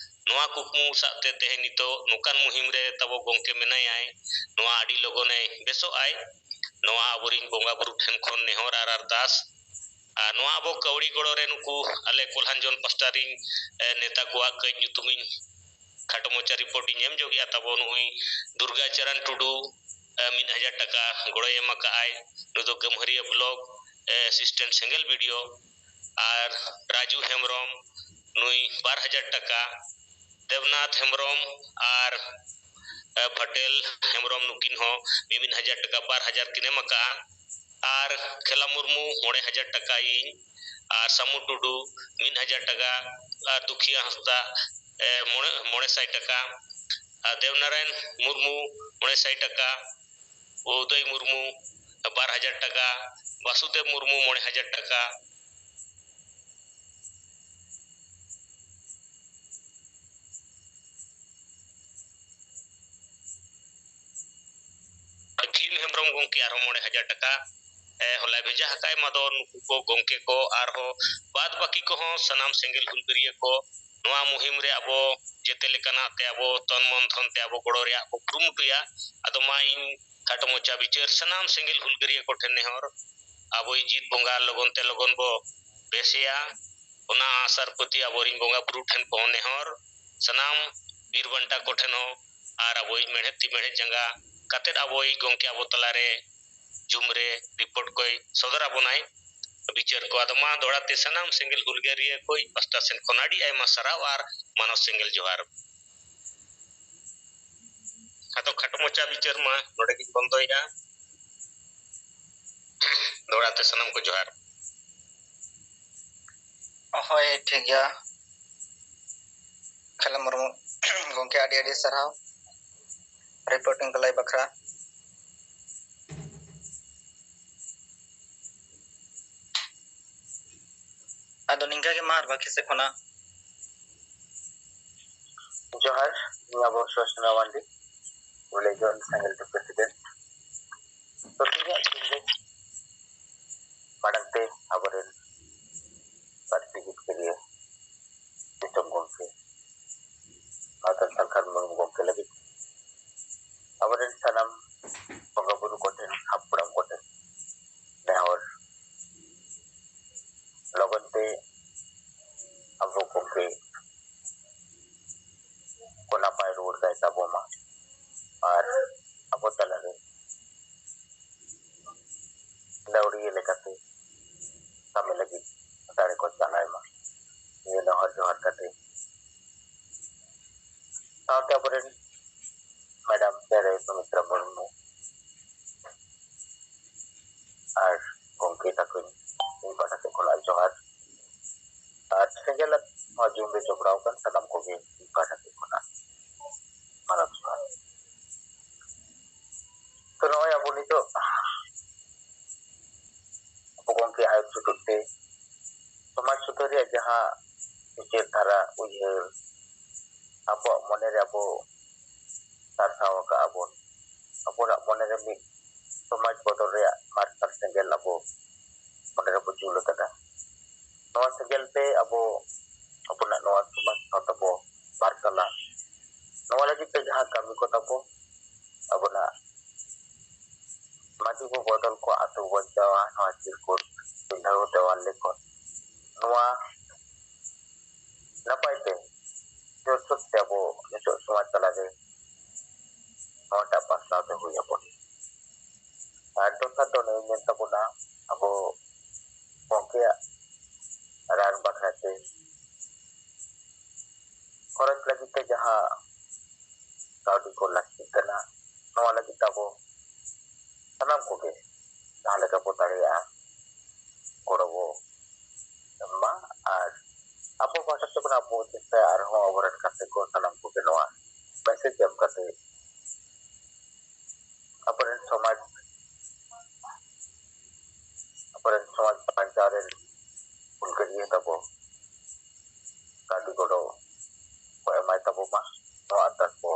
ᱱᱚᱣᱟ ᱠᱩᱠᱢᱩ ᱥᱟᱶ ᱛᱮ ᱛᱮᱦᱮᱧ ᱱᱤᱛᱚᱜ ᱱᱚᱝᱠᱟᱱ ᱢᱩᱦᱤᱢ ᱨᱮ ᱛᱟᱵᱚ ᱜᱚᱢᱠᱮ ᱢᱮᱱᱟᱭᱟᱭ᱾ ᱱᱚᱣᱟ ᱟᱹᱰᱤ ᱞᱚᱜᱚᱱᱮ ᱵᱮᱥᱚᱜ ᱟᱭ, ᱱᱚᱣᱟ ᱟᱵᱚᱨᱤᱱ ᱵᱚᱸᱜᱟ ᱵᱩᱨᱩ ᱴᱷᱮᱱ ᱠᱷᱚᱱ ᱱᱮᱦᱚᱨ ᱟᱨ ᱟᱨᱫᱟᱥ᱾ ᱟᱨ ᱱᱚᱣᱟ ᱟᱵᱚ ᱠᱟᱹᱣᱰᱤ ᱜᱚᱲᱚ ᱨᱮ ᱱᱩᱠᱩ ᱟᱞᱮ ᱠᱚᱞᱦᱟᱱ ᱡᱚᱱ ᱯᱟᱥᱴᱟ ᱨᱤᱱ ᱮ, ᱱᱮᱛᱟ ᱠᱚᱣᱟᱜ ᱠᱟᱹᱡ ᱧᱩᱛᱩᱢᱤᱧ ᱠᱷᱟᱴᱚ ᱢᱚᱪᱟ ᱨᱤᱯᱳᱨᱴ ᱤᱧ ᱮᱢ ᱧᱚᱜᱮᱜᱼᱟ᱾ ᱛᱟᱵᱚ ᱱᱩᱜᱼᱩᱭ ᱫᱩᱨᱜᱟ ᱪᱟᱨᱟᱱ ᱴᱩᱰᱩ ᱮ, ᱢᱤᱫ ᱦᱟᱡᱟᱨ ᱴᱟᱠᱟ ᱜᱚᱲᱚᱭ ᱮᱢ ᱟᱠᱟᱫᱼᱟᱭ᱾ ᱱᱩᱭ ᱫᱚ ᱜᱟᱹᱢᱦᱟᱹᱨᱤᱭᱟᱹ ᱵᱞᱚᱠ ᱮ, ᱮᱥᱤᱥᱴᱮᱱᱴ ᱥᱮᱸᱜᱮᱞ ᱵᱤᱰᱤᱳ᱾ ᱟᱨ ᱨᱟᱡᱩ ᱦᱮᱢᱵᱨᱚᱢ, ᱱᱩᱭ ᱵᱟᱨ ᱦᱟᱡᱟᱨ ᱴᱟᱠᱟ᱾ ᱫᱮᱵᱽᱱᱟᱛᱷ ᱦᱮᱢᱵᱨᱚᱢ ᱟᱨ ᱮ, ᱯᱷᱟᱴᱮᱞ ᱦᱮᱢᱵᱨᱚᱢ, ᱱᱩᱠᱤᱱ ᱦᱚᱸ ᱢᱤᱢᱤᱫ ᱦᱟᱡᱟᱨ ᱴᱟᱠᱟ, ᱵᱟᱨ ᱦᱟᱡᱟᱨ ᱠᱤᱱ ᱮᱢ ᱟᱠᱟᱫᱼᱟ᱾ ᱟᱨ ᱠᱷᱮᱞᱟ ᱢᱩᱨᱢᱩ ᱢᱚᱬᱮ ᱦᱟᱡᱟᱨ ᱴᱟᱠᱟ, ᱤᱧ ᱟᱨ ᱥᱟᱢᱩ ᱴᱩᱰᱩ ᱢᱤᱫ ᱦᱟᱡᱟᱨ ᱴᱟᱠᱟ, ᱟᱨ ᱫᱩᱠᱷᱤᱭᱟ ᱦᱟᱸᱥᱫᱟ ᱮ, ᱢᱚᱬᱮ, ᱢᱚᱬᱮ ᱥᱟᱭ ᱴᱟᱠᱟ, ᱟᱨ ᱫᱮᱵᱽᱱᱟᱨᱟᱭᱚᱱ ᱢᱩᱨᱢᱩ ᱢᱚᱬᱮ ᱥᱟᱭ ᱴᱟᱠᱟ, ᱩᱫᱚᱭ ᱢᱩᱨᱢᱩ ᱵᱟᱨ ᱦᱟᱡᱟᱨ ᱴᱟᱠᱟ, ᱵᱟᱥᱩᱫᱮᱵᱽ ᱢᱩᱨᱢᱩ ᱢᱚᱬᱮ ᱦᱟᱡᱟᱨ ᱴᱟᱠᱟ᱾ ᱜᱚᱢᱠᱮ ᱟᱨᱦᱚᱸ ᱢᱚᱬᱮ ᱦᱟᱡᱟᱨ ᱴᱟᱠᱟ ᱮ, ᱦᱚᱞᱟᱭ ᱵᱷᱮᱡᱟ ᱟᱠᱟᱫ ᱢᱟ ᱫᱚ ᱱᱩᱠᱩ ᱠᱚ ᱜᱚᱢᱠᱮ ᱠᱚ ᱟᱨᱦᱚᱸ ᱵᱟᱫ ᱵᱟᱹᱠᱤ ᱠᱚᱦᱚᱸ ᱥᱟᱱᱟᱢ ᱥᱮᱸᱜᱮᱞ ᱦᱩᱞᱜᱟᱹᱨᱤᱭᱟᱹ ᱠᱚ ᱱᱚᱣᱟ ᱢᱩᱦᱤᱢ ᱨᱮ ᱟᱵᱚ ᱡᱮᱛᱮ ᱞᱮᱠᱟᱱᱟᱜ ᱛᱮ ᱟᱵᱚ ᱛᱚᱱ ᱢᱚᱱ ᱫᱷᱚᱱ ᱛᱮ ᱟᱵᱚ ᱜᱚᱲᱚ ᱨᱮᱭᱟᱜ ᱵᱚ ᱠᱩᱨᱩᱢᱩᱴᱩᱭᱟ᱾ ᱟᱫᱚ ᱢᱟ ᱤᱧ ᱠᱷᱟᱴᱚ ᱢᱚᱪᱟ ᱵᱤᱪᱟᱹᱨ ᱥᱟᱱᱟᱢ ᱥᱮᱸᱜᱮᱞ ᱦᱩᱞᱜᱟᱹᱨᱤᱭᱟᱹ ᱠᱚᱴᱷᱮᱱ ᱱᱮᱦᱚᱨ, ᱟᱵᱚᱭᱤᱡ ᱡᱤᱛ ᱵᱚᱸᱜᱟ ᱞᱚᱜᱚᱱ ᱛᱮ ᱞᱚᱜᱚᱱ ᱵᱚ ᱵᱮᱥᱮᱭᱟ, ᱚᱱᱟ ᱟᱥ ᱟᱨ ᱯᱟᱹᱛᱭᱟᱹᱣ ᱟᱵᱚᱨᱤᱱ ᱵᱚᱸᱜᱟ ᱵᱩᱨᱩ ᱴᱷᱮᱱ ᱠᱚᱦᱚᱸ ᱱᱮᱦᱚᱨ, ᱥᱟᱱᱟᱢ ᱵᱤᱨ ᱵᱟᱱᱴᱟ ᱠᱚᱴᱷᱮᱱ ᱦᱚᱸ, ᱟᱨ ᱟᱵᱚᱭᱤᱡ ᱢᱮᱲᱦᱮᱫ ᱛᱤ ᱢᱮᱲᱦᱮᱫ ᱡᱟᱸᱜᱟ ᱠᱟᱛᱮᱫ ᱟᱵᱚᱭᱤᱡ ᱜᱚᱢᱠᱮ ᱟᱵᱚ ᱛᱟᱞᱟᱨᱮ ᱡᱩᱢ ᱨᱮ ᱨᱤᱯᱳᱨᱴ ᱠᱚᱭ ᱥᱚᱫᱚᱨ ᱟᱵᱚᱱᱟᱭ, ᱵᱤᱪᱟᱹᱨ ᱠᱚ᱾ ᱟᱫᱚ ᱢᱟ ᱫᱚᱦᱲᱟ ᱛᱮ ᱥᱟᱱᱟᱢ ᱥᱮᱸᱜᱮᱞ ᱦᱩᱞᱜᱟᱹᱨᱤᱭᱟᱹ ᱠᱚ ᱤᱧ ᱯᱟᱥᱴᱟ ᱥᱮᱱ ᱠᱷᱚᱱ ᱟᱹᱰᱤ ᱟᱭᱢᱟ ᱥᱟᱨᱦᱟᱣ ᱟᱨ ᱢᱟᱱᱚᱛ ᱥᱮᱸᱜᱮᱞ ᱡᱚᱦᱟᱨ᱾ ᱟᱫᱚ ᱠᱷᱟᱴᱚ ᱢᱚᱪᱟ ᱵᱤᱪᱟᱹᱨ ᱢᱟ ᱱᱚᱰᱮ ᱜᱤᱧ ᱵᱚᱱᱫᱚᱭᱮᱫᱼᱟ᱾ ᱫᱚᱦᱲᱟ ᱛᱮ ᱥᱟᱱᱟᱢ ᱠᱚ ᱡᱚᱦᱟᱨ᱾ ᱦᱳᱭ, ᱴᱷᱤᱠ ᱜᱮᱭᱟ᱾ ᱠᱷᱮᱞᱟ ᱢᱩᱨᱢᱩ ᱜᱚᱢᱠᱮ, ᱟᱹᱰᱤ ᱟᱹᱰᱤ ᱥᱟᱨᱦᱟᱣ ᱨᱤᱯᱳᱨᱴᱤᱝ ᱠᱚ ᱞᱟᱹᱭ ᱵᱟᱠᱷᱨᱟ᱾ ᱟᱫᱚ ᱱᱤᱝᱠᱟ ᱜᱮ ᱢᱟ ᱟᱨ ᱵᱟᱹᱠᱤ ᱥᱮᱫ ᱠᱷᱚᱱᱟᱜ᱾ ᱡᱚᱦᱟᱨ, ᱤᱧ ᱟᱵᱚ ᱥᱩᱥᱢᱟ ᱢᱟᱱᱰᱤ, ᱵᱷᱤᱞᱮᱡᱽ ᱡᱳᱱ ᱥᱮᱸᱜᱮᱞ ᱯᱨᱮᱥᱤᱰᱮᱱᱴ᱾ ᱛᱚ ᱛᱮᱦᱮᱧᱟᱜ ᱫᱤᱱ ᱨᱮ ᱢᱟᱲᱟᱝ ᱛᱮ ᱟᱵᱚᱨᱮᱱ ᱯᱟᱹᱨᱥᱤ ᱡᱤᱛᱠᱟᱹᱨᱤᱭᱟᱹ ᱫᱤᱥᱚᱢ ᱜᱚᱢᱠᱮ ᱥᱟᱶᱛᱟ ᱥᱟᱞᱠᱷᱟᱱ ᱢᱩᱨᱢᱩ ᱜᱚᱢᱠᱮ ᱞᱟᱹᱜᱤᱫ ᱟᱵᱚᱨᱮᱱ ᱥᱟᱱᱟᱢ ᱵᱚᱸᱜᱟ ᱵᱩᱨᱩ ᱠᱚᱴᱷᱮᱱ, ᱦᱟᱯᱲᱟᱢ ᱠᱚᱴᱷᱮᱱ ᱱᱮᱦᱚᱨ, ᱞᱚᱜᱚᱱ ᱛᱮ ᱟᱵᱚ ᱜᱚᱢᱠᱮ ᱠᱚ ᱱᱟᱯᱟᱭ ᱨᱩᱣᱟᱹᱲ ᱠᱟᱭ ᱛᱟᱵᱚ ᱢᱟ ᱟᱨ ᱟᱵᱚ ᱛᱟᱞᱟᱨᱮ ᱞᱟᱹᱣᱲᱤᱭᱟᱹ ᱞᱮᱠᱟᱛᱮ ᱠᱟᱹᱢᱤ ᱞᱟᱹᱜᱤᱫ ᱫᱟᱲᱮ ᱠᱚ ᱪᱟᱞᱟᱭ ᱢᱟ᱾ ᱱᱤᱭᱟᱹ ᱱᱮᱦᱚᱨ ᱡᱚᱦᱟᱨ ᱠᱟᱛᱮ ᱥᱟᱶᱛᱮ ᱟᱵᱚᱨᱮᱱ ᱢᱮᱰᱟᱢ ᱪᱮᱭᱟᱨ ᱥᱩᱢᱤᱛᱨᱟ ᱢᱩᱨᱢᱩ ᱟᱨ ᱜᱚᱢᱠᱮ ᱛᱟᱹᱠᱤᱱ ᱤᱧ ᱯᱟᱦᱴᱟ ᱥᱮᱫ ᱠᱷᱚᱱᱟᱜ ᱡᱚᱦᱟᱨ᱾ ᱟᱨ ᱥᱮᱸᱜᱮᱞ ᱱᱚᱣᱟ ᱡᱩᱢ ᱨᱮ ᱡᱚᱯᱲᱟᱣ ᱟᱠᱟᱱ ᱥᱟᱱᱟᱢ ᱠᱚᱜᱮ ᱤᱧ ᱯᱟᱦᱴᱟ ᱥᱮᱫ ᱠᱷᱚᱱᱟᱜ ᱢᱟᱱᱚᱛ ᱡᱚᱦᱟᱨ᱾ ᱛᱚ ᱱᱚᱜᱼᱚᱭ ᱟᱵᱚ ᱱᱤᱛᱚᱜ ᱟᱵᱚ ᱜᱚᱢᱠᱮ ᱟᱹᱭᱩᱨ ᱥᱩᱛᱩᱜ ᱛᱮ ᱥᱚᱢᱟᱡᱽ ᱥᱩᱫᱷᱟᱹᱨ ᱨᱮᱭᱟᱜ ᱡᱟᱦᱟᱸ ᱵᱤᱪᱟᱹᱨ ᱫᱷᱟᱨᱟ ᱩᱭᱦᱟᱹᱨ ᱟᱵᱚᱣᱟᱜ ᱢᱚᱱᱮᱨᱮ ᱟᱵᱚ ᱥᱟᱨᱥᱟᱣ ᱟᱠᱟᱫᱼᱟ ᱵᱚᱱ, ᱟᱵᱚᱱᱟᱜ ᱢᱚᱱᱮᱨᱮ ᱢᱤᱫ ᱥᱚᱢᱟᱡᱽ ᱵᱚᱫᱚᱞ ᱨᱮᱭᱟᱜ ᱢᱟᱨᱥᱟᱞ ᱥᱮᱸᱜᱮᱞ ᱟᱵᱚ ᱢᱚᱱᱮ ᱨᱮᱵᱚ ᱡᱩᱞ ᱟᱠᱟᱫᱟ᱾ ᱱᱚᱣᱟ ᱥᱮᱸᱜᱮᱞ ᱛᱮ ᱟᱵᱚ ᱟᱵᱚᱱᱟᱜ ᱱᱚᱣᱟ ᱥᱚᱢᱟᱡᱽ ᱥᱟᱶᱛᱟ ᱵᱚ ᱢᱟᱨᱥᱟᱞᱟ᱾ ᱱᱚᱣᱟ ᱞᱟᱹᱜᱤᱫ ᱛᱮ ᱡᱟᱦᱟᱸ ᱠᱟᱹᱢᱤ ᱠᱚ ᱛᱟᱵᱚ ᱟᱵᱚᱱᱟᱜ ᱢᱟᱹᱡᱷᱤ ᱵᱚ ᱵᱚᱫᱚᱞ ᱠᱚᱣᱟ, ᱟᱹᱛᱩ ᱵᱟᱧᱪᱟᱣᱟ ᱱᱚᱣᱟ ᱪᱤᱨᱠᱩᱴ ᱯᱤᱸᱰᱷᱟᱹ ᱫᱮᱣᱟᱞ ᱞᱮᱠᱚ, ᱱᱚᱣᱟ ᱱᱟᱯᱟᱭ ᱛᱮ ᱡᱳᱨᱥᱳᱨ ᱛᱮ ᱟᱵᱚ ᱱᱤᱛᱚᱜ ᱥᱚᱢᱟᱡᱽ ᱛᱟᱞᱟᱨᱮ ᱱᱚᱣᱟᱴᱟᱜ ᱯᱟᱥᱱᱟᱣ ᱛᱮ ᱦᱩᱭ ᱟᱵᱚᱱ᱾ ᱟᱨ ᱫᱚᱥᱟᱨ ᱫᱚ ᱱᱤᱭᱟᱹ ᱧᱮᱞ ᱛᱟᱵᱚᱱᱟ, ᱟᱵᱚ ᱜᱚᱢᱠᱮᱭᱟᱜ ᱨᱟᱱ ᱵᱟᱠᱷᱨᱟ ᱛᱮ ᱠᱷᱚᱨᱚᱪ ᱞᱟᱹᱜᱤᱫ ᱛᱮ ᱡᱟᱦᱟᱸ ᱠᱟᱹᱣᱰᱤ ᱠᱚ ᱞᱟᱹᱠᱛᱤᱜ ᱠᱟᱱᱟ, ᱱᱚᱣᱟ ᱞᱟᱹᱜᱤᱫ ᱛᱮ ᱟᱵᱚ ᱥᱟᱱᱟᱢ ᱠᱚᱜᱮ ᱡᱟᱦᱟᱸ ᱞᱮᱠᱟ ᱵᱚ ᱫᱟᱲᱮᱭᱟᱜᱼᱟ, ᱜᱚᱲᱚ ᱵᱚ ᱮᱢ ᱢᱟ᱾ ᱟᱨ ᱟᱵᱚ ᱯᱟᱦᱴᱟ ᱥᱮᱫ ᱠᱷᱚᱱ ᱟᱵᱚ ᱪᱮᱥᱴᱟᱭᱟ ᱟᱨᱦᱚᱸ ᱟᱵᱚᱨᱮᱱ ᱜᱟᱛᱮ ᱠᱚ ᱥᱟᱱᱟᱢ ᱠᱚᱜᱮ ᱱᱚᱣᱟ ᱢᱮᱥᱮᱡᱽ ᱮᱢ ᱠᱟᱛᱮ ᱟᱵᱚᱨᱮᱱ ᱥᱚᱢᱟᱡᱽ, ᱟᱵᱚᱨᱮᱱ ᱥᱚᱢᱟᱡᱽ ᱵᱟᱧᱪᱟᱣ ᱨᱮᱱ ᱦᱩᱞᱜᱟᱹᱨᱤᱭᱟᱹ ᱛᱟᱵᱚ ᱠᱟᱹᱣᱰᱤ ᱜᱚᱲᱚ ᱠᱚ ᱮᱢᱟᱭ ᱛᱟᱵᱚ ᱢᱟ, ᱱᱚᱣᱟ ᱟᱨᱫᱟᱥ ᱵᱚ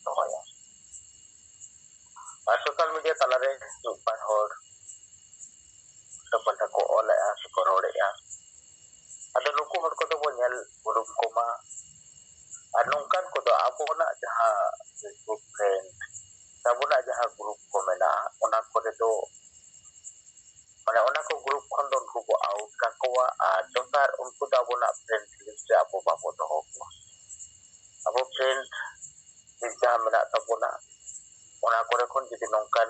ᱫᱚᱦᱚᱭᱟ᱾ ᱟᱨ ᱥᱳᱥᱟᱞ ᱢᱤᱰᱤᱭᱟ ᱛᱟᱞᱟᱨᱮ ᱢᱤᱫ ᱵᱟᱨ ᱦᱚᱲ ᱩᱞᱴᱟᱹ ᱯᱟᱞᱴᱟ ᱠᱚ ᱚᱞᱮᱜᱼᱟ ᱥᱮᱠᱚ ᱨᱚᱲᱮᱜᱼᱟ᱾ ᱟᱫᱚ ᱱᱩᱠᱩ ᱦᱚᱲ ᱠᱚᱫᱚ ᱵᱚ ᱧᱮᱞ ᱩᱨᱩᱢ ᱠᱚᱢᱟ᱾ ᱟᱨ ᱱᱚᱝᱠᱟᱱ ᱠᱚᱫᱚ ᱟᱵᱚᱱᱟᱜ ᱡᱟᱦᱟᱸ Facebook friend, ᱟᱵᱚᱱᱟᱜ ᱡᱟᱦᱟᱸ ᱜᱨᱩᱯ ᱠᱚ ᱢᱮᱱᱟᱜᱼᱟ, ᱚᱱᱟ ᱠᱚᱨᱮ ᱫᱚ, ᱢᱟᱱᱮ, ᱚᱱᱟ ᱠᱚ ᱜᱨᱩᱯ ᱠᱷᱚᱱ ᱫᱚ ᱩᱱᱠᱩ ᱵᱚ ᱟᱣᱩᱴ ᱠᱟᱠᱚᱣᱟ᱾ ᱟᱨ ᱫᱚᱥᱟᱨ, ᱩᱱᱠᱩ ᱫᱚ ᱟᱵᱚᱱᱟᱜ ᱯᱷᱨᱮᱱᱰ ᱞᱤᱥᱴ ᱨᱮ ᱟᱵᱚ ᱵᱟᱵᱚ ᱫᱚᱦᱚ ᱠᱚᱣᱟ᱾ ᱟᱵᱚ ᱯᱷᱨᱮᱱᱰ ᱞᱤᱥᱴ ᱡᱟᱦᱟᱸ ᱢᱮᱱᱟᱜ ᱛᱟᱵᱚᱱᱟ, ᱚᱱᱟ ᱠᱚᱨᱮ ᱠᱷᱚᱱ ᱡᱩᱫᱤ ᱱᱚᱝᱠᱟᱱ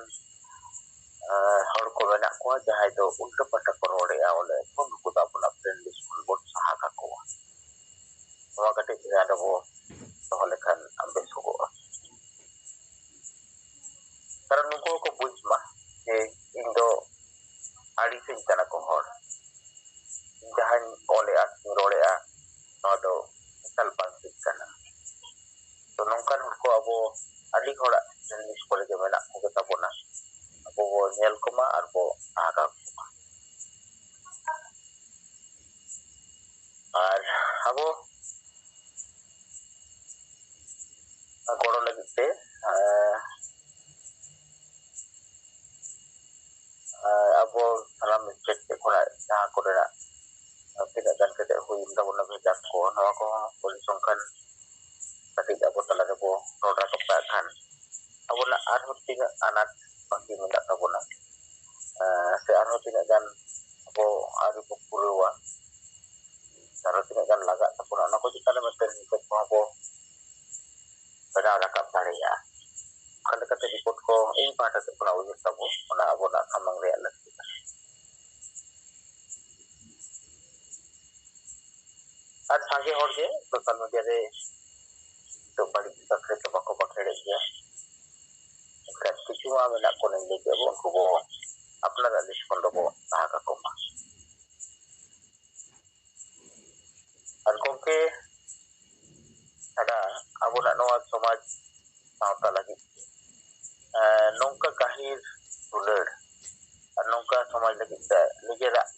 ᱟᱨ ᱦᱚᱲ ᱠᱚ ᱢᱮᱱᱟᱜ ᱠᱚᱣᱟ ᱡᱟᱦᱟᱸᱭ ᱫᱚ ᱩᱞᱴᱟᱹ ᱯᱟᱞᱴᱟ ᱠᱚ ᱨᱚᱲᱮᱜᱼᱟ, ᱚᱸᱰᱮ ᱠᱷᱚᱱ ᱱᱩᱠᱩ ᱫᱚ ᱟᱵᱚᱱᱟᱜ ᱯᱷᱨᱮᱱᱰ ᱞᱤᱥᱴ ᱠᱷᱚᱱ ᱵᱚᱱ ᱥᱟᱦᱟ ᱠᱟᱠᱚᱣᱟ᱾ ᱱᱚᱣᱟ ᱠᱟᱹᱴᱤᱡ ᱫᱷᱮᱭᱟᱱ ᱨᱮᱵᱚ ᱫᱚᱦᱚ ᱞᱮᱠᱷᱟᱱ ᱵᱮᱥᱚᱜᱚᱜᱼᱟ᱾ ᱠᱟᱨᱚᱱ ᱱᱩᱠᱩ ᱦᱚᱸᱠᱚ ᱵᱩᱡᱽ ᱢᱟ ᱡᱮ ᱤᱧ ᱫᱚ ᱟᱹᱲᱤᱥᱤᱧ ᱠᱟᱱᱟ ᱠᱚ ᱦᱚᱲ, ᱤᱧ ᱡᱟᱦᱟᱸᱧ ᱚᱞᱮᱜᱼᱟ ᱥᱮᱧ ᱨᱚᱲᱮᱜᱼᱟ, ᱱᱚᱣᱟ ᱫᱚ ᱮᱠᱟᱞ ᱵᱟᱝ ᱴᱷᱤᱠ ᱠᱟᱱᱟ᱾ ᱛᱚ ᱱᱚᱝᱠᱟᱱ ᱦᱚᱲ ᱠᱚ ᱟᱵᱚ ᱟᱹᱰᱤ ᱦᱚᱲᱟᱜ ᱯᱷᱨᱮᱱᱰ ᱞᱤᱥᱴ ᱠᱚᱨᱮ ᱜᱮ ᱢᱮᱱᱟᱜ ᱠᱚᱜᱮ ᱛᱟᱵᱚᱱᱟ᱾ ᱟᱵᱚ ᱵᱚ ᱧᱮᱞ ᱠᱚᱢᱟ ᱟᱨ ᱵᱚ ᱟᱦᱟᱜᱟ ᱠᱚᱢᱟ᱾ ᱟᱨ ᱟᱵᱚ ᱜᱚᱲᱚ ᱞᱟᱹᱜᱤᱫ ᱛᱮ, ᱟᱨ ᱟᱵᱚ ᱥᱟᱱᱟᱢ ᱥᱴᱮᱴ ᱥᱮᱫ ᱠᱷᱚᱱᱟᱜ ᱡᱟᱦᱟᱸ ᱠᱚᱨᱮᱱᱟᱜ ᱛᱤᱱᱟᱹᱜ ᱜᱟᱱ ᱠᱟᱛᱮ ᱦᱩᱭᱮᱱ ᱛᱟᱵᱚᱱᱟ ᱵᱷᱮᱜᱟᱨ ᱠᱚ, ᱱᱚᱣᱟ ᱠᱚᱦᱚᱸ ᱯᱚᱨᱤᱥᱚᱝᱠᱷᱟᱱ ᱠᱟᱹᱴᱤᱡ ᱟᱵᱚ ᱛᱟᱞᱟ ᱨᱮᱵᱚ ᱨᱚᱲ ᱨᱟᱠᱟᱵ ᱠᱟᱜ ᱠᱷᱟᱱ, ᱟᱵᱚᱱᱟᱜ ᱟᱨᱦᱚᱸ ᱛᱤᱱᱟᱹᱜ ᱟᱱᱟᱴ ᱵᱟᱹᱠᱤ ᱢᱮᱱᱟᱜ ᱛᱟᱵᱚᱱᱟ, ᱮᱸ, ᱥᱮ ᱟᱨᱦᱚᱸ ᱛᱤᱱᱟᱹᱜ ᱜᱟᱱ ᱟᱵᱚ ᱟᱹᱣᱨᱤ ᱵᱚ ᱯᱩᱨᱟᱹᱣᱟ, ᱟᱨᱦᱚᱸ ᱛᱤᱱᱟᱹᱜ ᱜᱟᱱ ᱞᱟᱜᱟᱜ ᱛᱟᱵᱚᱱᱟ, ᱚᱱᱟ ᱠᱚ ᱪᱮᱛᱟᱱ ᱨᱮ ᱢᱤᱫᱴᱮᱱ ᱦᱤᱥᱟᱹᱵ ᱠᱚᱦᱚᱸ ᱵᱚ ᱵᱮᱱᱟᱣ ᱨᱟᱠᱟᱵ ᱫᱟᱲᱮᱭᱟᱜᱼᱟ᱾ ᱚᱠᱟ ᱞᱮᱠᱟᱛᱮ ᱨᱤᱯᱳᱨᱴ ᱠᱚ ᱤᱧ ᱯᱟᱦᱴᱟ ᱥᱮᱫ ᱠᱷᱚᱱᱟᱜ ᱩᱭᱦᱟᱹᱨ ᱛᱟᱵᱚ, ᱚᱱᱟ ᱟᱵᱚᱱᱟᱜ ᱥᱟᱢᱟᱝ ᱨᱮᱭᱟᱜ ᱞᱟᱹᱠᱛᱤ ᱠᱟᱱᱟ᱾ ᱟᱨ ᱥᱟᱸᱜᱮ ᱦᱚᱲ ᱜᱮ ᱥᱳᱥᱟᱞ ᱢᱤᱰᱤᱭᱟ ᱨᱮ ᱫᱚ ᱵᱟᱹᱲᱤᱡ ᱵᱟᱠᱷᱮᱲ ᱫᱚ ᱵᱟᱠᱚ ᱵᱟᱠᱷᱮᱲᱮᱫ ᱜᱮᱭᱟ᱾ ᱮᱱᱠᱷᱟᱱ ᱠᱤᱪᱷᱩ ᱢᱟ ᱢᱮᱱᱟᱜ ᱠᱚ, ᱞᱤᱧ ᱞᱟᱹᱭ ᱠᱮᱫ ᱵᱚ, ᱩᱱᱠᱩ ᱵᱚ ᱟᱯᱱᱟᱨᱟᱜ ᱞᱤᱥᱴ ᱠᱷᱚᱱ ᱫᱚᱵᱚ ᱥᱟᱦᱟ ᱠᱟᱠᱚ ᱢᱟ᱾ ᱟᱨ ᱜᱚᱢᱠᱮ, ᱪᱷᱟᱰᱟ ᱟᱵᱚᱱᱟᱜ ᱱᱚᱣᱟ ᱥᱚᱢᱟᱡᱽ ᱥᱟᱶᱛᱟ ᱞᱟᱹᱜᱤᱫ ᱛᱮ, ᱮᱸ, ᱱᱚᱝᱠᱟ ᱜᱟᱹᱦᱤᱨ ᱫᱩᱞᱟᱹᱲ ᱟᱨ ᱱᱚᱝᱠᱟ ᱥᱚᱢᱟᱡᱽ ᱞᱟᱹᱜᱤᱫ ᱛᱮ ᱱᱤᱡᱮᱨᱟᱜ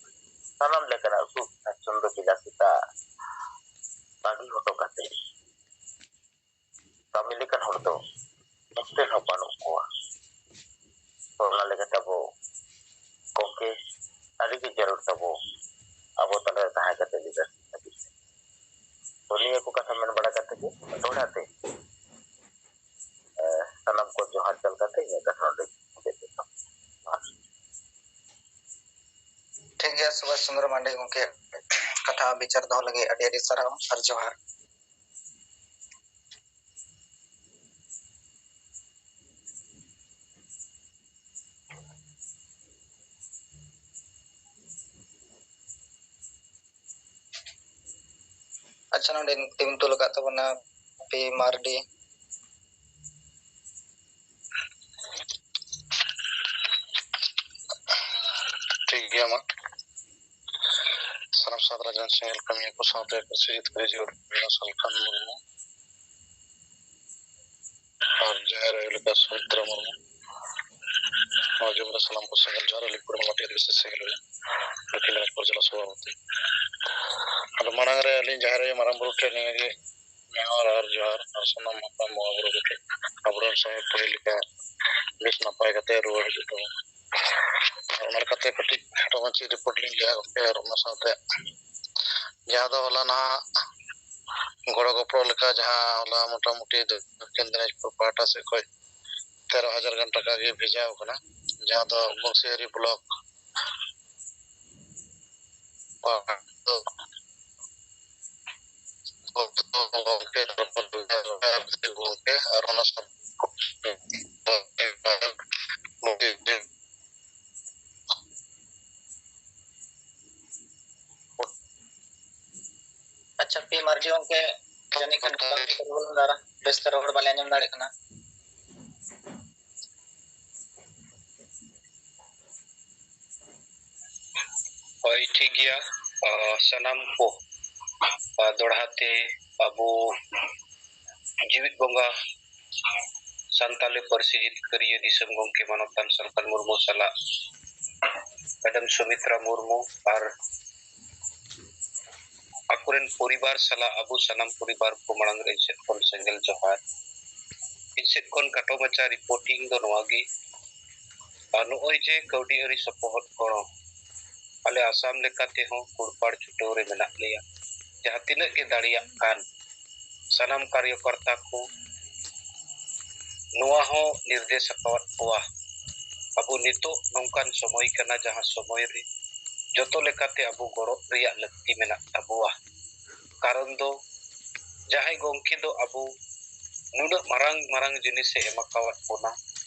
ᱥᱟᱱᱟᱢ ᱞᱮᱠᱟᱱᱟᱜ ᱥᱩᱠ ᱥᱟᱪᱷᱚᱱᱫᱚ ᱵᱤᱞᱟᱥᱤᱛᱟ ᱵᱟᱹᱜᱤ ᱦᱚᱴᱚ ᱠᱟᱛᱮ ᱠᱟᱹᱢᱤ ᱞᱮᱠᱟᱱ ᱦᱚᱲ ᱫᱚ ᱮᱠᱴᱮᱱ ᱦᱚᱸ ᱵᱟᱹᱱᱩᱜ ᱠᱚᱣᱟ᱾ ᱛᱚ, ᱚᱱᱟ ᱞᱮᱠᱟᱛᱮ ᱟᱵᱚ ᱜᱚᱢᱠᱮ ᱟᱹᱰᱤ ᱜᱮ ᱡᱟᱹᱨᱩᱲ ᱛᱟᱵᱚ ᱟᱵᱚ ᱛᱟᱞᱟᱨᱮ ᱛᱟᱦᱮᱸ ᱠᱟᱛᱮ ᱞᱤᱰᱟᱨᱥᱤᱯ ᱞᱟᱹᱜᱤᱫ ᱛᱮ᱾ ᱛᱚ, ᱱᱤᱭᱟᱹ ᱠᱚ ᱠᱟᱛᱷᱟ ᱢᱮᱱ ᱵᱟᱲᱟ ᱠᱟᱛᱮ ᱜᱮ ᱫᱚᱦᱲᱟ ᱛᱮ, ᱮ, ᱥᱟᱱᱟᱢ ᱠᱚ ᱡᱚᱦᱟᱨ ᱪᱟᱞ ᱠᱟᱛᱮ ᱤᱧᱟᱹᱜ ᱠᱟᱛᱷᱟ ᱱᱚᱰᱮ ᱢᱩᱪᱟᱹᱫ ᱮᱫ ᱛᱟᱵᱚᱱᱟ᱾ ᱴᱷᱤᱠ ᱜᱮᱭᱟ, ᱥᱩᱵᱷᱟᱥ ᱪᱚᱸᱫᱽᱨᱚ ᱢᱟᱱᱰᱤ ᱜᱚᱢᱠᱮ, ᱠᱟᱛᱷᱟ ᱵᱤᱪᱟᱹᱨ ᱫᱚᱦᱚ ᱞᱟᱹᱜᱤᱫ ᱟᱹᱰᱤ ᱟᱹᱰᱤ ᱥᱟᱨᱦᱟᱣ ᱟᱨ ᱡᱚᱦᱟᱨ᱾ ᱟᱪᱪᱷᱟ, ᱱᱚᱰᱮ ᱧᱩᱛᱩᱢ ᱛᱩᱞ ᱟᱠᱟᱫ ᱛᱟᱵᱚᱱᱟ ᱯᱤ ᱢᱟᱨᱰᱤ᱾ ᱴᱷᱤᱠ ᱜᱮᱭᱟ, ᱢᱟ᱾ ᱥᱟᱱᱟᱢ ᱥᱟᱶᱛᱟ ᱨᱮᱱ ᱥᱮᱸᱜᱮᱞ ᱠᱟᱹᱢᱤᱭᱟᱹ ᱠᱚ ᱥᱟᱶᱛᱮ ᱯᱟᱹᱨᱥᱤ ᱡᱤᱛᱠᱟᱹᱨᱤ ᱡᱤᱭᱚᱱ ᱨᱮᱱᱟᱜ ᱥᱟᱞᱠᱷᱟᱱ ᱢᱩᱨᱢᱩ ᱟᱨ ᱡᱟᱦᱮᱨ ᱟᱭᱳ ᱞᱮᱠᱟ ᱥᱩᱢᱤᱛᱨᱟ ᱢᱩᱨᱢᱩ, ᱱᱚᱣᱟ ᱡᱩᱢᱤ ᱨᱮ ᱥᱟᱱᱟᱢ ᱠᱚ ᱥᱮᱸᱜᱮᱞ ᱡᱚᱦᱟᱨ᱾ ᱟᱹᱞᱤᱧ ᱯᱩᱨᱟᱹ ᱢᱟᱞᱟᱴᱤ ᱟᱹᱫᱤᱵᱟᱹᱥᱤ ᱥᱮᱸᱜᱮᱞ ᱟᱭᱳ, ᱫᱚᱠᱠᱷᱤᱱ ᱫᱤᱱᱟᱡᱽᱯᱩᱨ ᱡᱮᱞᱟ ᱥᱚᱵᱷᱟᱯᱚᱛᱤ᱾ ᱟᱫᱚ ᱢᱟᱲᱟᱝ ᱨᱮ ᱟᱹᱞᱤᱧ ᱡᱟᱦᱮᱨ ᱟᱭᱳ ᱢᱟᱨᱟᱝ ᱵᱩᱨᱩ ᱴᱷᱮᱱ ᱱᱤᱭᱟᱹ ᱜᱮ ᱱᱮᱦᱚᱨ ᱟᱨ ᱡᱚᱦᱟᱨ ᱟᱨ ᱥᱟᱱᱟᱢ ᱦᱟᱯᱲᱟᱢ ᱵᱚᱸᱜᱟ ᱵᱩᱨᱩ ᱠᱚᱴᱷᱮᱱ ᱟᱵᱚᱨᱮᱱ ᱥᱟᱦᱮᱵ ᱯᱟᱹᱦᱤᱞ ᱞᱮᱠᱟ ᱵᱮᱥ ᱱᱟᱯᱟᱭ ᱠᱟᱛᱮ ᱨᱩᱣᱟᱹᱲ ᱦᱤᱡᱩᱜ ᱛᱟᱵᱚᱱ᱾ ᱚᱱᱟ ᱞᱮᱠᱟᱛᱮ ᱠᱟᱹᱴᱤᱡ ᱠᱷᱟᱴᱚ ᱢᱟᱪᱷᱟ ᱨᱤᱯᱳᱨᱴ ᱞᱤᱧ ᱞᱟᱹᱭᱟ ᱜᱚᱢᱠᱮ, ᱟᱨ ᱚᱱᱟ ᱥᱟᱶᱛᱮ ᱡᱟᱦᱟᱸ ᱫᱚ ᱦᱚᱞᱟ ᱱᱟᱦᱟᱜ ᱜᱚᱲᱚ ᱜᱚᱯᱚᱲᱚ ᱞᱮᱠᱟ ᱡᱟᱦᱟᱸ ᱦᱚᱞᱟ ᱢᱚᱴᱟᱢᱩᱴᱤ ᱫᱚᱠᱠᱷᱤᱱ ᱫᱤᱱᱟᱡᱽᱯᱩᱨ ᱯᱟᱦᱴᱟ ᱥᱮᱫ ᱠᱷᱚᱱ ᱛᱮᱨᱚ ᱦᱟᱡᱟᱨ ᱜᱟᱱ ᱴᱟᱠᱟ ᱜᱮ ᱵᱷᱮᱡᱟ ᱟᱠᱟᱱᱟ, ᱡᱟᱦᱟᱸ ᱫᱚ ᱵᱚᱝᱥᱤᱦᱟᱨᱤ ᱵᱞᱚᱠ ᱯᱟᱦᱴᱟ ᱫᱚ ᱜᱚᱢᱠᱮ ᱟᱨ ᱚᱱᱟ ᱥᱟᱶ ᱟᱪᱪᱷᱟ, ᱯᱤ ᱢᱟᱨᱰᱤ ᱜᱚᱢᱠᱮ, ᱡᱟᱹᱱᱤᱡ ᱠᱷᱟᱱ ᱵᱮᱥ ᱛᱮ ᱨᱚᱲ ᱵᱟᱞᱮ ᱟᱸᱡᱚᱢ ᱫᱟᱲᱮᱭᱟᱜ ᱠᱟᱱᱟ᱾ ᱦᱳᱭ, ᱴᱷᱤᱠ ᱜᱮᱭᱟ᱾ ᱟ, ᱥᱟᱱᱟᱢ ᱠᱚ, ᱟ, ᱫᱚᱲᱦᱟ ᱛᱮ ᱟᱵᱚ ᱡᱤᱣᱤᱫ ᱵᱚᱸᱜᱟ ᱥᱟᱱᱛᱟᱞᱤ ᱯᱟᱹᱨᱥᱤ ᱡᱤᱛᱠᱟᱹᱨᱤᱭᱟᱹ ᱫᱤᱥᱚᱢ ᱜᱚᱢᱠᱮ ᱢᱟᱱᱚᱛᱟᱱ ᱥᱟᱞᱠᱷᱟᱱ ᱢᱩᱨᱢᱩ ᱥᱟᱞᱟᱜ ᱢᱮᱰᱟᱢ ᱥᱩᱢᱤᱛᱨᱟ ᱢᱩᱨᱢᱩ ᱟᱨ ᱟᱠᱚᱨᱮᱱ ᱯᱚᱨᱤᱵᱟᱨ ᱥᱟᱞᱟᱜ ᱟᱵᱚ ᱥᱟᱱᱟᱢ ᱯᱚᱨᱤᱵᱟᱨ ᱠᱚ ᱢᱟᱲᱟᱝ ᱨᱮ ᱤᱧ ᱥᱮᱫ ᱠᱷᱚᱱ ᱥᱮᱸᱜᱮᱞ ᱡᱚᱦᱟᱨ᱾ ᱤᱧ ᱥᱮᱫ ᱠᱷᱚᱱ ᱠᱟᱴᱚ ᱢᱟᱪᱷᱟ ᱨᱤᱯᱳᱨᱴᱤᱝ ᱫᱚ ᱱᱚᱣᱟ ᱜᱮ, ᱟᱨ ᱱᱚᱜᱼᱚᱭ ᱡᱮ ᱠᱟᱹᱣᱰᱤ ᱟᱹᱨᱤ ᱥᱚᱯᱚᱦᱚᱫ ᱜᱚᱲᱚ ᱟᱞᱮ ᱟᱥᱟᱢ ᱞᱮᱠᱟ ᱛᱮᱦᱚᱸ ᱠᱩᱲᱯᱟᱲ ᱪᱷᱩᱴᱟᱹᱣ ᱨᱮ ᱢᱮᱱᱟᱜ ᱞᱮᱭᱟ᱾ ᱡᱟᱦᱟᱸ ᱛᱤᱱᱟᱹᱜ ᱜᱮ ᱫᱟᱲᱮᱭᱟᱜ ᱠᱟᱱ ᱥᱟᱱᱟᱢ ᱠᱟᱨᱭᱚᱠᱚᱨᱛᱟ ᱠᱚ ᱱᱚᱣᱟ ᱦᱚᱸ ᱱᱤᱨᱫᱮᱥ ᱟᱠᱟᱣᱟᱫ ᱠᱚᱣᱟ, ᱟᱵᱚ ᱱᱤᱛᱚᱜ ᱱᱚᱝᱠᱟᱱ ᱥᱚᱢᱚᱭ ᱠᱟᱱᱟ ᱡᱟᱦᱟᱸ ᱥᱚᱢᱚᱭ ᱨᱮ ᱡᱚᱛᱚ ᱞᱮᱠᱟᱛᱮ ᱟᱵᱚ ᱜᱚᱲᱚ ᱨᱮᱭᱟᱜ ᱞᱟᱹᱠᱛᱤ ᱢᱮᱱᱟᱜ ᱛᱟᱵᱚᱣᱟ᱾ ᱠᱟᱨᱚᱱ ᱫᱚ ᱡᱟᱦᱟᱸᱭ ᱜᱚᱢᱠᱮ ᱫᱚ ᱟᱵᱚ ᱱᱩᱱᱟᱹᱜ ᱢᱟᱨᱟᱝ ᱢᱟᱨᱟᱝ ᱡᱤᱱᱤᱥᱮ ᱮᱢ ᱟᱠᱟᱣᱟᱫ ᱵᱚᱱᱟ,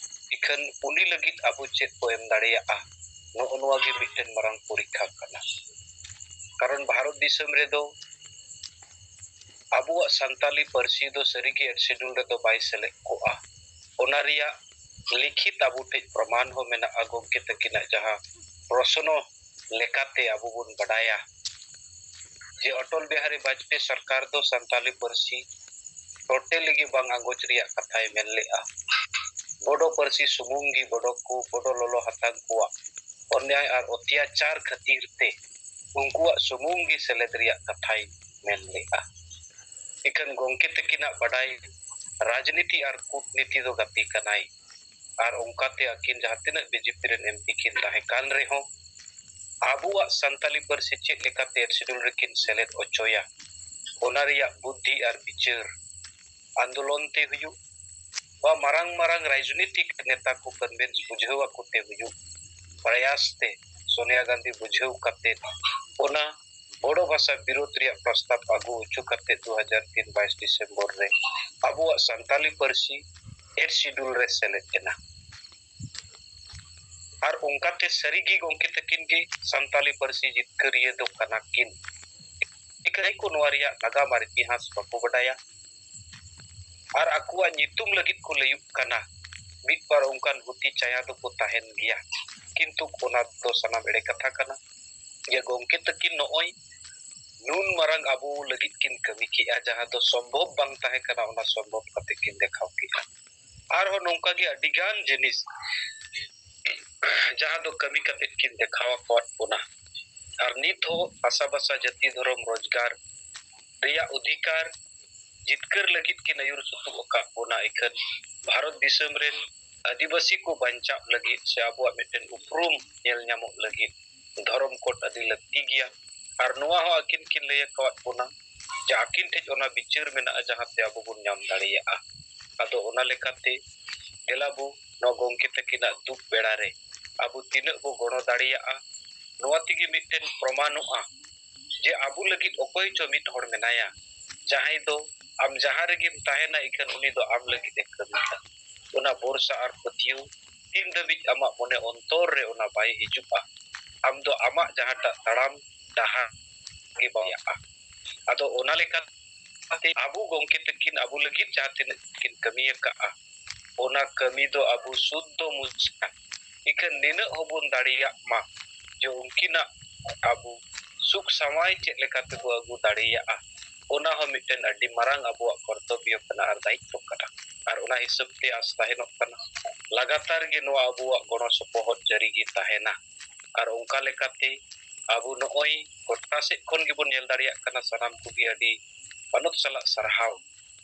ᱤᱠᱷᱟᱹᱱ ᱩᱱᱤ ᱞᱟᱹᱜᱤᱫ ᱟᱵᱚ ᱪᱮᱫ ᱵᱚ ᱮᱢ ᱫᱟᱲᱮᱭᱟᱜᱼᱟ, ᱱᱚᱜᱼᱚ ᱱᱚᱣᱟ ᱜᱮ ᱢᱤᱫᱴᱮᱱ ᱢᱟᱨᱟᱝ ᱯᱚᱨᱤᱠᱠᱷᱟ ᱠᱟᱱᱟ᱾ ᱠᱟᱨᱚᱱ ᱵᱷᱟᱨᱚᱛ ᱫᱤᱥᱚᱢ ᱨᱮᱫᱚ ᱟᱵᱚᱣᱟᱜ ᱥᱟᱱᱛᱟᱞᱤ ᱯᱟᱹᱨᱥᱤ ᱫᱚ ᱥᱟᱹᱨᱤᱜᱮ ᱮᱰ ᱥᱤᱰᱩᱞ ᱨᱮᱫᱚ ᱵᱟᱭ ᱥᱮᱞᱮᱫ ᱠᱚᱜᱼᱟ᱾ ᱚᱱᱟ ᱨᱮᱭᱟᱜ ᱞᱤᱠᱷᱤᱛ ᱟᱵᱚ ᱴᱷᱮᱱ ᱯᱨᱚᱢᱟᱱ ᱦᱚᱸ ᱢᱮᱱᱟᱜᱼᱟ, ᱜᱚᱢᱠᱮ ᱛᱟᱹᱠᱤᱱᱟᱜ ᱡᱟᱦᱟᱸ ᱯᱨᱚᱥᱱᱚ ᱞᱮᱠᱟᱛᱮ ᱟᱵᱚ ᱵᱚᱱ ᱵᱟᱰᱟᱭᱟ ᱡᱮ ᱚᱴᱚᱞ ᱵᱤᱦᱟᱨᱤ ᱵᱟᱡᱽᱯᱮᱭᱤ ᱥᱚᱨᱠᱟᱨ ᱫᱚ ᱥᱟᱱᱛᱟᱞᱤ ᱯᱟᱹᱨᱥᱤ ᱴᱳᱴᱟᱞᱤ ᱜᱮ ᱵᱟᱝ ᱟᱸᱜᱚᱪ ᱨᱮᱭᱟᱜ ᱠᱟᱛᱷᱟᱭ ᱢᱮᱱ ᱞᱮᱫᱼᱟ᱾ ᱵᱳᱰᱳ ᱯᱟᱹᱨᱥᱤ ᱥᱩᱢᱩᱝ ᱜᱮ ᱵᱳᱰᱳ ᱠᱚ, ᱵᱳᱰᱳ ᱞᱚᱞᱚ ᱦᱟᱛᱟᱝ ᱠᱚᱣᱟᱜ ᱚᱱᱭᱟᱭ ᱟᱨ ᱚᱛᱛᱟᱪᱟᱨ ᱠᱷᱟᱹᱛᱤᱨ ᱛᱮ ᱩᱱᱠᱩᱣᱟᱜ ᱥᱩᱢᱩᱝ ᱜᱮ ᱥᱮᱞᱮᱫ ᱨᱮᱭᱟᱜ ᱠᱟᱛᱷᱟᱭ ᱢᱮᱱ ᱞᱮᱫᱼᱟ᱾ ᱤᱠᱷᱟᱹᱱ ᱜᱚᱢᱠᱮ ᱛᱟᱹᱠᱤᱱᱟᱜ ᱵᱟᱰᱟᱭ ᱨᱟᱡᱽᱱᱤᱛᱤ ᱟᱨ ᱠᱩᱴᱱᱤᱛᱤ ᱫᱚ ᱜᱟᱛᱮ ᱠᱟᱱᱟᱭ᱾ ᱟᱨ ᱚᱱᱠᱟᱛᱮ ᱟᱹᱠᱤᱱ ᱡᱟᱦᱟᱸ ᱛᱤᱱᱟᱹᱜ ᱵᱤᱡᱮᱯᱤ ᱨᱮᱱ ᱮᱢᱯᱤ ᱠᱤᱱ ᱛᱟᱦᱮᱸ ᱠᱟᱱ ᱨᱮᱦᱚᱸ, ᱟᱵᱚᱣᱟᱜ ᱥᱟᱱᱛᱟᱞᱤ ᱯᱟᱹᱨᱥᱤ ᱪᱮᱫ ᱞᱮᱠᱟᱛᱮ ᱮᱭᱤᱴ ᱥᱤᱰᱩᱞ ᱨᱮᱠᱤᱱ ᱥᱮᱞᱮᱫ ᱦᱚᱪᱚᱭᱟ, ᱚᱱᱟ ᱨᱮᱭᱟᱜ ᱵᱩᱫᱽᱫᱷᱤ ᱟᱨ ᱵᱤᱪᱟᱹᱨ ᱟᱱᱫᱳᱞᱚᱱ ᱛᱮ ᱦᱩᱭᱩᱜ, ᱵᱟ ᱢᱟᱨᱟᱝ ᱢᱟᱨᱟᱝ ᱨᱟᱡᱽᱱᱤᱛᱤᱠ ᱱᱮᱛᱟ ᱠᱚ ᱠᱚᱱᱵᱷᱤᱱᱥ ᱵᱩᱡᱷᱟᱹᱣ ᱟᱠᱚ ᱛᱮ ᱦᱩᱭᱩᱜ, ᱯᱨᱚᱭᱟᱥ ᱛᱮ ᱥᱳᱱᱤᱭᱟ ᱜᱟᱱᱫᱷᱤ ᱵᱩᱡᱷᱟᱹᱣ ᱠᱟᱛᱮ ᱚᱱᱟ ᱵᱳᱰᱳ ᱵᱷᱟᱥᱟ ᱵᱤᱨᱳᱫᱷ ᱨᱮᱭᱟᱜ ᱯᱨᱚᱥᱛᱟᱵ ᱟᱹᱜᱩ ᱦᱚᱪᱚ ᱠᱟᱛᱮ ᱫᱩ ᱦᱟᱡᱟᱨ ᱛᱤᱱ ᱵᱟᱭᱤᱥ ᱰᱤᱥᱮᱢᱵᱚᱨ ᱨᱮ ᱟᱵᱚᱣᱟᱜ ᱥᱟᱱᱛᱟᱞᱤ ᱯᱟᱹᱨᱥᱤ ᱮᱭᱤᱴ ᱥᱤᱰᱩᱞ ᱨᱮ ᱥᱮᱞᱮᱫ ᱮᱱᱟ᱾ ᱟᱨ ᱚᱱᱠᱟᱛᱮ ᱥᱟᱹᱨᱤᱜᱮ ᱜᱚᱢᱠᱮ ᱛᱟᱹᱠᱤᱱ ᱜᱮ ᱥᱟᱱᱛᱟᱞᱤ ᱯᱟᱹᱨᱥᱤ ᱡᱤᱛᱠᱟᱹᱨᱤᱭᱟᱹ ᱫᱚ ᱠᱟᱱᱟ ᱠᱤᱱ᱾ ᱮᱠᱟᱭ ᱠᱚ ᱱᱚᱣᱟ ᱨᱮᱭᱟᱜ ᱱᱟᱜᱟᱢ ᱟᱨ ᱤᱛᱤᱦᱟᱥ ᱵᱟᱠᱚ ᱵᱟᱰᱟᱭᱟ᱾ ᱟᱨ ᱟᱠᱚᱣᱟᱜ ᱧᱩᱛᱩᱢ ᱞᱟᱹᱜᱤᱫ ᱠᱚ ᱞᱟᱹᱭᱩᱜ ᱠᱟᱱᱟ᱾ ᱢᱤᱫ ᱵᱟᱨ ᱚᱱᱠᱟᱱ ᱦᱩᱛᱤ ᱪᱟᱭᱟ ᱫᱚᱠᱚ ᱛᱟᱦᱮᱱ ᱜᱮᱭᱟ, ᱠᱤᱱᱛᱩ ᱚᱱᱟ ᱫᱚ ᱥᱟᱱᱟᱢ ᱮᱲᱮ ᱠᱟᱛᱷᱟ ᱠᱟᱱᱟ᱾ ᱡᱮ ᱜᱚᱢᱠᱮ ᱛᱟᱹᱠᱤᱱ ᱱᱚᱜᱼᱚᱭ ᱱᱩᱱ ᱢᱟᱨᱟᱝ ᱟᱵᱚ ᱞᱟᱹᱜᱤᱫ ᱠᱤᱱ ᱠᱟᱹᱢᱤ ᱠᱮᱜᱼᱟ, ᱡᱟᱦᱟᱸ ᱫᱚ ᱥᱚᱢᱵᱷᱚᱵ ᱵᱟᱝ ᱛᱟᱦᱮᱸ ᱠᱟᱱᱟ, ᱚᱱᱟ ᱥᱚᱢᱵᱷᱚᱵ ᱠᱟᱛᱮ ᱠᱤᱱ ᱫᱮᱠᱷᱟᱣ ᱠᱮᱜᱼᱟ᱾ ᱟᱨᱦᱚᱸ ᱱᱚᱝᱠᱟ ᱜᱮ ᱟᱹᱰᱤ ᱜᱟᱱ ᱡᱤᱱᱤᱥ ᱡᱟᱦᱟᱸ ᱫᱚ ᱠᱟᱹᱢᱤ ᱠᱟᱛᱮ ᱠᱤᱱ ᱫᱮᱠᱷᱟᱣ ᱟᱠᱟᱫ ᱵᱚᱱᱟ᱾ ᱟᱨ ᱱᱤᱛ ᱦᱚᱸ ᱵᱷᱟᱥᱟ ᱵᱷᱟᱥᱟ, ᱡᱟᱹᱛᱤ, ᱫᱷᱚᱨᱚᱢ, ᱨᱳᱡᱽᱜᱟᱨ ᱨᱮᱭᱟᱜ ᱚᱫᱷᱤᱠᱟᱨ ᱡᱤᱛᱠᱟᱹᱨ ᱞᱟᱹᱜᱤᱫ ᱠᱤᱱ ᱟᱹᱭᱩᱨ ᱥᱩᱛᱩᱜ ᱟᱠᱟᱫ ᱵᱚᱱᱟ᱾ ᱤᱠᱷᱟᱹᱱ ᱵᱷᱟᱨᱚᱛ ᱫᱤᱥᱚᱢ ᱨᱮᱱ ᱟᱹᱫᱤᱵᱟᱹᱥᱤ ᱠᱚ ᱵᱟᱧᱪᱟᱣ ᱞᱟᱹᱜᱤᱫ ᱥᱮ ᱟᱵᱚᱣᱟᱜ ᱢᱤᱫᱴᱮᱱ ᱩᱯᱨᱩᱢ ᱧᱮᱞ ᱧᱟᱢᱚᱜ ᱞᱟᱹᱜᱤᱫ ᱫᱷᱚᱨᱚᱢ ᱠᱳᱰ ᱟᱹᱰᱤ ᱞᱟᱹᱠᱛᱤ ᱜᱮᱭᱟ᱾ ᱟᱨ ᱱᱚᱣᱟ ᱦᱚᱸ ᱟᱹᱠᱤᱱ ᱠᱤᱱ ᱞᱟᱹᱭ ᱟᱠᱟᱫ ᱵᱚᱱᱟ ᱡᱮ ᱟᱹᱠᱤᱱ ᱴᱷᱮᱱ ᱚᱱᱟ ᱵᱤᱪᱟᱹᱨ ᱢᱮᱱᱟᱜᱼᱟ, ᱡᱟᱦᱟᱸᱛᱮ ᱟᱵᱚ ᱵᱚᱱ ᱧᱟᱢ ᱫᱟᱲᱮᱭᱟᱜᱼᱟ᱾ ᱟᱫᱚ ᱚᱱᱟ ᱞᱮᱠᱟᱛᱮ ᱫᱮᱞᱟ ᱵᱚ ᱱᱚᱣᱟ ᱜᱚᱢᱠᱮ ᱛᱟᱹᱠᱤᱱᱟᱜ ᱫᱩᱠ ᱵᱮᱲᱟ ᱨᱮ ᱟᱵᱚ ᱛᱤᱱᱟᱹᱜ ᱵᱚ ᱜᱚᱲᱚ ᱫᱟᱲᱮᱭᱟᱜᱼᱟ, ᱱᱚᱣᱟ ᱛᱮᱜᱮ ᱢᱤᱫᱴᱮᱱ ᱯᱨᱚᱢᱟᱱᱚᱜᱼᱟ ᱡᱮ ᱟᱵᱚ ᱞᱟᱹᱜᱤᱫ ᱚᱠᱚᱭ ᱪᱚ ᱢᱤᱫ ᱦᱚᱲ ᱢᱮᱱᱟᱭᱟ, ᱡᱟᱦᱟᱸᱭ ᱫᱚ ᱟᱢ ᱡᱟᱦᱟᱸ ᱨᱮᱜᱮᱢ ᱛᱟᱦᱮᱱᱟ, ᱤᱠᱷᱟᱹᱱ ᱩᱱᱤ ᱫᱚ ᱟᱢ ᱞᱟᱹᱜᱤᱫ ᱮ ᱠᱟᱹᱢᱤᱭᱟ᱾ ᱚᱱᱟ ᱵᱷᱚᱨᱥᱟ ᱟᱨ ᱯᱟᱹᱛᱭᱟᱹᱣ ᱛᱤᱱ ᱫᱷᱟᱹᱵᱤᱡ ᱟᱢᱟᱜ ᱢᱚᱱᱮ ᱚᱱᱛᱚᱨ ᱨᱮ ᱚᱱᱟ ᱵᱟᱭ ᱦᱤᱡᱩᱜᱼᱟ, ᱟᱢ ᱫᱚ ᱟᱢᱟᱜ ᱡᱟᱦᱟᱸᱴᱟᱜ ᱛᱟᱲᱟᱢ ᱰᱟᱦᱟᱨ ᱜᱮ ᱵᱟᱭ ᱟᱜᱼᱟ᱾ ᱟᱫᱚ ᱚᱱᱟ ᱞᱮᱠᱟᱛᱮ ᱟᱵᱚ ᱜᱚᱢᱠᱮ ᱛᱟᱹᱠᱤᱱ ᱟᱵᱚ ᱞᱟᱹᱜᱤᱫ ᱡᱟᱦᱟᱸ ᱛᱤᱱᱟᱹᱜ ᱠᱤᱱ ᱠᱟᱹᱢᱤ ᱟᱠᱟᱫᱼᱟ, ᱚᱱᱟ ᱠᱟᱹᱢᱤ ᱫᱚ ᱟᱵᱚ ᱥᱩᱫᱽᱫᱷᱚ ᱢᱩᱥᱠᱤᱞ᱾ ᱤᱠᱷᱟᱹᱱ ᱱᱤᱱᱟᱹᱜ ᱦᱚᱸᱵᱚᱱ ᱫᱟᱲᱮᱭᱟᱜ ᱢᱟ ᱡᱮ ᱩᱱᱠᱤᱱᱟᱜ ᱟᱵᱚ ᱥᱩᱠ ᱥᱟᱶᱟᱭ ᱪᱮᱫ ᱞᱮᱠᱟ ᱛᱮᱵᱚ ᱟᱹᱜᱩ ᱫᱟᱲᱮᱭᱟᱜᱼᱟ, ᱚᱱᱟ ᱦᱚᱸ ᱢᱤᱫᱴᱮᱱ ᱟᱹᱰᱤ ᱢᱟᱨᱟᱝ ᱟᱵᱚᱣᱟᱜ ᱠᱚᱨᱛᱚᱵᱵᱚ ᱠᱟᱱᱟ ᱟᱨ ᱫᱟᱭᱤᱛᱛᱚ ᱠᱟᱱᱟ᱾ ᱟᱨ ᱚᱱᱟ ᱦᱤᱥᱟᱹᱵ ᱛᱮ ᱟᱥ ᱛᱟᱦᱮᱱᱚᱜ ᱠᱟᱱᱟ, ᱞᱟᱜᱟᱛᱟᱨ ᱜᱮ ᱱᱚᱣᱟ ᱟᱵᱚᱣᱟᱜ ᱜᱚᱲᱚ ᱥᱚᱯᱚᱦᱚᱫ ᱡᱟᱹᱨᱤ ᱜᱮ ᱛᱟᱦᱮᱱᱟ᱾ ᱟᱨ ᱚᱱᱠᱟ ᱞᱮᱠᱟᱛᱮ ᱟᱵᱚ ᱱᱚᱜᱼᱚᱭ ᱜᱚᱴᱟ ᱥᱮᱫ ᱠᱷᱚᱱ ᱜᱮᱵᱚᱱ ᱧᱮᱞ ᱫᱟᱲᱮᱭᱟᱜ ᱠᱟᱱᱟ, ᱥᱟᱱᱟᱢ ᱠᱚᱜᱮ ᱟᱹᱰᱤ ᱢᱟᱱᱚᱛ ᱥᱟᱞᱟᱜ ᱥᱟᱨᱦᱟᱣ᱾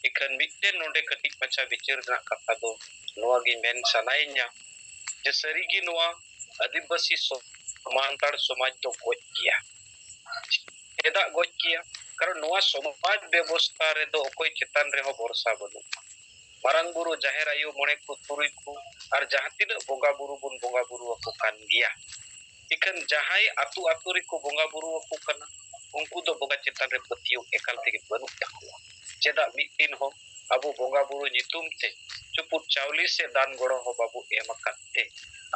ᱤᱠᱷᱟᱹᱱ ᱢᱤᱫᱴᱮᱱ ᱱᱚᱰᱮ ᱠᱟᱹᱴᱤᱡ ᱢᱟᱪᱷᱟ ᱵᱤᱪᱟᱹᱨ ᱨᱮᱱᱟᱜ ᱠᱟᱛᱷᱟ ᱫᱚ ᱱᱚᱣᱟ ᱜᱤᱧ ᱢᱮᱱ ᱥᱟᱱᱟᱭᱤᱧᱟ ᱡᱮ ᱥᱟᱹᱨᱤᱜᱮ ᱱᱚᱣᱟ ᱟᱹᱫᱤᱵᱟᱹᱥᱤ ᱥᱚ-, ᱥᱟᱱᱛᱟᱲ ᱥᱚᱢᱟᱡᱽ ᱫᱚ ᱜᱚᱡ ᱜᱮᱭᱟ᱾ ᱪᱮᱫᱟᱜ ᱜᱚᱡ ᱜᱮᱭᱟ? ᱠᱟᱨᱚᱱ ᱱᱚᱣᱟ ᱥᱚᱢᱟᱡᱽ ᱵᱮᱵᱚᱥᱛᱷᱟ ᱨᱮᱫᱚ ᱚᱠᱚᱭ ᱪᱮᱛᱟᱱ ᱨᱮᱦᱚᱸ ᱵᱷᱚᱨᱥᱟ ᱵᱟᱹᱱᱩᱜᱼᱟ᱾ ᱢᱟᱨᱟᱝ ᱵᱩᱨᱩ, ᱡᱟᱦᱮᱨ ᱟᱭᱳ, ᱢᱚᱬᱮ ᱠᱚ ᱛᱩᱨᱩᱭ ᱠᱚ ᱟᱨ ᱡᱟᱦᱟᱸ ᱛᱤᱱᱟᱹᱜ ᱵᱚᱸᱜᱟ ᱵᱩᱨᱩ ᱵᱚᱱ ᱵᱚᱸᱜᱟ ᱵᱩᱨᱩ ᱟᱠᱚ ᱠᱟᱱ ᱜᱮᱭᱟ, ᱤᱠᱷᱟᱹᱱ ᱡᱟᱦᱟᱸᱭ ᱟᱹᱛᱩ ᱟᱹᱛᱩ ᱨᱮᱠᱚ ᱵᱚᱸᱜᱟ ᱵᱩᱨᱩ ᱟᱠᱚ ᱠᱟᱱᱟ, ᱩᱱᱠᱩ ᱫᱚ ᱵᱚᱸᱜᱟ ᱪᱮᱛᱟᱱ ᱨᱮ ᱯᱟᱹᱛᱭᱟᱹᱣ ᱮᱠᱟᱞ ᱛᱮᱜᱮ ᱵᱟᱹᱱᱩᱜ ᱛᱟᱠᱚᱣᱟ᱾ ᱪᱮᱫᱟᱜ ᱢᱤᱫ ᱫᱤᱱ ᱦᱚᱸ ᱟᱵᱚ ᱵᱚᱸᱜᱟ ᱵᱩᱨᱩ ᱧᱩᱛᱩᱢ ᱛᱮ ᱪᱩᱯᱩᱫ ᱪᱟᱣᱞᱮ ᱥᱮ ᱫᱟᱱ ᱜᱚᱲᱚ ᱦᱚᱸ ᱵᱟᱵᱚ ᱮᱢ ᱟᱠᱟᱫ ᱛᱮ,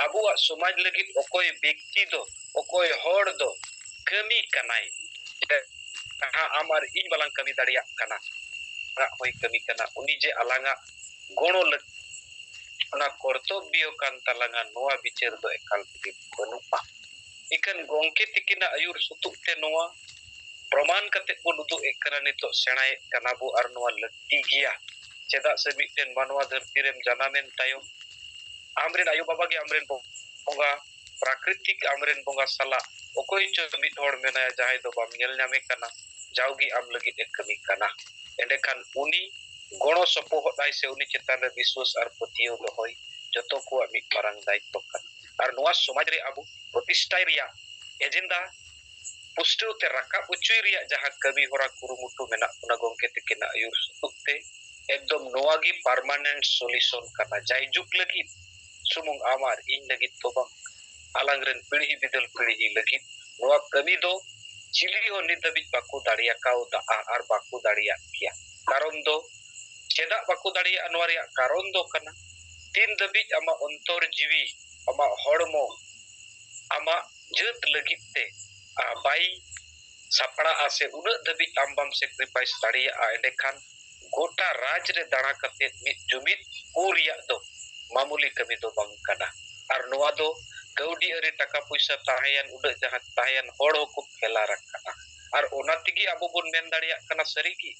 ᱟᱵᱚᱣᱟᱜ ᱥᱚᱢᱟᱡᱽ ᱞᱟᱹᱜᱤᱫ ᱚᱠᱚᱭ ᱵᱮᱠᱛᱤ ᱫᱚ, ᱚᱠᱚᱭ ᱦᱚᱲ ᱫᱚ ᱠᱟᱹᱢᱤ ᱠᱟᱱᱟᱭ, ᱡᱟᱦᱟᱸ ᱟᱢ ᱟᱨ ᱤᱧ ᱵᱟᱞᱟᱝ ᱠᱟᱹᱢᱤ ᱫᱟᱲᱮᱭᱟᱜ ᱠᱟᱱᱟ, ᱚᱲᱟᱜ ᱦᱚᱸᱭ ᱠᱟᱹᱢᱤ ᱠᱟᱱᱟ, ᱩᱱᱤ ᱡᱮ ᱟᱞᱟᱝᱟᱜ ᱜᱚᱲᱚ ᱞᱟᱹᱜᱤᱫ ᱚᱱᱟ ᱠᱚᱨᱛᱚᱵᱵᱤᱭᱚ ᱠᱟᱱ ᱛᱟᱞᱟᱝᱟ, ᱱᱚᱣᱟ ᱵᱤᱪᱟᱹᱨ ᱫᱚ ᱮᱠᱟᱞ ᱛᱮᱜᱮ ᱵᱟᱹᱱᱩᱜᱼᱟ᱾ ᱤᱠᱷᱟᱹᱱ ᱜᱚᱢᱠᱮ ᱛᱤᱠᱤᱱᱟᱜ ᱟᱹᱭᱩᱨ ᱥᱩᱛᱩᱜ ᱛᱮ ᱱᱚᱣᱟ ᱯᱨᱚᱢᱟᱱ ᱠᱟᱛᱮ ᱵᱚᱱ ᱩᱫᱩᱜ ᱮᱫ ᱠᱟᱱᱟ, ᱱᱤᱛᱚᱜ ᱥᱮᱬᱟᱭᱮᱫ ᱠᱟᱱᱟ ᱵᱚ ᱟᱨ ᱱᱚᱣᱟ ᱞᱟᱹᱠᱛᱤ ᱜᱮᱭᱟ᱾ ᱪᱮᱫᱟᱜ ᱥᱮ ᱢᱤᱫᱴᱮᱱ ᱢᱟᱱᱣᱟ ᱫᱷᱟᱹᱨᱛᱤ ᱨᱮᱢ ᱡᱟᱱᱟᱢᱮᱱ ᱛᱟᱭᱚᱢ ᱟᱢᱨᱮᱱ ᱟᱭᱳ ᱵᱟᱵᱟ ᱜᱮ ᱟᱢᱨᱮᱱ ᱵᱚᱸᱜᱟ, ᱯᱨᱟᱠᱨᱤᱛᱤᱠ ᱟᱢᱨᱮᱱ ᱵᱚᱸᱜᱟ ᱥᱟᱞᱟᱜ ᱚᱠᱚᱭ ᱪᱚ ᱢᱤᱫ ᱦᱚᱲ ᱢᱮᱱᱟᱭᱟ ᱡᱟᱦᱟᱸᱭ ᱫᱚ ᱵᱟᱢ ᱧᱮᱞ ᱧᱟᱢᱮ ᱠᱟᱱᱟ, ᱡᱟᱣᱜᱮ ᱟᱢ ᱞᱟᱹᱜᱤᱫ ᱮ ᱠᱟᱹᱢᱤ ᱠᱟᱱᱟ᱾ ᱮᱸᱰᱮᱠᱷᱟᱱ ᱩᱱᱤ ᱜᱚᱲᱚ ᱥᱚᱯᱚᱦᱚᱫ ᱟᱭ ᱥᱮ ᱩᱱᱤ ᱪᱮᱛᱟᱱ ᱨᱮ ᱵᱤᱥᱣᱟᱥ ᱟᱨ ᱯᱟᱹᱛᱭᱟᱹᱣ ᱫᱚᱦᱚᱭ ᱡᱚᱛᱚ ᱠᱚᱣᱟᱜ ᱢᱤᱫ ᱢᱟᱨᱟᱝ ᱫᱟᱭᱤᱛᱛᱚ ᱠᱟᱱᱟ᱾ ᱟᱨ ᱱᱚᱣᱟ ᱥᱚᱢᱟᱡᱽ ᱨᱮ ᱟᱵᱚ ᱯᱨᱚᱛᱤᱥᱴᱷᱟᱭ ᱨᱮᱭᱟᱜ ᱮᱡᱮᱱᱰᱟ ᱯᱩᱥᱴᱟᱹᱣ ᱛᱮ ᱨᱟᱠᱟᱵ ᱦᱚᱪᱚᱭ ᱨᱮᱭᱟᱜ ᱡᱟᱦᱟᱸ ᱠᱟᱹᱢᱤ ᱦᱚᱨᱟ ᱠᱩᱨᱩᱢᱩᱴᱩ ᱢᱮᱱᱟᱜ ᱵᱚᱱᱟ ᱜᱚᱢᱠᱮ ᱛᱤᱠᱤᱱᱟᱜ ᱟᱹᱭᱩᱨ ᱥᱩᱛᱩᱜ ᱛᱮ, ᱮᱠᱫᱚᱢ ᱱᱚᱣᱟ ᱜᱮ permanent solution ᱠᱟᱱᱟ, ᱡᱟᱭᱡᱩᱜᱽ ᱞᱟᱹᱜᱤᱫ ᱥᱩᱢᱩᱝ ᱟᱢ ᱟᱨ ᱤᱧ ᱞᱟᱹᱜᱤᱫ ᱫᱚ ᱵᱟᱝ, ᱟᱞᱟᱝ ᱨᱮᱱ ᱯᱤᱲᱦᱤ ᱵᱤᱫᱟᱹᱞ ᱯᱤᱲᱦᱤ ᱞᱟᱹᱜᱤᱫ ᱱᱚᱣᱟ ᱠᱟᱹᱢᱤ ᱫᱚ ᱪᱤᱞᱤ ᱦᱚᱸ ᱱᱤᱛ ᱫᱷᱟᱹᱵᱤᱡ ᱵᱟᱠᱚ ᱫᱟᱲᱮᱭᱟᱠᱟᱣᱫᱟ ᱟᱨ ᱵᱟᱠᱚ ᱫᱟᱲᱮᱭᱟᱜ ᱜᱮᱭᱟ᱾ ᱠᱟᱨᱚᱱ ᱫᱚ, ᱪᱮᱫᱟᱜ ᱵᱟᱠᱚ ᱫᱟᱲᱮᱭᱟᱜᱼᱟ? ᱱᱚᱣᱟ ᱨᱮᱭᱟᱜ ᱠᱟᱨᱚᱱ ᱫᱚ ᱠᱟᱱᱟ, ᱛᱤᱱ ᱫᱷᱟᱹᱵᱤᱡ ᱟᱢᱟᱜ ᱚᱱᱛᱚᱨ ᱡᱤᱣᱤ, ᱟᱢᱟᱜ ᱦᱚᱲᱢᱚ, ᱟᱢᱟᱜ ᱡᱟᱹᱛ ᱞᱟᱹᱜᱤᱫ ᱛᱮ, ᱟ, ᱵᱟᱭ ᱥᱟᱯᱲᱟᱜᱼᱟ ᱥᱮ ᱩᱱᱟᱹᱜ ᱫᱷᱟᱹᱵᱤᱡ ᱟᱢ ᱵᱟᱢ sacrifice ᱫᱟᱲᱮᱭᱟᱜᱼᱟ, ᱮᱸᱰᱮᱠᱷᱟᱱ ᱜᱚᱴᱟ ᱨᱟᱡᱽ ᱨᱮ ᱫᱟᱬᱟ ᱠᱟᱛᱮ ᱢᱤᱫ ᱡᱩᱢᱤᱫ ᱠᱚ ᱨᱮᱭᱟᱜ ᱫᱚ ᱢᱟᱢᱩᱞᱤ ᱠᱟᱹᱢᱤ ᱫᱚ ᱵᱟᱝ ᱠᱟᱱᱟ᱾ ᱟᱨ ᱱᱚᱣᱟ ᱫᱚ ᱠᱟᱹᱣᱰᱤ ᱟᱹᱨᱤ ᱴᱟᱠᱟ ᱯᱚᱭᱥᱟ ᱛᱟᱦᱮᱸᱭᱮᱱ, ᱩᱰᱟᱹᱜ ᱡᱟᱦᱟᱡᱽ ᱛᱟᱦᱮᱸᱭᱮᱱ, ᱦᱚᱲ ᱦᱚᱸᱠᱚ ᱯᱷᱮᱞᱟᱨ ᱟᱠᱟᱱᱟ᱾ ᱟᱨ ᱚᱱᱟ ᱛᱮᱜᱮ ᱟᱵᱚ ᱵᱚᱱ ᱢᱮᱱ ᱫᱟᱲᱮᱭᱟᱜ ᱠᱟᱱᱟ, ᱥᱟᱹᱨᱤᱜᱮ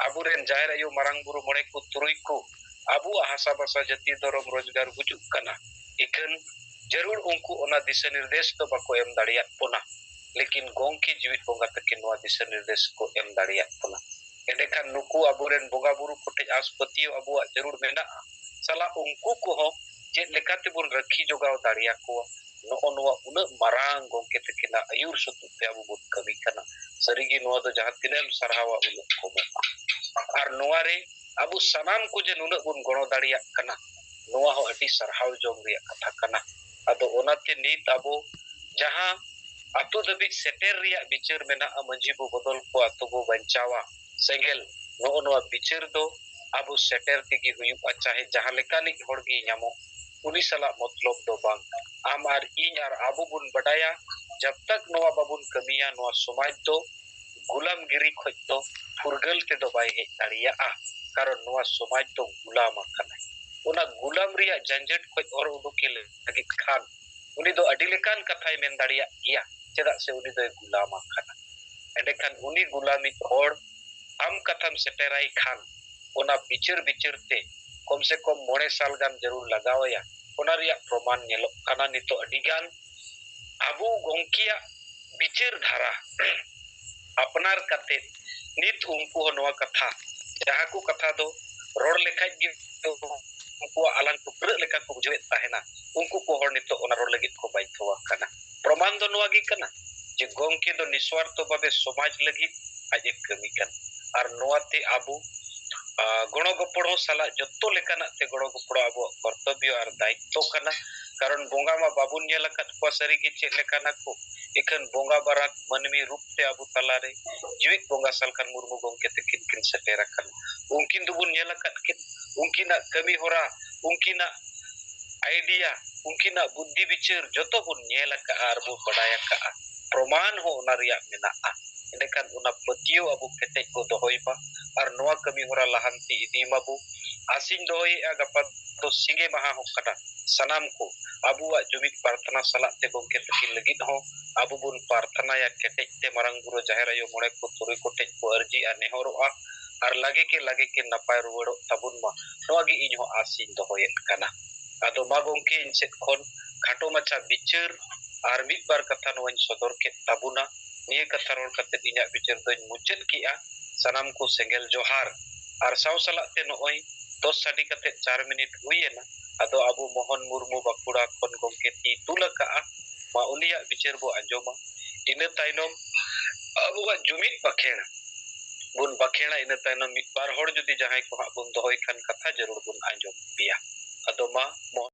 ᱟᱵᱚᱨᱮᱱ ᱡᱟᱦᱮᱨ ᱟᱭᱳ, ᱢᱟᱨᱟᱝ ᱵᱩᱨᱩ, ᱢᱚᱬᱮ ᱠᱚ ᱛᱩᱨᱩᱭ ᱠᱚ ᱟᱵᱚᱣᱟᱜ ᱦᱟᱥᱟ ᱵᱷᱟᱥᱟ, ᱡᱟᱹᱛᱤ, ᱫᱷᱚᱨᱚᱢ, ᱨᱳᱡᱽᱜᱟᱨ ᱜᱩᱡᱩᱜ ᱠᱟᱱᱟ᱾ ᱤᱠᱷᱟᱹᱱ ᱡᱟᱹᱨᱩᱲ ᱩᱱᱠᱩ ᱚᱱᱟ ᱫᱤᱥᱟᱹ ᱱᱤᱨᱫᱮᱥ ᱫᱚ ᱵᱟᱠᱚ ᱮᱢ ᱫᱟᱲᱮᱭᱟᱜ ᱵᱚᱱᱟ, ᱞᱮᱠᱤᱱ ᱜᱚᱢᱠᱮ ᱡᱤᱣᱤᱫ ᱵᱚᱸᱜᱟ ᱛᱟᱹᱠᱤᱱ ᱱᱚᱣᱟ ᱫᱤᱥᱟᱹ ᱱᱤᱨᱫᱮᱥ ᱠᱚ ᱮᱢ ᱫᱟᱲᱮᱭᱟᱜ ᱵᱚᱱᱟ᱾ ᱮᱸᱰᱮᱠᱷᱟᱱ ᱱᱩᱠᱩ ᱩᱱᱠᱩ ᱟᱵᱚᱨᱮᱱ ᱵᱚᱸᱜᱟ ᱵᱩᱨᱩ ᱠᱚᱴᱷᱮᱱ ᱟᱥ ᱯᱟᱹᱛᱭᱟᱹᱣ ᱟᱵᱚᱣᱟᱜ ᱡᱟᱹᱨᱩᱲ ᱢᱮᱱᱟᱜᱼᱟ, ᱥᱟᱞᱟᱜ ᱩᱱᱠᱩ ᱠᱚᱦᱚᱸ ᱪᱮᱫ ᱞᱮᱠᱟ ᱛᱮᱵᱚᱱ ᱨᱟᱹᱠᱷᱤ ᱡᱚᱜᱟᱣ ᱫᱟᱲᱮᱭᱟᱠᱚᱣᱟ, ᱱᱚᱜᱼᱚ ᱱᱚᱣᱟ ᱩᱱᱟᱹᱜ ᱢᱟᱨᱟᱝ ᱜᱚᱢᱠᱮ ᱛᱟᱹᱠᱤᱱᱟᱜ ᱟᱹᱭᱩᱨ ᱥᱩᱛᱩᱜ ᱛᱮ ᱟᱵᱚ ᱵᱚᱱ ᱠᱟᱹᱢᱤ ᱠᱟᱱᱟ᱾ ᱥᱟᱹᱨᱤᱜᱮ ᱱᱚᱣᱟ ᱫᱚ ᱡᱟᱦᱟᱸ ᱛᱤᱱᱟᱹᱜ ᱮᱢ ᱥᱟᱨᱦᱟᱣᱟ ᱩᱱᱟᱹᱜ ᱠᱚᱢᱚᱜᱼᱟ᱾ ᱟᱨ ᱱᱚᱣᱟ ᱨᱮ ᱟᱵᱚ ᱥᱟᱱᱟᱢ ᱠᱚ ᱡᱮ ᱱᱩᱱᱟᱹᱜ ᱵᱚᱱ ᱜᱚᱲᱚ ᱫᱟᱲᱮᱭᱟᱜ ᱠᱟᱱᱟ, ᱱᱚᱣᱟ ᱦᱚᱸ ᱟᱹᱰᱤ ᱥᱟᱨᱦᱟᱣ ᱡᱚᱝ ᱨᱮᱭᱟᱜ ᱠᱟᱛᱷᱟ ᱠᱟᱱᱟ᱾ ᱟᱫᱚ ᱚᱱᱟᱛᱮ ᱱᱤᱛ ᱟᱵᱚ ᱡᱟᱦᱟᱸ ᱟᱛᱳ ᱫᱷᱟᱹᱵᱤᱡ ᱥᱮᱴᱮᱨ ᱨᱮᱭᱟᱜ ᱵᱤᱪᱟᱹᱨ ᱢᱮᱱᱟᱜᱼᱟ, ᱢᱟᱹᱡᱷᱤ ᱵᱚ ᱵᱚᱫᱚᱞ ᱠᱚᱣᱟ, ᱟᱛᱳ ᱵᱚ ᱵᱟᱧᱪᱟᱣᱟ, ᱥᱮᱸᱜᱮᱞ, ᱱᱚᱜᱼᱚ ᱱᱚᱣᱟ ᱵᱤᱪᱟᱹᱨ ᱫᱚ ᱟᱵᱚ ᱥᱮᱴᱮᱨ ᱛᱮᱜᱮ ᱦᱩᱭᱩᱜᱼᱟ, ᱪᱟᱦᱮ ᱡᱟᱦᱟᱸ ᱞᱮᱠᱟᱱᱤᱡ ᱦᱚᱲ ᱜᱮ ᱧᱟᱢᱚᱜ, ᱩᱱᱤ ᱥᱟᱞᱟᱜ ᱢᱚᱛᱞᱚᱵ ᱫᱚ ᱵᱟᱝ᱾ ᱟᱢ ᱟᱨ ᱤᱧ ᱟᱨ ᱟᱵᱚ ᱵᱚᱱ ᱵᱟᱰᱟᱭᱟ, ᱡᱟᱵ ᱛᱟᱠ ᱱᱚᱣᱟ ᱵᱟᱵᱚᱱ ᱠᱟᱹᱢᱤᱭᱟ, ᱱᱚᱣᱟ ᱥᱚᱢᱟᱡᱽ ᱫᱚ ᱜᱩᱞᱟᱢᱜᱤᱨᱤ ᱠᱷᱚᱡ ᱫᱚ ᱯᱷᱩᱨᱜᱟᱹᱞ ᱛᱮᱫᱚ ᱵᱟᱭ ᱦᱮᱡ ᱫᱟᱲᱮᱭᱟᱜᱼᱟ᱾ ᱠᱟᱨᱚᱱ ᱱᱚᱣᱟ ᱥᱚᱢᱟᱡᱽ ᱫᱚ ᱜᱩᱞᱟᱢ ᱟᱠᱟᱱᱟ᱾ ᱚᱱᱟ ᱜᱩᱞᱟᱢ ᱨᱮᱭᱟᱜ ᱡᱟᱸᱡᱮᱴ ᱠᱷᱚᱡ ᱦᱚᱨ ᱩᱰᱩᱠᱮ ᱞᱟᱹᱜᱤᱫ ᱠᱷᱟᱱ ᱩᱱᱤ ᱫᱚ ᱟᱹᱰᱤ ᱞᱮᱠᱟᱱ ᱠᱟᱛᱷᱟᱭ ᱢᱮᱱ ᱫᱟᱲᱮᱭᱟᱜ ᱜᱮᱭᱟ, ᱪᱮᱫᱟᱜ ᱥᱮ ᱩᱱᱤ ᱫᱚᱭ ᱜᱩᱞᱟᱢ ᱟᱠᱟᱱᱟ᱾ ᱮᱸᱰᱮᱠᱷᱟᱱ ᱩᱱᱤ ᱜᱩᱞᱟᱢᱤᱡ ᱦᱚᱲ ᱟᱢ ᱠᱟᱛᱷᱟᱢ ᱥᱮᱴᱮᱨᱟᱭ ᱠᱷᱟᱱ ᱚᱱᱟ ᱵᱤᱪᱟᱹᱨ ᱵᱤᱪᱟᱹᱨ ᱛᱮ ᱠᱚᱢ ᱥᱮ ᱠᱚᱢ ᱢᱚᱬᱮ ᱥᱟᱞ ᱜᱟᱱ ᱡᱟᱹᱨᱩᱲ ᱞᱟᱜᱟᱣ ᱟᱭᱟ᱾ ᱚᱱᱟ ᱨᱮᱭᱟᱜ ᱯᱨᱚᱢᱟᱱ ᱧᱮᱞᱚᱜ ᱠᱟᱱᱟ ᱱᱤᱛᱚᱜ ᱟᱹᱰᱤ ᱜᱟᱱ ᱟᱵᱚ ᱜᱚᱢᱠᱮᱭᱟᱜ ᱵᱤᱪᱟᱹᱨ ᱫᱷᱟᱨᱟ ᱟᱯᱱᱟᱨ ᱠᱟᱛᱮ ᱱᱤᱛ ᱩᱱᱠᱩ ᱦᱚᱸ ᱱᱚᱣᱟ ᱠᱟᱛᱷᱟ, ᱡᱟᱦᱟᱸ ᱠᱚ ᱠᱟᱛᱷᱟ ᱫᱚ ᱨᱚᱲ ᱞᱮᱠᱷᱟᱡ ᱜᱮ ᱩᱱᱠᱩᱣᱟᱜ ᱟᱞᱟᱝ ᱴᱩᱠᱨᱟᱹᱜ ᱞᱮᱠᱟ ᱠᱚ ᱵᱩᱡᱷᱟᱹᱣᱮᱫ ᱛᱟᱦᱮᱱᱟ, ᱩᱱᱠᱩ ᱠᱚ ᱦᱚᱲ ᱱᱤᱛᱚᱜ ᱚᱱᱟ ᱨᱚᱲ ᱞᱟᱹᱜᱤᱫ ᱠᱚ ᱵᱟᱫᱽᱫᱷᱚ ᱟᱠᱟᱱᱟ᱾ ᱯᱨᱚᱢᱟᱱ ᱫᱚ ᱱᱚᱣᱟ ᱜᱮ ᱠᱟᱱᱟ ᱡᱮ ᱜᱚᱢᱠᱮ ᱫᱚ ᱱᱤᱥᱣᱟᱨᱛᱷᱚ ᱵᱷᱟᱵᱮ ᱥᱚᱢᱟᱡᱽ ᱞᱟᱹᱜᱤᱫ ᱟᱡ ᱮ ᱠᱟᱹᱢᱤ ᱠᱟᱱᱟ᱾ ᱟᱨ ᱱᱚᱣᱟᱛᱮ ᱟᱵᱚ, ᱟ, ᱜᱚᱲᱚ ᱜᱚᱯᱚᱲᱚ ᱥᱟᱞᱟᱜ ᱡᱚᱛᱚ ᱞᱮᱠᱟᱱᱟᱜ ᱛᱮ ᱜᱚᱲᱚ ᱜᱚᱯᱚᱲᱚ ᱟᱵᱚᱣᱟᱜ ᱠᱚᱨᱛᱚᱵᱵᱚ ᱟᱨ ᱫᱟᱭᱤᱛᱛᱚ ᱠᱟᱱᱟ᱾ ᱠᱟᱨᱚᱱ ᱵᱚᱸᱜᱟ ᱢᱟ ᱵᱟᱵᱚᱱ ᱧᱮᱞ ᱟᱠᱟᱫ ᱠᱚᱣᱟ ᱥᱟᱹᱨᱤᱜᱮ ᱪᱮᱫ ᱞᱮᱠᱟᱱᱟ ᱠᱚ, ᱤᱠᱷᱟᱹᱱ ᱵᱚᱸᱜᱟ ᱵᱟᱨᱟᱠ ᱢᱟᱹᱱᱢᱤ ᱨᱩᱯ ᱛᱮ ᱟᱵᱚ ᱛᱟᱞᱟᱨᱮ ᱡᱤᱣᱤᱫ ᱵᱚᱸᱜᱟ ᱥᱟᱞᱠᱷᱟᱱ ᱢᱩᱨᱢᱩ ᱜᱚᱢᱠᱮ ᱛᱟᱹᱠᱤᱱ ᱠᱤᱱ ᱥᱮᱴᱮᱨ ᱟᱠᱟᱱᱟ᱾ ᱩᱱᱠᱤᱱ ᱫᱚᱵᱚᱱ ᱧᱮᱞ ᱟᱠᱟᱫ ᱠᱤᱱ, ᱩᱱᱠᱤᱱᱟᱜ ᱠᱟᱹᱢᱤ ᱦᱚᱨᱟ, ᱩᱱᱠᱤᱱᱟᱜ idea, ᱩᱱᱠᱤᱱᱟᱜ ᱵᱩᱫᱽᱫᱷᱤ ᱵᱤᱪᱟᱹᱨ ᱡᱚᱛᱚ ᱵᱚᱱ ᱧᱮᱞ ᱟᱠᱟᱫᱼᱟ ᱟᱨ ᱵᱚᱱ ᱵᱟᱰᱟᱭ ᱟᱠᱟᱫᱼᱟ᱾ ᱯᱨᱚᱢᱟᱱ ᱦᱚᱸ ᱚᱱᱟ ᱨᱮᱭᱟᱜ ᱢᱮᱱᱟᱜᱼᱟ᱾ ᱮᱸᱰᱮᱠᱷᱟᱱ ᱚᱱᱟ ᱯᱟᱹᱛᱭᱟᱹᱣ ᱟᱵᱚ ᱠᱮᱴᱮᱡ ᱵᱚ ᱫᱚᱦᱚᱭ ᱢᱟ᱾ ᱟᱨ ᱱᱚᱣᱟ ᱠᱟᱹᱢᱤ ᱦᱚᱨᱟ ᱞᱟᱦᱟᱱᱛᱤ ᱤᱫᱤ ᱢᱟᱵᱚ᱾ ᱟᱥᱤᱧ ᱫᱚᱦᱚᱭᱮᱫᱼᱟ, ᱜᱟᱯᱟ ᱫᱚ ᱥᱤᱸᱜᱮ ᱢᱟᱦᱟ ᱦᱚᱸ ᱠᱟᱱᱟ᱾ ᱥᱟᱱᱟᱢ ᱠᱚ ᱟᱵᱚᱣᱟᱜ ᱡᱩᱢᱤᱫ ᱯᱨᱟᱨᱛᱷᱱᱟ ᱥᱟᱞᱟᱜ ᱛᱮ ᱜᱚᱢᱠᱮ ᱛᱟᱹᱠᱤᱱ ᱞᱟᱹᱜᱤᱫ ᱦᱚᱸ ᱟᱵᱚ ᱵᱚᱱ ᱯᱨᱟᱨᱛᱷᱱᱟᱭᱟ ᱠᱮᱴᱮᱡ ᱛᱮ, ᱢᱟᱨᱟᱝ ᱵᱩᱨᱩ, ᱡᱟᱦᱮᱨ ᱟᱭᱳ, ᱢᱚᱬᱮ ᱠᱚ ᱛᱩᱨᱩᱭ ᱠᱚᱴᱷᱮᱡ ᱠᱚ ᱟᱨᱡᱤᱜᱼᱟ, ᱱᱮᱦᱚᱨᱚᱜᱼᱟ, ᱟᱨ ᱞᱟᱜᱮ ᱠᱮ ᱞᱟᱜᱮ ᱠᱤᱱ ᱱᱟᱯᱟᱭ ᱨᱩᱣᱟᱹᱲᱚᱜ ᱛᱟᱵᱚᱱ ᱢᱟ, ᱱᱚᱣᱟ ᱜᱮ ᱤᱧ ᱦᱚᱸ ᱟᱥᱤᱧ ᱫᱚᱦᱚᱭᱮᱫ ᱠᱟᱱᱟ᱾ ᱟᱫᱚ ᱢᱟ ᱜᱚᱢᱠᱮ, ᱤᱧ ᱥᱮᱫ ᱠᱷᱚᱱ ᱠᱷᱟᱴᱚ ᱢᱟᱪᱷᱟ ᱵᱤᱪᱟᱹᱨ ᱟᱨ ᱢᱤᱫ ᱵᱟᱨ ᱠᱟᱛᱷᱟ ᱱᱚᱣᱟᱧ ᱥᱚᱫᱚᱨ ᱠᱮᱫ ᱛᱟᱵᱚᱱᱟ᱾ ᱱᱤᱭᱟᱹ ᱠᱟᱛᱷᱟ ᱨᱚᱲ ᱠᱟᱛᱮ ᱤᱧᱟᱹᱜ ᱵᱤᱪᱟᱹᱨ ᱫᱚᱧ ᱢᱩᱪᱟᱹᱫ ᱠᱮᱜᱼᱟ᱾ ᱥᱟᱱᱟᱢ ᱠᱚ ᱥᱮᱸᱜᱮᱞ ᱡᱚᱦᱟᱨ᱾ ᱟᱨ ᱥᱟᱶ ᱥᱟᱞᱟᱜ ᱛᱮ ᱱᱚᱜᱼᱚᱭ ᱫᱚᱥ ᱥᱟᱰᱮ ᱠᱟᱛᱮ ᱪᱟᱨ ᱢᱤᱱᱤᱴ ᱦᱩᱭ ᱮᱱᱟ᱾ ᱟᱫᱚ ᱟᱵᱚ ᱢᱳᱦᱚᱱ ᱢᱩᱨᱢᱩ ᱵᱟᱸᱠᱩᱲᱟ ᱠᱷᱚᱱ ᱜᱚᱢᱠᱮ ᱛᱤ ᱛᱩᱞ ᱟᱠᱟᱜᱼᱟ, ᱢᱟ ᱩᱱᱤᱭᱟᱜ ᱵᱤᱪᱟᱹᱨ ᱵᱚ ᱟᱸᱡᱚᱢᱟ᱾ ᱤᱱᱟᱹ ᱛᱟᱭᱱᱚᱢ ᱟᱵᱚᱣᱟᱜ ᱡᱩᱢᱤᱫ ᱵᱟᱠᱷᱮᱲ ᱵᱚᱱ ᱵᱟᱠᱷᱮᱲᱟ᱾ ᱤᱱᱟᱹ ᱛᱟᱭᱱᱚᱢ ᱢᱤᱫ ᱵᱟᱨ ᱦᱚᱲ ᱡᱩᱫᱤ ᱡᱟᱦᱟᱸᱭ ᱠᱚ ᱦᱟᱸᱜ ᱵᱚᱱ ᱫᱚᱦᱚᱭ ᱠᱷᱟᱱ ᱠᱟᱛᱷᱟ ᱡᱟᱹᱨᱩᱲ ᱵᱚᱱ ᱟᱸᱡᱚᱢ ᱯᱮᱭᱟ᱾ ᱟᱫᱚ ᱢᱟ ᱢᱳᱦᱚᱱ